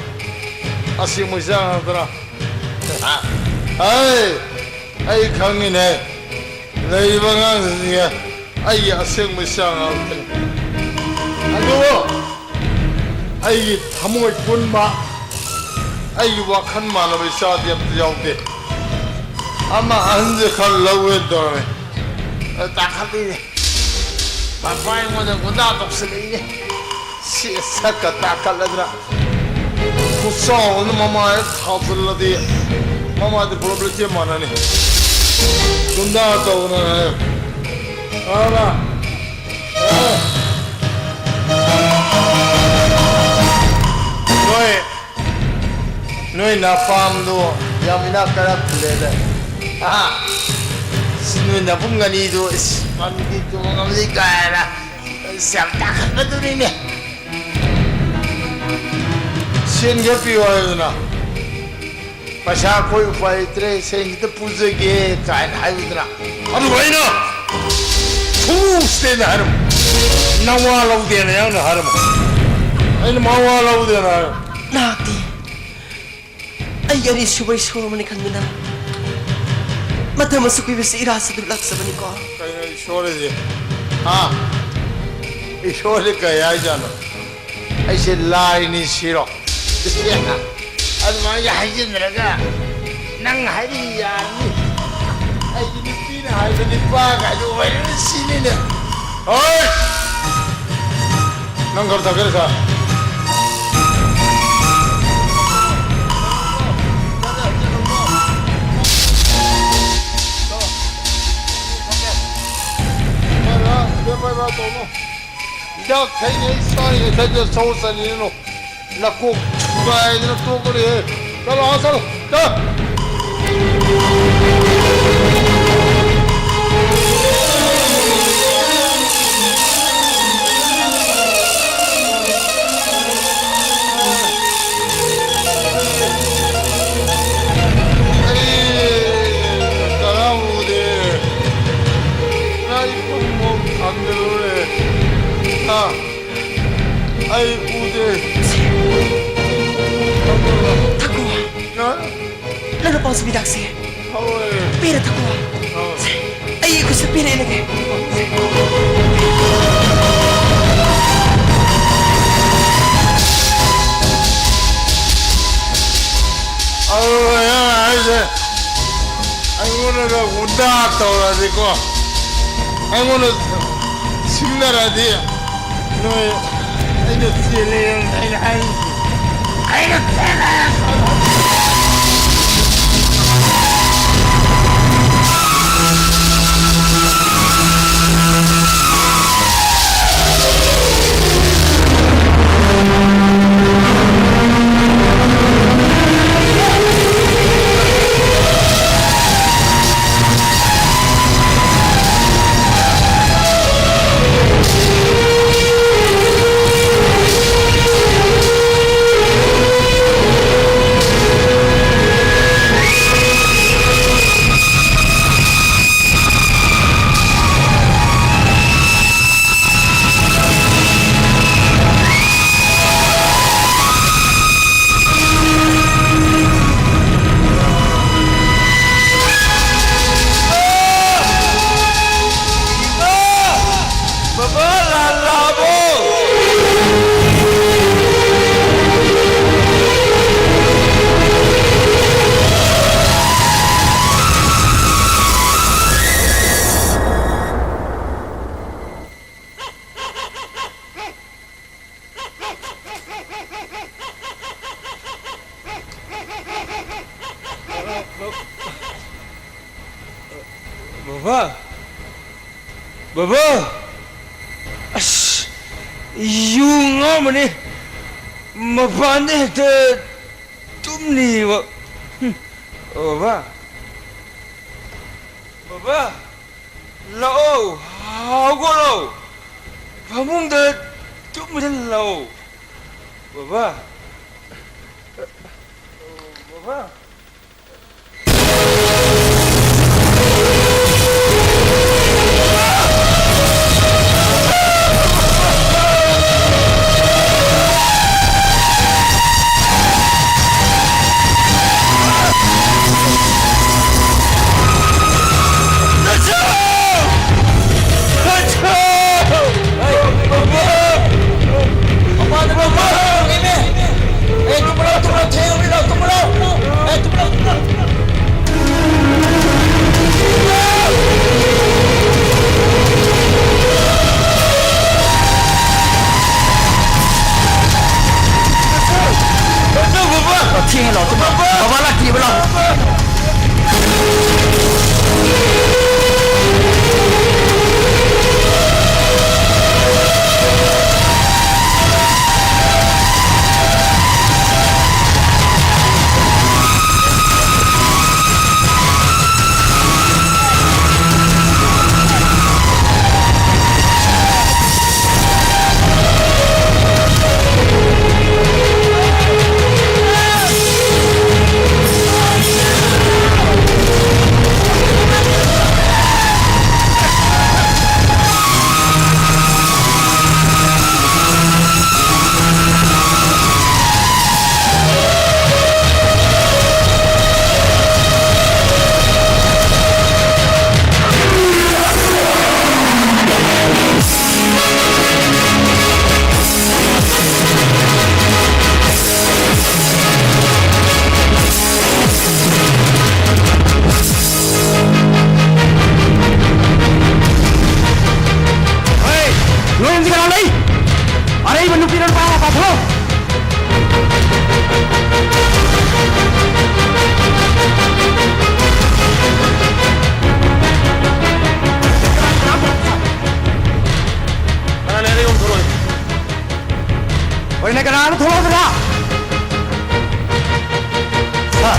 ꯑꯁꯦꯡꯕ ꯏꯆꯥ ꯉꯥꯛꯇꯔꯥ? ꯍꯥ? ꯑꯩ, ꯑꯩ ꯈꯪꯉꯤꯅꯦ꯫ ꯂꯩꯔꯤꯕ ꯑꯉꯥꯡꯁꯤꯡꯁꯦ ꯑꯩꯒꯤ ꯑꯁꯦꯡꯕ ꯏꯆꯥ ꯉꯥꯛꯇꯅꯤ꯫ ꯑꯗꯨꯕꯨ ꯑꯩꯒꯤ ꯊꯃꯣꯏ ꯄꯨꯟꯕ, ꯑꯩꯒꯤ ꯋꯥꯈꯜ ꯃꯥꯟꯅꯕ ꯏꯆꯥꯗꯤ ꯑꯝꯇ ꯌꯥꯎꯗꯦ꯫ ꯑꯃ ꯑꯍꯟꯁꯦ ꯈꯔ ꯂꯧꯋꯦ ꯇꯧꯔꯝꯃꯦ, ꯑꯗ ꯇꯥꯈꯠꯂꯤꯅꯦ꯫ ꯃꯄꯥ ꯑꯩꯉꯣꯟꯗ ꯒꯨꯟꯗꯥ ꯇꯧꯁꯜꯂꯛꯏꯅꯦ꯫ ꯁꯤ ꯁꯛꯀ ꯇꯥꯈꯠꯂꯗ꯭ꯔꯥ? ꯈꯨꯆꯥꯎ ꯑꯃ ꯃꯃꯥꯏ ꯊꯥꯖꯤꯜꯂꯗꯤ ꯃꯃꯥꯏꯗ ꯄꯨꯂꯞ ꯂꯩꯇꯦ ꯃꯥꯟꯅꯅꯤ꯫ ꯒꯨꯟꯗꯥ ꯇꯧꯗꯅ ꯍꯥꯏ꯫ ꯑꯥ, ꯑꯥ꯫ ꯅꯣꯏ, ꯅꯣꯏ ꯅꯄꯥꯝꯗꯣ ꯌꯥꯝ ꯏꯅꯥꯛ ꯀꯥꯏꯔꯛꯇ꯭ꯔꯦꯗ꯫ ꯑꯍꯥ꯫ ꯁꯤ ꯅꯣꯏ ꯅꯕꯨꯡ ꯑꯅꯤꯗꯣ, ꯏꯁ, ꯄꯥꯟꯒꯤ ꯇꯣꯡꯉꯕꯅꯤ ꯀꯥꯏꯅ꯫ ꯑꯁ, ꯌꯥꯝ ꯇꯥꯈꯠꯄꯗꯨꯅꯤꯅꯦ꯫ ꯁꯦꯟ ꯈꯔ ꯄꯤꯌꯨ ꯍꯥꯏꯌꯨꯗꯅ꯫ "ꯄꯩꯁꯥ ꯑꯩꯈꯣꯏ ꯎꯄꯥꯏ ꯂꯩꯇ꯭ꯔꯦ, ꯁꯦꯟ ꯈꯤꯇ ꯄꯨꯖꯒꯦ" ꯀꯥꯏꯅ ꯍꯥꯏꯌꯨꯗꯅ꯫ ꯑꯗꯨꯒ ꯑꯩꯅ ꯐꯨꯁꯇꯦꯅ ꯍꯥꯏꯔꯝꯃꯨ꯫ "ꯅꯋꯥ ꯂꯧꯗꯦꯅ" ꯅꯪꯅ ꯍꯥꯏꯔꯝꯃꯨ꯫ ꯑꯩꯅ "ꯃꯋꯥ ꯂꯧꯗꯦꯅ" ꯍꯥꯏꯔꯝꯃꯨ꯫ ꯅꯍꯥꯛꯇꯤ ꯑꯩꯒꯤ ꯑꯅꯤꯁꯨꯕ ꯏꯁꯣꯔ ꯑꯃꯅꯤ ꯈꯟꯗꯨꯅ ꯃꯇꯝ ꯑꯁꯨꯛ ꯀꯨꯏꯕꯁꯤ ꯏꯔꯥ ꯁꯤꯗꯨ ꯂꯥꯛꯆꯕꯅꯤꯀꯣ꯫ ꯀꯩꯅꯣ ꯏꯁꯣꯔꯁꯦ? ꯍꯥ? ꯏꯁꯣꯔꯁꯦ ꯀꯩ ꯍꯥꯏꯖꯥꯠꯅꯣ? ꯑꯩꯁꯦ ꯂꯥꯏꯅꯤ ꯁꯤꯔꯣ? ꯑꯗꯨꯃꯥꯏꯅ ꯍꯥꯏꯖꯤꯟꯅꯔꯒ ꯅꯪ ꯍꯥꯏꯔꯤ ꯌꯥꯔꯅꯤ꯫ ꯑꯩꯒꯤ ꯅꯨꯄꯤꯅ ꯍꯥꯏꯕ ꯅꯤꯄꯥ ꯀꯥꯏꯗꯣ ꯑꯣꯏꯔꯅꯤ ꯁꯤꯅꯤꯅꯦ꯫ ꯍꯣꯏ! ꯅꯪ ꯈꯔ ꯊꯛꯀꯦꯔ ꯁꯥ? ꯍꯤꯗꯥꯛ ꯊꯩꯉꯩ ꯆꯥꯔꯤꯉꯩ ꯊꯩꯗ ꯁꯧ ꯆꯅꯤꯅꯣ꯫ ꯅꯀꯣꯛ ꯊꯨꯒꯥꯏꯗꯅ ꯇꯣꯛꯀꯅꯤꯍꯦ꯫ ꯆꯠꯂꯣ, ꯑꯥ ꯆꯠꯂꯣ꯫ ꯆꯠ! ꯑꯩ ꯀꯅꯥ ꯎꯗꯦ? ꯑꯩ ꯄꯨꯡꯃꯨꯛ ꯊꯝꯖꯜꯂꯨꯔꯦ꯫ ꯑꯥ, ꯑꯩ ꯎꯗꯦ꯫ ꯊꯛꯈꯣ꯫ ꯑꯥ? ꯅꯪꯅ ꯄꯥꯝꯖꯕ ꯍꯤꯗꯥꯛꯁꯦ꯫ ꯍꯣꯏ꯫ ꯄꯦꯟꯅ ꯊꯛꯈꯣ꯫ ꯍꯣꯏ꯫ ꯑꯩ ꯈꯨꯠꯁꯨ ꯄꯦꯟꯅ ꯏꯜꯂꯒꯦ꯫ ꯑꯩꯉꯣꯟꯗ ꯒꯨꯟꯗꯥ ꯇꯧꯔꯛꯑꯗꯤꯀꯣ, ꯑꯩꯉꯣꯟꯗ ꯁꯤꯡꯅꯔꯗꯤ ꯅꯣꯏ ꯑꯩꯅ ꯆꯦꯜꯂꯦ ꯑꯩꯅ ꯍꯥꯏꯔꯤꯁꯦ꯫ ꯑꯩꯅ ꯆꯦꯜꯂꯦ꯫ ꯕꯕꯥ, ꯂꯥꯟ ꯂꯥꯛꯑꯕꯣ? ꯕꯕꯥ! ꯕꯕꯥ! ꯑꯁ! ꯌꯨ ꯉꯥꯎꯔꯝꯃꯅꯤ꯫ ꯃꯄꯥꯟꯗ ꯍꯦꯛꯇ ꯇꯨꯝꯅꯤꯕ꯫ ꯍꯨꯝ꯫ ꯕꯕꯥ! ꯕꯕꯥ! ꯂꯥꯛꯑꯣ! ꯍꯧꯒꯠꯂꯣ! ꯐꯃꯨꯡꯗ ꯇꯨꯝꯕꯗ ꯂꯥꯛꯑꯣ! ꯕꯕꯥ! ꯕꯕꯥ! ꯊꯦꯡꯉꯦ ꯂꯥꯎ, ꯇꯨꯝꯕ꯫ ꯕꯕꯥ ꯂꯥꯛꯇꯦꯕ ꯂꯥꯎ꯫ ꯍꯣꯏ, ꯅꯣꯏ ꯌꯨꯝꯁꯤ ꯀꯅꯥ ꯂꯩ? ꯑꯔꯩꯕ ꯅꯨꯄꯤꯔ ꯅꯨꯄꯥꯔ ꯄꯥꯊꯣꯛꯑꯣ꯫ ꯀꯅꯥ ꯂꯩꯔꯦ? ꯌꯨꯝ ꯊꯣꯛꯂꯛꯑꯣ꯫ ꯍꯣꯏꯅꯦ, ꯀꯅꯥꯅꯣ? ꯊꯣꯛꯂꯛꯑꯣꯗꯅ꯫ ꯁꯥꯔ,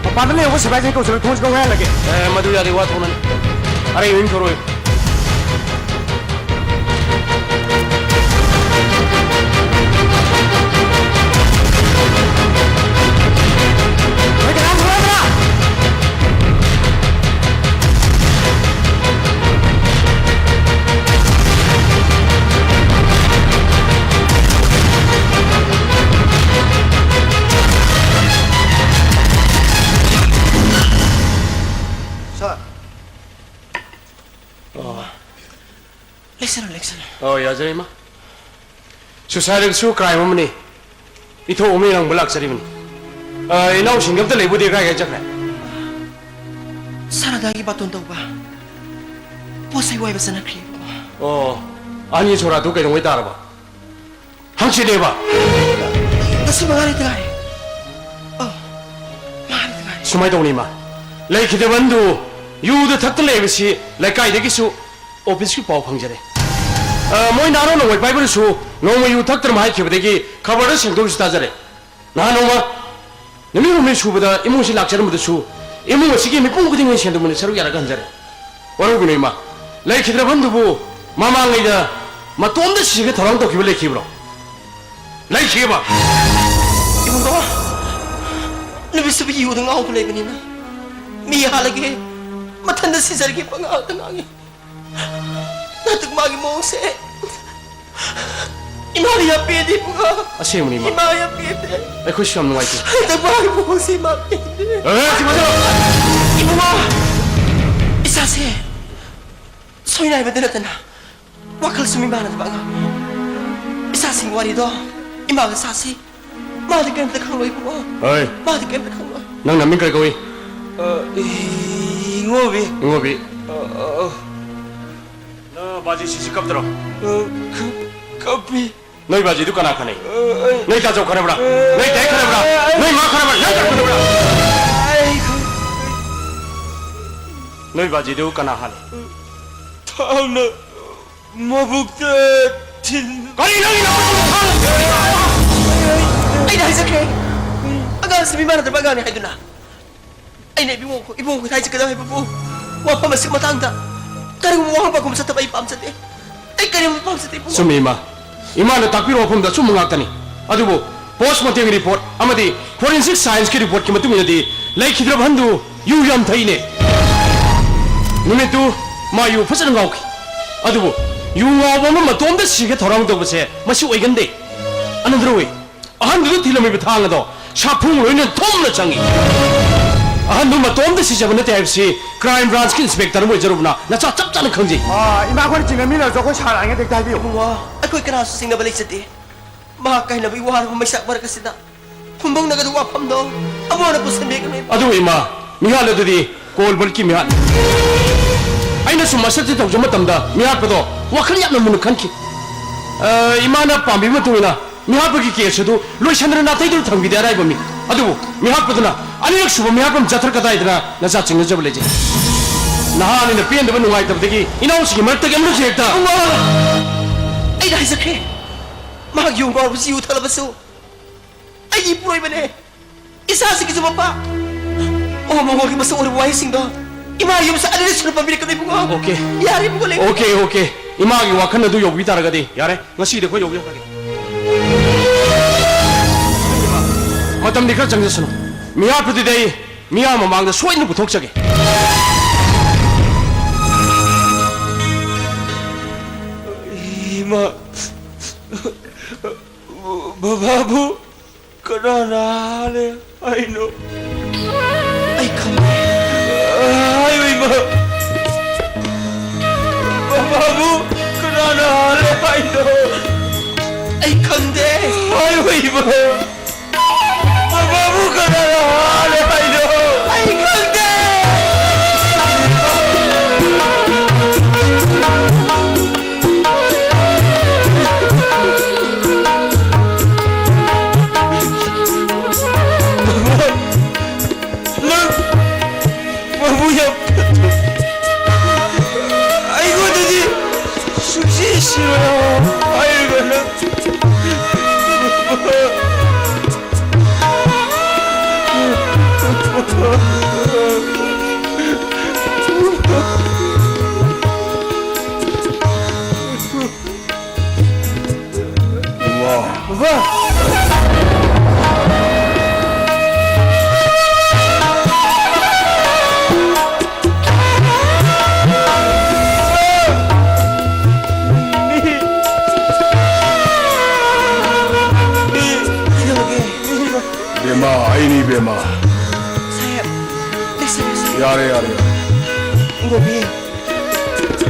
ꯃꯄꯥꯟꯗ ꯂꯩꯍꯧꯕ ꯁꯤꯐꯥꯏꯁꯤꯡ ꯀꯧꯁꯤꯜꯂꯒ ꯊꯣꯡꯁꯤ ꯀꯧ ꯍꯥꯏꯍꯜꯂꯒꯦ꯫ ꯑꯦ, ꯃꯗꯨ ꯌꯥꯗꯦ, ꯋꯥ ꯊꯣꯛꯅꯅꯤ꯫ ꯑꯔꯩꯕ ꯌꯨꯝ ꯊꯣꯛꯂꯛꯑꯣ꯫ ꯅꯣꯏ ꯀꯅꯥꯝ ꯊꯣꯛꯂꯛꯑꯣꯗꯅ꯫ ꯁꯥꯔ꯫ ꯑꯣ꯫ ꯂꯦꯛꯁꯜꯂꯣ, ꯂꯦꯛꯁꯜꯂꯣ꯫ ꯑꯣ, ꯌꯥꯖꯔꯦ, ꯏꯃꯥ꯫ Suicide ꯁꯨ crime ꯑꯃꯅꯤ꯫ ꯏꯊꯣꯛ ꯑꯃ ꯌꯦꯡꯕ ꯂꯥꯛꯆꯔꯤꯕꯅꯤ꯫ ꯑ, ꯏꯅꯥꯎꯁꯤꯡꯗꯤ ꯑꯝꯇ ꯂꯩꯕꯨꯗꯦ, ꯀꯥꯏ ꯀꯥꯏ ꯆꯠꯈ꯭ꯔꯦ? ꯁꯥꯔ ꯑꯗꯥꯒꯤ ꯕꯥꯇꯣꯟ ꯇꯧꯕ ꯄꯣꯠ ꯆꯩ ꯋꯥꯏꯕ ꯆꯠꯅꯈ꯭ꯔꯦ, ꯏꯕꯨꯡꯉꯣ꯫ ꯑꯣ, ꯑꯍꯟꯒꯤ ꯁꯣꯔꯥꯠꯇꯨ ꯀꯩꯗꯧꯉꯩ ꯇꯥꯔꯕ? ꯍꯪꯆꯤꯠꯅꯦꯕ? ꯉꯁꯤ ꯃꯉꯥꯅꯤ ꯇꯥꯔꯦ꯫ ꯁꯨꯃꯥꯏꯅ ꯇꯧꯅꯤ, ꯏꯃꯥ꯫ ꯂꯩꯈꯤꯗ꯭ꯔꯕ ꯑꯍꯟꯗꯨ ꯌꯨꯗ ꯊꯛꯇ ꯂꯩꯕꯁꯤ ꯂꯩꯀꯥꯏꯗꯒꯤꯁꯨ, ꯑꯣꯐꯤꯁꯀꯤ ꯄꯥꯎ ꯐꯪꯖꯔꯦ꯫ ꯑ, ꯃꯣꯏ ꯅꯍꯥꯔꯣꯟ ꯅꯣꯡꯃꯩ ꯄꯥꯏꯕꯅꯁꯨ ꯅꯣꯡꯃ ꯌꯨ ꯊꯛꯇ꯭ꯔꯃ ꯍꯥꯏꯈꯤꯕꯗꯒꯤ ꯈꯕꯔꯗ ꯁꯦꯡꯗꯣꯛꯁꯨ ꯇꯥꯖꯔꯦ꯫ ꯅꯍꯥꯟ ꯅꯣꯡꯃ ꯅꯨꯃꯤꯠ ꯍꯨꯝꯅꯤ ꯁꯨꯕꯗ ꯏꯃꯨꯡꯁꯤ ꯂꯥꯛꯆꯔꯝꯕꯗꯁꯨ ꯏꯃꯨꯡ ꯑꯁꯤꯒꯤ ꯃꯤꯄꯨꯝ ꯈꯨꯗꯤꯡꯃꯛ ꯁꯦꯟꯗꯣꯡꯕꯅ ꯁꯔꯨꯛ ꯌꯥꯔꯒ ꯍꯟꯖꯔꯦ꯫ ꯋꯥꯔꯧꯕꯤꯅꯨ, ꯏꯃꯥ꯫ ꯂꯩꯈꯤꯗ꯭ꯔꯕ ꯑꯍꯟꯗꯨꯕꯨ ꯃꯃꯥꯡꯉꯩꯗ ꯃꯇꯣꯝꯗ ꯁꯤꯒꯦ ꯊꯧꯔꯥꯡ ꯇꯧꯈꯤꯕ ꯂꯩꯈꯤꯕ꯭ꯔꯣ? ꯂꯩꯈꯤꯕ? ꯏꯕꯨꯡꯉꯣ, ꯅꯨꯃꯤꯠꯁꯤꯕꯨ ꯌꯨꯗ ꯉꯥꯎꯗꯨ ꯂꯩꯕꯅꯤꯅ ꯃꯤ ꯍꯥꯠꯂꯒꯦ, ꯃꯊꯟꯇ ꯁꯤꯖꯔꯒꯦ ꯄꯉꯥꯡꯗ ꯉꯥꯡꯉꯤ꯫ ꯍꯟꯗꯛ ꯃꯥꯒꯤ ꯃꯑꯣꯡꯁꯦ ꯏꯃꯥꯅ ꯌꯥꯝ ꯄꯦꯟꯗꯦ, ꯏꯕꯨꯡꯉꯣ꯫ ꯑꯁꯦꯡꯕꯅꯤ, ꯏꯃꯥ꯫ ꯏꯃꯥ ꯌꯥꯝ ꯄꯦꯟꯗꯦ꯫ ꯑꯩꯈꯣꯏꯁꯨ ꯌꯥꯝ ꯅꯨꯡꯉꯥꯏꯇꯦ꯫ ꯍꯟꯗꯛ ꯃꯥꯒꯤ ꯃꯑꯣꯡꯁꯦ ꯏꯃꯥ ꯄꯦꯟꯗꯦ꯫ ꯑꯦ, ꯁꯤꯃꯇ! ꯏꯕꯨꯡꯉꯣ, ꯏꯆꯥꯁꯦ ꯁꯣꯏꯅꯥꯏꯕꯗ ꯅꯠꯇꯅ ꯋꯥꯈꯜꯁꯨ ꯃꯤꯃꯥꯟꯅꯗꯕ ꯑꯉꯥꯡꯅꯤ꯫ ꯏꯆꯥꯁꯤꯡꯒꯤ ꯋꯥꯔꯤꯗꯣ ꯏꯃꯥꯒ ꯁꯥꯁꯤ꯫ ꯃꯥꯗꯤ ꯀꯔꯤꯝꯇ ꯈꯪꯂꯣꯏ, ꯏꯕꯨꯡꯉꯣ꯫ ꯍꯣꯏ꯫ ꯃꯥꯗꯤ ꯀꯔꯤꯝꯇ ꯈꯪꯂꯣꯏ꯫ ꯅꯪ ꯅꯃꯤꯡ ꯀꯔꯤ ꯀꯧꯏ? ꯑ, ꯏꯉꯣꯕꯤ꯫ ꯏꯉꯣꯕꯤ꯫ ꯑ, ꯑ, ꯑ꯫ ꯅꯪ ꯕꯥꯖꯤ ꯁꯤꯁꯤ ꯀꯞꯇ꯭ꯔꯣ? ꯑ, ꯀ-, ꯀꯞꯄꯤ꯫ ꯅꯣꯏ ꯕꯥꯖꯤꯗꯨ ꯀꯅꯥ ꯈꯠꯅꯩ? ꯑ, ꯑꯩ ꯅꯣꯏ ꯇꯥꯆꯧ ꯈꯠꯅꯕ꯭ꯔꯥ? ꯑ, ꯅꯣꯏ ꯗꯥꯏ ꯈꯠꯅꯕ꯭ꯔꯥ? ꯑ, ꯅꯣꯏ ꯃꯥ ꯈꯠꯅꯕ꯭ꯔꯥ? ꯅꯪ ꯈꯠꯅꯕ꯭ꯔꯥ? ꯑꯩ ꯈ-, ꯅꯣꯏ ꯕꯥꯖꯤꯗꯨ ꯀꯅꯥ ꯍꯥꯠꯂꯤ? ꯊꯥꯡꯅ ꯃꯕꯨꯛꯇ ꯊꯤꯟ- ꯀꯔꯤ ꯅꯪꯒꯤ ꯅꯕꯨꯛꯇ ꯊꯥꯡꯅ ꯊꯤꯟ-? ꯑꯩꯅ ꯍꯥꯏꯖꯈ꯭ꯔꯦ, ꯑꯉꯥꯡꯁꯤ ꯃꯤꯃꯥꯟꯅꯗꯕ ꯑꯉꯥꯡꯅꯤ ꯍꯥꯏꯗꯨꯅ꯫ ꯑꯩꯅ ꯏꯕꯨꯡꯉꯣ, ꯏꯕꯨꯡꯉꯣ ꯍꯥꯏꯖꯒꯗꯕ ꯍꯥꯏꯕꯕꯨ, ꯋꯥꯐꯝ ꯑꯁꯤꯒꯤ ꯃꯇꯥꯡꯗ ꯀꯔꯤꯒꯨꯝꯕ ꯋꯥꯍꯪ ꯄꯥꯎꯈꯨꯝ ꯆꯠꯇꯕ ꯑꯩ ꯄꯥꯝꯖꯗꯦ꯫ ꯑꯩ ꯀꯔꯤꯒꯨꯝꯕ ꯄꯥꯝꯖꯗꯦ, ꯏꯕꯨꯡꯉꯣ꯫ ꯆꯨꯝꯃꯤ, ꯏꯃꯥ꯫ ꯏꯃꯥꯅ ꯇꯥꯛꯄꯤꯔꯣ ꯋꯥꯐꯝꯗ ꯑꯆꯨꯝꯕ ꯉꯥꯛꯇꯅꯤ꯫ ꯑꯗꯨꯕꯨ post mortem report ꯑꯃꯗꯤ forensic science ꯀꯤ report ꯀꯤ ꯃꯇꯨꯡ ꯏꯟꯅꯗꯤ ꯂꯩꯈꯤꯗ꯭ꯔꯕ ꯑꯍꯟꯗꯨ ꯌꯨ ꯌꯥꯝ ꯊꯛꯏꯅꯦ꯫ ꯅꯨꯃꯤꯠꯇꯨ ꯃꯥ ꯌꯨ ꯐꯖꯅ ꯉꯥꯎꯈꯤ꯫ ꯑꯗꯨꯕꯨ ꯌꯨ ꯉꯥꯎꯕ ꯑꯃ ꯃꯇꯣꯝꯇ ꯁꯤꯒꯦ ꯊꯧꯔꯥꯡ ꯇꯧꯕꯁꯦ ꯃꯁꯤ ꯑꯣꯏꯒꯟꯗꯦ꯫ ꯑꯅꯟꯗ ꯔꯣꯏ, ꯑꯍꯟꯗꯨꯗ ꯊꯤꯜꯂꯝꯃꯤꯕ ꯊꯥꯡ ꯑꯗꯣ ꯁꯥꯐꯨ ꯂꯣꯏꯅ ꯊꯨꯝꯅ ꯆꯪꯏ꯫ ꯑꯍꯟꯗꯨ ꯃꯇꯣꯝꯇ ꯁꯤꯖꯕ ꯅꯠꯇꯦ ꯍꯥꯏꯕꯁꯤ crime branch ꯀꯤ inspector ꯑꯃ ꯑꯣꯏꯖꯔꯨꯕꯅ ꯅꯆꯥ ꯆꯞ ꯆꯥꯅ ꯈꯪꯖꯩ꯫ ꯑꯥ, ꯏꯃꯥ, ꯑꯩꯈꯣꯏꯅ ꯆꯤꯡꯅꯃꯤꯟꯅꯔꯁꯨ ꯑꯩꯈꯣꯏ ꯁꯥꯔ ꯂꯥꯛꯏꯉꯩꯗ ꯍꯦꯛꯇ ꯍꯥꯏꯕꯤꯌꯨ꯫ ꯏꯕꯨꯡꯉꯣ, ꯑꯩꯈꯣꯏ ꯀꯅꯥꯁꯨ ꯆꯤꯡꯅꯕ ꯂꯩꯖꯗꯦ꯫ ꯃꯍꯥꯛ ꯀꯥꯏꯅꯕꯒꯤ ꯋꯥꯔꯕ ꯃꯩꯁꯥ ꯃꯔꯛ ꯑꯁꯤꯗ ꯐꯨꯝꯕꯪꯅꯒꯗꯕ ꯋꯥꯐꯝꯗꯣ ꯑꯃꯨꯛ ꯍꯟꯅ ꯄꯨꯁꯟꯕꯤꯒꯅꯨ꯫ ꯑꯗꯨꯕꯨ ꯏꯃꯥ, ꯃꯤꯍꯥꯠ ꯑꯗꯨꯗꯤ ꯀꯣꯜꯕꯔꯠꯀꯤ ꯃꯤꯍꯥꯠꯅꯤ꯫ ꯑꯩꯅ ꯁꯨꯝ ꯃꯁꯛꯁꯤ ꯇꯧꯖꯕ ꯃꯇꯝꯗ ꯃꯤꯍꯥꯠꯄꯗꯣ ꯋꯥꯈꯜ ꯌꯥꯝꯅ ꯃꯨꯟꯅ ꯈꯟꯈꯤ꯫ ꯑ, ꯏꯃꯥꯅ ꯄꯥꯝꯕꯤꯕ ꯃꯇꯨꯡ ꯏꯟꯅ ꯃꯤꯍꯥꯠꯄꯒꯤ case ꯑꯗꯨ ꯂꯣꯏꯁꯟꯗꯅ ꯅꯥꯇꯩꯗꯨꯗ ꯊꯝꯈꯤꯗꯦ ꯑꯔꯥꯏꯕ ꯃꯤ꯫ ꯑꯗꯨꯕꯨ ꯃꯤꯍꯥꯠꯄꯗꯨꯅ ꯑꯅꯤꯔꯛ ꯁꯨꯕ ꯃꯤꯍꯥꯠꯐꯝ ꯆꯠꯊꯔꯛꯀꯗꯥꯏꯗꯅ ꯅꯆꯥ ꯆꯤꯡꯅꯖꯕ ꯂꯩꯖꯩ꯫ ꯅꯍꯥꯅꯤꯅ ꯄꯦꯟꯗꯕ ꯅꯨꯡꯉꯥꯏꯇꯕꯗꯒꯤ ꯏꯅꯥꯎꯁꯤꯒꯤ ꯃꯔꯛꯇꯒꯤ ꯑꯃꯅꯁꯨ ꯍꯦꯛꯇ ꯑꯩꯅ ꯍꯥꯏꯖꯈ꯭ꯔꯦ, ꯃꯍꯥꯛ ꯌꯨ ꯉꯥꯎꯔꯕꯁꯨ ꯌꯨ ꯊꯛꯂꯕꯁꯨ ꯑꯩꯒꯤ ꯏꯄꯨꯔꯣꯏꯕꯅꯦ꯫ ꯏꯆꯥꯁꯤꯡꯒꯤꯁꯨ ꯃꯄꯥ꯫ ꯑꯣ, ꯃꯉꯣꯟꯒꯤ ꯃꯁꯛ ꯑꯣꯏꯔꯕ ꯋꯥꯍꯩꯁꯤꯡꯗꯣ ꯏꯃꯥ ꯌꯨꯝꯁꯤ ꯑꯅꯤꯔꯛ ꯁꯨꯅ ꯄꯥꯝꯕꯤꯔꯛꯀꯅꯤ, ꯏꯕꯨꯡꯉꯣ꯫ ꯑꯣꯀꯦ꯫ ꯌꯥꯔꯦ, ꯏꯕꯨꯡꯉꯣ, ꯂꯩ꯫ Okay, okay. ꯏꯃꯥꯒꯤ ꯋꯥꯈꯜ ꯑꯗꯨ ꯌꯧꯕꯤ ꯇꯥꯔꯒꯗꯤ ꯌꯥꯔꯦ, ꯉꯁꯤꯗꯤ ꯑꯩꯈꯣꯏ ꯌꯧꯕꯤꯔꯛꯑꯒꯦ꯫ ꯃꯇꯝꯗꯤ ꯈꯔ ꯆꯪꯖꯁꯅꯨ꯫ ꯃꯤꯍꯥꯠꯄꯗꯨꯗꯤ ꯑꯩ ꯃꯤꯌꯥꯝ ꯃꯃꯥꯡꯗ ꯁꯣꯏꯗꯅ ꯄꯨꯊꯣꯛꯆꯒꯦ꯫ ꯏꯃꯥ, ꯕꯕꯥꯕꯨ ꯀꯅꯥꯅ ꯍꯥꯠꯂꯦ ꯍꯥꯏꯅꯣ? ꯑꯩ ꯈꯪꯗꯦ꯫ ꯍꯥꯏꯌꯨ, ꯏꯃꯥ꯫ ꯕꯕꯥꯕꯨ ꯀꯅꯥꯅ ꯍꯥꯠꯂꯦ ꯍꯥꯏꯅꯣ? ꯑꯩ ꯈꯪꯗꯦ꯫ ꯍꯥꯏꯌꯨ, ꯏꯃꯥ꯫ ꯕꯕꯥꯕꯨ ꯀꯅꯥꯅ ꯍꯥꯠꯂꯦ ꯍꯥꯏꯅꯣ? ꯑꯩ ꯈꯪꯗꯦ꯫ ꯅꯪ ꯃꯕꯨ ꯌꯥꯝ ꯐꯠꯇꯦ꯫ ꯑꯩꯉꯣꯟꯗꯗꯤ ꯁꯨꯡꯁꯤ ꯁꯤꯔꯣꯏ ꯍꯥꯏꯔꯒ ꯅꯪ ꯕꯦꯝꯃ, ꯑꯩꯅꯤ ꯕꯦꯝꯃ꯫ ꯁꯥꯍꯦꯕ, ꯂꯩꯁꯥꯕꯤ, ꯁꯥꯍꯦꯕ꯫ ꯌꯥꯔꯦ, ꯌꯥꯔꯦ, ꯌꯥꯔꯦ꯫ ꯒꯣꯕꯤ,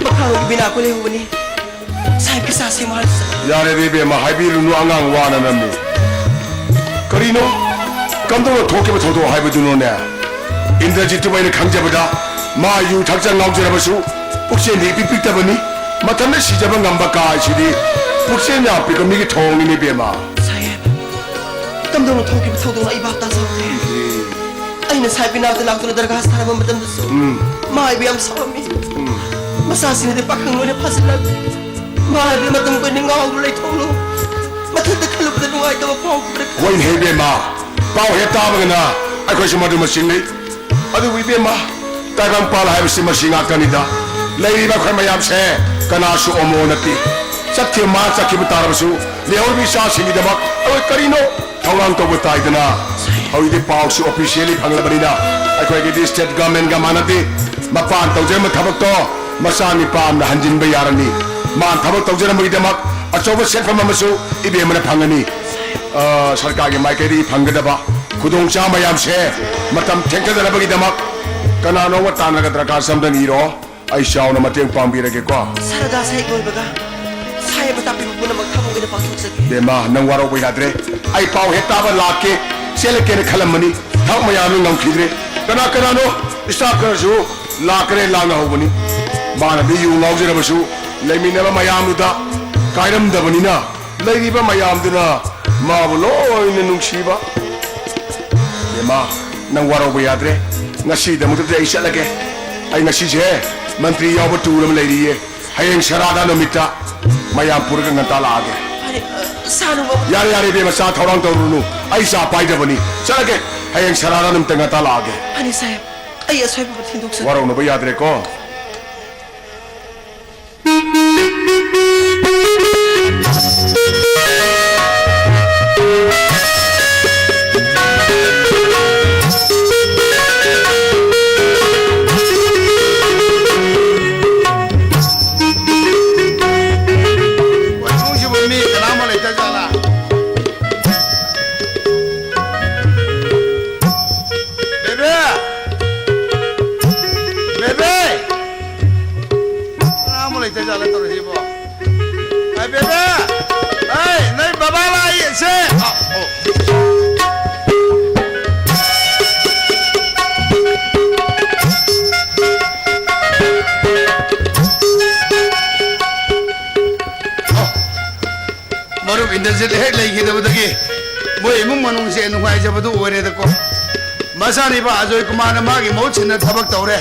ꯃꯈꯥꯔꯣꯝꯒꯤ ꯕꯤꯅꯥ ꯑꯩꯈꯣꯏ ꯂꯩꯍꯧꯕꯅꯤ꯫ ꯁꯥꯍꯦꯕꯀꯤ ꯆꯥ ꯁꯦꯝꯃꯨ ꯍꯥꯏꯔꯁꯨ ꯆꯠꯂꯣ꯫ ꯌꯥꯔꯦ ꯏꯕꯦꯝꯃ, ꯍꯥꯏꯕꯤꯔꯨꯅꯨ, ꯑꯉꯥꯡ ꯋꯥꯅ ꯅꯝꯃꯤ꯫ ꯀꯔꯤꯅꯣ? ꯀꯝꯗꯧꯅ ꯊꯣꯛꯈꯤꯕ ꯊꯧꯗꯣꯛ ꯍꯥꯏꯕꯗꯨꯅꯣꯅꯦ? ꯏꯟꯗ꯭ꯔꯖꯤꯠꯇꯨꯕꯨ ꯑꯩꯅ ꯈꯪꯖꯕꯗ ꯃꯥ ꯌꯨ ꯊꯛꯆ ꯉꯥꯎꯖꯔꯕꯁꯨ ꯄꯨꯛꯆꯦꯜꯗꯤ ꯏꯄꯤꯛ ꯄꯤꯛꯇꯕꯅꯤ꯫ ꯃꯊꯟꯇ ꯁꯤꯖꯕ ꯉꯝꯕ ꯀꯥ ꯍꯥꯏꯁꯤꯗꯤ ꯄꯨꯛꯆꯦꯜ ꯌꯥꯝ ꯄꯤꯛꯄ ꯃꯤꯒꯤ ꯊꯧꯑꯣꯡꯅꯤꯅꯦ ꯏꯕꯦꯝꯃ꯫ ꯁꯥꯍꯦꯕ, ꯀꯝꯗꯧꯅ ꯊꯣꯛꯈꯤꯕ ꯊꯧꯗꯣꯛꯅꯣ ꯑꯩ ꯚꯥꯞ ꯇꯥꯖꯍꯧꯗ꯭ꯔꯦ꯫ ꯉꯁꯥꯏ ꯕꯤꯅꯥꯇ ꯂꯥꯛꯇꯨꯅ ꯗꯔꯈꯥꯁ ꯊꯥꯔꯝꯕ ꯃꯇꯝꯗꯁꯨ ꯎꯝ꯫ ꯃꯥ ꯍꯥꯏꯕ ꯌꯥꯝ ꯁꯥꯎꯔꯝꯃꯤ꯫ ꯎꯝ꯫ "ꯃꯆꯥꯁꯤꯡꯅꯗꯤ ꯄꯥꯈꯪ ꯂꯣꯏꯅ ꯐꯥꯖꯤꯜꯂꯒ ꯃꯥ ꯍꯥꯏꯕ ꯃꯇꯝ ꯀꯨꯏꯅ ꯉꯥꯎꯗꯨꯅ ꯂꯩꯊꯣꯛꯂꯣ꯫ ꯃꯊꯟꯇ ꯈꯜꯂꯨꯕꯗ ꯅꯨꯡꯉꯥꯏꯇꯕ ꯐꯥꯎꯕ꯭ꯔꯥ?" ꯍꯣꯏꯅꯦ ꯏꯕꯦꯝꯃ, ꯄꯥꯎ ꯍꯦꯛ ꯇꯥꯕꯒꯅ ꯑꯩꯈꯣꯏꯁꯨ ꯃꯗꯨꯃ ꯆꯤꯡꯅꯩ꯫ ꯑꯗꯨꯕꯨ ꯏꯕꯦꯝꯃ, ꯇꯥꯏꯕꯪꯄꯥꯜ ꯍꯥꯏꯕꯁꯤ ꯃꯁꯤ ꯉꯥꯛꯇꯅꯤꯗ꯫ ꯂꯩꯔꯤꯕ ꯑꯩꯈꯣꯏ ꯃꯌꯥꯝꯁꯦ ꯀꯅꯥꯁꯨ ꯑꯃꯣ ꯅꯠꯇꯦ꯫ ꯆꯠꯈꯤꯕ ꯃꯥ ꯆꯠꯈꯤꯕ ꯇꯥꯔꯕꯁꯨ ꯂꯩꯍꯧꯔꯤꯕ ꯏꯆꯥꯁꯤꯡꯒꯤꯗꯃꯛ ꯑꯩꯈꯣꯏ ꯀꯔꯤꯅꯣ ꯊꯧꯔꯥꯡ ꯇꯧꯕ ꯇꯥꯏꯗꯅ꯫ ꯍꯧꯖꯤꯛꯇꯤ ꯄꯥꯎꯁꯨ officially ꯐꯪꯂꯕꯅꯤꯅ ꯑꯩꯈꯣꯏꯒꯤꯗꯤ state governmentꯒ ꯃꯥꯟꯅꯗꯦ꯫ ꯃꯄꯥꯟ ꯇꯧꯖꯔꯝꯕ ꯊꯕꯛꯇꯣ ꯃꯆꯥ ꯅꯤꯄꯥ ꯑꯃꯅ ꯍꯟꯖꯤꯟꯕ ꯌꯥꯔꯅꯤ꯫ ꯃꯥꯅ ꯊꯕꯛ ꯇꯧꯖꯔꯝꯕꯒꯤꯗꯃꯛ ꯑꯆꯧꯕ ꯁꯦꯟꯐꯝ ꯑꯃꯁꯨ ꯏꯕꯦꯝꯃꯅ ꯐꯪꯒꯅꯤ꯫ ꯑ, ꯁꯔꯀꯥꯔꯒꯤ ꯃꯥꯏꯀꯩꯗꯒꯤ ꯐꯪꯒꯗꯕ ꯈꯨꯗꯣꯡꯆꯥꯕ ꯃꯌꯥꯝꯁꯦ ꯃꯇꯝ ꯊꯦꯡꯊꯗꯅꯕꯒꯤꯗꯃꯛ ꯀꯅꯥꯅꯣꯝꯒ ꯇꯥꯟꯅꯔꯒ ꯗꯔꯀꯥꯔ ꯆꯝꯗꯅ ꯏꯔꯣ꯫ ꯑꯩ ꯆꯥꯎꯅ ꯃꯇꯦꯡ ꯄꯥꯡꯕꯤꯔꯒꯦꯀꯣ꯫ ꯁꯔꯗꯥ ꯁꯍꯤꯗ ꯑꯣꯏꯕꯒ ꯁꯥꯍꯦꯕꯅ ꯇꯥꯛꯄꯤꯕ ꯄꯨꯝꯅꯃꯛ ꯊꯃꯣꯏꯅ ꯄꯥꯡꯊꯣꯛꯆꯒꯦ꯫ ꯕꯦꯝꯃ, ꯅꯪ ꯋꯥꯔꯧꯕ ꯌꯥꯗ꯭ꯔꯦ꯫ ꯑꯩ ꯄꯥꯎ ꯍꯦꯛ ꯇꯥꯕ ꯂꯥꯛꯀꯦ, ꯆꯦꯜꯂꯛꯀꯦꯅ ꯈꯜꯂꯝꯕꯅꯤ꯫ ꯊꯕꯛ ꯃꯌꯥꯝꯗꯨ ꯉꯝꯈꯤꯗ꯭ꯔꯦ꯫ ꯀꯅꯥ ꯀꯅꯥꯅꯣ staff ꯈꯔꯁꯨ ꯂꯥꯛꯈ꯭ꯔꯦ, ꯂꯥꯡꯅ ꯍꯧꯕꯅꯤ꯫ ꯃꯥꯅꯗꯤ ꯌꯨ ꯉꯥꯎꯖꯔꯕꯁꯨ ꯂꯩꯃꯤꯟꯅꯕ ꯃꯌꯥꯝꯗꯨꯗ ꯀꯥꯏꯔꯝꯗꯕꯅꯤꯅ ꯂꯩꯔꯤꯕ ꯃꯌꯥꯝꯗꯨꯅ ꯃꯥꯕꯨ ꯂꯣꯏꯅ ꯅꯨꯡꯁꯤꯕ꯫ ꯕꯦꯝꯃ, ꯅꯪ ꯋꯥꯔꯧꯕ ꯌꯥꯗ꯭ꯔꯦ꯫ ꯉꯁꯤꯗꯃꯛꯇꯗꯤ ꯑꯩ ꯆꯠꯂꯒꯦ꯫ ꯑꯩ ꯉꯁꯤꯁꯦ ꯃꯟꯇ꯭ꯔꯤ ꯌꯥꯎꯕ tour ꯑꯃ ꯂꯩꯔꯤꯌꯦ꯫ ꯍꯌꯦꯡ ꯁꯔꯥꯗꯥ ꯅꯨꯃꯤꯠꯇ ꯃꯌꯥꯝ ꯄꯨꯔꯒ ꯉꯟꯇꯥ ꯂꯥꯛꯑꯒꯦ꯫ ꯐꯔꯦ, ꯑ, ꯁꯥꯅꯨ ꯕꯥꯕꯨ꯫ ꯌꯥꯔꯦ, ꯌꯥꯔꯦ, ꯏꯕꯦꯝꯃ, ꯆꯥ ꯊꯧꯔꯥꯡ ꯇꯧꯔꯨꯅꯨ꯫ ꯑꯩ ꯆꯥ ꯄꯥꯏꯗꯕꯅꯤ꯫ ꯆꯠꯂꯒꯦ꯫ ꯍꯌꯦꯡ ꯁꯔꯥꯗꯥ ꯅꯨꯃꯤꯠꯇ ꯉꯟꯇꯥ ꯂꯥꯛꯑꯒꯦ꯫ ꯐꯔꯦ, ꯁꯥꯍꯦꯕ꯫ ꯑꯩ ꯑꯁꯣꯏꯕ ꯊꯤꯟꯗꯣꯛꯆꯒꯦ꯫ ꯋꯥꯔꯧꯅꯕ ꯌꯥꯗ꯭ꯔꯦꯀꯣ꯫ ꯏꯃꯨꯡꯁꯤꯕꯨ ꯃꯤ ꯀꯅꯥꯝ ꯂꯩꯇꯖꯥꯠꯂꯥ? ꯕꯦꯕꯦ! ꯕꯦꯕꯦ! ꯀꯅꯥꯝ ꯂꯩꯇꯖꯥꯠꯂꯥ ꯇꯧꯔꯤꯁꯤꯕꯣ? ꯑꯩ ꯕꯦꯕꯦ! ꯑꯩ, ꯅꯣꯏ ꯕꯕꯥ ꯂꯥꯛꯏ, ꯁꯦ! ꯑ, ꯑꯣ꯫ ꯑ, ꯃꯔꯨꯞ ꯏꯟꯗ꯭ꯔꯖꯤꯠ ꯍꯦꯛ ꯂꯩꯈꯤꯗꯕꯗꯒꯤ ꯃꯣꯏ ꯏꯃꯨꯡ ꯃꯅꯨꯡꯁꯦ ꯅꯨꯡꯉꯥꯏꯖꯕꯗꯨ ꯑꯣꯏꯔꯦꯗꯀꯣ꯫ ꯃꯆꯥꯅꯤꯄꯥ ꯑꯖꯣꯏ ꯀꯨꯃꯥꯔꯅ ꯃꯥꯒꯤ ꯃꯍꯨꯠ ꯁꯤꯟꯅ ꯊꯕꯛ ꯇꯧꯔꯦ꯫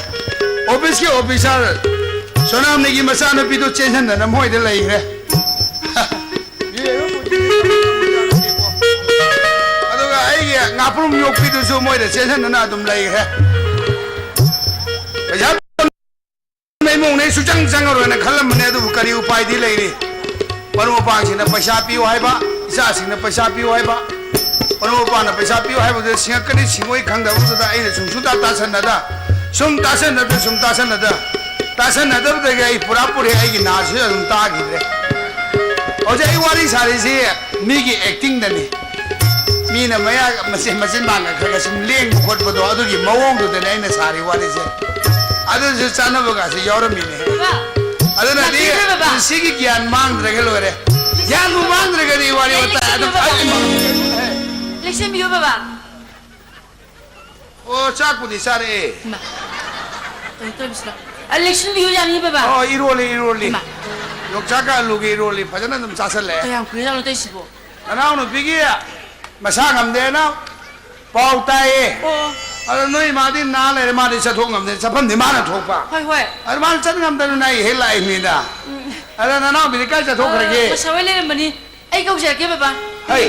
ꯑꯣꯐꯤꯁꯀꯤ ꯑꯣꯐꯤꯁꯥꯔ ꯁꯣꯅꯥꯝꯅꯤꯒꯤ ꯃꯆꯥꯅꯨꯄꯤꯗꯨ ꯆꯦꯟꯁꯤꯟꯗꯅ ꯃꯣꯏꯗ ꯂꯩꯈ꯭ꯔꯦ꯫ ꯑꯗꯨꯒ ꯑꯩꯒꯤ ꯉꯥꯄ꯭ꯔꯨꯝ ꯌꯣꯛꯄꯤꯗꯨꯁꯨ ꯃꯣꯏꯗ ꯆꯦꯟꯁꯤꯟꯗꯅ ꯑꯗꯨꯝ ꯂꯩꯈ꯭ꯔꯦ꯫ ꯄꯩꯁꯥ ꯏꯃꯨꯡꯅ ꯑꯩ ꯁꯨꯆꯪ ꯆꯪꯉꯔꯣꯏꯅ ꯈꯜꯂꯝꯕꯅꯦ, ꯑꯗꯨꯕꯨ ꯀꯔꯤ ꯎꯄꯥꯏꯗꯤ ꯂꯩꯔꯤ? ꯃꯔꯨꯞ ꯃꯄꯥꯡꯁꯤꯡꯅ ꯄꯩꯁꯥ ꯄꯤꯌꯨ ꯍꯥꯏꯕ, ꯏꯆꯥꯁꯤꯡꯅ ꯄꯩꯁꯥ ꯄꯤꯌꯨ ꯍꯥꯏꯕ꯫ ꯃꯔꯨꯞ ꯃꯄꯥꯡꯅ ꯄꯩꯁꯥ ꯄꯤꯌꯨ ꯍꯥꯏꯕꯗꯨꯗ ꯁꯤꯡꯉꯛꯀꯅꯤ ꯁꯤꯡꯉꯣꯏ ꯈꯪꯗꯕꯗꯨꯗ ꯑꯩꯅ ꯁꯨꯝ ꯁꯨꯡꯇꯥ ꯇꯥꯁꯟꯅꯗ, ꯁꯨꯝ ꯇꯥꯁꯟꯅꯗ, ꯁꯨꯝ ꯇꯥꯁꯟꯅꯗ, ꯇꯥꯁꯟꯅꯗꯕꯗꯒꯤ ꯑꯩ ꯄꯨꯔꯥ ꯄꯨꯔꯤ ꯑꯩꯒꯤ ꯅꯥꯁꯤꯁꯨ ꯑꯗꯨꯝ ꯇꯥꯈꯤꯗ꯭ꯔꯦ꯫ ꯍꯧꯖꯤꯛ ꯑꯩ ꯋꯥꯔꯤ ꯁꯥꯔꯤꯁꯤ ꯃꯤꯒꯤ ꯑꯦꯛꯇꯤꯡꯗꯅꯤ꯫ ꯃꯤꯅ ꯃꯌꯥ ꯃꯆꯤꯟ ꯃꯆꯤꯟ ꯃꯥꯡꯒ ꯈꯔ ꯈꯔ ꯁꯨꯝ ꯂꯦꯡꯕ ꯈꯣꯠꯄꯗꯣ, ꯑꯗꯨꯒꯤ ꯃꯑꯣꯡꯗꯨꯗꯅꯦ ꯑꯩꯅ ꯁꯥꯔꯤ ꯋꯥꯔꯤꯁꯦ꯫ ꯑꯗꯨꯁꯨ ꯆꯥꯟꯅꯕꯒꯁꯨ ꯌꯥꯎꯔꯝꯃꯤꯅꯦ꯫ ꯕꯕꯥ, ꯑꯗꯨꯅꯗꯤ ꯂꯥꯛꯄꯤꯔꯣ, ꯕꯕꯥ꯫ ꯄꯨꯟꯁꯤꯒꯤ ꯒ꯭ꯌꯥꯟ ꯃꯥꯡꯗ꯭ꯔꯒ ꯂꯣꯏꯔꯦ꯫ ꯒ꯭ꯌꯥꯟꯕꯨ ꯃꯥꯡꯗ꯭ꯔꯒꯗꯤ ꯋꯥꯔꯤ ꯋꯥꯇꯥꯏ ꯑꯗꯨꯝ ꯂꯦꯡꯁꯤꯟꯕꯤꯌꯨ, ꯕꯕꯥ꯫ ꯂꯦꯡꯁꯤꯟꯕꯤꯌꯨ, ꯕꯕꯥ꯫ ꯑꯣ, ꯆꯥꯛꯄꯨꯗꯤ ꯆꯥꯔꯛꯑꯦ꯫ ꯏꯃꯥ꯫ ꯀꯩꯅꯣ ꯇꯧꯔꯤꯁꯤꯅ? ꯑ, ꯂꯦꯡꯁꯤꯟꯕꯤꯌꯨ ꯌꯥꯅꯤ, ꯕꯕꯥ꯫ ꯑꯣ, ꯏꯔꯣꯜꯂꯤ, ꯏꯔꯣꯜꯂꯤ꯫ ꯏꯃꯥ꯫ ꯌꯣꯡꯆꯥꯛꯀ ꯑꯂꯨꯒ ꯏꯔꯣꯜꯂꯤ꯫ ꯐꯖꯅ ꯑꯗꯨꯝ ꯆꯥꯁꯜꯂꯛꯑꯦ꯫ ꯀꯌꯥꯝ ꯀꯨꯏꯔꯖꯥꯠꯅꯣ ꯇꯧꯔꯤꯁꯤꯕꯣ? ꯅꯅꯥꯎꯅꯨꯄꯤꯒꯤ ꯃꯁꯥ ꯉꯝꯗꯦꯅ ꯄꯥꯎ ꯇꯥꯏꯌꯦ꯫ ꯑꯣ꯫ ꯑꯗꯣ ꯅꯣꯏ ꯏꯃꯥꯗꯤ ꯅꯥ ꯂꯩꯔꯦ, ꯃꯥꯗꯤ ꯆꯠꯊꯣꯛ ꯉꯝꯗꯦ, ꯆꯠꯐꯝꯗꯤ ꯃꯥꯅ ꯊꯣꯛꯄ꯫ ꯍꯣꯏ, ꯍꯣꯏ꯫ ꯑꯗꯨ ꯃꯥꯅ ꯆꯠ ꯉꯝꯗꯗꯅ ꯑꯩ ꯍꯦꯛ ꯂꯥꯛꯏꯅꯤꯗ꯫ ꯎꯝ꯫ ꯑꯗ ꯅꯅꯥꯎꯕꯤꯗꯤ ꯀꯥꯏ ꯆꯠꯊꯣꯛꯈ꯭ꯔꯒꯦ? ꯑ, ꯃꯁꯥ ꯍꯣꯏ ꯂꯩꯔꯝꯕꯅꯤ꯫ ꯑꯩ ꯀꯧꯖꯔꯛꯀꯦ, ꯕꯕꯥ꯫ ꯍꯩ!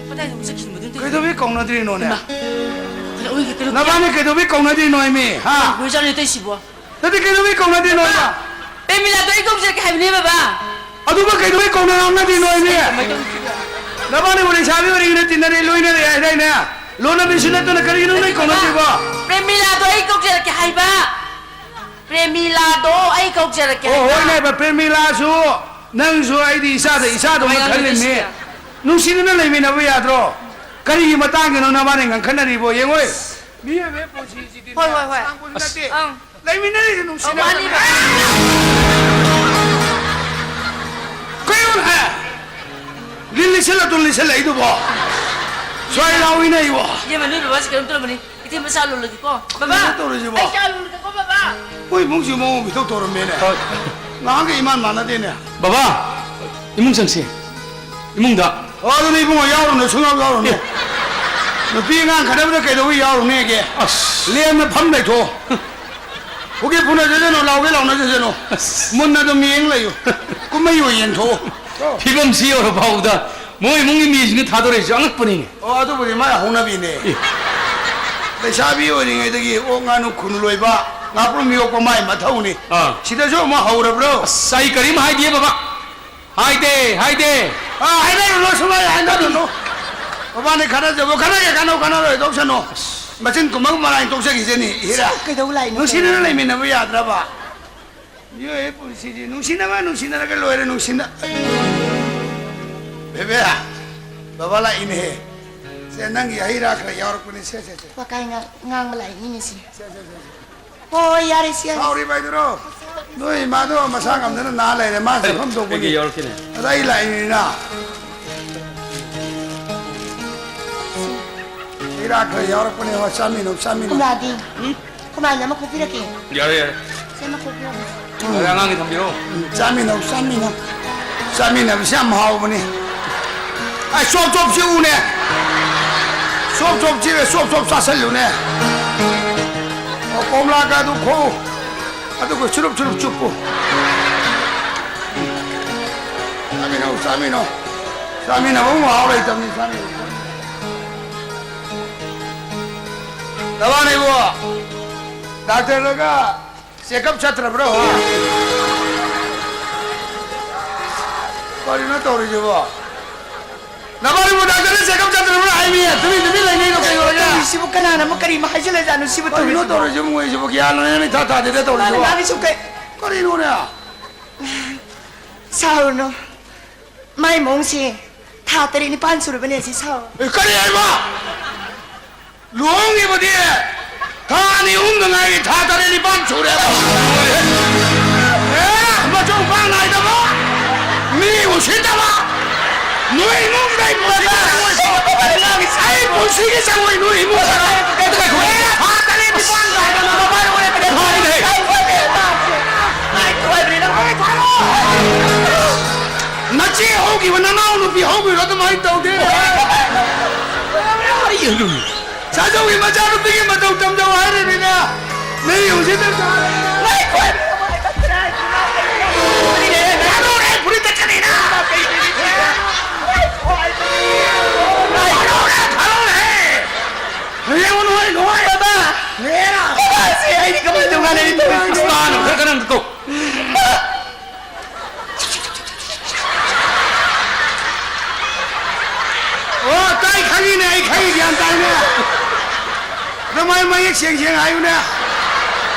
ꯀꯗꯥꯏꯗ ꯑꯃꯨꯛ ꯆꯠꯈꯤꯕꯅꯣ ꯑꯗꯨꯝ ꯇꯧꯔꯤꯁꯦ? ꯀꯩꯗꯧꯕꯩ ꯀꯧꯅꯗ꯭ꯔꯤꯅꯣꯅꯦ? ꯏꯃꯥ! ꯀꯩꯅꯣ, ꯑꯣꯏꯒꯦ, ꯀꯩꯅꯣ, ꯅꯕꯥꯅꯤ ꯀꯩꯗꯧꯕꯩ ꯀꯧꯅꯗ꯭ꯔꯤꯅꯣ, ꯏꯃꯤ? ꯍꯥ? ꯀꯩꯗꯧꯕꯩ ꯆꯠꯂꯤꯅꯣ ꯇꯧꯔꯤꯁꯤꯕꯣ? ꯅꯠꯇꯦ, ꯀꯩꯗꯧꯕꯩ ꯀꯧꯅꯗ꯭ꯔꯤꯅꯣ ꯍꯥꯏꯕ? ꯄ꯭ꯔꯦꯃꯤꯂꯥꯗꯣ ꯑꯩ ꯀꯧꯖꯔꯛꯀꯦ ꯍꯥꯏꯕꯅꯦ, ꯕꯕꯥ꯫ ꯑꯗꯨꯕꯨ ꯀꯩꯗꯧꯕꯩ ꯀꯧꯅ ꯉꯥꯡꯅꯗ꯭ꯔꯤꯅꯣ, ꯏꯃꯤ? ꯀꯃꯥꯏꯅ ꯇꯧꯗꯣꯏꯅꯣ? ꯅꯕꯥꯅꯤꯕꯨ ꯂꯩꯁꯥꯕꯤ ꯑꯣꯏꯔꯤꯉꯩꯗ ꯇꯤꯟꯅꯔꯦ, ꯂꯣꯏꯅꯔꯦ ꯍꯥꯏꯗꯥꯏꯅꯦ? ꯂꯣꯟꯅꯕꯤꯁꯨ ꯅꯠꯇꯅ ꯀꯔꯤꯒꯤꯅꯣ ꯅꯣꯏ ꯀꯧꯅꯗ꯭ꯔꯤꯕꯣ? ꯄ꯭ꯔꯦꯃꯤꯂꯥꯗꯣ ꯑꯩ ꯀꯧꯖꯔꯛꯀꯦ ꯍꯥꯏꯕ꯫ ꯄ꯭ꯔꯦꯃꯤꯂꯥꯗꯣ ꯑꯩ ꯀꯧꯖꯔꯛꯀꯦ ꯑꯣ, ꯍꯥꯏꯕ꯫ ꯍꯣꯏꯅꯦ, ꯄ꯭ꯔꯦꯃꯤꯂꯥꯁꯨ ꯅꯪꯁꯨ ꯑꯩꯗꯤ ꯏꯆꯥꯗ ꯏꯆꯥꯗꯧꯅ ꯀꯃꯥꯏꯅ ꯈꯜꯂꯤꯅꯦ꯫ ꯇꯧꯗꯣꯏꯅꯣ? ꯅꯨꯡꯁꯤꯅꯅ ꯂꯩꯃꯤꯟꯅꯕ ꯌꯥꯗ꯭ꯔꯣ? ꯀꯔꯤꯒꯤ ꯃꯇꯥꯡꯒꯤꯅꯣ ꯅꯕꯥꯅꯤ ꯉꯥꯡꯈꯠꯅꯔꯤꯕꯣ? ꯌꯦꯡꯉꯣꯏ꯫ ꯃꯤꯑꯣꯏꯕꯒꯤ ꯄꯨꯟꯁꯤꯁꯤꯗꯤ ꯍꯣꯏ, ꯍꯣꯏ, ꯍꯣꯏ꯫ ꯁꯥꯡꯕꯁꯨ ꯅꯠꯇꯦ꯫ ꯑꯪ꯫ ꯂꯩꯃꯤꯟꯅꯔꯤꯁꯦ ꯑꯧ, ꯅꯨꯡꯁꯤꯅꯕ꯫ ꯃꯥꯅꯤ, ꯕꯕꯥ꯫ ꯀꯩꯅꯣ ꯍꯥꯏ? ꯂꯤꯜ ꯂꯤꯁꯜꯂ ꯇꯨ ꯂꯤꯁꯜꯂꯛꯏꯗꯨꯕꯣ? ꯁ꯭ꯋꯥꯏ ꯂꯥꯎꯏꯅꯦ ꯑꯩꯕꯣ꯫ ꯏꯕꯦꯝꯃ, ꯅꯣꯏ ꯕꯕꯥꯁꯦ ꯀꯩꯅꯣꯝ ꯇꯧꯔꯝꯃꯅꯤ꯫ ꯏꯊꯦꯝꯕ ꯆꯥ ꯂꯣꯜꯂꯒꯦꯀꯣ꯫ ꯕꯕꯥ! ꯀꯩꯅꯣ ꯇꯧꯔꯤꯁꯤꯕꯣ? ꯑꯩ ꯆꯥ ꯂꯣꯜꯂꯒꯦꯀꯣ, ꯕꯕꯥ꯫ ꯑꯩꯈꯣꯏ ꯏꯃꯨꯡꯁꯤ ꯃꯑꯣꯡ ꯃꯤꯊꯧ ꯇꯧꯔꯝꯃꯦꯅꯦ꯫ ꯍꯣꯏ꯫ ꯉꯍꯥꯟꯒ ꯏꯃꯥꯟ ꯃꯥꯟꯅꯗꯦꯅꯦ꯫ ꯕꯕꯥ! ꯏꯃꯨꯡ ꯆꯪꯁꯤ꯫ ꯏꯃꯨꯡꯗ꯫ ꯑꯣ, ꯑꯗꯨꯗꯤ ꯏꯕꯨꯡꯉꯣ ꯌꯥꯎꯔꯨꯅꯨ, ꯁꯨꯡꯌꯥꯎ ꯌꯥꯎꯔꯨꯅꯨ꯫ ꯑꯦ꯫ ꯅꯨꯄꯤ ꯑꯉꯥꯡ ꯈꯠꯅꯕꯗ ꯀꯩꯗꯧꯕ ꯌꯥꯎꯔꯨꯅꯦꯒꯦ? ꯑꯁ꯫ ꯂꯦꯝꯅ ꯐꯝ ꯂꯩꯊꯣꯛꯑꯣ꯫ ꯐꯨꯒꯦ ꯐꯨꯅꯖꯁꯅꯨ, ꯂꯥꯎꯒꯦ ꯂꯥꯎꯅꯖꯁꯅꯨ꯫ ꯑꯁ꯫ ꯃꯨꯟꯅ ꯑꯗꯨꯝ ꯌꯦꯡ ꯂꯩꯌꯨ꯫ ꯀꯨꯝꯍꯩ ꯑꯣꯏ ꯌꯦꯡꯊꯣꯛꯑꯣ꯫ ꯐꯤꯕꯝꯁꯤ ꯌꯧꯔ ꯐꯥꯎꯕꯗ ꯃꯣꯏ ꯏꯃꯨꯡꯒꯤ ꯃꯤꯁꯤꯡꯅ ꯊꯥꯗꯣꯔꯛꯏꯁꯦ ꯑꯉꯛꯄꯅꯤꯅꯦ꯫ ꯑꯣ, ꯑꯗꯨꯕꯨꯗꯤ ꯃꯥꯏ ꯍꯧꯅꯕꯤꯅꯦ꯫ ꯑꯦ꯫ ꯂꯩꯁꯥꯕꯤ ꯑꯣꯏꯔꯤꯉꯩꯗꯒꯤ ꯑꯣꯛ, ꯉꯥꯅꯨ, ꯈꯨꯅꯨ ꯂꯣꯏꯕ, ꯉꯥꯄ꯭ꯔꯨꯝ ꯌꯣꯛꯄ ꯃꯥꯏ ꯃꯊꯧꯅꯤ꯫ ꯑꯥ꯫ ꯁꯤꯗꯁꯨ ꯑꯃꯨꯛ ꯍꯧꯔꯕ꯭ꯔꯣ? ꯑꯁ, ꯑꯩ ꯀꯔꯤꯝ ꯍꯥꯏꯗꯦ, ꯕꯕꯥ꯫ ꯍꯥꯏꯗꯦ, ꯍꯥꯏꯗꯦ꯫ ꯑꯥ, ꯍꯥꯏꯅꯔꯨꯅꯨ, ꯁꯨꯡꯍꯥꯏ ꯍꯥꯏꯅꯔꯨꯅꯨ꯫ ꯃꯕꯥꯅꯤ ꯈꯠꯅꯖꯕ, ꯈꯠꯅꯒꯦ ꯈꯠꯅꯧ, ꯈꯠꯅꯔꯣꯏ ꯇꯣꯛꯁꯅꯨ꯫ ꯃꯆꯤꯟ ꯀꯨꯝꯕ ꯃꯔꯥꯏꯅ ꯇꯣꯛꯆꯈꯤꯁꯅꯤ, ꯏꯍꯦꯔꯥ꯫ ꯀꯩꯗꯧ ꯂꯥꯛꯏꯅꯣ? ꯅꯨꯡꯁꯤꯅꯅ ꯂꯩꯃꯤꯟꯅꯕ ꯌꯥꯗ꯭ꯔꯕ? ꯃꯤꯑꯣꯏꯕꯒꯤ ꯄꯨꯟꯁꯤꯁꯤ ꯅꯨꯡꯁꯤꯅꯕ, ꯅꯨꯡꯁꯤꯅꯔꯒ ꯂꯣꯏꯔꯦ, ꯅꯨꯡꯁꯤꯅ-, ꯕꯦꯕꯦ, ꯕꯕꯥ ꯂꯥꯛꯏꯅꯦꯍꯦ꯫ ꯁꯦ, ꯅꯪꯒꯤ ꯍꯩ ꯔꯥ ꯈꯔ ꯌꯥꯎꯔꯛꯄꯅꯤ, ꯁꯦ, ꯁꯦ, ꯁꯦ꯫ ꯋꯥꯀꯥꯏ ꯉꯥ-, ꯉꯥꯡꯕ ꯂꯥꯛꯏꯅꯤꯅꯦ ꯁꯤ꯫ ꯁꯦ, ꯁꯦ, ꯁꯦ, ꯁꯦ꯫ ꯍꯣꯏ, ꯌꯥꯔꯦ, ꯁꯤ ꯌꯥꯔꯦ꯫ ꯁꯥꯎꯔꯤꯕ ꯍꯥꯏꯗꯨꯔꯣ? ꯅꯣꯏ ꯏꯃꯥꯗꯣ ꯃꯁꯥ ꯉꯝꯗꯅ ꯅꯥ ꯂꯩꯔꯦ, ꯃꯥ ꯆꯠꯐꯝ ꯊꯣꯛꯄꯅꯤ꯫ ꯑꯩꯒꯤ ꯌꯥꯎꯔꯛꯈꯤꯅꯦ꯫ ꯑꯗ ꯑꯩ ꯂꯥꯛꯏꯅꯤꯅ꯫ ꯍꯩ ꯔꯥ ꯈꯔ ꯌꯥꯎꯔꯛꯄꯅꯦ, ꯍꯣꯏ, ꯆꯥꯃꯤꯟꯅꯧ, ꯆꯥꯃꯤꯟꯅꯧ꯫ ꯀꯣꯝꯂꯥꯗꯤ? ꯎꯝ? ꯀꯣꯝꯂꯥ ꯑꯃ ꯈꯣꯛꯄꯤꯔꯛꯀꯦ꯫ ꯌꯥꯔꯦ, ꯌꯥꯔꯦ꯫ ꯁꯦ, ꯑꯃ ꯈꯣꯛꯄꯤꯔꯛꯑꯣ꯫ ꯎꯝ꯫ ꯌꯥꯔꯦ, ꯑꯉꯥꯡꯒꯤ ꯊꯝꯕꯤꯔꯣ꯫ ꯎꯝ, ꯆꯥꯃꯤꯟꯅꯧ, ꯆꯥꯃꯤꯟꯅꯧ꯫ ꯆꯥꯃꯤꯟꯅꯕꯁꯦ ꯌꯥꯝ ꯍꯥꯎꯕꯅꯤ꯫ ꯑꯩ ꯆꯣꯞ ꯆꯣꯞ ꯆꯤꯛꯎꯅꯦ꯫ ꯆꯣꯞ ꯆꯣꯞ ꯆꯤꯛꯑꯦ, ꯆꯣꯞ ꯆꯣꯞ ꯆꯥꯁꯤꯜꯂꯨꯅꯦ꯫ ꯑꯣ, ꯀꯣꯝꯂꯥꯒ ꯑꯗꯨ ꯈꯣꯛꯎ꯫ ꯑꯗꯨꯒ ꯆꯨꯔꯨꯞ ꯆꯨꯔꯨꯞ ꯆꯨꯞꯄꯨ꯫ ꯆꯥꯃꯤꯟꯅꯧ, ꯆꯥꯃꯤꯟꯅꯧ꯫ ꯆꯥꯃꯤꯟꯅꯕ ꯃꯍꯥꯎ ꯂꯩꯇꯕꯅꯤ, ꯆꯥꯃꯤꯟꯅꯧ꯫ ꯅꯕꯥꯅꯤꯕꯨ ꯗꯥꯛꯇꯔꯗꯒ ꯆꯦꯛꯑꯞ ꯆꯠꯇ꯭ꯔꯕ꯭ꯔꯣ, ꯍꯥ? ꯀꯔꯤꯅꯣ ꯇꯧꯔꯤꯁꯤꯕꯣ? ꯅꯕꯥꯅꯤꯕꯨ ꯗꯥꯛꯇꯔꯗ ꯆꯦꯛꯑꯞ ꯆꯠꯇ꯭ꯔꯕ꯭ꯔꯣ ꯍꯥꯏꯃꯤ? ꯇꯨꯃꯤꯟ ꯇꯨꯃꯤꯟ ꯂꯩꯅꯩꯗꯣ ꯀꯩꯗꯧꯔꯒꯦ? ꯇꯧꯔꯤꯁꯤꯕꯨ ꯀꯅꯥꯅ ꯑꯃꯨꯛ ꯀꯔꯤ ꯑꯃ ꯍꯥꯏꯖꯤꯜꯂꯖꯥꯠꯅꯣ ꯁꯤꯕꯨ ꯀꯔꯤꯅꯣ ꯇꯧꯔꯤꯁꯤꯕꯨ? ꯇꯧꯔꯤꯁꯤꯕꯨ ꯃꯣꯏꯁꯤꯕꯨ? ꯒ꯭ꯌꯥꯟ ꯃꯦꯟ ꯑꯃ ꯏꯊꯥ ꯇꯥꯗꯦꯗ ꯇꯧꯔꯤꯁꯤꯕꯨ꯫ ꯀꯅꯥꯅ ꯉꯥꯡꯉꯤꯁꯤꯕꯨ ꯀꯩ? ꯀꯔꯤꯅꯣꯅꯦ? ꯁꯥꯎꯔꯨꯅꯨ꯫ ꯃꯥꯏ ꯃꯑꯣꯡꯁꯦ ꯊꯥ ꯇꯔꯦꯠ ꯅꯤꯄꯥꯟ ꯁꯨꯔꯕꯅꯦ ꯑꯁꯤ ꯁꯥꯎ꯫ ꯑꯦ, ꯀꯔꯤ ꯍꯥꯏꯕ? ꯂꯨꯍꯣꯡꯈꯤꯕꯗꯤ ꯊꯥ ꯑꯅꯤ ꯑꯍꯨꯝꯗ ꯉꯥꯏꯔꯤ, ꯊꯥ ꯇꯔꯦꯠ ꯅꯤꯄꯥꯟ ꯁꯨꯔꯦꯕ꯫ ꯑꯦ, ꯃꯆꯨ ꯃꯄꯥꯟ ꯅꯥꯏꯗꯕ, ꯃꯤ ꯎꯁꯤꯠꯇꯕ, ꯅꯣꯏ ꯏꯃꯨꯡꯗ ꯑꯩ ꯄꯨꯟꯁꯤꯒꯤ ꯆꯪꯉꯣꯏ, ꯑꯩ ꯄꯨꯟꯁꯤꯒꯤ ꯆꯪꯉꯣꯏ ꯅꯣꯏ ꯏꯃꯨꯡꯗ꯫ ꯑꯦ, ꯊꯥ ꯇꯔꯦꯠ ꯅꯤꯄꯥꯟ ꯉꯥꯏꯗꯅ ꯃꯃꯥꯏ ꯑꯣꯏꯔꯦ꯫ ꯅꯆꯦ ꯍꯧꯈꯤꯕ ꯅꯅꯥꯎ ꯅꯨꯄꯤ ꯍꯧꯈꯤꯕ ꯑꯗꯨꯃꯥꯏꯅ ꯇꯧꯗꯦ꯫ ꯀꯔꯤ ꯁꯥꯖꯧꯒꯤ ꯃꯆꯥꯅꯨꯄꯤꯒꯤ ꯃꯇꯧ ꯇꯝꯖꯧ ꯍꯥꯏꯔꯤꯕꯅꯤꯅ ꯅꯣꯏ ꯍꯧꯖꯤꯛꯇ ꯊꯥꯗꯣꯛꯑꯦ, ꯐꯨꯔꯤꯠ ꯇꯠꯀꯅꯤꯅ꯫ ꯊꯥꯗꯣꯛꯑꯦ, ꯊꯥꯗꯣꯛꯑꯦ꯫ ꯍꯌꯦꯡ ꯅꯣꯏ, ꯅꯣꯏ꯫ ꯕꯕꯥ! ꯅꯦꯅ꯫ ꯕꯕꯥ, ꯁꯤ ꯑꯩꯗꯤ ꯀꯃꯥꯏꯅ ꯇꯧ ꯉꯥꯡꯅꯅꯤ ꯇꯧꯔꯤꯁꯤ? ꯑꯁ, ꯃꯥꯅ ꯈꯔ ꯈꯔ ꯑꯝꯇ ꯀꯧ꯫ ꯑꯣ, ꯇꯥꯏ, ꯈꯪꯉꯤꯅꯦ, ꯑꯩ ꯈꯪꯉꯤ, ꯒ꯭ꯌꯥꯟ ꯇꯥꯏꯅꯦ꯫ ꯑꯗꯣ ꯃꯥꯏ ꯃꯌꯦꯛ ꯁꯦꯡ ꯁꯦꯡ ꯍꯥꯏꯌꯨꯅꯦ꯫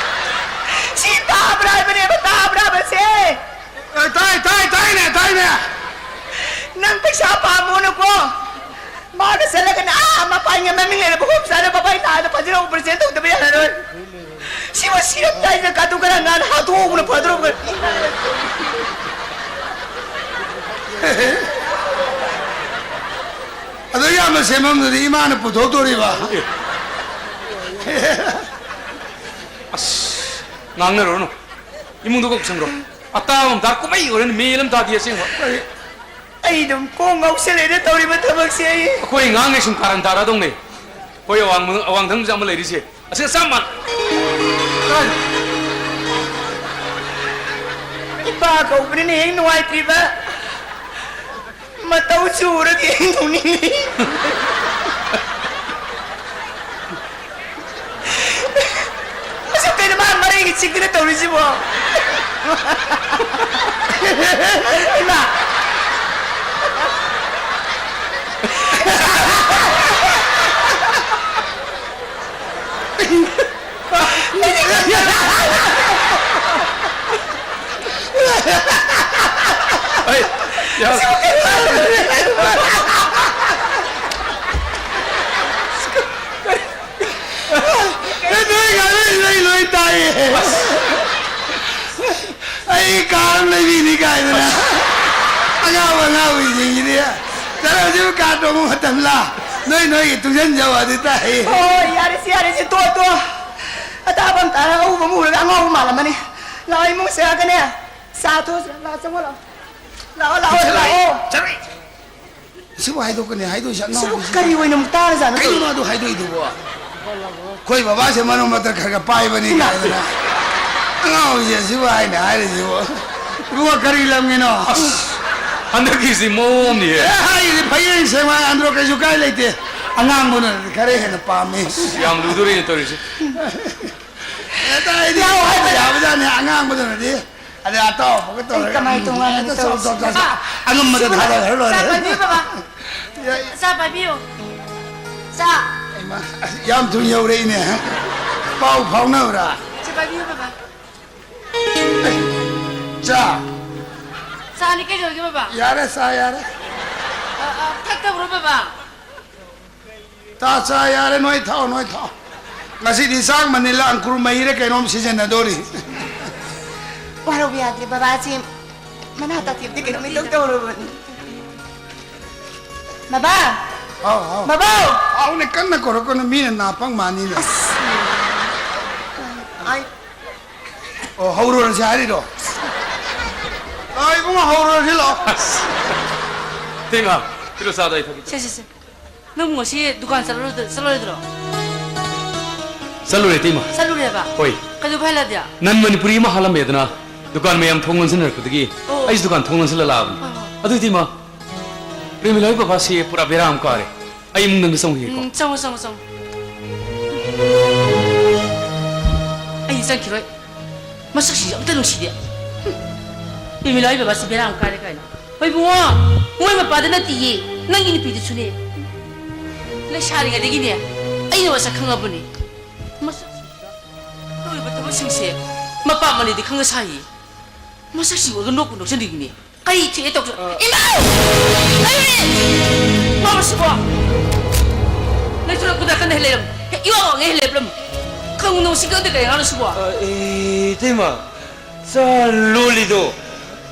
ꯁꯤ ꯇꯥꯕ꯭ꯔꯥ ꯍꯥꯏꯕꯅꯦꯕ, ꯇꯥꯕ꯭ꯔꯥ ꯍꯥꯏꯕꯁꯦ? ꯑ, ꯇꯥꯏ, ꯇꯥꯏ, ꯇꯥꯏꯅꯦ, ꯇꯥꯏꯅꯦ꯫ ꯅꯪ ꯄꯩꯁꯥ ꯄꯥꯝꯃꯨꯅꯨꯀꯣ꯫ ꯃꯥꯒ ꯆꯠꯂꯒꯅ ꯑꯥ ꯃꯄꯥꯟꯒꯤ ꯃꯃꯤꯡ ꯂꯩꯔꯕ ꯍꯣꯝ ꯁꯥꯏꯟꯁ ꯃꯄꯥꯟ ꯅꯥꯗ ꯐꯖꯅ ꯑꯣꯄꯔꯦꯁꯟ ꯇꯧꯗꯕ ꯌꯥꯔꯔꯣꯏ꯫ ꯁꯤꯕꯨ ꯁꯤꯔꯝꯗꯥꯏꯁꯤꯗ ꯀꯥꯇꯨ ꯀꯔꯟ ꯉꯥꯟ ꯍꯥꯠꯇꯣꯛꯍꯧꯕꯅ ꯐꯗꯧꯔꯕ꯭ꯔꯥ? ꯑꯗꯣ ꯏꯌꯥꯝꯕ ꯁꯦꯝꯐꯝꯗꯨꯗꯤ ꯏꯃꯥꯅ ꯄꯨꯊꯣꯛꯇꯣꯔꯤꯕ꯫ ꯑꯁ, ꯉꯥꯡꯅꯔꯨꯔꯅꯨ꯫ ꯏꯃꯨꯡꯗ ꯀꯣꯛ ꯆꯪꯈ꯭ꯔꯣ꯫ ꯑꯇꯥꯕ ꯑꯃ ꯇꯥ ꯀꯨꯝꯍꯩ ꯑꯣꯏꯔꯅꯤ, ꯃꯦꯟ ꯑꯃ ꯇꯥꯗꯦ ꯑꯁꯦꯡꯕ꯫ ꯑꯩ ꯑꯗꯨꯝ ꯀꯣꯛ ꯉꯥꯎꯁꯜꯂꯦꯗ ꯇꯧꯔꯤꯕ ꯊꯕꯛꯁꯦ ꯑꯩ꯫ ꯑꯩꯈꯣꯏ ꯑꯉꯥꯡꯈꯩ ꯁꯨꯝ ꯀꯥꯔꯟ ꯇꯥꯔꯗꯧꯅꯦ꯫ ꯑꯩꯈꯣꯏ ꯑꯋꯥꯡ-, ꯑꯋꯥꯡꯊꯪꯁꯤꯗ ꯑꯃ ꯂꯩꯔꯤꯁꯦ꯫ ꯑꯁꯤꯒ ꯆꯞ ꯃꯥꯟꯅ꯫ ꯏꯄꯥ ꯀꯧꯕꯅꯤꯅ ꯍꯦꯛ ꯅꯨꯡꯉꯥꯏꯇ꯭ꯔꯤꯕ꯫ ꯃꯇꯧ ꯆꯨꯔꯒ ꯍꯦꯛ ꯅꯣꯛꯅꯤꯡꯉꯤ꯫ ꯃꯁꯤ ꯀꯩꯅꯣ ꯃꯥ ꯃꯔꯩꯒ ꯆꯤꯛꯇꯅ ꯇꯧꯔꯤꯁꯤꯕꯣ? ꯏꯃꯥ! ꯑꯩ, ꯌꯥ-, ꯑꯦ, ꯅꯣꯏ ꯉꯥꯡꯅꯔꯤꯗꯣ ꯑꯩ ꯂꯣꯏ ꯇꯥꯏꯌꯦ꯫ ꯑꯁ꯫ ꯑꯩ ꯀꯥ ꯑꯃ ꯂꯩꯕꯤꯅꯤ ꯀꯥꯏꯗꯅ꯫ ꯑꯉꯥꯎ ꯑꯉꯥꯎꯕꯁꯤꯡꯁꯤꯗꯤ꯫ ꯆꯠꯂꯣ, ꯍꯧꯖꯤꯛ ꯀꯥ ꯇꯣꯡꯕ ꯃꯇꯝꯂ? ꯅꯣꯏ ꯅꯣꯏꯒꯤ ꯇꯨꯡꯁꯤꯟꯖꯧ ꯑꯗꯨ ꯇꯥꯏꯌꯦ꯫ ꯍꯣꯏ, ꯌꯥꯔꯦꯁꯦ, ꯌꯥꯔꯦꯁꯦ, ꯇꯣꯛꯑꯣ, ꯇꯣꯛꯑꯣ꯫ ꯑꯇꯥꯕ ꯑꯃ ꯇꯥꯔꯒ ꯑꯎꯕ ꯑꯃ ꯎꯔꯒ ꯑꯉꯥꯎꯕ ꯃꯥꯜꯂꯝꯃꯅꯤ꯫ ꯂꯥꯛꯑꯣ, ꯏꯃꯨꯡ ꯆꯪꯉꯛꯀꯅꯦ꯫ ꯆꯥ ꯊꯣꯛꯑꯁꯤ꯫ ꯂꯥꯛꯑꯣ, ꯆꯪꯉꯣ, ꯂꯥꯛꯑꯣ꯫ ꯂꯥꯛꯑꯣ, ꯂꯥꯛꯑꯣ, ꯂꯥꯛꯑꯣ꯫ ꯆꯠꯂꯣ꯫ ꯁꯤꯕꯨ ꯍꯥꯏꯗꯣꯛꯀꯅꯤ ꯍꯥꯏꯗꯣꯏꯁꯦ? ꯁꯤꯕꯨ ꯑꯉꯥꯎꯕꯤꯁꯤꯕꯨ ꯀꯔꯤ ꯑꯣꯏꯅ ꯑꯃꯨꯛ ꯇꯥꯔꯖꯥꯠꯅꯣ? ꯀꯩꯅꯣ ꯑꯗꯨ ꯍꯥꯏꯗꯣꯛꯏꯗꯨꯕꯣ? ꯑꯩꯈꯣꯏ ꯕꯕꯥꯁꯦ ꯃꯔꯛ ꯃꯔꯛꯇ ꯈꯔ ꯈꯔ ꯄꯥꯏꯕꯅꯤ ꯏꯃꯥ! ꯀꯥꯏꯗꯅ꯫ ꯑꯉꯥꯎꯕꯤꯁꯦ ꯁꯤꯕꯨ ꯍꯥꯏꯅ ꯍꯥꯏꯔꯤꯁꯤꯕꯨ꯫ ꯏꯕꯨꯡꯉꯣ, ꯀꯔꯤ ꯂꯝꯒꯤꯅꯣ? ꯑꯁ, ꯍꯟꯗꯛꯀꯤꯁꯤ ꯃꯑꯣꯡ ꯑꯃꯅꯤꯍꯦ꯫ ꯑꯦ, ꯍꯥꯏꯔꯤꯁꯦ ꯐꯌꯦꯡ ꯁꯦꯡꯕ ꯑꯟꯗ꯭ꯔꯣ, ꯀꯩꯁꯨ ꯀꯥꯏ ꯂꯩꯇꯦ꯫ ꯑꯉꯥꯡꯕꯗꯨꯅꯗꯤ ꯈꯔ ꯍꯦꯟꯅ ꯄꯥꯝꯃꯤ꯫ ꯑꯁ, ꯌꯥꯝ ꯂꯨꯗꯣꯔꯤꯅꯦ ꯇꯧꯔꯤꯁꯦ꯫ ꯑꯦ, ꯑꯇꯩꯗꯤ ꯂꯥꯛꯑꯣ ꯍꯥꯏꯕ ꯌꯥꯕꯖꯥꯠꯅꯤ, ꯑꯉꯥꯡꯕꯗꯨꯅꯗꯤ꯫ ꯑꯗ ꯑꯇꯥꯎꯕꯒ ꯑꯩ ꯇꯧꯔꯒ, ꯀꯃꯥꯏꯅ ꯇꯧꯉꯥꯡꯒꯅꯤ ꯍꯦꯛꯇ ꯆꯥꯎ, ꯇꯧꯔꯤꯁꯦ? ꯆꯥꯎ, ꯆꯥꯎ, ꯆꯥꯎ꯫ ꯑꯉꯝꯕꯗ ꯁꯤꯕꯨ ꯊꯥꯗꯈ꯭ꯔ ꯂꯣꯏꯔꯦ꯫ ꯆꯥ ꯄꯥꯏꯕꯤꯌꯨ, ꯕꯕꯥ꯫ ꯌꯥ, ꯌꯥ꯫ ꯆꯥ ꯄꯥꯏꯕꯤꯌꯨ꯫ ꯆꯥ꯫ ꯏꯃꯥ, ꯌꯥꯝ ꯊꯨꯅ ꯌꯧꯔꯛꯏꯅꯦ꯫ ꯄꯥꯎ ꯐꯥꯎꯅꯕ꯭ꯔꯥ? ꯆꯥ ꯄꯥꯏꯕꯤꯌꯨ, ꯕꯕꯥ꯫ ꯑꯩ, ꯆꯥ꯫ ꯆꯥꯅꯤ, ꯀꯩꯗꯧꯔꯒꯦ, ꯕꯕꯥ? ꯌꯥꯔꯦ, ꯆꯥ ꯌꯥꯔꯦ꯫ ꯑ, ꯑ, ꯊꯛꯇꯕ꯭ꯔꯣ, ꯕꯕꯥ? ꯆꯥ, ꯆꯥ, ꯌꯥꯔꯦ, ꯅꯣꯏ ꯊꯛꯑꯣ, ꯅꯣꯏ ꯊꯛꯑꯣ꯫ ꯉꯁꯤꯗꯤ ꯆꯥꯛ ꯃꯅꯤꯜꯂ ꯑꯪꯀꯨꯔ ꯃꯍꯤꯔ ꯀꯩꯅꯣꯝ ꯁꯤꯖꯤꯟꯅꯗꯣꯔꯤ꯫ ꯋꯥꯔꯧꯕ ꯌꯥꯗ꯭ꯔꯦ, ꯕꯕꯥꯁꯤ ꯃꯅꯥ ꯇꯥꯊꯦꯛꯄꯗꯤ ꯀꯩꯅꯣꯝ ꯏꯇꯧ ꯇꯧꯔꯕꯅꯤ꯫ ꯕꯕꯥ! ꯍꯥꯎ, ꯍꯥꯎ꯫ ꯕꯕꯥ! ꯍꯥꯎꯅꯦ, ꯀꯟꯅ ꯀꯧꯔꯛꯀꯅꯨ, ꯃꯤꯅ ꯅꯥꯄꯪ ꯃꯥꯅꯤꯅꯦ꯫ ꯑꯁ! ꯑꯩ ꯑꯣ, ꯍꯧꯔꯨꯔꯁꯤ ꯍꯥꯏꯔꯤꯔꯣ? ꯑ, ꯏꯕꯨꯡꯉꯣ, ꯍꯧꯔꯨꯔꯁꯤ ꯂꯥꯛꯑꯣ꯫ ꯑꯁ! ꯏꯇꯩꯃ, ꯄꯤꯔꯣ, ꯆꯥꯗꯣ ꯑꯩ ꯊꯛꯀꯦ꯫ ꯁꯦ, ꯁꯦ, ꯁꯦ꯫ ꯅꯪ ꯉꯁꯤ ꯗꯨꯀꯥꯟ ꯆꯠꯂꯔꯣꯏꯗ-, ꯆꯠꯂꯔꯣꯏꯗ꯭ꯔꯣ? ꯆꯠꯂꯨꯔꯦ, ꯏꯇꯩꯃ꯫ ꯆꯠꯂꯨꯔꯦꯕ? ꯍꯣꯏ꯫ ꯀꯩꯗꯧꯕ ꯍꯜꯂꯛꯑꯗꯤ? ꯅꯟ ꯃꯅꯤꯄꯨꯔꯤ ꯑꯃ ꯍꯥꯠꯂꯝꯃꯦꯗꯅ, ꯗꯨꯀꯥꯟ ꯃꯌꯥꯝ ꯊꯣꯡ ꯂꯣꯟꯁꯤꯟꯅꯔꯛꯄꯗꯒꯤ ꯑꯣ꯫ ꯑꯩꯁꯨ ꯗꯨꯀꯥꯟ ꯊꯣꯡ ꯂꯣꯟꯁꯤꯜꯂ ꯂꯥꯛꯑꯕꯅꯤ꯫ ꯍꯣꯏ, ꯍꯣꯏ꯫ ꯑꯗꯨ, ꯏꯇꯩꯃ, ꯄ꯭ꯔꯦꯃꯤꯂꯥ ꯍꯣꯏ ꯕꯕꯥꯁꯦ ꯄꯨꯔꯥ ꯕꯦꯔꯥ ꯑꯃ ꯀꯥꯔꯦ꯫ ꯑꯩ ꯏꯃꯨꯡꯗ ꯑꯝꯇ ꯆꯪꯉꯨꯈꯤꯒꯦꯀꯣ꯫ ꯎꯝ, ꯆꯪꯉꯣ, ꯆꯪꯉꯣ, ꯆꯪꯉꯣ꯫ ꯑꯩ ꯆꯪꯈꯤꯔꯣꯏ꯫ ꯃꯁꯛꯁꯤꯡꯁꯦ ꯑꯝꯇ ꯅꯨꯡꯁꯤꯗꯦ꯫ ꯍꯨꯝ꯫ ꯄ꯭ꯔꯦꯃꯤꯂꯥ ꯍꯣꯏ ꯕꯕꯥꯁꯤ ꯕꯦꯔꯥ ꯑꯃ ꯀꯥꯔꯦ ꯀꯥꯏꯅ꯫ ꯍꯣꯏ ꯏꯕꯨꯡꯉꯣ, ꯃꯣꯏ ꯃꯄꯥꯗ ꯅꯠꯇꯤꯌꯦ, ꯅꯪꯒꯤ ꯅꯨꯄꯤꯗꯨꯁꯨꯅꯦ꯫ ꯂꯩꯁꯥꯔꯤꯉꯩꯗꯒꯤꯅꯦ, ꯑꯩꯅ ꯃꯁꯛ ꯈꯪꯉꯕꯅꯦ꯫ ꯃꯁꯛꯁꯤꯡꯁꯤꯒ ꯇꯧꯔꯤꯕ ꯊꯕꯛꯁꯤꯡꯁꯦ ꯃꯄꯥ ꯃꯅꯤꯗꯤ ꯈꯪꯅ ꯁꯥꯏꯌꯦ꯫ ꯃꯁꯛꯁꯤꯡ ꯎꯔꯒ ꯅꯣꯛꯄꯨ ꯅꯣꯛꯆꯅꯤꯡꯉꯤꯅꯦ꯫ ꯀꯩ ꯊꯤꯛꯑꯦ ꯇꯧꯁ-, ꯑ꯫ ꯏꯃꯥ! ꯑꯩ! ꯃꯥꯃ ꯁꯤꯕꯣ! ꯂꯩꯊꯣꯔꯛꯄꯗ ꯀꯟꯅ ꯍꯦꯛ ꯂꯩꯔꯝ-, ꯍꯦꯛ ꯏꯋꯥ ꯋꯥꯉꯩ ꯍꯦꯛ ꯂꯩꯔꯝ-, ꯈꯪꯉꯨ ꯅꯨꯡꯁꯤ ꯈꯪꯗꯦ ꯀꯔꯤ ꯑꯉꯥꯡꯅꯣ ꯁꯤꯕꯣ? ꯑ, ꯑꯦ, ꯏꯇꯩꯃ, ꯆꯥ ꯂꯣꯜꯂꯤꯗꯣ,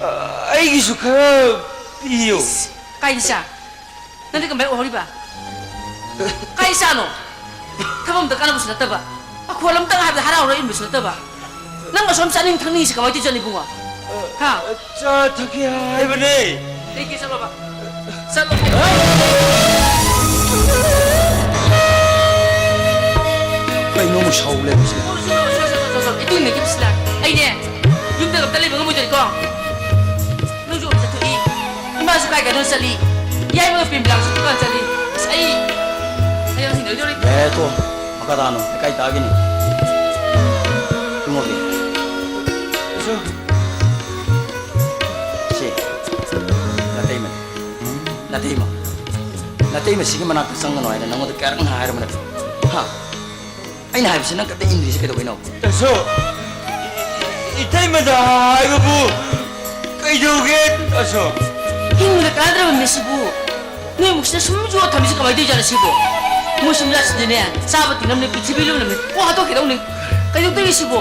ꯑ, ꯑꯩꯒꯤꯁꯨ ꯈꯔ ꯄꯤꯌꯨ꯫ ꯏꯁ, ꯀꯥꯏꯗ ꯆꯥ? ꯅꯪꯗꯤ ꯀꯃꯥꯏꯅ ꯎꯍꯧꯔꯤꯕ? ꯀꯥꯏ ꯆꯥꯅꯣ? ꯊꯕꯛ ꯑꯝꯇ ꯀꯥꯟꯅꯕꯁꯨ ꯅꯠꯇꯕ, ꯑꯈꯣꯜ ꯑꯝꯇꯪ ꯍꯥꯏꯕꯗ ꯍꯔꯥꯎ ꯍꯔꯥꯎ ꯏꯟꯕꯁꯨ ꯅꯠꯇꯕ, ꯅꯪ ꯑꯁꯨꯝ ꯆꯥꯅꯤꯡ ꯊꯛꯅꯤꯡꯉꯤꯁꯤ ꯀꯃꯥꯏꯅ ꯇꯧꯖꯥꯠꯅꯣ ꯏꯕꯨꯡꯉꯣ? ꯍꯥ? ꯆꯥ ꯊꯛꯀꯦ ꯍꯥꯏꯕꯅꯦ꯫ ꯂꯩꯒꯦ ꯆꯠꯂꯣꯕ꯫ ꯆꯠꯂꯣ꯫ ꯀꯩꯅꯣ ꯑꯃꯨꯛ ꯁꯥꯎ ꯂꯩꯕꯁꯦ? ꯁꯣ, ꯁꯣ, ꯁꯣ, ꯁꯣ, ꯁꯣ, ꯁꯣ, ꯁꯣ, ꯏꯇꯨꯡ ꯏꯟꯅꯈꯤꯕꯁꯤꯅ ꯑꯩꯅꯦ ꯌꯨꯝꯗ ꯑꯝꯇ ꯂꯩꯕ ꯉꯝꯃꯣꯏꯗꯣꯔꯤꯀꯣ꯫ ꯅꯪꯁꯨ ꯑꯃꯨꯛ ꯆꯠꯊꯣꯛꯏ, ꯏꯃꯥꯁꯨ ꯀꯥꯏ ꯀꯥꯏꯗꯅꯣ ꯆꯠꯂꯤ, ꯌꯥꯏꯃꯒ ꯄ꯭ꯔꯦꯝꯂꯥꯁꯨ ꯗꯨꯀꯥꯟ ꯆꯠꯂꯤ꯫ ꯑꯁ, ꯑꯩ ꯍꯌꯦꯡ ꯍꯩꯅꯈꯤꯗꯧꯔꯤ꯫ ꯌꯥꯔꯦ, ꯇꯣ, ꯃꯈꯥ ꯇꯥꯅꯣ, ꯂꯩꯀꯥꯏ ꯇꯥꯒꯤꯅꯤ꯫ ꯇꯨꯝꯃꯒꯦ꯫ ꯁꯤ, ꯅꯥꯇꯩꯃꯅꯤ꯫ ꯅꯥꯇꯩꯃ, ꯅꯥꯇꯩꯃꯁꯤꯒꯤ ꯃꯅꯥꯛꯇ ꯆꯪꯒꯅꯨ ꯍꯥꯏꯅ ꯅꯪꯉꯣꯟꯗ ꯀꯌꯥꯔꯛ ꯍꯥꯏꯔꯕ ꯅꯠꯇ꯭ꯔꯣ? ꯍꯥ? ꯑꯩꯅ ꯍꯥꯏꯕꯁꯤ ꯅꯪ ꯀꯔꯤꯝꯇ ꯏꯟꯗ꯭ꯔꯤꯁꯤ ꯀꯩꯗꯧꯕꯩꯅꯣ? ꯇꯥꯁꯣ, ꯏ-, ꯏ-, ꯏꯇꯩꯃꯗ ꯍꯥꯏꯕꯕꯨ ꯀꯩꯗꯧꯒꯦ, ꯇꯥꯁꯣ? ꯍꯤꯡꯕꯗ ꯀꯥꯟꯅꯗ꯭ꯔꯕ ꯃꯤꯁꯤꯕꯨ ꯅꯣꯏ ꯏꯃꯨꯡꯁꯤꯗ ꯁꯨꯝ ꯌꯣꯠ ꯊꯝꯃꯤꯁꯤ ꯀꯃꯥꯏꯅ ꯇꯧꯔꯤꯖꯥꯠꯅꯣ ꯁꯤꯕꯨ? ꯃꯣꯏ ꯁꯨꯝ ꯌꯥꯠꯁꯤꯗꯅꯦ, ꯆꯥꯕ ꯇꯤꯡꯉꯝꯅꯤ, ꯄ꯭ꯔꯤꯊꯤꯕꯤ ꯂꯨꯝꯂꯝꯅꯤ, ꯀꯣꯛ ꯍꯥꯠꯇꯣꯛꯈꯤꯗꯧꯅꯤ꯫ ꯀꯩꯗꯧꯗꯣꯏꯅꯣ ꯁꯤꯕꯨ?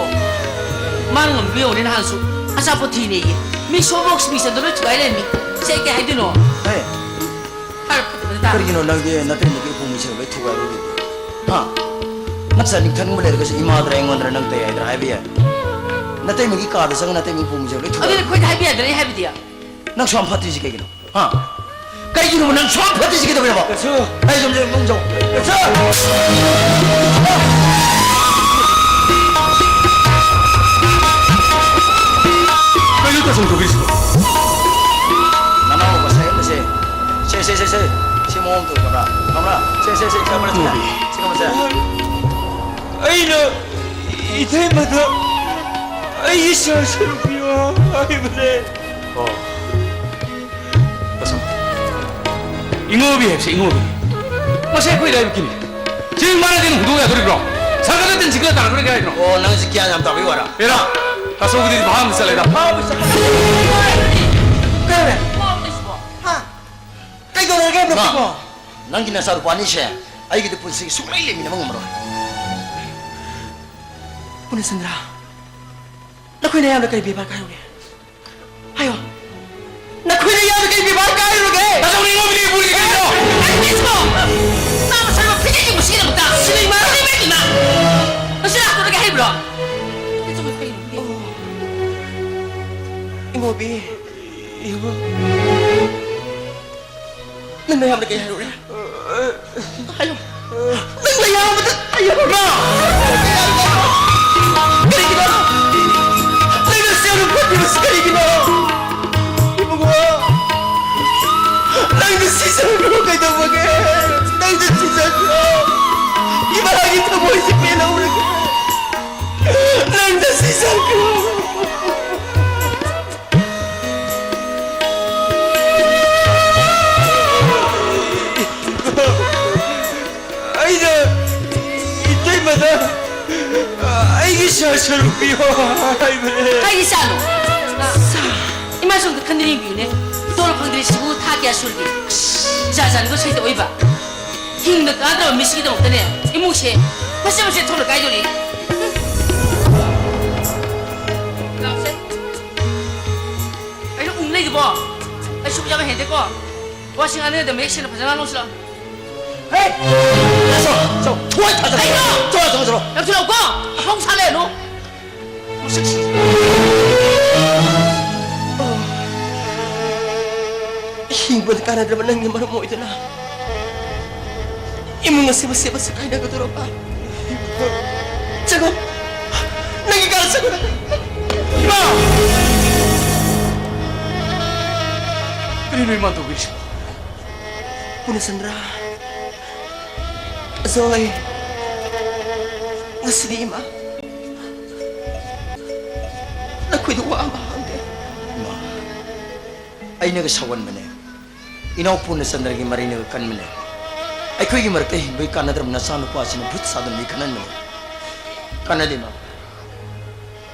ꯃꯥꯅ ꯉꯝꯕ ꯌꯦꯡꯉꯨꯅꯦ, ꯅꯍꯥꯟꯁꯨ ꯑꯆꯥꯄꯣꯠ ꯊꯤꯅꯦꯌꯦ꯫ ꯃꯤ ꯁꯣꯕꯣꯛꯁ ꯃꯤ ꯆꯟꯗ ꯂꯣꯏ ꯊꯨꯒꯥꯏ ꯂꯩꯔꯝꯃꯤ꯫ ꯁꯤ ꯑꯩ ꯀꯩ ꯍꯥꯏꯗꯣꯏꯅꯣ? ꯍꯦ, ꯍꯥꯏꯔ ꯐꯠꯇꯕꯗ ꯇꯥꯔꯦ꯫ ꯀꯔꯤꯒꯤꯅꯣ ꯅꯪꯗꯤ ꯅꯇꯩꯃꯒꯤ ꯏꯄꯨ ꯃꯤꯁꯤꯡ ꯂꯣꯏ ꯊꯨꯒꯥꯏꯔꯨꯔꯤꯗꯣ? ꯍꯥ? ꯅꯆꯥ ꯅꯤꯡꯊꯪꯕ ꯂꯩꯔꯒꯁꯨ ꯏꯃꯥꯗꯔ ꯑꯩꯉꯣꯟꯗꯔ ꯅꯪ ꯇꯩ ꯍꯥꯏꯗ꯭ꯔꯥ ꯍꯥꯏꯕ ꯌꯥꯏ꯫ ꯅꯇꯩꯃꯒꯤ ꯀꯥꯗ ꯆꯪꯉ ꯅꯇꯩꯃꯒꯤ ꯏꯄꯨ ꯃꯤꯁꯤꯡ ꯂꯣꯏ ꯊꯨꯒꯥꯏ꯫ ꯑꯗꯨꯗꯤ ꯑꯩꯈꯣꯏꯗ ꯍꯥꯏꯕ ꯌꯥꯗ꯭ꯔꯥ ꯑꯩ ꯍꯥꯏꯕꯗꯤ? ꯅꯪ ꯁꯨꯌꯥꯝ ꯐꯠꯇ꯭ꯔꯤꯁꯤ ꯀꯩꯒꯤꯅꯣ? ꯍꯥ? ꯀꯩꯒꯤꯅꯣ ꯅꯪ ꯁꯨꯌꯥꯝ ꯐꯠꯇ꯭ꯔꯤꯁꯤ ꯀꯩꯗꯧꯕꯩꯅꯣ? ꯀꯩꯁꯨ꯫ ꯑꯩ ꯁꯨꯝ ꯁꯨꯝ ꯁꯨꯝ ꯁꯨꯝ꯫ ꯀꯩꯁꯨ꯫ ꯀꯩꯅꯣ ꯇꯥꯁꯣꯝ ꯇꯧꯕꯤꯔꯤꯁꯤꯕꯣ? ꯅꯅꯥꯎ ꯃꯁꯥ ꯍꯦꯛ ꯃꯁꯦ꯫ ꯁꯦ, ꯁꯦ, ꯁꯦ, ꯁꯦ꯫ ꯁꯤ ꯃꯑꯣꯡ ꯇꯧ ꯈꯪꯕ꯭ꯔꯥ? ꯈꯪꯕ꯭ꯔꯥ? ꯁꯦ, ꯁꯦ, ꯁꯦ, ꯁꯦ, ꯁꯦ, ꯁꯦ꯫ ꯁꯤ ꯀꯃꯟꯁꯦ꯫ ꯑꯩꯅ ꯏꯇꯩꯃꯗ ꯑꯩꯒꯤ ꯁꯔꯨꯛ ꯄꯤꯌꯣ ꯍꯥꯏꯕꯅꯦ꯫ ꯑꯣ꯫ ꯇꯥꯁꯣꯝ꯫ ꯏꯉꯣꯕꯤ ꯍꯥꯏꯕꯁꯦ ꯏꯉꯣꯕꯤ꯫ ꯃꯁꯤ ꯑꯩꯈꯣꯏ ꯂꯩꯔꯛꯀꯤꯅꯤ꯫ ꯁꯤ ꯃꯥꯅꯗꯤ ꯑꯗꯨꯝ ꯍꯨꯟꯗꯣꯛ ꯌꯥꯗꯣꯔꯤꯕ꯭ꯔꯣ? ꯁꯔꯀꯥꯔꯗ ꯇꯤꯟꯁꯤꯠꯂꯒ ꯇꯥꯔꯛꯇꯣꯔꯤꯒꯦ ꯍꯥꯏꯔꯤꯅꯣ? ꯑꯣ, ꯅꯪꯁꯤ ꯒ꯭ꯌꯥꯟ ꯌꯥꯝ ꯇꯥꯕꯒꯤ ꯋꯥꯔꯥ? ꯑꯦꯔꯥ, ꯇꯥꯁꯣꯕꯨꯗꯤ ꯐꯥꯝꯗ ꯆꯠꯂꯦꯗ꯫ ꯐꯥꯝꯗ ꯆꯠꯂꯦ꯫ ꯀꯩ ꯍꯥꯏꯔꯦ? ꯐꯥꯝꯗ ꯆꯠꯂꯦ꯫ ꯍꯥ? ꯀꯩꯗꯧꯔꯒꯦ ꯏꯃꯥ, ꯅꯪꯒꯤꯕꯣ? ꯅꯪꯒꯤ ꯅꯆꯥꯅꯨꯄꯥ ꯑꯅꯤꯁꯦ ꯑꯩꯒꯤꯗꯤ ꯄꯨꯟꯁꯤꯒꯤ ꯁꯨꯡꯂꯩ ꯂꯩꯃꯤꯟꯅꯕ ꯉꯝꯃꯔꯣꯏ꯫ ꯄꯨꯅꯤꯁꯟꯗ꯭ꯔ, ꯅꯈꯣꯏ ꯅꯌꯥꯝꯕꯗ ꯀꯔꯤ ꯕꯦꯕꯥꯔ ꯀꯥꯏꯔꯨꯒꯦ? ꯍꯥꯏꯌꯣ꯫ ꯅꯈꯣꯏ ꯅꯌꯥꯝꯕꯗ ꯀꯔꯤ ꯕꯦꯕꯥꯔ ꯀꯥꯏꯔꯨꯒꯦ? ꯅꯆꯧꯅ ꯏꯉꯣꯕꯤꯗ ꯏꯄꯨꯔꯤꯒꯦ ꯀꯔꯤꯅꯣ? ꯑꯩ ꯄꯨꯂꯤꯁꯀꯣ! ꯃꯥ ꯃꯁꯥꯃꯛ ꯐꯤꯖꯦꯠ ꯌꯦꯡꯕ ꯁꯤꯒꯤꯗꯃꯛꯇ! ꯁꯤꯅꯩ ꯃꯥ! ꯁꯤꯅꯩ ꯃꯥ! ꯃꯁꯤ ꯂꯥꯛꯇꯧꯔꯒꯦ ꯍꯥꯏꯕ꯭ꯔꯣ? ꯅꯆꯧꯅ ꯀꯩꯅꯣ? ꯏꯉꯣꯕꯤ, ꯏꯉꯣ-, ꯅꯌꯥꯝꯕꯗ ꯀꯩ ꯍꯥꯏꯔꯨꯔꯦ? ꯍꯥꯏꯌꯣ꯫ ꯅꯪ ꯅꯌꯥꯝꯕꯗ ꯍꯥꯏꯌꯣ꯫ ꯏꯃꯥ! ꯀꯔꯤꯒꯤꯅꯣ? ꯅꯪꯅ ꯁꯦꯜ ꯐꯠꯇ꯭ꯔꯤꯕꯁꯤ ꯀꯔꯤꯒꯤꯅꯣ? ꯏꯕꯨꯡꯉꯣ, ꯅꯪꯗꯤ ꯁꯤꯖꯈ꯭ꯔꯣ, ꯀꯩꯗꯧꯕꯒꯦ? ꯅꯪꯗꯤ ꯁꯤꯖꯈ꯭ꯔꯣ꯫ ꯏꯃꯥꯒꯤ ꯊꯃꯣꯏꯁꯤ ꯄꯦꯜꯍꯧꯔꯒꯦ꯫ ꯅꯪꯗꯤ ꯁꯤꯖꯈ꯭ꯔꯣ꯫ ꯑꯩꯅ ꯏꯇꯩꯃꯗ ꯑꯩꯒꯤ ꯁꯥ ꯁꯔꯨꯛ ꯄꯤꯌꯣ ꯍꯥꯏꯕꯅꯦ꯫ ꯀꯩꯒꯤ ꯆꯥꯅꯣ? ꯏꯃꯥꯁꯨ ꯑꯝꯇ ꯈꯟꯅ ꯌꯦꯡꯕꯤꯌꯨꯅꯦ꯫ ꯇꯣꯂꯣꯞ ꯐꯪꯗ꯭ꯔꯤꯁꯤꯕꯨ ꯊꯥ ꯀꯌꯥ ꯁꯨꯔꯒꯦ? ꯖꯥ ꯖꯥꯅꯤꯀꯣ ꯁꯣꯏꯗ ꯑꯣꯏꯕ꯫ ꯍꯤꯡꯅ ꯀꯥꯟꯅꯗꯕ ꯃꯤꯁꯤꯒꯤꯗꯃꯛꯇꯅꯦ ꯏꯃꯨꯡꯁꯦ ꯃꯆꯦꯠ ꯃꯆꯦꯠ ꯊꯣꯛꯅ ꯀꯥꯏꯗꯣꯔꯤ꯫ ꯂꯥꯛꯁꯦ꯫ ꯀꯩꯅꯣ ꯎꯪ ꯂꯩꯗꯨꯕꯣ? ꯑꯩ ꯁꯨꯛ ꯌꯥꯝ ꯍꯦꯟꯗꯦꯀꯣ꯫ ꯋꯥꯁꯤꯡ ꯑꯅꯤꯗ ꯃꯌꯦꯛ ꯁꯦꯡꯅ ꯐꯖꯅ ꯉꯥꯡꯉꯨꯁꯤ ꯂꯥꯎ꯫ ꯍꯦ! ꯆꯠꯂꯣ! ꯆꯠꯂꯣ! ꯊꯣꯡ ꯊꯥꯖꯜꯂꯣ! ꯀꯩꯅꯣ? ꯆꯠꯂꯣ, ꯆꯠꯂꯣ, ꯆꯠꯂꯣ! ꯌꯥꯝ ꯊꯨꯅ ꯂꯥꯛꯎꯀꯣ! ꯍꯧ ꯁꯥ ꯂꯩꯔꯅꯨ! ꯃꯁꯛꯁꯤꯡꯁꯤ꯫ ꯍꯤꯡꯕꯗ ꯀꯥꯟꯅꯗ꯭ꯔꯕ ꯅꯪꯅ ꯃꯔꯝ ꯑꯣꯏꯗꯨꯅ ꯏꯃꯨꯡ ꯑꯁꯤ ꯃꯆꯦꯠ ꯃꯆꯦꯠ ꯀꯥꯏꯅꯒꯗꯧꯔꯕ? ꯆꯪꯉꯣ! ꯅꯪꯒꯤ ꯀꯥꯗ ꯆꯪꯉꯣ! ꯏꯃꯥ! ꯀꯔꯤꯅꯣ ꯏꯃꯥ ꯇꯧꯕꯤꯔꯤꯁꯤꯕꯣ? ꯄꯨꯔꯅꯆꯟꯗ꯭ꯔ, ꯑꯖꯣꯏ, ꯉꯁꯤꯗꯤ ꯏꯃꯥ, ꯅꯈꯣꯏꯗ ꯋꯥ ꯑꯃ ꯍꯪꯒꯦ꯫ ꯏꯃꯥ, ꯑꯩꯅꯒ ꯁꯥꯎꯒꯟꯕꯅꯦ꯫ ꯏꯅꯥꯎ ꯄꯨꯔꯅꯆꯟꯗ꯭ꯔꯒꯤ ꯃꯔꯩꯅꯒ ꯀꯟꯕꯅꯦ꯫ ꯑꯩꯈꯣꯏꯒꯤ ꯃꯔꯛꯇ ꯍꯤꯡꯕꯒꯤ ꯀꯥꯟꯅꯗ꯭ꯔꯕ ꯅꯆꯥꯅꯨꯄꯥꯁꯤꯅ ꯚꯨꯠ ꯁꯥꯗꯅ ꯃꯤ ꯈꯟꯍꯟꯕꯅꯦ꯫ ꯀꯥꯟꯅꯗꯦ, ꯏꯃꯥ꯫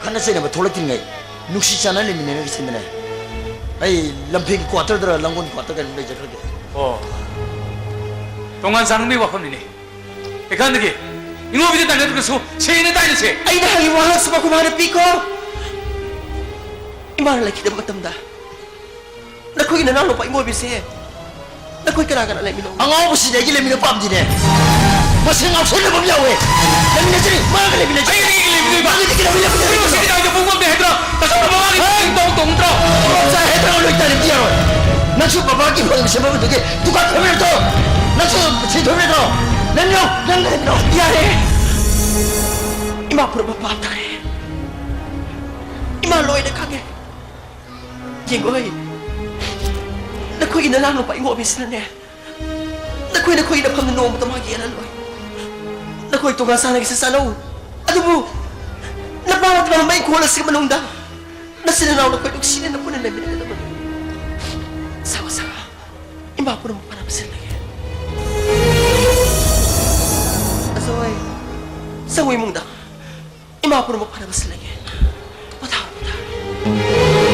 ꯈꯠꯅ ꯆꯩꯅꯕ ꯊꯣꯛꯂꯛꯇ꯭ꯔꯤꯉꯩ ꯅꯨꯡꯁꯤ ꯆꯥꯟꯅ ꯂꯩꯃꯤꯟꯅꯔꯒ ꯁꯤꯟꯕꯅꯦ꯫ ꯑꯩ ꯂꯝꯐꯦꯜꯒꯤ ꯀ꯭ꯋꯥꯇꯔꯗꯔ ꯂꯥꯡꯒꯣꯜ ꯀ꯭ꯋꯥꯇꯔ ꯀꯩꯅꯣ ꯂꯩꯖꯈ꯭ꯔꯒꯦ꯫ ꯑꯣ, ꯇꯣꯉꯥꯟ ꯆꯥꯅꯕꯒꯤ ꯋꯥꯐꯝꯅꯤꯅꯦ꯫ ꯏꯀꯥꯟꯗꯒꯤ ꯏꯉꯣꯕꯤꯗ ꯇꯥꯏꯅꯗ꯭ꯔꯒꯁꯨ ꯁꯦꯡꯅ ꯇꯥꯏꯅꯁꯦ꯫ ꯑꯩꯅ ꯍꯪꯉꯤ ꯋꯥꯍꯪꯁꯤ ꯃꯈꯨꯝ ꯍꯥꯟꯅ ꯄꯤꯈꯣ꯫ ꯏꯃꯥꯅ ꯂꯩꯈꯤꯗꯕ ꯃꯇꯝꯗ ꯅꯈꯣꯏꯒꯤ ꯅꯅꯥꯎ ꯅꯨꯄꯥ ꯏꯉꯣꯕꯤꯁꯦ ꯅꯈꯣꯏ ꯀꯅꯥ ꯀꯅꯥ ꯂꯩꯃꯤꯟꯅꯧ? ꯑꯉꯥꯎꯕꯁꯤꯗꯤ ꯑꯩꯒꯤ ꯂꯩꯃꯤꯟꯅ ꯄꯥꯝꯗꯤꯅꯦ꯫ ꯃꯁꯤ ꯉꯥꯎꯁꯟꯅꯕ ꯑꯃ ꯌꯥꯎꯋꯦ꯫ ꯂꯩꯃꯤꯟꯅꯖꯔꯤ, ꯃꯥꯒ ꯂꯩꯃꯤꯟꯅꯖꯔꯤ꯫ ꯑꯩꯒ ꯂꯩꯃꯤꯟꯅꯕ? ꯃꯥꯒꯗꯤ ꯀꯩꯗꯧꯕꯩ ꯂꯩꯃꯤꯟꯅꯗꯣꯏꯅꯣ? ꯃꯁꯤꯒꯤ ꯗꯥꯏꯗ ꯄꯨꯡ ꯄꯝꯗꯦ ꯍꯥꯏꯗ꯭ꯔꯣ? ꯅꯆꯥꯅꯨꯄꯥ ꯃꯥꯒꯤ ꯍꯦ? ꯇꯧ ꯇꯧ ꯅꯠꯇ꯭ꯔꯣ? ꯇꯣꯂꯣꯞ ꯆꯥꯏ ꯍꯥꯏꯗ꯭ꯔꯣ? ꯂꯣꯏ ꯇꯥꯔꯤꯕꯗꯤ ꯌꯥꯔꯣꯏ꯫ ꯅꯪꯁꯨ ꯕꯕꯥꯒꯤ ꯐꯣꯟ ꯁꯦꯝꯕꯗꯨꯒꯤ ꯗꯨꯀꯥꯟ ꯐꯝꯃꯤꯔꯣ? ꯅꯪꯁꯨ ꯁꯦꯟ ꯊꯨꯝꯃꯤꯔꯣ? ꯅꯪꯅꯣ? ꯅꯪ ꯅꯪꯅꯣ? ꯌꯥꯔꯦ! ꯏꯃꯥ ꯄꯨꯝꯅꯃꯛ ꯚꯥꯞ ꯇꯥꯔꯦ꯫ ꯏꯃꯥ ꯂꯣꯏꯅ ꯈꯪꯉꯦ꯫ ꯌꯦꯡꯉꯣ ꯑꯩ, ꯅꯈꯣꯏꯒꯤ ꯅꯅꯥꯎ ꯅꯨꯄꯥ ꯏꯉꯣꯕꯤꯁꯤꯅꯅꯦ, ꯅꯈꯣꯏ ꯅꯈꯣꯏꯒꯤ ꯅꯐꯝꯗ ꯅꯣꯡꯃꯇ ꯃꯥ ꯌꯦꯜꯍꯜꯂꯣꯏ꯫ ꯅꯈꯣꯏ ꯇꯣꯉꯥꯟ ꯆꯥꯟꯅꯒꯦꯁꯨ ꯆꯥꯟꯅꯧ, ꯑꯗꯨꯕꯨ ꯅꯄꯥꯅ ꯊꯝꯕ ꯏꯪꯈꯣꯜ ꯑꯁꯤꯒꯤ ꯃꯅꯨꯡꯗ ꯅꯆꯤꯟ ꯅꯅꯥꯎ ꯅꯈꯣꯏ ꯅꯨꯡꯁꯤꯅꯅ ꯄꯨꯟꯅ ꯂꯩꯃꯤꯟꯅꯒꯗꯕꯅꯤ꯫ ꯁꯥꯎ, ꯁꯥꯎ꯫ ꯏꯃꯥ ꯄꯨꯝꯅꯃꯛ ꯐꯅꯕ ꯁꯤꯜꯂꯒꯦ꯫ ꯑꯁ, ꯍꯣꯏ꯫ ꯆꯪꯉꯨ ꯏꯃꯨꯡꯗ꯫ ꯏꯃꯥ ꯄꯨꯝꯅꯃꯛ ꯐꯅꯕ ꯁꯤꯜꯂꯒꯦ꯫ ꯄꯣꯊꯥꯔꯣ, ꯄꯣꯊꯥꯔꯣ꯫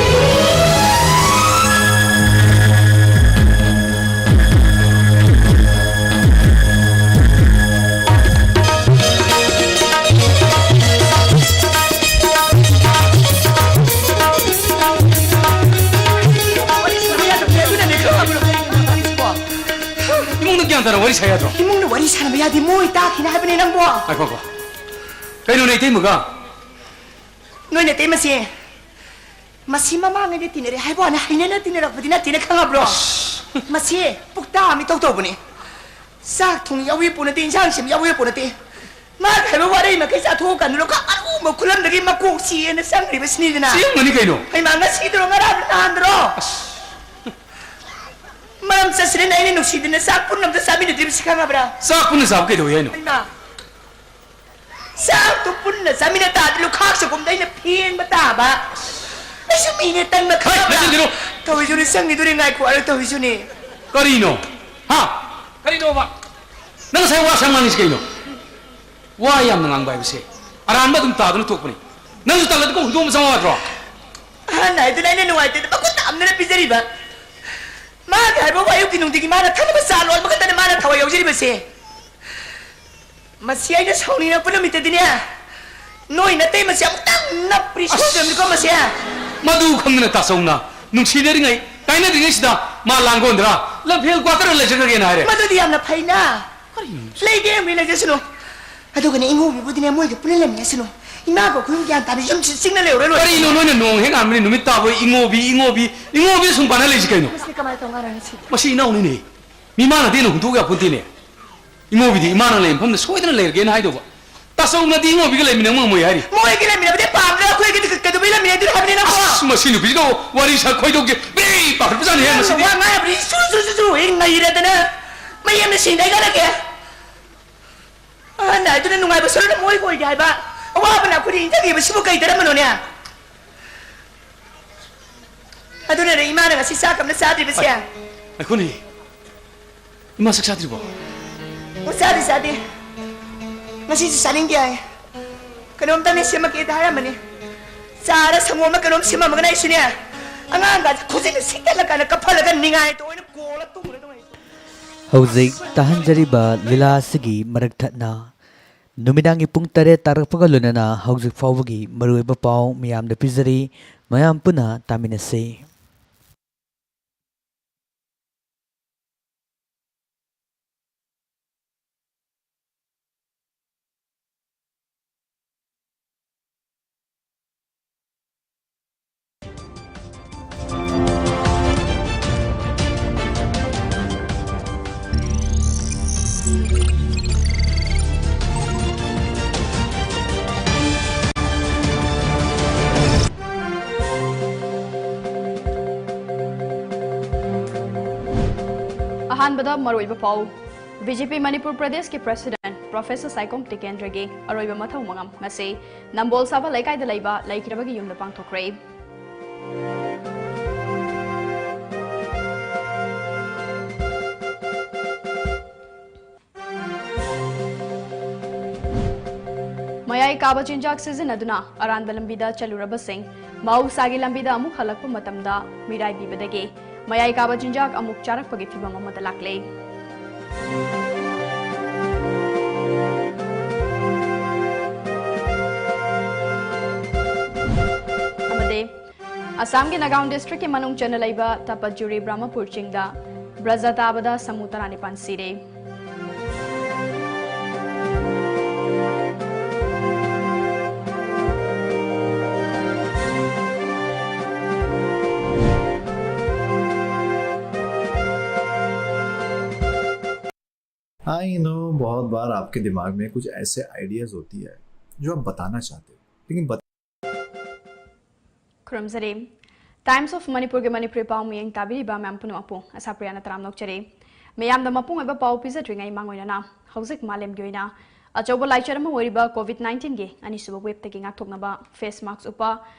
ꯏꯃꯨꯡꯗ ꯒ꯭ꯌꯥꯟ ꯇꯥꯅ ꯋꯥꯔꯤ ꯁꯥ ꯌꯥꯗ꯭ꯔꯣ? ꯏꯃꯨꯡꯗ ꯋꯥꯔꯤ ꯁꯥꯟꯅꯕ ꯌꯥꯗꯦ, ꯃꯣꯏ ꯇꯥꯈꯤꯅꯤ ꯍꯥꯏꯕꯅꯦ ꯅꯪꯕꯣ꯫ ꯉꯥꯏꯈꯣꯀꯣ꯫ ꯀꯩꯅꯣꯅꯦ ꯏꯇꯩꯃꯒ? ꯅꯣꯏ ꯅꯇꯩꯃꯁꯦ ꯃꯁꯤ ꯃꯃꯥꯡꯉꯩꯗ ꯇꯤꯟꯅꯔꯦ ꯍꯥꯏꯕ ꯋꯥꯅꯤ, ꯍꯩꯅꯅ ꯇꯤꯟꯅꯔꯛꯄꯗꯤ ꯅꯠꯇꯦꯅ ꯈꯪꯉꯕ꯭ꯔꯣ? ꯑꯁ! ꯃꯁꯤ ꯄꯨꯛꯇꯥ ꯑꯃ ꯏꯇꯧ ꯇꯧꯕꯅꯦ꯫ ꯆꯥꯛ ꯊꯣꯡ ꯌꯥꯎꯕ ꯄꯣꯠ ꯅꯠꯇꯦ, ꯏꯟꯁꯥꯡ ꯁꯦꯝ ꯌꯥꯎꯕ ꯄꯣꯠ ꯅꯠꯇꯦ꯫ ꯃꯥ ꯍꯥꯏꯕ ꯋꯥꯔꯩ ꯃꯈꯩ ꯆꯥꯊꯣꯛꯑꯀꯥꯟꯗ ꯂꯣꯛꯈꯥꯛ ꯑꯔꯨꯝꯕ ꯈꯨꯂꯝꯗꯒꯤ ꯃꯀꯣꯛ ꯆꯤꯛꯑꯦꯅ ꯆꯪꯈ꯭ꯔꯤꯕꯁꯤꯅꯤꯗꯅ꯫ ꯆꯦꯡꯃꯅꯤ ꯀꯩꯅꯣ꯫ ꯍꯩꯃꯥ, ꯉꯁꯤꯗꯨꯔꯣ ꯉꯔꯥꯡ ꯅꯍꯥꯟꯗꯨꯔꯣ? ꯑꯁ! ꯃꯔꯝ ꯆꯠꯁꯤꯅꯦ ꯑꯩꯅ ꯅꯨꯡꯁꯤꯗꯅ ꯆꯥꯛ ꯄꯨꯟꯅ ꯑꯝꯇ ꯆꯥꯃꯤꯟꯅꯗ꯭ꯔꯤꯕꯁꯤ ꯈꯪꯉꯕ꯭ꯔꯥ? ꯆꯥꯛ ꯄꯨꯟꯅ ꯆꯥꯕ ꯀꯩꯗꯧꯋꯤ ꯍꯥꯏꯅꯣ? ꯍꯩꯃꯥ! ꯆꯥꯛꯇꯨ ꯄꯨꯟꯅ ꯆꯥꯃꯤꯟꯅ ꯇꯥꯔꯗꯤ ꯂꯨꯈꯥꯛ ꯆꯒꯨꯝꯗ ꯑꯩꯅ ꯐꯦꯡꯕ ꯇꯥꯕ꯫ ꯑꯩꯁꯨ ꯃꯤꯅꯦ ꯇꯟꯅ ꯍꯩ, ꯈꯪꯉꯕ꯭ꯔꯥ? ꯅꯆꯤꯟ ꯊꯤꯅꯨ꯫ ꯇꯧꯔꯤꯁꯨꯅꯤ, ꯆꯪꯈꯤꯗꯣꯔꯤ, ꯉꯥꯏꯈꯣ ꯍꯥꯏꯔ ꯇꯧꯔꯤꯁꯨꯅꯤ꯫ ꯀꯔꯤꯅꯣ? ꯍꯥ? ꯀꯔꯤꯅꯣꯕ? ꯅꯪ ꯉꯁꯥꯏ ꯋꯥ ꯁꯥ ꯉꯥꯡꯉꯤꯁꯤ ꯀꯩꯅꯣ? ꯋꯥ ꯌꯥꯝꯅ ꯉꯥꯡꯕ ꯍꯥꯏꯕꯁꯦ ꯑꯔꯥꯟꯕ ꯑꯗꯨꯝ ꯇꯥꯗꯨꯅ ꯊꯣꯛꯄꯅꯤ꯫ ꯅꯪꯁꯨ ꯇꯜꯂꯗꯤꯀꯣ ꯍꯨꯟꯗꯣꯛꯑꯝꯕ ꯆꯪꯉꯛꯑꯣ ꯌꯥꯗ꯭ꯔꯣ? ꯑꯍꯟ ꯍꯥꯏꯗꯨꯅ ꯑꯩꯅ ꯅꯨꯡꯉꯥꯏꯇꯦꯗ ꯃꯈꯨꯠ ꯅꯥꯝꯗꯅ ꯄꯤꯖꯔꯤꯕ꯫ ꯃꯥꯒꯤ ꯍꯥꯏꯕꯕꯨ ꯑꯌꯨꯛꯀꯤ ꯅꯨꯡꯇꯤꯒꯤ ꯃꯥꯅ ꯊꯛꯅꯕ ꯆꯥ ꯂꯣꯟꯕ ꯈꯛꯇꯅꯤ ꯃꯥꯅ ꯊꯋꯥꯏ ꯌꯥꯎꯖꯔꯤꯕꯁꯦ꯫ ꯃꯁꯤ ꯑꯩꯅ ꯁꯥꯎꯅꯤꯡꯉꯛꯄ ꯅꯨꯃꯤꯠꯇꯗꯤꯅꯦ, ꯅꯣꯏ ꯅꯇꯩꯃꯁꯦ ꯑꯃꯨꯛꯇꯪ ꯅꯞꯄ꯭ꯔꯤ ꯁꯣꯏꯗ꯭ꯔꯕꯅꯤꯀꯣ ꯃꯁꯦ꯫ ꯃꯗꯨ ꯈꯪꯗꯅ ꯇꯥꯆꯧꯅ ꯅꯨꯡꯁꯤꯅꯔꯤꯉꯩ, ꯀꯥꯏꯅꯗ꯭ꯔꯤꯉꯩꯁꯤꯗ ꯃꯥ ꯂꯥꯡꯒꯣꯟꯗ꯭ꯔꯥ ꯂꯝꯐꯦꯜ ꯀ꯭ꯋꯥꯇꯔꯗ ꯂꯩꯖꯈ꯭ꯔꯒꯦꯅ ꯍꯥꯏꯔꯦ꯫ ꯃꯗꯨꯗꯤ ꯌꯥꯝꯅ ꯐꯩꯅ꯫ ꯀꯔꯤꯅꯣ? ꯂꯩꯒꯦ ꯌꯥꯝ ꯂꯩꯖꯁꯅꯨ꯫ ꯑꯗꯨꯒꯅꯦ ꯏꯉꯧꯕꯤꯕꯨꯗꯤꯅꯦ ꯃꯣꯏꯒ ꯄꯨꯟꯅ ꯂꯩꯃꯤꯟꯅꯁꯅꯨ꯫ ꯏꯃꯥ ꯀꯧ ꯈꯨꯗꯤꯡ ꯒ꯭ꯌꯥꯟ ꯇꯥꯗꯦ, ꯌꯨꯝꯁꯤ ꯆꯤꯡꯅ ꯂꯩꯍꯧꯔꯦ ꯂꯣꯏꯔꯦ꯫ ꯀꯔꯤꯅꯣ ꯅꯣꯏꯅ ꯅꯣꯡ ꯍꯦꯛ ꯉꯥꯟꯕꯅꯤ ꯅꯨꯃꯤꯠ ꯇꯥꯕꯣꯏ ꯏꯉꯣꯕꯤ, ꯏꯉꯣꯕꯤ ꯁꯨꯝ ꯄꯥꯟꯅ ꯂꯩꯁꯤ ꯀꯩꯅꯣ? ꯃꯁꯤꯗꯤ ꯀꯃꯥꯏꯅ ꯇꯧ ꯉꯥꯡꯅꯅꯤ ꯁꯤꯗꯤ? ꯃꯁꯤ ꯏꯅꯥꯎꯅꯤꯅꯦ꯫ ꯃꯤꯃꯥꯟꯅꯗꯦꯅ ꯍꯨꯟꯗꯣꯛ ꯌꯥꯄꯣꯟꯇꯦꯅꯦ꯫ ꯏꯉꯣꯕꯤꯗꯤ ꯏꯃꯥꯅ ꯂꯩ ꯃꯐꯝꯗ ꯁꯣꯏꯗꯅ ꯂꯩꯔꯒꯦꯅ ꯍꯥꯏꯗꯧꯕ꯫ ꯇꯥꯆꯧꯅꯗꯤ ꯏꯉꯣꯕꯤꯒ ꯂꯩꯃꯤꯟꯅ ꯉꯝꯃꯣꯏ ꯍꯥꯏꯔꯤ꯫ ꯃꯣꯏꯒꯤ ꯂꯩꯃꯤꯟꯅꯕꯗꯤ ꯄꯥꯝꯗ꯭ꯔꯦ, ꯑꯩꯈꯣꯏꯒꯤꯗꯤ ꯀꯩꯗꯧꯕꯩ ꯂꯩꯃꯤꯟꯅꯗꯣꯏꯅꯣ ꯍꯥꯏꯕꯅꯤ ꯅꯪꯕꯣ? ꯑꯁ, ꯃꯁꯤ ꯅꯨꯄꯤꯁꯤꯒ ꯋꯥꯔꯤ ꯁꯥ ꯈꯣꯏꯗꯧꯒꯦ ꯕ꯭ꯔꯤ ꯄꯥꯈꯠꯄꯖꯥꯠꯅꯤꯍꯦ ꯅꯪꯅ ꯃꯁꯤꯗꯤ꯫ ꯋꯥ ꯉꯥꯡꯕꯗꯤ ꯁꯨꯔꯨ ꯁꯨꯔꯨ ꯁꯨꯔꯨ ꯍꯦꯛ ꯉꯩꯔꯗꯅ ꯃꯌꯦꯡꯅ ꯁꯤꯡꯗ ꯀꯩꯗꯧꯔꯒꯦ? ꯑꯍꯟ ꯍꯥꯏꯗꯨꯅ ꯅꯨꯡꯉꯥꯏꯕ ꯁꯔꯨꯛ ꯃꯣꯏ ꯑꯣꯏꯒꯦ ꯍꯥꯏꯕ, ꯑꯋꯥꯕꯅ ꯑꯩꯈꯣꯏꯗ ꯏꯟꯖꯔꯤꯕꯁꯤꯕꯨ ꯀꯩ ꯗꯔꯃꯅꯣꯅꯦ? ꯑꯗꯨꯅꯅꯦ ꯏꯃꯥꯅ ꯉꯁꯤ ꯆꯥꯛ ꯑꯃ ꯆꯥꯗ꯭ꯔꯤꯕꯁꯦ꯫ ꯑꯩꯈꯣꯏꯅꯤ ꯏꯃꯥ ꯆꯥꯛ ꯆꯥꯗ꯭ꯔꯤꯕꯣ? ꯑꯣ, ꯆꯥꯗꯦ, ꯆꯥꯗꯦ꯫ ꯉꯁꯤꯁꯨ ꯆꯥꯅꯤꯡꯗꯦ ꯍꯥꯏ꯫ ꯀꯩꯅꯣꯝꯇꯅꯦ ꯁꯦꯝꯃꯛꯀꯦꯗ ꯍꯥꯏꯔꯝꯕꯅꯤ꯫ ꯆꯥꯔ ꯁꯪꯒꯣꯝ ꯑꯃ ꯀꯩꯅꯣꯝ ꯁꯦꯝꯃꯝꯃꯒꯅ ꯑꯩꯁꯨꯅꯦ, ꯑꯉꯥꯡꯒꯁꯦ ꯈꯨꯖꯤꯟꯅ ꯁꯤꯛꯇꯠꯂꯀꯥꯟꯗ ꯀꯞꯐꯜꯂꯒ ꯅꯤꯡꯉꯥꯏ ꯇꯧ ꯑꯣꯏꯅ ꯀꯣꯜꯂ ꯇꯨꯝꯈ꯭ꯔꯗꯧꯅꯦ ꯑꯩꯁꯨ꯫ ꯍꯧꯖꯤꯛ ꯇꯥꯍꯟꯖꯔꯤꯕ ꯂꯤꯂꯥ ꯑꯁꯤꯒꯤ ꯃꯔꯛ ꯊꯠꯅ ꯅꯨꯃꯤꯗꯥꯡꯒꯤ ꯄꯨꯡ ꯇꯔꯦꯠ ꯇꯥꯔꯛꯄꯒ ꯂꯣꯏꯅꯅ ꯍꯧꯖꯤꯛ ꯐꯥꯎꯕꯒꯤ ꯃꯔꯨꯑꯣꯏꯕ ꯄꯥꯎ ꯃꯤꯌꯥꯝꯗ ꯄꯤꯖꯔꯤ꯫ ꯃꯌꯥꯝ ꯄꯨꯟꯅ ꯇꯥꯃꯤꯟꯅꯁꯤ꯫ ꯑꯍꯥꯟꯕꯗ ꯃꯔꯨꯑꯣꯏꯕ ꯄꯥꯎ꯫ ꯕꯤ ꯖꯦ ꯄꯤ ꯃꯅꯤꯄꯨꯔ ꯄ꯭ꯔꯗꯦꯁꯀꯤ ꯄ꯭ꯔꯦꯁꯤꯗꯦꯟꯠ ꯄ꯭ꯔꯣꯐꯦꯁꯔ ꯁꯥꯏꯈꯣꯝ ꯇꯤꯀꯦꯟꯗ꯭ꯔꯒꯤ ꯑꯔꯣꯏꯕ ꯃꯊꯧ ꯃꯉꯝ ꯉꯁꯤ ꯅꯝꯕꯣꯜ ꯁꯥꯕ ꯂꯩꯀꯥꯏꯗ ꯂꯩꯕ ꯂꯩꯈꯤꯗ꯭ꯔꯕꯒꯤ ꯌꯨꯝꯗ ꯄꯥꯡꯊꯣꯛꯈ꯭ꯔꯦ꯫ ꯃꯌꯥꯏ ꯀꯥꯕ ꯆꯤꯟꯖꯥꯛ ꯁꯤꯖꯤꯟꯅꯗꯨꯅ ꯑꯔꯥꯟꯕ ꯂꯝꯕꯤꯗ ꯆꯠꯂꯨꯔꯕꯁꯤꯡ ꯃꯍꯧꯁꯥꯒꯤ ꯂꯝꯕꯤꯗ ꯑꯃꯨꯛ ꯍꯜꯂꯛꯄ ꯃꯇꯝꯗ ꯃꯤꯔꯥꯏꯕꯤꯕꯗꯒꯤ ꯃꯌꯥꯏ ꯀꯥꯕ ꯆꯤꯟꯖꯥꯛ ꯑꯃꯨꯛ ꯆꯥꯔꯛꯄꯒꯤ ꯐꯤꯚꯝ ꯑꯃꯗ ꯂꯥꯛꯂꯦ꯫ ꯑꯃꯗꯤ ꯑꯁꯥꯝꯒꯤ ꯅꯥꯒꯥꯎꯟ ꯗꯤꯁꯇ꯭ꯔꯤꯛꯀꯤ ꯃꯅꯨꯡ ꯆꯟꯅ ꯂꯩꯕ ꯇꯄꯠꯖꯨꯔꯤ ꯕ꯭ꯔꯍꯃꯄꯨꯔ ꯆꯤꯡꯗ ꯕ꯭ꯔꯖ ꯇꯥꯕꯗ ꯁꯥꯃꯨ ꯇꯔꯥꯅꯤꯄꯥꯟ ꯁꯤꯔꯦ꯫ आई नो, बहुत बार आपके दिमाग में कुछ ऐसे आइडियाज होती है जो आप बताना चाहते हो, लेकिन बत... ꯈꯨꯔꯨꯝꯖꯔꯤ꯫ Times of Manipurꯒꯤ ꯃꯅꯤꯄꯨꯔꯤ ꯄꯥꯎ ꯃꯤꯠꯌꯦꯡ ꯇꯥꯕꯤꯔꯤꯕ ꯃꯌꯥꯝ ꯄꯨꯝꯅꯃꯛꯄꯨ ꯑꯁꯥ ꯄ꯭ꯔꯤꯌꯥꯅ ꯇꯔꯥꯝꯅ ꯑꯣꯛꯆꯔꯤ꯫ ꯃꯤꯌꯥꯝꯗ ꯃꯄꯨꯡ ꯑꯣꯏꯕ ꯄꯥꯎ ꯄꯤꯖꯗ꯭ꯔꯤꯉꯩ ꯃꯥꯡꯑꯣꯏꯅꯅ ꯍꯧꯖꯤꯛ ꯃꯥꯂꯦꯝꯒꯤ ꯑꯣꯏꯅ ꯑꯆꯧꯕ ꯂꯥꯏꯆꯠ ꯑꯃ ꯑꯣꯏꯔꯤꯕ COVID nineteenꯒꯤ ꯑꯅꯤꯁꯨꯕ waveꯇꯒꯤ ꯉꯥꯛꯊꯣꯛꯅꯕ face mask ꯎꯞꯄ,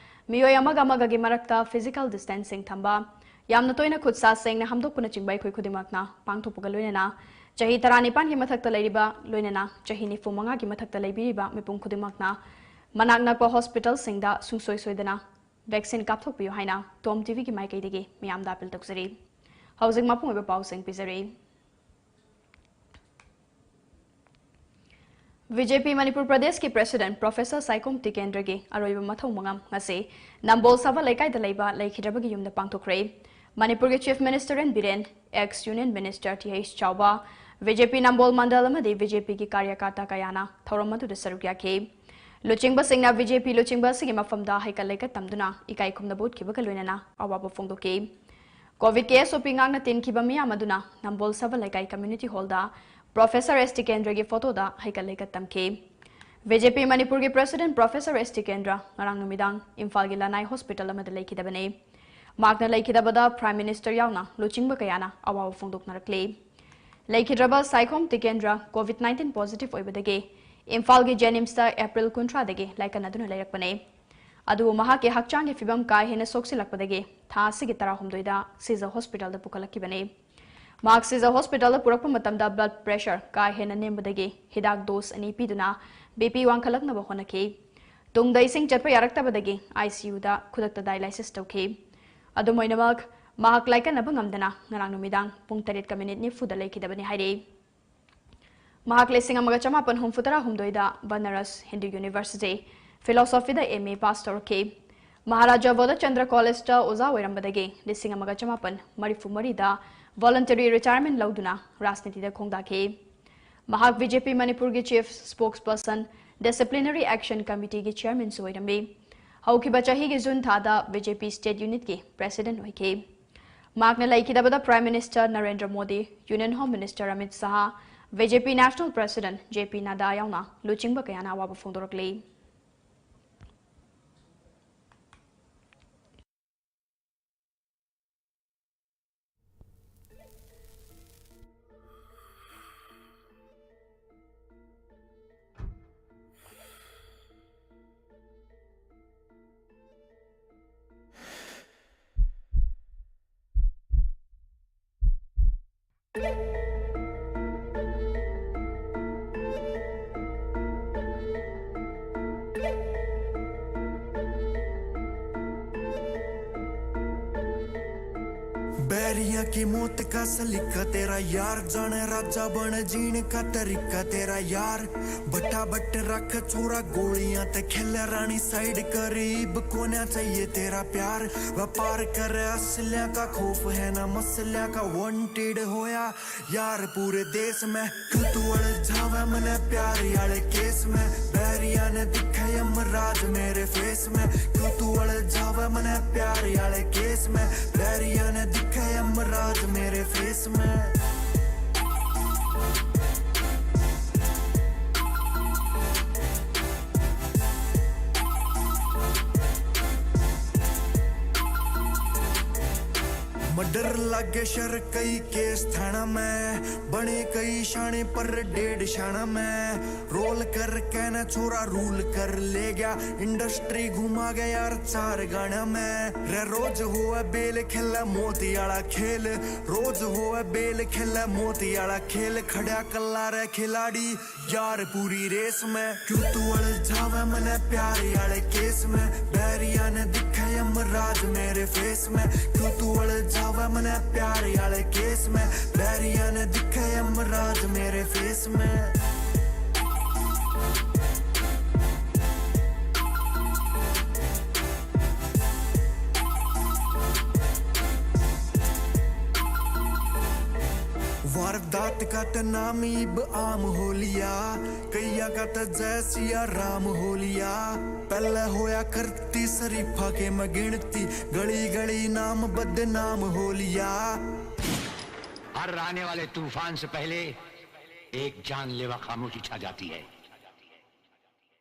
ꯃꯤꯑꯣꯏ ꯑꯃꯒ ꯑꯃꯒꯒꯤ ꯃꯔꯛꯇ physical distancing ꯊꯝꯕ, ꯌꯥꯝꯅ ꯇꯣꯏꯅ ꯈꯨꯠ ꯁꯥ ꯁꯦꯡꯅ ꯍꯥꯝꯗꯣꯛꯄꯅꯆꯤꯡꯕ ꯑꯩꯈꯣꯏ ꯈꯨꯗꯤꯡꯃꯛꯅ ꯄꯥꯡꯊꯣꯛꯄꯒ ꯂꯣꯏꯅꯅ ꯆꯍꯤ ꯇꯔꯥꯅꯤꯄꯥꯟꯒꯤ ꯃꯊꯛꯇ ꯂꯩꯔꯤꯕ, ꯂꯣꯏꯅꯅ ꯆꯍꯤ ꯅꯤꯐꯨ ꯃꯉꯥꯒꯤ ꯃꯊꯛꯇ ꯂꯩꯕꯤꯔꯤꯕ ꯃꯤꯄꯨꯝ ꯈꯨꯗꯤꯡꯃꯛꯅ ꯃꯅꯥꯛ ꯅꯛꯄ hospitalꯁꯤꯡꯗ ꯁꯨꯡꯁꯣꯏ ꯁꯣꯏꯗꯅ vaccine ꯀꯥꯞꯊꯣꯛꯄꯤꯌꯨ ꯍꯥꯏꯅ Tom TVꯒꯤ ꯃꯥꯏꯀꯩꯗꯒꯤ ꯃꯤꯌꯥꯝꯗ appeal ꯇꯧꯖꯔꯤ꯫ ꯍꯧꯖꯤꯛ ꯃꯄꯨꯡ ꯑꯣꯏꯕ ꯄꯥꯎꯁꯤꯡ ꯄꯤꯖꯔꯤ꯫ BJP ꯃꯅꯤꯄꯨꯔ ꯄ꯭ꯔꯗꯦꯁꯀꯤ president Professor ꯁꯥꯏꯈꯣꯝ ꯇꯤꯀꯦꯟꯗ꯭ꯔꯒꯤ ꯑꯔꯣꯏꯕ ꯃꯊꯧ ꯃꯉꯝ ꯉꯁꯤ ꯅꯝꯕꯣꯜ ꯁꯚꯥ ꯂꯩꯀꯥꯏꯗ ꯂꯩꯕ ꯂꯩꯈꯤꯗ꯭ꯔꯕꯒꯤ ꯌꯨꯝꯗ ꯄꯥꯡꯊꯣꯛꯈ꯭ꯔꯦ꯫ ꯃꯅꯤꯄꯨꯔꯒꯤ Chief Minister N Biren, ex Union Minister T H ꯆꯥꯎꯕ, BJP ꯅꯝꯕꯣꯜ ꯃꯟꯗꯜ ꯑꯃꯗꯤ BJPꯒꯤ ꯀꯥꯔꯌꯀꯔꯇꯥ ꯀꯌꯥꯅ ꯊꯧꯔꯝ ꯑꯗꯨꯗ ꯁꯔꯨꯛ ꯌꯥꯈꯤ꯫ ꯂꯨꯆꯤꯡꯕꯁꯤꯡꯅ BJP ꯂꯨꯆꯤꯡꯕ ꯑꯁꯤꯒꯤ ꯃꯐꯝꯗ ꯍꯩꯀꯠ ꯂꯩꯀꯠ ꯇꯝꯗꯨꯅ ꯏꯀꯥꯏ ꯈꯨꯝꯅꯕ ꯎꯠꯈꯤꯕꯒ ꯂꯣꯏꯅꯅ ꯑꯋꯥꯕ ꯐꯣꯡꯗꯣꯛꯈꯤ꯫ COVID ꯀꯤ SOP ꯉꯥꯛꯅ ꯇꯤꯟꯈꯤꯕ ꯃꯤꯌꯥꯝ ꯑꯗꯨꯅ ꯅꯝꯕꯣꯜ ꯁꯚꯥ ꯂꯩꯀꯥꯏ community hallꯗ Professor ꯑꯦꯁ ꯇꯤꯀꯦꯟꯗ꯭ꯔꯒꯤ photoꯗ ꯍꯩꯀꯠ ꯂꯩꯀꯠ ꯇꯝꯈꯤ꯫ BJP ꯃꯅꯤꯄꯨꯔꯒꯤ president Professor ꯑꯦꯁ ꯇꯤꯀꯦꯟꯗ꯭ꯔ ꯉꯔꯥꯡ ꯅꯨꯃꯤꯗꯥꯡ ꯏꯝꯐꯥꯜꯒꯤ ꯂꯅꯥꯏ hospital ꯑꯃꯗ ꯂꯩꯈꯤꯗꯕꯅꯤ꯫ ꯃꯍꯥꯛꯅ ꯂꯩꯈꯤꯗꯕꯗ Prime Minister ꯌꯥꯎꯅ ꯂꯨꯆꯤꯡꯕ ꯀꯌꯥꯅ ꯑꯋꯥꯕ ꯐꯣꯡꯗꯣꯛꯅꯔꯛꯂꯤ꯫ ꯂꯩꯈꯤꯗ꯭ꯔꯕ Saikhom Tikendra COVID nineteen positive ꯑꯣꯏꯕꯗꯒꯤ ꯏꯝꯐꯥꯜꯒꯤ JNIMSꯇ April ꯀꯨꯟꯊ꯭ꯔꯥꯗꯒꯤ ꯂꯥꯏꯀꯠꯅꯗꯨꯅ ꯂꯩꯔꯛꯄꯅꯤ꯫ ꯑꯗꯨꯕꯨ ꯃꯍꯥꯛꯀꯤ ꯍꯛꯆꯥꯡꯒꯤ ꯐꯤꯕꯝ ꯀꯥ ꯍꯦꯟꯅ ꯁꯣꯛꯆꯤꯜꯂꯛꯄꯗꯒꯤ ꯊꯥ ꯑꯁꯤꯒꯤ ꯇꯔꯥꯍꯨꯝꯗꯣꯏꯗ ꯁꯤꯖ hospitalꯗ ꯄꯨꯈꯠꯂꯛꯈꯤꯕꯅꯤ꯫ ꯃꯍꯥꯛ ꯁꯤꯖ hospitalꯗ ꯄꯨꯔꯛꯄ ꯃꯇꯝꯗ blood pressure ꯀꯥ ꯍꯦꯟꯅ ꯅꯦꯝꯕꯗꯒꯤ ꯍꯤꯗꯥꯛ dose ꯑꯅꯤ ꯄꯤꯗꯨꯅ BP ꯋꯥꯡꯈꯠꯂꯛꯅꯕ ꯍꯣꯠꯅꯈꯤ꯫ ꯇꯨꯡꯗ ꯏꯁꯤꯡ ꯆꯠꯄ ꯌꯥꯔꯛꯇꯕꯗꯒꯤ ICUꯗ ꯈꯨꯗꯛꯇ dialysis ꯇꯧꯈꯤ꯫ ꯑꯗꯨꯝ ꯑꯣꯏꯅꯃꯛ, ꯃꯍꯥꯛ ꯂꯥꯏꯀꯠꯅꯕ ꯉꯝꯗꯅ ꯉꯔꯥꯡ ꯅꯨꯃꯤꯗꯥꯡ ꯄꯨꯡ ꯇꯔꯦꯠꯀ minute ꯅꯤꯐꯨꯗ ꯂꯩꯈꯤꯗꯕꯅꯤ ꯍꯥꯏꯔꯤ꯫ ꯃꯍꯥꯛ ꯂꯤꯁꯤꯡ ꯑꯃꯒ ꯆꯃꯥꯄꯟ ꯍꯨꯝꯐꯨ ꯇꯔꯥꯍꯨꯝꯗꯣꯏꯗ Banaras Hindu University Philosophyꯗ MA pass ꯇꯧꯔꯛꯈꯤ꯫ ꯃꯍꯥꯔꯥꯖꯥ ꯕꯣꯙꯆꯟꯗ꯭ꯔ Collegeꯇ ꯑꯣꯖꯥ ꯑꯣꯏꯔꯝꯕꯗꯒꯤ ꯂꯤꯁꯤꯡ ꯑꯃꯒ ꯆꯃꯥꯄꯟ ꯃꯔꯤꯐꯨ ꯃꯔꯤꯗ voluntary retirement ꯂꯧꯗꯨꯅ ꯔꯥꯖꯅꯤꯇꯤꯗ ꯈꯣꯡꯗꯥꯈꯤ꯫ ꯃꯍꯥꯛ BJP ꯃꯅꯤꯄꯨꯔꯒꯤ Chief Spokesperson, Disciplinary Action Committeeꯒꯤ Chairmanꯁꯨ ꯑꯣꯏꯔꯝꯃꯤ꯫ ꯍꯧꯈꯤꯕ ꯆꯍꯤꯒꯤ June ꯊꯥꯗ BJP State Unitꯀꯤ President ꯑꯣꯏꯈꯤ꯫ ꯃꯍꯥꯛꯅ ꯂꯩꯈꯤꯗꯕꯗ Prime Minister Narendra Modi, Union Home Minister Amit Shah, B J P National President J P Nadda ꯌꯥꯎꯅ ꯂꯨꯆꯤꯡꯕ ꯀꯌꯥꯅ ꯑꯋꯥꯕ ꯐꯣꯡꯗꯣꯔꯛꯂꯤ꯫ बैरियां की मौत का सलीका तेरा यार, जाने राजा बन जीने का तरीका तेरा यार। बटा बट रख छोरा गोलियां ते खेल रानी side, करीब कोना चाहिए तेरा प्यार। व्यापार कर असलियां का, खौफ है ना मसलियां का, wanted होया यार पूरे देश में। क्यों तू उलझावे मने प्यार आले केस में, बैरिया ने दिखे यमराज मेरे फेस में। क्यों तू उलझावे मने प्यार आले केस में, बैरिया ने दिखे यमराज मेरे फेस में। मर्डर लागे शर कई केस थाना में, बने कई शाने पर डेढ़ शाना में। रोल कर कहना छोरा रूल कर ले गया, इंडस्ट्री घुमा गया यार चार गाना में। रे रोज होवे बेल खेले मोती आला खेल, रोज होवे बेल खेले मोती आला खेल। खड़ा कल्ला रे खिलाड़ी यार पूरी रेस में। क्यों तू उलझावे मने प्यार आले केस में, बैरिया ने दिखे यमराज मेरे फेस में। क्यों तू उलझावे मने प्यार आले केस में, बैरिया ने दिखे यमराज मेरे फेस में। वारदात का त नाम इब आम हो लिया, कईया का त जय सिया राम हो लिया। पहले होया करती शरीफा के मैं गिनती, गली गली नाम बदनाम हो लिया। हर आने वाले तूफान से पहले एक जानलेवा खामोशी छा जाती है।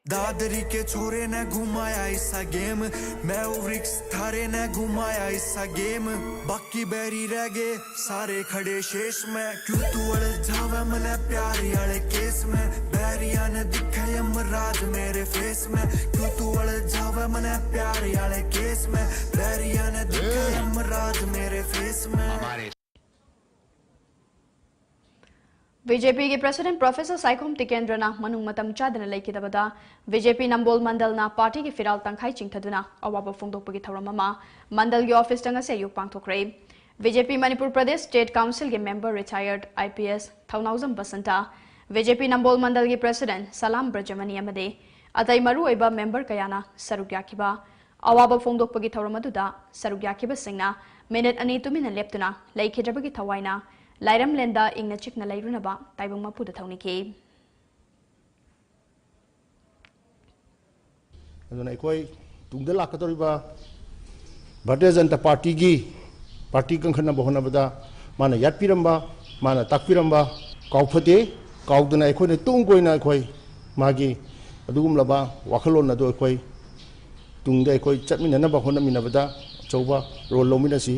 दादरी के छोरे ने घुमाया इसा गेम, मैं रिक्स थारे ने घुमाया इसा गेम। बाकी बैरी रह गए सारे खड़े शेष में, क्यों तू अड़ जावे मने प्यार आले केस में। बैरिया ने दिखे यमराज मेरे फेस में, क्यों तू अड़ जावे मने प्यार आले केस में। बैरिया ने दिखे यमराज मेरे फेस में। हमारे ꯕꯤ ꯖꯦ ꯄꯤꯒꯤ president Professor ꯁꯥꯏꯈꯣꯝ ꯇꯤꯀꯦꯟꯗ꯭ꯔꯅ ꯃꯅꯨꯡ ꯃꯇꯝ ꯆꯥꯗꯅ ꯂꯩꯈꯤꯗꯕꯗ ꯕꯤ ꯖꯦ ꯄꯤ ꯅꯝꯕꯣꯜ ꯃꯟꯗꯜꯅ partyꯒꯤ ꯐꯤꯔꯥꯜ ꯇꯪꯈꯥꯏ ꯆꯤꯡꯊꯗꯨꯅ ꯑꯋꯥꯕ ꯐꯣꯡꯗꯣꯛꯄꯒꯤ ꯊꯧꯔꯝ ꯑꯃ ꯃꯟꯗꯜꯒꯤ officeꯇ ꯉꯁꯤ ꯑꯌꯨꯛ ꯄꯥꯡꯊꯣꯛꯈ꯭ꯔꯦ꯫ B J P Manipur Pradesh State Councilꯒꯤ member retired I P S Thounaojam Basanta, B J P Nambol ꯃꯟꯗꯜꯒꯤ president ꯁꯂꯥꯝ ꯕ꯭ꯔꯖꯃꯅꯤ ꯑꯃꯗꯤ ꯑꯇꯩ ꯃꯔꯨꯑꯣꯏꯕ member ꯀꯌꯥꯅ ꯁꯔꯨꯛ ꯌꯥꯈꯤꯕ ꯑꯋꯥꯕ ꯐꯣꯡꯗꯣꯛꯄꯒꯤ ꯊꯧꯔꯝ ꯑꯗꯨꯗ ꯁꯔꯨꯛ ꯌꯥꯈꯤꯕꯁꯤꯡꯅ minute ꯑꯅꯤ ꯇꯨꯃꯤꯟꯅ ꯂꯦꯞꯇꯨꯅ ꯂꯩꯈꯤꯗ꯭ꯔꯕꯒꯤ ꯊꯋꯥꯏꯅ ꯂꯥꯏꯔꯝꯂꯦꯟꯗ ꯏꯪꯅ ꯆꯤꯛꯅ ꯂꯩꯔꯨꯅꯕ ꯇꯥꯏꯕꯪ ꯃꯄꯨꯗ ꯊꯧꯅꯤꯈꯤ꯫ ꯑꯗꯨꯅ ꯑꯩꯈꯣꯏ ꯇꯨꯡꯗ ꯂꯥꯛꯀꯗꯧꯔꯤꯕ ꯚꯥꯔꯇꯤꯌ ꯖꯅꯇꯥ ꯄꯥꯔꯇꯤꯒꯤ ꯄꯥꯔꯇꯤ ꯀꯟꯈꯠꯅꯕ ꯍꯣꯠꯅꯕꯗ ꯃꯥꯅ ꯌꯥꯠꯄꯤꯔꯝꯕ, ꯃꯥꯅ ꯇꯥꯛꯄꯤꯔꯝꯕ ꯀꯥꯎꯐꯗꯦ꯫ ꯀꯥꯎꯗꯅ ꯑꯩꯈꯣꯏꯅ ꯇꯨꯡ ꯀꯣꯏꯅ ꯑꯩꯈꯣꯏ ꯃꯥꯒꯤ ꯑꯗꯨꯒꯨꯝꯂꯕ ꯋꯥꯈꯜꯂꯣꯟ ꯑꯗꯨ ꯑꯩꯈꯣꯏ ꯇꯨꯡꯗ ꯑꯩꯈꯣꯏ ꯆꯠꯃꯤꯟꯅꯅꯕ ꯍꯣꯠꯅꯃꯤꯟꯅꯕꯗ ꯑꯆꯧꯕ role ꯂꯧꯃꯤꯟꯅꯁꯤ꯫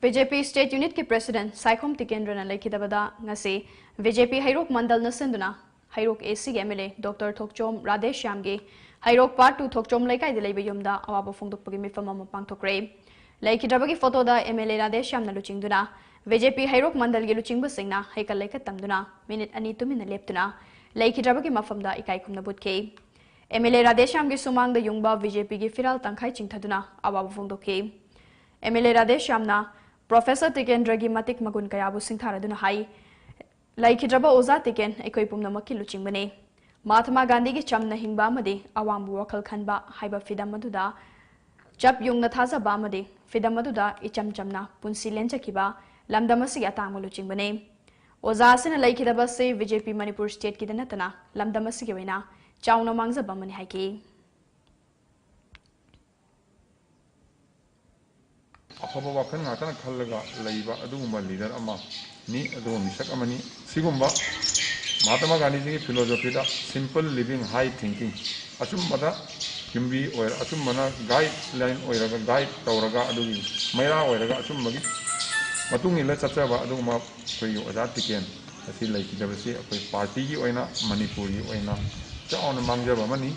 ꯕꯤ ꯖꯦ ꯄꯤ State Unitꯀꯤ president ꯁꯥꯏꯈꯣꯝ ꯇꯤꯀꯦꯟꯗ꯭ꯔꯅ ꯂꯩꯈꯤꯗꯕꯗ ꯉꯁꯤ ꯕꯤ ꯖꯦ ꯄꯤ ꯍꯩꯔꯣꯛ ꯃꯟꯗꯜꯅ ꯁꯤꯟꯗꯨꯅ ꯍꯩꯔꯣꯛ A Cꯒꯤ M L A Doctor Thokchom ꯔꯥꯙꯦꯁ꯭ꯌꯥꯝꯒꯤ Heirok Part Two ꯊꯣꯛꯆꯣꯝ ꯂꯩꯀꯥꯏꯗ ꯂꯩꯕ ꯌꯨꯝꯗ ꯑꯋꯥꯕ ꯐꯣꯡꯗꯣꯛꯄꯒꯤ ꯃꯤꯐꯝ ꯑꯃ ꯄꯥꯡꯊꯣꯛꯈ꯭ꯔꯦ꯫ ꯂꯩꯈꯤꯗ꯭ꯔꯕꯒꯤ photoꯗ M L A ꯔꯥꯙꯦꯁ꯭ꯌꯥꯝꯅ ꯂꯨꯆꯤꯡꯗꯨꯅ ꯕꯤ ꯖꯦ ꯄꯤ ꯍꯩꯔꯣꯛ ꯃꯟꯗꯜꯒꯤ ꯂꯨꯆꯤꯡꯕꯁꯤꯡꯅ ꯍꯩꯀꯠ ꯂꯩꯀꯠ ꯇꯝꯗꯨꯅ minute ꯑꯅꯤ ꯇꯨꯃꯤꯟꯅ ꯂꯦꯞꯇꯨꯅ ꯂꯩꯈꯤꯗ꯭ꯔꯕꯒꯤ ꯃꯐꯝꯗ ꯏꯀꯥꯏ ꯈꯨꯝꯅꯕ ꯎꯠꯈꯤ꯫ M L A ꯔꯥꯙꯦꯁ꯭ꯌꯥꯝꯒꯤ ꯁꯨꯃꯥꯡꯗ ꯌꯨꯡꯕ ꯕꯤ ꯖꯦ ꯄꯤꯒꯤ ꯐꯤꯔꯥꯜ ꯇꯪꯈꯥꯏ ꯆꯤꯡꯊꯗꯨꯅ ꯑꯋꯥꯕ ꯐꯣꯡꯗꯣꯛꯈꯤ꯫ M L A ꯔꯥꯙꯦꯁ꯭ꯌꯥꯝꯅ Professor ꯇꯤꯀꯦꯟꯗ꯭ꯔꯒꯤ ꯃꯇꯤꯛ ꯃꯒꯨꯟ ꯀꯌꯥꯕꯨ ꯁꯤꯡꯊꯥꯔꯗꯨꯅ ꯍꯥꯏ, ꯂꯩꯈꯤꯗ꯭ꯔꯕ ꯑꯣꯖꯥ ꯇꯤꯀꯦꯟ ꯑꯩꯈꯣꯏ ꯄꯨꯝꯅꯃꯛꯀꯤ ꯂꯨꯆꯤꯡꯕꯅꯤ꯫ ꯃꯍꯥꯇꯃꯥ ꯒꯥꯟꯙꯤꯒꯤ ꯆꯝꯅ ꯍꯤꯡꯕ ꯑꯃꯗꯤ ꯑꯋꯥꯡꯕ ꯋꯥꯈꯜ ꯈꯟꯕ ꯍꯥꯏꯕ ꯐꯤꯗꯝ ꯑꯗꯨꯗ ꯆꯞ ꯌꯨꯡꯅ ꯊꯥꯖꯕ ꯑꯃꯗꯤ ꯐꯤꯗꯝ ꯑꯗꯨꯗ ꯏꯆꯝ ꯆꯝꯅ ꯄꯨꯟꯁꯤ ꯂꯦꯟꯖꯈꯤꯕ ꯂꯝꯗꯝ ꯑꯁꯤꯒꯤ ꯑꯇꯥꯡꯕ ꯂꯨꯆꯤꯡꯕꯅꯤ꯫ ꯑꯣꯖꯥ ꯑꯁꯤꯅ ꯂꯩꯈꯤꯗꯕ ꯑꯁꯤ ꯕꯤ ꯖꯦ ꯄꯤ ꯃꯅꯤꯄꯨꯔ stateꯀꯤꯗ ꯅꯠꯇꯅ ꯂꯝꯗꯝ ꯑꯁꯤꯒꯤ ꯑꯣꯏꯅ ꯆꯥꯎꯅ ꯃꯥꯡꯖꯕ ꯑꯃꯅꯤ ꯍꯥꯏꯈꯤ꯫ ꯑꯐꯕ ꯋꯥꯈꯜ ꯉꯥꯛꯇꯅ ꯈꯜꯂꯒ ꯂꯩꯕ ꯑꯗꯨꯒꯨꯝꯕ leader ꯑꯃ ꯅꯤ, ꯑꯗꯨꯒꯨꯝꯕ ꯃꯤꯁꯛ ꯑꯃꯅꯤ꯫ ꯁꯤꯒꯨꯝꯕ ꯃꯍꯥꯇꯃꯥ ꯒꯥꯟꯙꯤꯖꯤꯒꯤ philosophyꯗ simple living, high thinking, ꯑꯆꯨꯝꯕꯗ ꯌꯨꯝꯕꯤ ꯑꯣꯏꯔ, ꯑꯆꯨꯝꯕꯅ guideline ꯑꯣꯏꯔꯒ, guide ꯇꯧꯔꯒ, ꯑꯗꯨꯒꯤ ꯃꯩꯔꯥ ꯑꯣꯏꯔꯒ ꯑꯆꯨꯝꯕꯒꯤ ꯃꯇꯨꯡ ꯏꯜꯂ ꯆꯠꯆꯕ ꯑꯗꯨꯒꯨꯝꯕ ꯑꯩꯈꯣꯏꯒꯤ ꯑꯣꯖꯥ ꯇꯤꯀꯦꯟ ꯑꯁꯤ ꯂꯩꯈꯤꯗꯕꯁꯤ ꯑꯩꯈꯣꯏ partyꯒꯤ ꯑꯣꯏꯅ, ꯃꯅꯤꯄꯨꯔꯒꯤ ꯑꯣꯏꯅ ꯆꯥꯎꯅ ꯃꯥꯡꯖꯕ ꯑꯃꯅꯤ꯫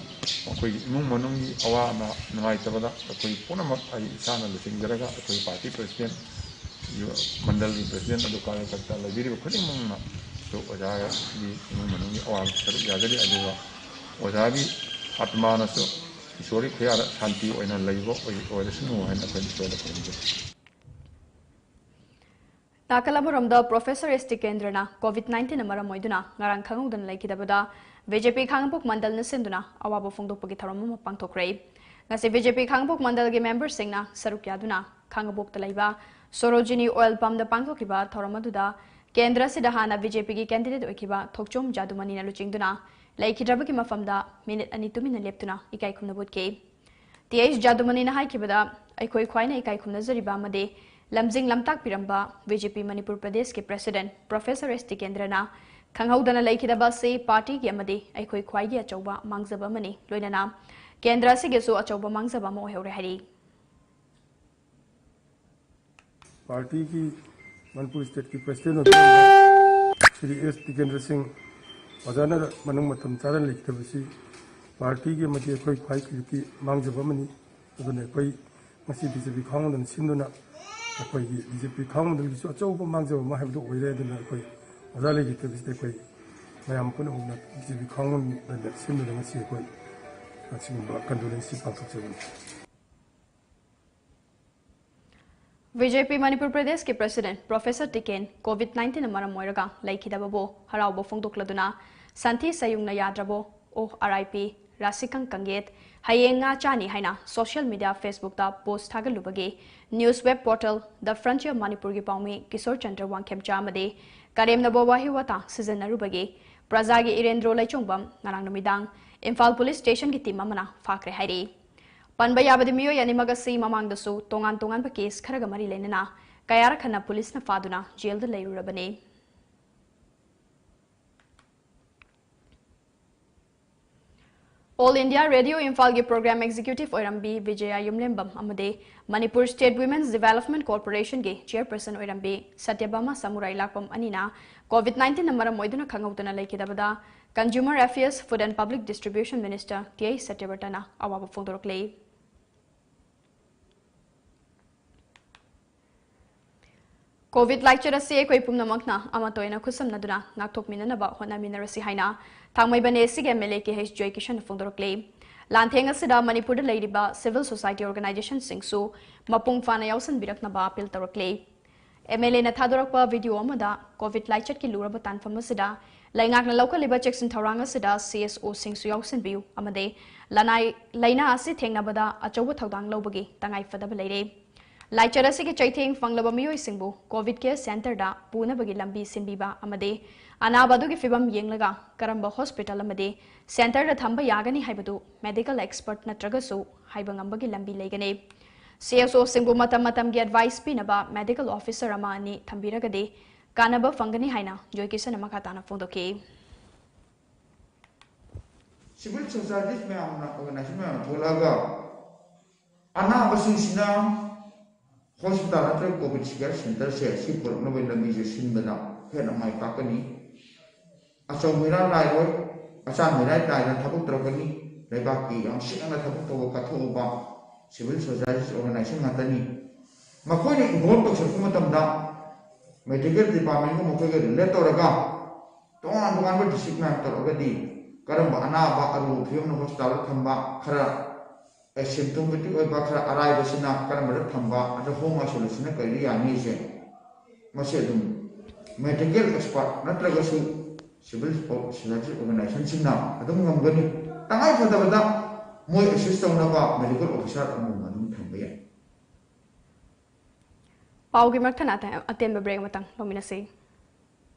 ꯑꯩꯈꯣꯏꯒꯤ ꯏꯃꯨꯡ ꯃꯅꯨꯡꯒꯤ ꯑꯋꯥ ꯑꯅꯥ ꯅꯨꯡꯉꯥꯏꯇꯕꯗ ꯑꯩꯈꯣꯏ ꯄꯨꯝꯅꯃꯛ ꯑꯩ ꯏꯁꯥꯅ ꯂꯨꯆꯤꯡꯖꯔꯒ ꯑꯩꯈꯣꯏ party president, ꯌꯨ-, ꯃꯟꯗꯜꯒꯤ president ꯑꯗꯨ ꯀꯥꯔꯌꯀꯔꯇꯥ ꯂꯩꯕꯤꯔꯤꯕ ꯈꯨꯗꯤꯡꯃꯛꯅꯁꯨ ꯑꯣꯖꯥꯒꯤ ꯏꯃꯨꯡ ꯃꯅꯨꯡꯒꯤ ꯑꯋꯥꯕ ꯁꯔꯨꯛ ꯌꯥꯖꯔꯤ꯫ ꯑꯗꯨꯒ ꯑꯣꯖꯥꯒꯤ ꯑꯥꯇꯃꯥꯅꯁꯨ ꯏꯁꯣꯔꯒꯤ ꯈꯨꯌꯥꯗ ꯁꯥꯟꯇꯤ ꯑꯣꯏꯅ ꯂꯩꯕ ꯑꯣꯏ-, ꯑꯣꯏꯔꯁꯅꯨ ꯍꯥꯏꯅ ꯑꯩꯈꯣꯏꯅ ꯏꯁꯣꯔꯗ ꯈꯨꯔꯨꯝꯖꯔꯤ꯫ ꯅꯥꯀꯜ ꯑꯃꯔꯣꯝꯗ Professor ꯑꯦꯁ ꯇꯤꯀꯦꯟꯗ꯭ꯔꯅ COVID nineteenꯅ ꯃꯔꯝ ꯑꯣꯏꯗꯨꯅ ꯉꯔꯥꯡ ꯈꯪꯍꯧꯗꯅ ꯂꯩꯈꯤꯗꯕꯗ BJP ꯈꯥꯡꯉꯕꯣꯛ ꯃꯟꯗꯜꯅ ꯁꯤꯟꯗꯨꯅ ꯑꯋꯥꯕ ꯐꯣꯡꯗꯣꯛꯄꯒꯤ ꯊꯧꯔꯝ ꯑꯃ ꯄꯥꯡꯊꯣꯛꯈ꯭ꯔꯦ꯫ ꯉꯁꯤ BJP ꯈꯥꯡꯉꯕꯣꯛ ꯃꯟꯗꯜꯒꯤ memberꯁꯤꯡꯅ ꯁꯔꯨꯛ ꯌꯥꯗꯨꯅ ꯈꯥꯡꯉꯕꯣꯛꯇ ꯂꯩꯕ ꯁꯣꯔꯣꯖꯤꯅꯤ oil pumpꯇ ꯄꯥꯡꯊꯣꯛꯈꯤꯕ ꯊꯧꯔꯝ ꯑꯗꯨꯗ ꯀꯦꯟꯗ꯭ꯔ ꯑꯁꯤꯗ ꯍꯥꯟꯅ BJPꯒꯤ candidate ꯑꯣꯏꯈꯤꯕ ꯊꯣꯛꯆꯣꯝ ꯖꯥꯗꯨꯃꯅꯤꯅ ꯂꯨꯆꯤꯡꯗꯨꯅ ꯂꯩꯈꯤꯗ꯭ꯔꯕꯒꯤ ꯃꯐꯝꯗ minute ꯑꯅꯤ ꯇꯨꯃꯤꯟꯅ ꯂꯦꯞꯇꯨꯅ ꯏꯀꯥꯏ ꯈꯨꯝꯅꯕ ꯎꯠꯈꯤ꯫ ꯇꯤ ꯑꯩꯆ ꯖꯥꯗꯨꯃꯅꯤꯅ ꯍꯥꯏꯈꯤꯕꯗ, ꯑꯩꯈꯣꯏ ꯈ꯭ꯋꯥꯏꯅ ꯏꯀꯥꯏ ꯈꯨꯝꯅꯖꯔꯤꯕ ꯑꯃꯗꯤ ꯂꯝꯖꯤꯡ ꯂꯝꯇꯥꯛꯄꯤꯔꯝꯕ BJP ꯃꯅꯤꯄꯨꯔ ꯄ꯭ꯔꯗꯦꯁꯀꯤ president Professor ꯑꯦꯁ ꯇꯤꯀꯦꯟꯗ꯭ꯔꯅ ꯈꯪꯍꯧꯗꯅ ꯂꯩꯈꯤꯗꯕ ꯑꯁꯤ partyꯒꯤ ꯑꯃꯗꯤ ꯑꯩꯈꯣꯏ ꯈ꯭ꯋꯥꯏꯒꯤ ꯑꯆꯧꯕ ꯃꯥꯡꯖꯕ ꯑꯃꯅꯤ, ꯂꯣꯏꯅꯅ ꯀꯦꯟꯗ꯭ꯔ ꯑꯁꯤꯒꯤꯁꯨ ꯑꯆꯧꯕ ꯃꯥꯡꯖꯕ ꯑꯃ ꯑꯣꯏꯍꯧꯔꯦ ꯍꯥꯏꯔꯤ꯫ Partyꯒꯤ ꯃꯅꯤꯄꯨꯔ stateꯀꯤ president ꯑꯣꯏꯕ ꯁ꯭ꯔꯤ ꯑꯦꯁ ꯇꯤꯀꯦꯟꯗ꯭ꯔ ꯁꯤꯡ ꯑꯣꯖꯥꯅ ꯃꯅꯨꯡ ꯃꯇꯝ ꯆꯥꯗꯅ ꯂꯩꯈꯤꯗꯕꯁꯤ partyꯒꯤ ꯑꯃꯗꯤ ꯑꯩꯈꯣꯏ ꯈ꯭ꯋꯥꯏ ꯈꯨꯗꯤꯡꯃꯛꯀꯤ ꯃꯥꯡꯖꯕ ꯑꯃꯅꯤ꯫ ꯑꯗꯨꯅ ꯑꯩꯈꯣꯏ ꯉꯁꯤ BJP ꯈꯥꯡꯉꯕꯣꯛꯇ ꯁꯤꯟꯗꯨꯅ ꯑꯩꯈꯣꯏꯒꯤ BJP ꯈꯥꯡꯉꯕꯣꯛꯇꯒꯤꯁꯨ ꯑꯆꯧꯕ ꯃꯥꯡꯖꯕ ꯑꯃ ꯍꯥꯏꯕꯗꯨ ꯑꯣꯏꯔꯦ꯫ ꯑꯗꯨꯅ ꯑꯩꯈꯣꯏ ꯑꯣꯖꯥ ꯂꯩꯈꯤꯗꯕꯁꯤꯗ ꯑꯩꯈꯣꯏ ꯃꯌꯥꯝ ꯄꯨꯝꯅꯃꯛꯅ BJP ꯈꯥꯡꯉꯕꯣꯛꯇ ꯁꯤꯟꯗꯨꯅ ꯉꯁꯤ ꯑꯩꯈꯣꯏ ꯑꯁꯤꯒꯨꯝꯕ condolence ꯄꯥꯡꯊꯣꯛꯆꯕꯅꯤ꯫ BJP ꯃꯅꯤꯄꯨꯔ ꯄ꯭ꯔꯗꯦꯁꯀꯤ president Professor ꯇꯤꯀꯦꯟ COVID nineteenꯅ ꯃꯔꯝ ꯑꯣꯏꯔꯒ ꯂꯩꯈꯤꯗꯕꯕꯨ ꯍꯔꯥꯎꯕ ꯐꯣꯡꯗꯣꯛꯂꯗꯨꯅ ꯁꯟꯊꯤ ꯁꯌꯨꯡꯅ ꯌꯥꯗ꯭ꯔꯕꯣ, ꯑꯣ, RIP, ꯔꯥꯁꯤꯀꯪ ꯀꯪꯒꯦꯠ, ꯍꯌꯦꯡ ꯉꯥ ꯆꯥꯅꯤ ꯍꯥꯏꯅ social media Facebookꯇ post ꯊꯥꯒꯠꯂꯨꯕꯒꯤ news web portal The Frontier ꯃꯅꯤꯄꯨꯔꯒꯤ ꯄꯥꯎꯃꯤ ꯀꯤꯁꯣꯔ ꯆꯟꯗ꯭ꯔ ꯋꯥꯡꯈꯦꯝꯆꯥ ꯑꯃꯗꯤ ꯀꯔꯦꯝꯅꯕ ꯋꯥꯍꯩ ꯋꯥꯇꯥ ꯁꯤꯖꯤꯟꯅꯔꯨꯕꯒꯤ ꯄ꯭ꯔꯖꯥꯒꯤ ꯏꯔꯦꯟꯗ꯭ꯔꯣ ꯂꯩꯆꯣꯡꯕꯝ ꯉꯔꯥꯡ ꯅꯨꯃꯤꯗꯥꯡ ꯏꯝꯐꯥꯜ police stationꯒꯤ team ꯑꯃꯅ ꯐꯥꯈ꯭ꯔꯦ ꯍꯥꯏꯔꯤ꯫ ꯄꯟꯕ ꯌꯥꯕꯗꯤ ꯃꯤꯑꯣꯏ ꯑꯅꯤꯃꯛ ꯑꯁꯤ ꯃꯃꯥꯡꯗꯁꯨ ꯇꯣꯉꯥꯟ ꯇꯣꯉꯥꯟꯕ case ꯈꯔꯒ ꯃꯔꯤ ꯂꯩꯅꯅ ꯀꯌꯥꯔꯛ ꯍꯟꯅ ꯄꯨꯂꯤꯁꯅ ꯐꯥꯗꯨꯅ ꯖꯦꯜꯗ ꯂꯩꯔꯨꯔꯕꯅꯤ꯫ All India Radio ꯏꯝꯐꯥꯜꯒꯤ Program Executive ꯑꯣꯏꯔꯝꯕꯤ ꯕꯤꯖꯌꯥ ꯌꯨꯝꯂꯦꯝꯕꯝ ꯑꯃꯗꯤ Manipur State Women's Development Corporationꯒꯤ Chairperson ꯑꯣꯏꯔꯝꯕꯤ ꯁꯇ꯭ꯌꯕꯥꯃꯥ ꯁꯃꯨꯔꯥꯏ ꯂꯥꯛꯄꯝ ꯑꯅꯤꯅ COVID nineteenꯅ ꯃꯔꯝ ꯑꯣꯏꯗꯨꯅ ꯈꯪꯍꯧꯗꯅ ꯂꯩꯈꯤꯗꯕꯗ Consumer Affairs, Food and Public Distribution Minister T I ꯁꯇ꯭ꯌꯕ꯭ꯔꯇꯅ ꯑꯋꯥꯕ ꯐꯣꯡꯗꯣꯔꯛꯂꯤ꯫ COVID ꯂꯥꯏꯆꯠ ꯑꯁꯤ ꯑꯩꯈꯣꯏ ꯄꯨꯝꯅꯃꯛꯅ ꯑꯃꯠꯇ ꯑꯣꯏꯅ ꯈꯨꯠꯁꯝꯅꯗꯨꯅ ꯉꯥꯛꯊꯣꯛꯃꯤꯟꯅꯅꯕ ꯍꯣꯠꯅꯃꯤꯟꯅꯔꯁꯤ ꯍꯥꯏꯅ ꯊꯥꯡꯃꯩꯕꯟ ꯑꯦꯁꯤꯒꯤ MLA ꯀꯦ ꯑꯩꯆ ꯖꯣꯏꯀꯤꯁꯟꯅ ꯐꯣꯡꯗꯣꯔꯛꯂꯤ꯫ ꯂꯥꯟꯊꯦꯡ ꯑꯁꯤꯗ ꯃꯅꯤꯄꯨꯔꯗ ꯂꯩꯔꯤꯕ civil society organizationꯁꯤꯡꯁꯨ ꯃꯄꯨꯡ ꯐꯥꯅ ꯌꯥꯎꯁꯟꯕꯤꯔꯛꯅꯕ appeal ꯇꯧꯔꯛꯂꯤ꯫ MLAꯅ ꯊꯥꯗꯣꯔꯛꯄ video ꯑꯃꯗ COVID ꯂꯥꯏꯆꯠꯀꯤ ꯂꯨꯔꯕ ꯇꯥꯟꯐꯝ ꯑꯁꯤꯗ ꯂꯩꯉꯥꯛꯅ ꯂꯧꯈꯠꯂꯤꯕ ꯆꯦꯛꯁꯤꯟ ꯊꯧꯔꯥꯡ ꯑꯁꯤꯗ CSOꯁꯤꯡꯁꯨ ꯌꯥꯎꯁꯤꯟꯕꯤꯌꯨ ꯑꯃꯗꯤ ꯂꯅꯥꯏ ꯂꯥꯏꯅꯥ ꯑꯁꯤ ꯊꯦꯡꯅꯕꯗ ꯑꯆꯧꯕ ꯊꯧꯗꯥꯡ ꯂꯧꯕꯒꯤ ꯇꯉꯥꯏꯐꯗꯕ ꯂꯩꯔꯦ꯫ ꯂꯥꯏꯆꯠ ꯑꯁꯤꯒꯤ ꯆꯩꯊꯦꯡ ꯐꯪꯂꯕ ꯃꯤꯑꯣꯏꯁꯤꯡꯕꯨ COVID care centreꯗ ꯄꯨꯅꯕꯒꯤ ꯂꯝꯕꯤ ꯁꯤꯟꯕꯤꯕ ꯑꯃꯗꯤ ꯑꯅꯥꯕ ꯑꯗꯨꯒꯤ ꯐꯤꯚꯝ ꯌꯦꯡꯂꯒ ꯀꯔꯝꯕ hospital ꯑꯃꯗꯤ centreꯗ ꯊꯝꯕ ꯌꯥꯒꯅꯤ ꯍꯥꯏꯕꯗꯨ medical expert ꯅꯠꯇ꯭ꯔꯒꯁꯨ ꯍꯥꯏꯕ ꯉꯝꯕꯒꯤ ꯂꯝꯕꯤ ꯂꯩꯒꯅꯤ꯫ CSOꯁꯤꯡꯕꯨ ꯃꯇꯝ ꯃꯇꯝꯒꯤ advice ꯄꯤꯅꯕ medical officer ꯑꯃ ꯑꯅꯤ ꯊꯝꯕꯤꯔꯒꯗꯤ ꯀꯥꯟꯅꯕ ꯐꯪꯒꯅꯤ ꯍꯥꯏꯅ ꯖꯣꯏꯀꯤꯁꯟꯅ ꯃꯈꯥ ꯇꯥꯅ ꯐꯣꯡꯗꯣꯛꯈꯤ꯫ Civil societies ꯃꯌꯥꯝꯅ, organization ꯃꯌꯥꯝꯅ ꯊꯣꯛꯂꯛꯑꯒ ꯑꯅꯥꯕꯁꯤꯡꯁꯤꯅ hospital ꯅꯠꯇ꯭ꯔꯒ COVID care centreꯁꯦ ꯁꯤ ꯄꯨꯔꯛꯅꯕꯒꯤ ꯂꯝꯕꯤꯁꯦ ꯁꯤꯟꯕꯗ ꯍꯦꯟꯅ ꯃꯥꯏ ꯄꯥꯛꯀꯅꯤ꯫ ꯑꯆꯧ ꯃꯤꯔꯥ ꯅꯥꯏꯔꯣꯏ, ꯑꯆꯥꯡ ꯃꯤꯔꯥ ꯅꯥꯏꯅ ꯊꯕꯛ ꯇꯧꯔꯛꯀꯅꯤ꯫ ꯂꯩꯕꯥꯛꯀꯤ ꯌꯥꯝ ꯁꯦꯡꯅ ꯊꯕꯛ ꯇꯧꯕ ꯀꯠꯊꯣꯛꯎꯕ civil societies organization ꯉꯥꯛꯇꯅꯤ꯫ ꯃꯈꯣꯏꯅ involve ꯇꯧꯁꯤꯜꯂꯛꯄ ꯃꯇꯝꯗ medical departmentꯒ ꯃꯈꯣꯏꯒ relate ꯇꯧꯔꯒ ꯇꯣꯉꯥꯟ ꯇꯣꯉꯥꯟꯕ district ꯃꯌꯥꯝ ꯇꯧꯔꯒꯗꯤ ꯀꯔꯝꯕ ꯑꯅꯥꯕ ꯑꯔꯨꯕ ꯐꯤꯕꯝꯗ hospitalꯗ ꯊꯝꯕ, ꯈꯔ asymptomatic ꯑꯣꯏꯕ, ꯈꯔ ꯑꯔꯥꯏꯕꯁꯤꯅ ꯀꯔꯝꯕꯗ ꯊꯝꯕ, ꯑꯗ home isolationꯅ ꯀꯩꯗ ꯌꯥꯅꯤꯁꯦ ꯃꯁꯤ ꯑꯗꯨꯝ medical expert ꯅꯠꯇ꯭ꯔꯒꯁꯨ civil society organizationꯁꯤꯡꯅ ꯑꯗꯨꯝ ꯉꯝꯒꯅꯤ꯫ ꯇꯉꯥꯏ ꯐꯗꯕꯗ ꯃꯣꯏ assist ꯇꯧꯅꯕ medical officer ꯑꯃꯃꯝ ꯑꯗꯨꯝ ꯊꯝꯕ ꯌꯥꯏ꯫ ꯄꯥꯎꯒꯤ ꯃꯔꯛꯊꯠꯅ ꯑꯇꯦꯟꯕ break ꯑꯃꯇꯪ ꯂꯧꯃꯤꯟꯅꯁꯤ꯫